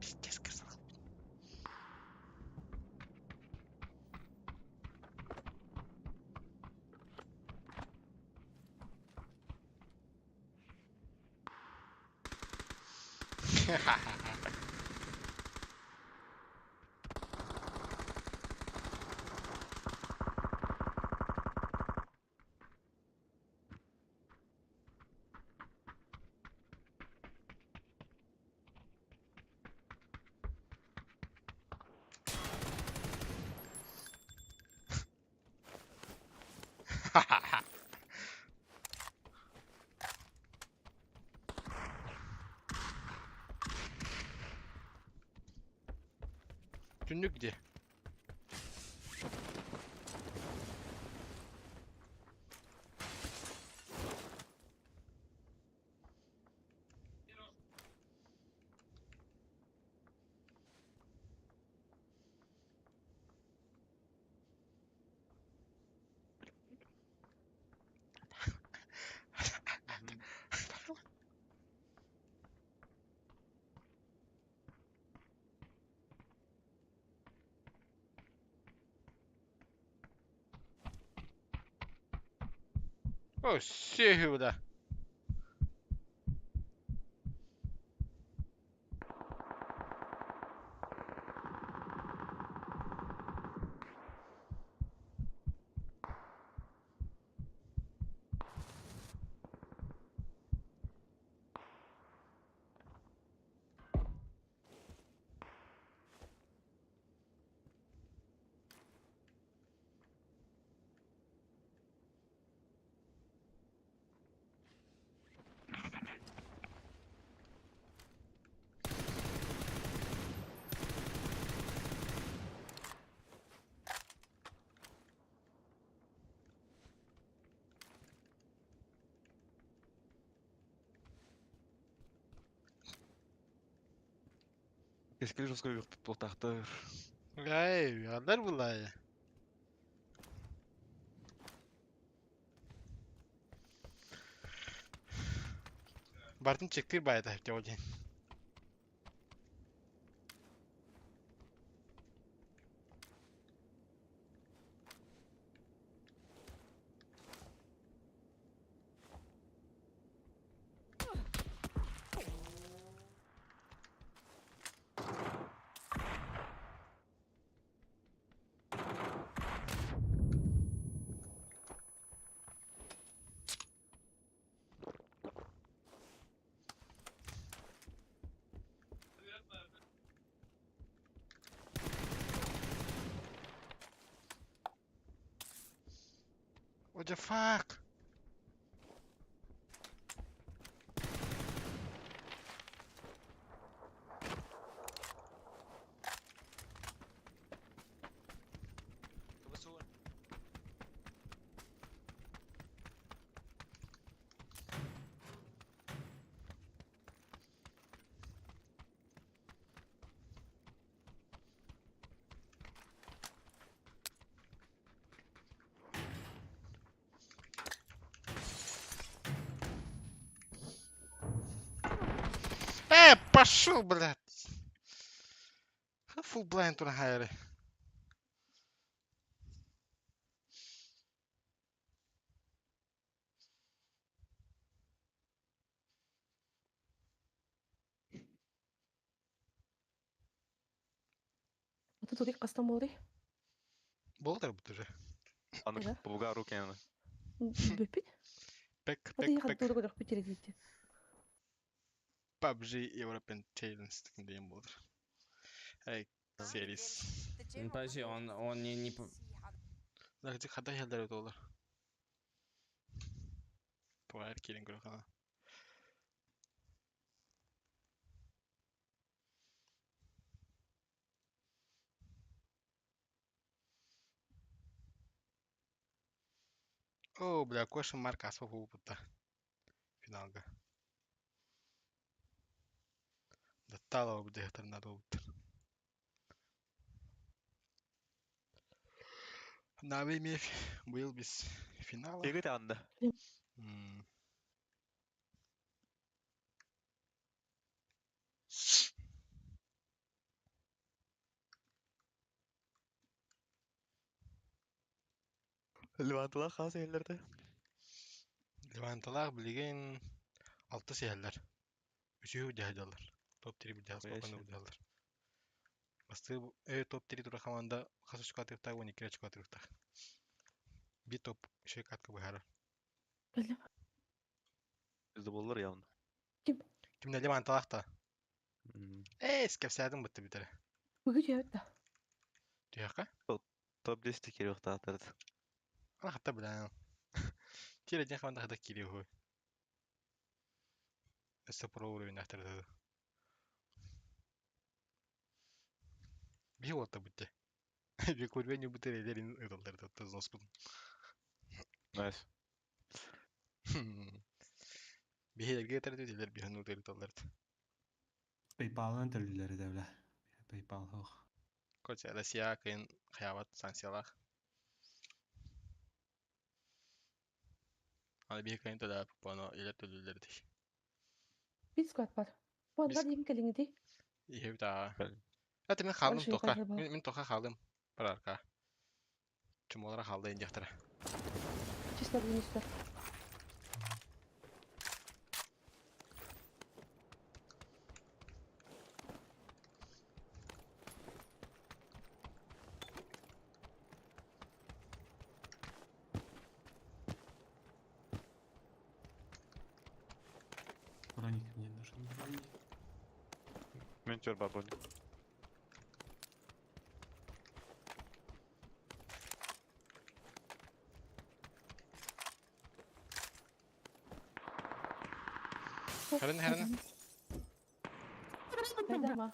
Пиздец, красава. Түннүк где? О, сюда. Кэскил жестко туохтаахтар. Эй, алар булай. Бартын чектир байда деп. What the fuck? Пошел, блядь. Full blind on higher. Это тут их кастомори. Болдыр бут уже. Аны Да. булга рукена. Бүппит. Пек, А ты пек, их пек. оттуда куда перейдите. PUBG European Challenge деген болдыр. Эй, series. Ну, подожди, он не Лакти хада хелдер доллар. Туар кирин көрөхана. О, бля, question mark аспа буолбута финалга. Даттаала бу дыһытар наада буолбуттар. Нави эмиэ быйыл без финала. Игит анда. Леванталаах хаас иһэллэрдэ. Леванталаах билигин алты сиһэллэр. Үсүһү дьаһайдаллар. Топ-3 билдьаһал, спокойно билдьаһаллар. Бастыы топ-3 тура команда хас очко атыахтаах, 12 очко атыахтаах. Би топ үчүгэй катка быһаарар. Бля. Bizde боллар явно. Ким? Кимне Леванталаах та? Ээ, кэпсээтим бытты бүтэрэ. Бүгү түһэбит да. Түһэххэ? Топ-10 кириэхтаахтар. Ана хатта билээн. Тиэрэ диэн команда хата киириэ үһү. Өссө про уровень ахтар Биһи уолта бүтте. Би курвени бүтер элерин ыталлар татта зоспун. Nice. Биһилерге этер дилер биһин утыр ыталлар. PayPal'dan төлүүллэр этэ бля. PayPal суох. Короче, Россия кыйын хаябат санкциялаах. Аны биһи кыйын төлөөп, ону илер төлүүллэр дии. Бит склад бар. Бу Бис андар дим кэлиҥити. иһэбит аа. Это мин хаалым Больше тоха. не было. Мин тоха хаалым. Барарка. Чумолара хаалды индиахтара. Чисто вынестер. Броник мне нужен, броник. Мен чөр бар броник. Хәрен хәрен. Дама.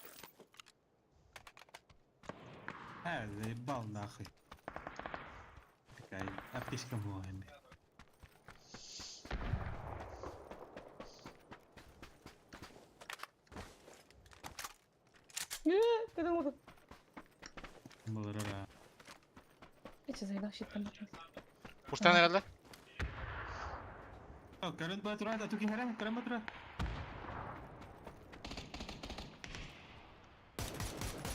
А, заебал нахуй. Такая аптечка была. Кыдым oldu. Была Эти зайдах щиткам. Пуштан herhalde. О, көрөн бара турар, а туки харам, көрөн бара турар.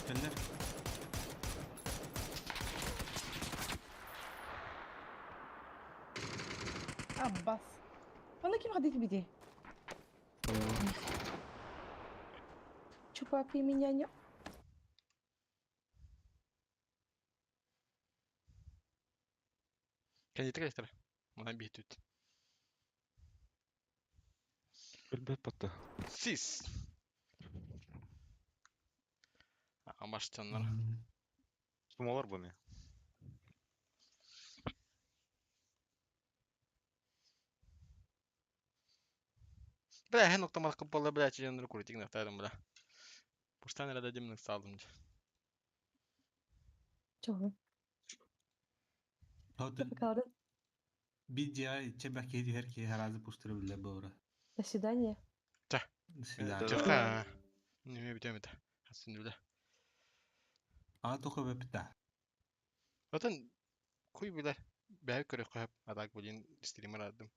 Кэллэр. Аббас. Аны ким хадит биди? Чупа ты меня не... Кәнете кәлектер. Мына бит үт. Билбет батта. Сис. Амаштаннар. Сумалар бу ме. Бля, хен октамал кыппалла бля чижендер куритик нахтарым бля. Пуштан herhalde димник салдым. Чого? Хотun Kaldı. BGI чебах киһи түһэр киһи харазы пустыры биллэр буора. До свидания. До свидания. Чаха. Неме бүтөм это. Хасын бля. А тоха бепта. Отон куй бля. Бәһ көрө кап адак булин стример адым.